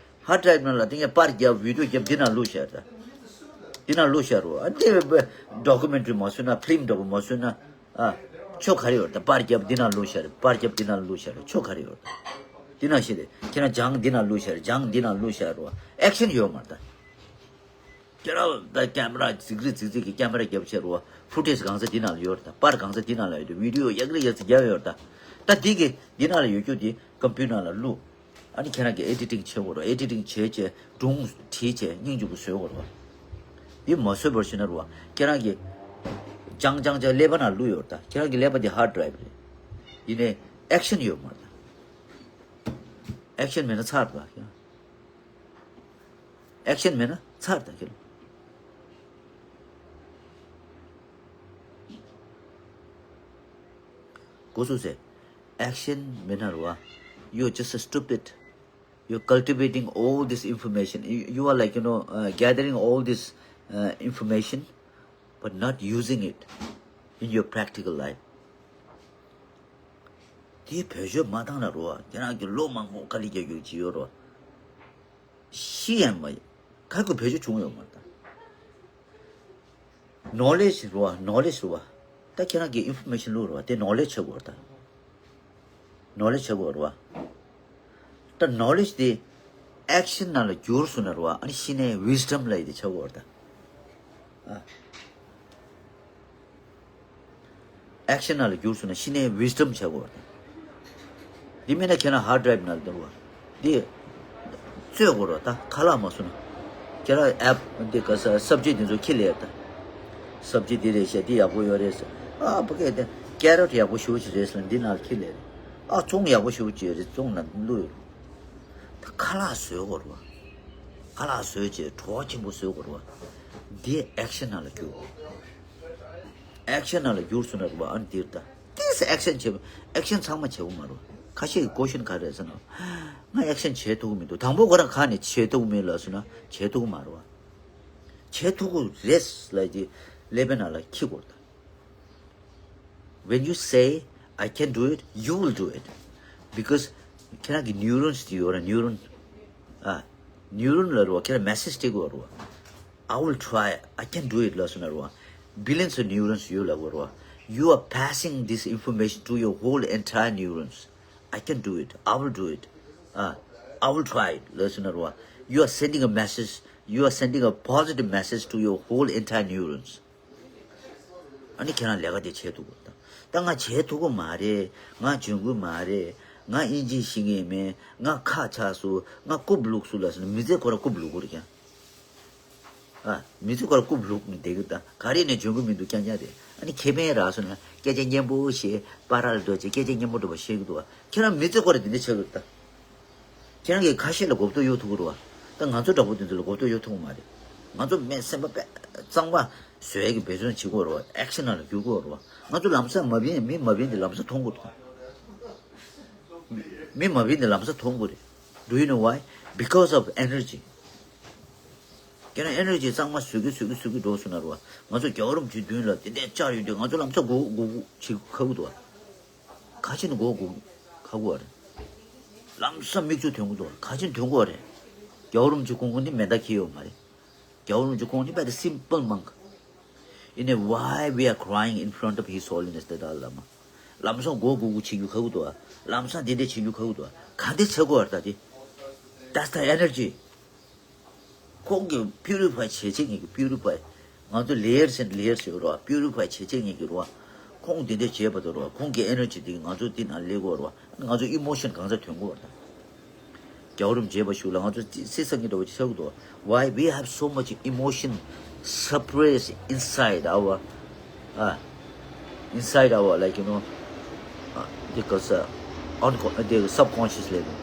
ཧར་ཌི་རའིབ་ནང་ལ་འདི་ངས་པར་རྒྱབ་བི་ཌི་ཡོ་རྒྱབ་འདི་ནང་བླུགས་བཞག་ད། འདི་ནང་བླུགས་བཞག་རོ། ཨ་འདི་ཌོ་ཀུ་མེན་ཊི་རི་མ་བཟོས་ན་ཕི་ལིམ་འདྲ་པོ་མ་བཟོས་ན། ཨ། ཆོ་ག་རེ་ཡོད་ད། པར་རྒྱབ་འདི་ནང་བླུགས་བཞག་རེད། པར་རྒྱབ་འདི་ནང་བླུགས་བཞག་རེད། ཆོ་ག་རེ་ཡོད་ད། འདི་ནང་བཤད་དེ་ཁྱེད་རང་ལྗང་འདི་ནང་བླུགས་བཞག་རེད། ལྗང་འདི་ནང་བླུགས་བཞག་རོ། ཨེག་ཤན་ཡོད་མ་རེད་ད། ཁྱེད་རང་ད་ཀེ་མ་ར་རྫིག་རྫིག་རྫིག་རྫིག་གི་ཀེ་མ་ར་རྒྱབ་བྱས་རོ། ཕུ་ཊེཇ་གང་ས་འདི་ནང་ལ་ཡོད་རེད་ད། པར་གང་ས་འདི་ནང་ལ་ཡོད་རེད། བི་ཌི་ཡོ་ཡག་རེ་ཡག་རེ་རྒྱབ་ཡོད་རེད་ད། ད་འདི་གི་འདི་ནང་ལ་ཡོད་རྒྱུ་འདི་ཀམ་པུ་ཊར་ནང་ལ་བླུགས། ཨ་ནི་ཁྱེད་རང་གིས་ཨེ་ཌི་ཊིང་བྱེད་དགོས་རེད། ཨེ་ཌི་ཊིང་བྱས་བྱས་སྒྲུང་བྲིས་བྱས་སྙིང་རྗེ་པོ་བཟོས་དགོས་རེད། འདི་མ་བཟོས་པར་བྱས་ན་རེད་བ། ཁྱེད་རང་གི་ཅང་ཅང་ཅང་ཀླད་པ་ནང་བླུགས་ཡོད་རེད་ད། ཁྱེད་རང་གི་ཀླད་པ་འདི་hard drive རེད། ཡིན་ནའི་action ཡོད་མ་རེད་ད། action མེད་ན་ཚར་རེད་ད། action མེད་ན་ཚར་རེད་ད་ཁྱེད་རང་། གོ་སོང་ཟེར། action མེད་ན་རེད་བ། You're just a stupid. You're cultivating all this information. You, you are, like, you know, uh, gathering all this uh, information, but not using it in your practical life. དེ་བེད་སྤྱོད་མ་བཏང་ན་རེད་བ། ཁྱེད་རང་གི་ལོ་མང་པོ་དཀའ་ལས་རྒྱག་རྒྱུ་ཅིག་ཡོད་རེད་བ། ཤི་ཡང་མ་ཡིན། ག་གི་བེད་སྤྱོད་བྱུང་ཡོད་མ་རེད་ད། knowledge རེད་བ། knowledge རེད་བ། ད་ཁྱེད་རང་གི་information བླུགས་རེད་བ། དེ་knowledge ཆགས་དགོས་རེད་ད། knowledge ཆགས་དགོས་རེད་བ། ད་knowledge དེ་action ནང་ལ་བསྒྱུར་སོང་ན་རེད་བ། ཨ་ནི་ཤི་ནས་wisdom ལབ་ཡས་དེ་ཆགས་དགོས་རེད་ད། ཨ། action ནང་ལ་བསྒྱུར་སོང་ན་ཤི་ནས་wisdom ཆགས་དགོས་རེད་ད། འདི་མེད་ན་ཁྱེད་རང་hard drive ནང་ལ་འདུག་བ། འདི་རྩོད་དགོས་རེད་ད། ཁ་ལག་མ་བཟོ་ན། ཁྱེད་རང་app འདི་ག་ས་subject འདི་ཚོ་ཁྱི་ལས་ད། subject འདི་རེད་ཤག་འདི་ཡག་པོ་ཡོད་རེད་ཟེར། ཨ་ཕ་སྐད་དེ་carrot ཡག་པོ་ཞེ་པོ་ཅིག་རེད་ཟེར་ན་འདི་ནང་ལ་ཁྱི་ལས་རེད། ཨ་བཙོང་ཡག་པོ་ཞེ་པོ་ཅིག་རེད། བཙོང་ན་བླུགས་ཡོད་རེད། ད་ཁ་ལག་བཟོས་དགོས་རེད་བ། ཁ་ལག་བཟོས་བྱས་བྲོ་བ་ཆེན་པོ་བཟོས་དགོས་རེད་བ། འདི་action ནང་ལ་བསྒྱུར། action ནང་ལ་བསྒྱུར་སོང་ན་རེད་བ། ཨ་ནི་འདིར་ད། ཏིས་action བྱེད། action ཚང་མ་བྱེད་དགོས་མ་རེད་བ། ཁ་ཤས་ཀྱི་question ག་རེ་རེད་ཟེར་ན། ང་action བྱེད་ཐུབ་ཀྱི་མི་འདུག་དང་པོ་ཁོ་རང་ཁ་ནས་བྱེད་ཐུབ་ཀྱི་མེད་ལབ་སོང་ན་བྱེད་ཐུབ་ཀྱི་མ་རེད་བ། བྱེད་ཐུབ་ཀྱི་རེད་ལབ་ཀྱི་ཀླད་པའི་ནང་ལ་འཁྱེར་དགོས་རེད་ད། When you say, "I can do it," you will do it. Because ཁྱེད་རང་གི་neurons དེ་ཡོད་ར། neuron ཨ། neuron ལ་རོ། ཁྱེད་རང་message སྤྲད་དགོས་རོ། I will try, I can do it ལབ་སོང་ན་རོ། billions of neurons ཡོད་ལབ་དགོས་རོ། You are passing this information to your whole entire neurons. I can do it, I will do it. ཨ། I will try it ལབ་སོང་ན་རོ། You are sending a message, you are sending a positive message to your whole entire neurons. ཨ་ནི་ཁྱེད་རང་ལས་ཀ་དེ་བྱེད་ཐུབ་དགོས། ད་ང་བྱེད་ཐུབ་ཀྱི་མ་རེད། ང་འཇོན་གྱི་མ་རེད། ང་ཨིན་ཇི་ཤེས་ཀྱི་མེད། ང་ཁག་ཆགས་སོང་། ང་རྐུབ་བླུགས་སོང་ལབ་སོང་ན་མི་ཚེ་ཁོ་རང་རྐུབ་བླུགས་དགོས་རེད་ཀྱང་། ཨ། མི་ཚེ་ཁོ་རང་རྐུབ་བླུགས་ནས་བསྡད་ཀྱི། ད་ག་རེ་ནས་འཇོན་གྱི་མི་འདུག་རྐྱང་རྐྱང་དེ། ཨ་ནི་ཁེ་ཕན་རག་སོང་ན་སྐད་ཆ་སྙན་པོ་བཤད། པ་ར་ལ་འགྲོ་བྱས་སྐད་ཆ་སྙན་པོ་འགྲོ་པ་བཤད་ཀྱི་འདུག་བ། ཁྱེད་རང་མི་ཚེ་ཁོ་རང་དེ་འདྲ་ཆགས་ཀྱི་རེད་ད། ཁྱེད་རང་གིས་ཁ་ཤས་ལ་གོ་རྟོགས་ཡོད་ཐུབ་ཀྱི་རེད་བ། ད་ང་ཚོ་འདྲ་པོ་དེ་ཚོ་ལ་གོ་རྟོགས་ཡོད་ཐུབ་ཀྱི་མ་རེད། ང་ཚོ་མི་སེམས་པ་དཔེ་གཙང་མ་བཟོ་ཡས་ཀྱི་འབད་བརྩོན་བྱེད་དགོས་རེད་བ། action ནང་ལ་བསྒྱུར་དགོས་རེད་བ། ང་ཚོ་ལམ་སང་མ་བིན། མི་མ་བིན་དེ་ལམ་སང་མཐོང་དགོས་རེད། མི་མ་བིན་དེ་ལམ་སང་མཐོང་དགོས་རེད། Do you know why? Because of energy. ཁྱེད་རང་energy གཙང་མ་བཟོ་གི་བཟོ་གི་བཟོ་གི་འགྲོ་སོང་ན་རེད་བ། ང་ཚོ་རྒྱལ་བ་རིན་པོ་ཆེའི་མདུན་ལ་དེ་འདྲའི་བཅར་ཡོང་དུས་ང་ཚོ་ལམ་སང་མགོ་སྒུར་བྱེད་ཁག་པོ་འདུག་བ། ག་ཅི་ནས་མགོ་སྒུར་ཁག་པོ་བ་རེད། ལམ་སང་མིག་ཆུ་ཐོན་གྱི་འདུག་བ། ག་ཅི་ནས་ཐོན་གྱི་བ་རེད། རྒྱལ་བ་རིན་པོ་ཆེ་ཁོང་ཁོང་འདི་མེ་མདའ་འཁྱེར་ཡོད་མ་རེད། རྒྱལ་བ་རིན་པོ་ཆེ་ཁོང་འདི་very simple monk. ཡིན་ནའི་why we are crying in front of His Holiness the Dalai Lama? ལམ་སང་མགོ་སྒུར་སྒུར་བྱེད་རྒྱུ་ཁག་པོ་འདུག་བ། ལམ་སང་འདི་འདྲ་བྱེད་རྒྱུ་ཁག་པོ་འདུག་བ། ག་འདྲ་བྱེད་དགོས་བ་རེད་ད་དེ། That's the energy. ཁོང་གིས་purify བྱེད་བྱེད་ངེས་ཀྱི་purify། ང་ཚོ་layers and layers ཡོད་རེད་བ། purify བྱེད་བྱེད་ངེས་ཀྱི་རེད་བ། ཁོང་དེ་འདྲ་བྱས་པ་དང་རེད་བ། ཁོང་གི་energy དེ་ང་ཚོ་འདི་ནང་སླེབས་དགོས་རེད་བ། ང་ཚོ་emotion གང་ཚ་ཐོན་དགོས་རེད་ད། རྒྱལ་བ་རིན་པོ་ཆེ་པ་ཞུ་ལ་ང་ཚོ་སི་སང་གི་འདྲ་བ་ཅིག་ཆགས་ཀྱི་འདུག་བ། Why we have so much emotion suppressed inside our ཨ། inside our, like, you know, uh, because, uh, unco- uh, the subconscious level.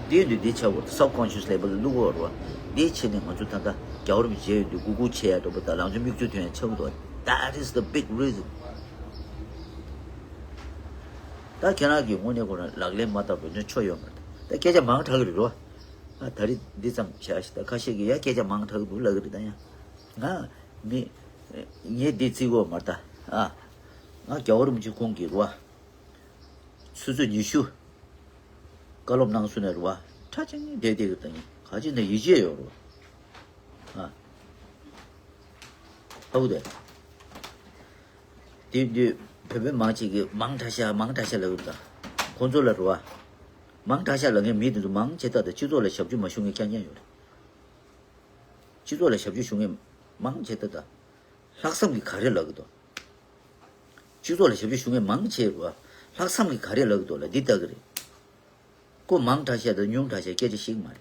འདི་འདི་འདི་ཆགས་པ་subconscious level ལ་བླུག་པ་རེད་བ། འདི་བྱས་ནས་ང་ཚོ་ད་ལྟ་རྒྱལ་བ་རིན་པོ་ཆེ་ཡོད་དུས་སྒུག་སྒུག་བྱེད་ཡ་འགྲོ་པ་དང་ལང་ཚོ་མིག་ཆུ་ཐོན་ཡ་ཆགས་འདུག That is the big reason. ད་ཁྱེད་རང་གིས་དངོས་གནས་ཁོ་རང་ལག་ལེན་མ་བསྟར་བའི་ནི་ཆོ་ཡོད་མ་རེད། ད་སྐད་ཆ་མང་དྲགས་ཀྱི་རེད་རོ། ཨ། ད་རེས་འདི་ཙམ་བྱས་ཤིག་ད་ཁ་ཤས་ཀྱིས་ཡ་སྐད་ཆ་མང་དྲགས་ཀྱི་འདུག་ལབ་ཀྱི་རེད། ད་ཡང་ང་མི་ངས་འདི་བརྩི་གི་ཡོད་མ་རེད་ད། ཨ། ང་རྒྱལ་བ་རིན་པོ་ཆེ་ཁོང་གིས་རོ། ཆུ་ཚོད་ཉི་ཤུ་བཀའ་སློབ་གནང་སོང་ནས་རོ། ཁྲ་ཆིང་བསྡད་བསྡད་ཀྱི་ད་ཡིན་ག་ཅི་ན་ཡིད་ཆེས་ཡོད་རོ། ཨ། ཨ་ཁུ་དེ། དེ་དུས་བོད་པའི་མང་ཆེ་གིས་མང་དྲགས་ཤག་མང་དྲགས་ཤག་ལབ་ཀྱི་འདུག་ད་ཁོང་ཚོ་ལ་རེད་བ། མང་དྲགས་ཤག་ལབ་མཁན་མི་དེ་ཚོ་མང་ཆེ་ད་ད་སྤྱི་ཚོགས་ལ་ཞབས་ཞུ་མ་ཞུ་མཁན་རྐྱང་རྐྱང་ཡོད་རེད། སྤྱི་ཚོགས་ལ་ཞབས་ཞུ་ཞུ་མཁན་མང་ཆེ་ད་ད། ལྷག་བསམ་གྱིས་ག་རེ་ལབ་ཀྱི་འདུག་སྤྱི་ཚོགས་ལ་ཞབས་ཞུ་ཞུ་མཁན་མང་ཆེ་རེད་བ། ལྷག་བསམ་གྱིས་ག་རེ་ལབ་ཀྱི་འདུག་ལ་འདི་ལྟ་གི་རེད། ཁོ་མང་དྲགས་ཤག་དང་ཉུང་དྲགས་ཤག་སྐད་ཆ་བཤད་ཀྱི་མ་རེད།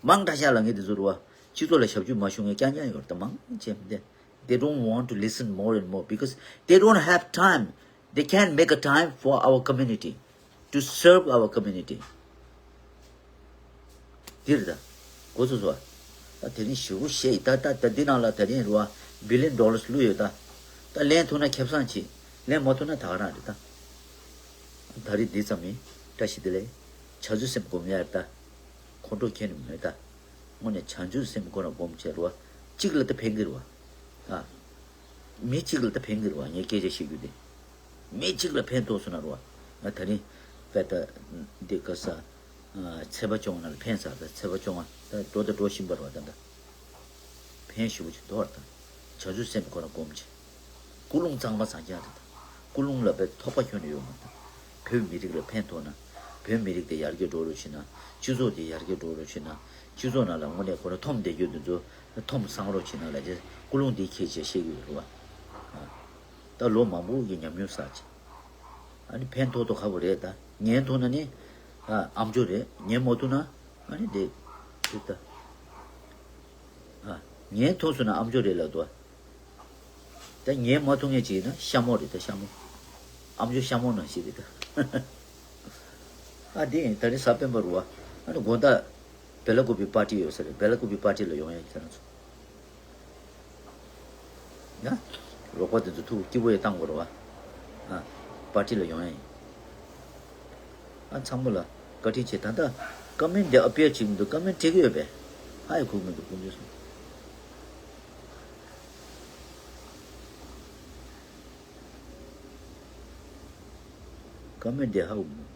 མང་དྲགས་ཤག་ལབ་མཁན་དེ་ཚོ་རེད་བ། སྤྱི་ཚོགས་ལ་ཞབས་ཕྱི་མ་ཞུ་མཁན་རྐྱང་རྐྱང་ཡོད་རེད་ད། མང་ཆེ་བ་དེ། They don't want to listen more and more because they don't have time. They can't make a time for our community, to serve our community. འདིར་ད་གོ་ཚོད་སོ། ད་དེ་རིང་ཞེ་པོ་ཞེ་ཡི་ད། ད་ད་འདི་ནང་ལ་དེ་རིང་རུ་བ་billion dollars བླུགས་ཡོད་ད། ད་ལེན་ཐུབ་ན་ཁེ་བཟང་ཆེ། ལེན་མ་ཐུབ་ན་ད་ག་རང་རེད་ད། ད་རེས་འདི་ཙམ་ཡིན། བཀྲ་ཤིས་བདེ་ལེགས། བྱ་ཚུལ་སེམས་སྒོམ་ཡ་རེད་ད། ཁོང་ཁྲོ་ཁྱེར་ནས་མེད་ད། དངོས་གནས་བྱང་ཆུབ་སེམས་ཁོ་ན་སྒོམ་བྱས་རུ་བ། གཅིག་ལ་ད་ཕན་གི་རུ་བ། ཨ། མི་གཅིག་ལ་ད་ཕན་གི་རུ་བ། ངས་སྐད་ཆ་བཤད་རྒྱུ་དེ། མི་གཅིག་ལ་ཕན་ཐོགས་སོང་ན་རུ་བ། ང་ད་རིང་དཔེ་ད་འདི་ག་ས། ཚེས་པ་བཅོ་ལྔ་ལ་ཕན་ཚར་ད། ཚེས་པ་བཅོ་ལྔ་ད་འགྲོ་ད་འགྲོ་བཞིན་པ་རུ་བ་ད་ད། ཕན་ཞེ་པོ་ཅིག་ཐོགས་ད། བྱང་ཆུབ་སེམས་ཁོ་ན་སྒོམ་བྱས། ཀུན་སློང་གཙང་མ་བཟང་རྐྱང་རེད་ད། ཀུན་སློང་ལ་དཔེ་ཐོགས་པ་ཁྱོན་ནས་ཡོད་མ་རེད་ད། བོད་མི་རིགས་ལ་ཕན་ཐོགས་ན། བོད་མི་རིགས་དེ་ཡར་རྒྱས་འགྲོ་རུ་ཕྱིན་ན། སྤྱི་ཚོགས་དེ་ཡར་རྒྱས་འགྲོ་རུ་ཕྱིན་ན། སྤྱི་ཚོགས་ནང་ལ་དངོས་གནས་ཁོ་རང་འཐོམ་བསྡད་རྒྱུ་དེ་ཚོ་འཐོམ་སངས་རོགས་བྱེད་ན་ལ་ཅེ། ཀུན་སློང་འདི་ཁྱེད་ཅེས་བཤད་ཀྱི་ཡོད་རེད་བ། ད་ལོ་མང་པོ་གི་ཉམས་མྱོང་བསགས་ཅིག་ཨ་ནི་ཕན་ཐོགས་ཐོགས་ཁ་པོ་རེད་ད། ཉན་ཐུབ་ན་ནི་ཨ་ཨམ་ཅོག་རེད། ཉན་མ་ཐུབ་ན་ཨ་ནི་དེ་དེ་ད། ཨ། ཉན་ཐུབ་སོང་ན་ཨམ་ཅོག་རེད་ལབ་འདུག་ད་ཉན་མ་ཐུབ་མཁན་ཅིག་ཡིན་ན་ཤ་མོ་རེད་ད། ཤ་མོ། ཨམ་ཅོག་ཤ་མོ་ནང་བཞིན་རེད་ད། ཨ་དེ་ཡིན། ད་རིང་གཟའ་སྤེན་པ་རུ་བ། ཨ་ནི་དགོང་དག་སྦེ་ལ་ཀུ་པི་པར་ཊི་ཡོད་ས་རེད། སྦེ་ལ་ཀུ་པི་པར་ཊི་ལ་ཡོང་ཡ་ཡིན། ཁྱེད་རང་ཚོ། ཡ། རོགས་པ་དེ་ཚོ་ཐུགས་སྐྱིད་པོ་ཡེ་བཏང་དགོས་རེད་བ། ཨ། པར་ཊི་ལ་ཡོང་ཡ་ཡིན། ཨ། ཚང་མ་ལ་བཀའ་དྲིན་ཆེ། ད་ལྟ་ཀ་མེན་ཊི་དེ་ཨ་པི་ཡར་བྱེད་ཀྱི་མི་འདུག་ཀ་མེན་ཊི་བྲིས་ཀྱི་ཡོད་པས། ཧ་ཡ་ཁུག་མི་འདུག་དཀོན་མཆོག་གསུམ། ཀ་མེན་ཊི་དེ་ཧ་གོ་མི་འདུག་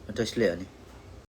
ཨ། བཀྲ་ཤིས་བདེ་ལེགས། ཨ་ནི་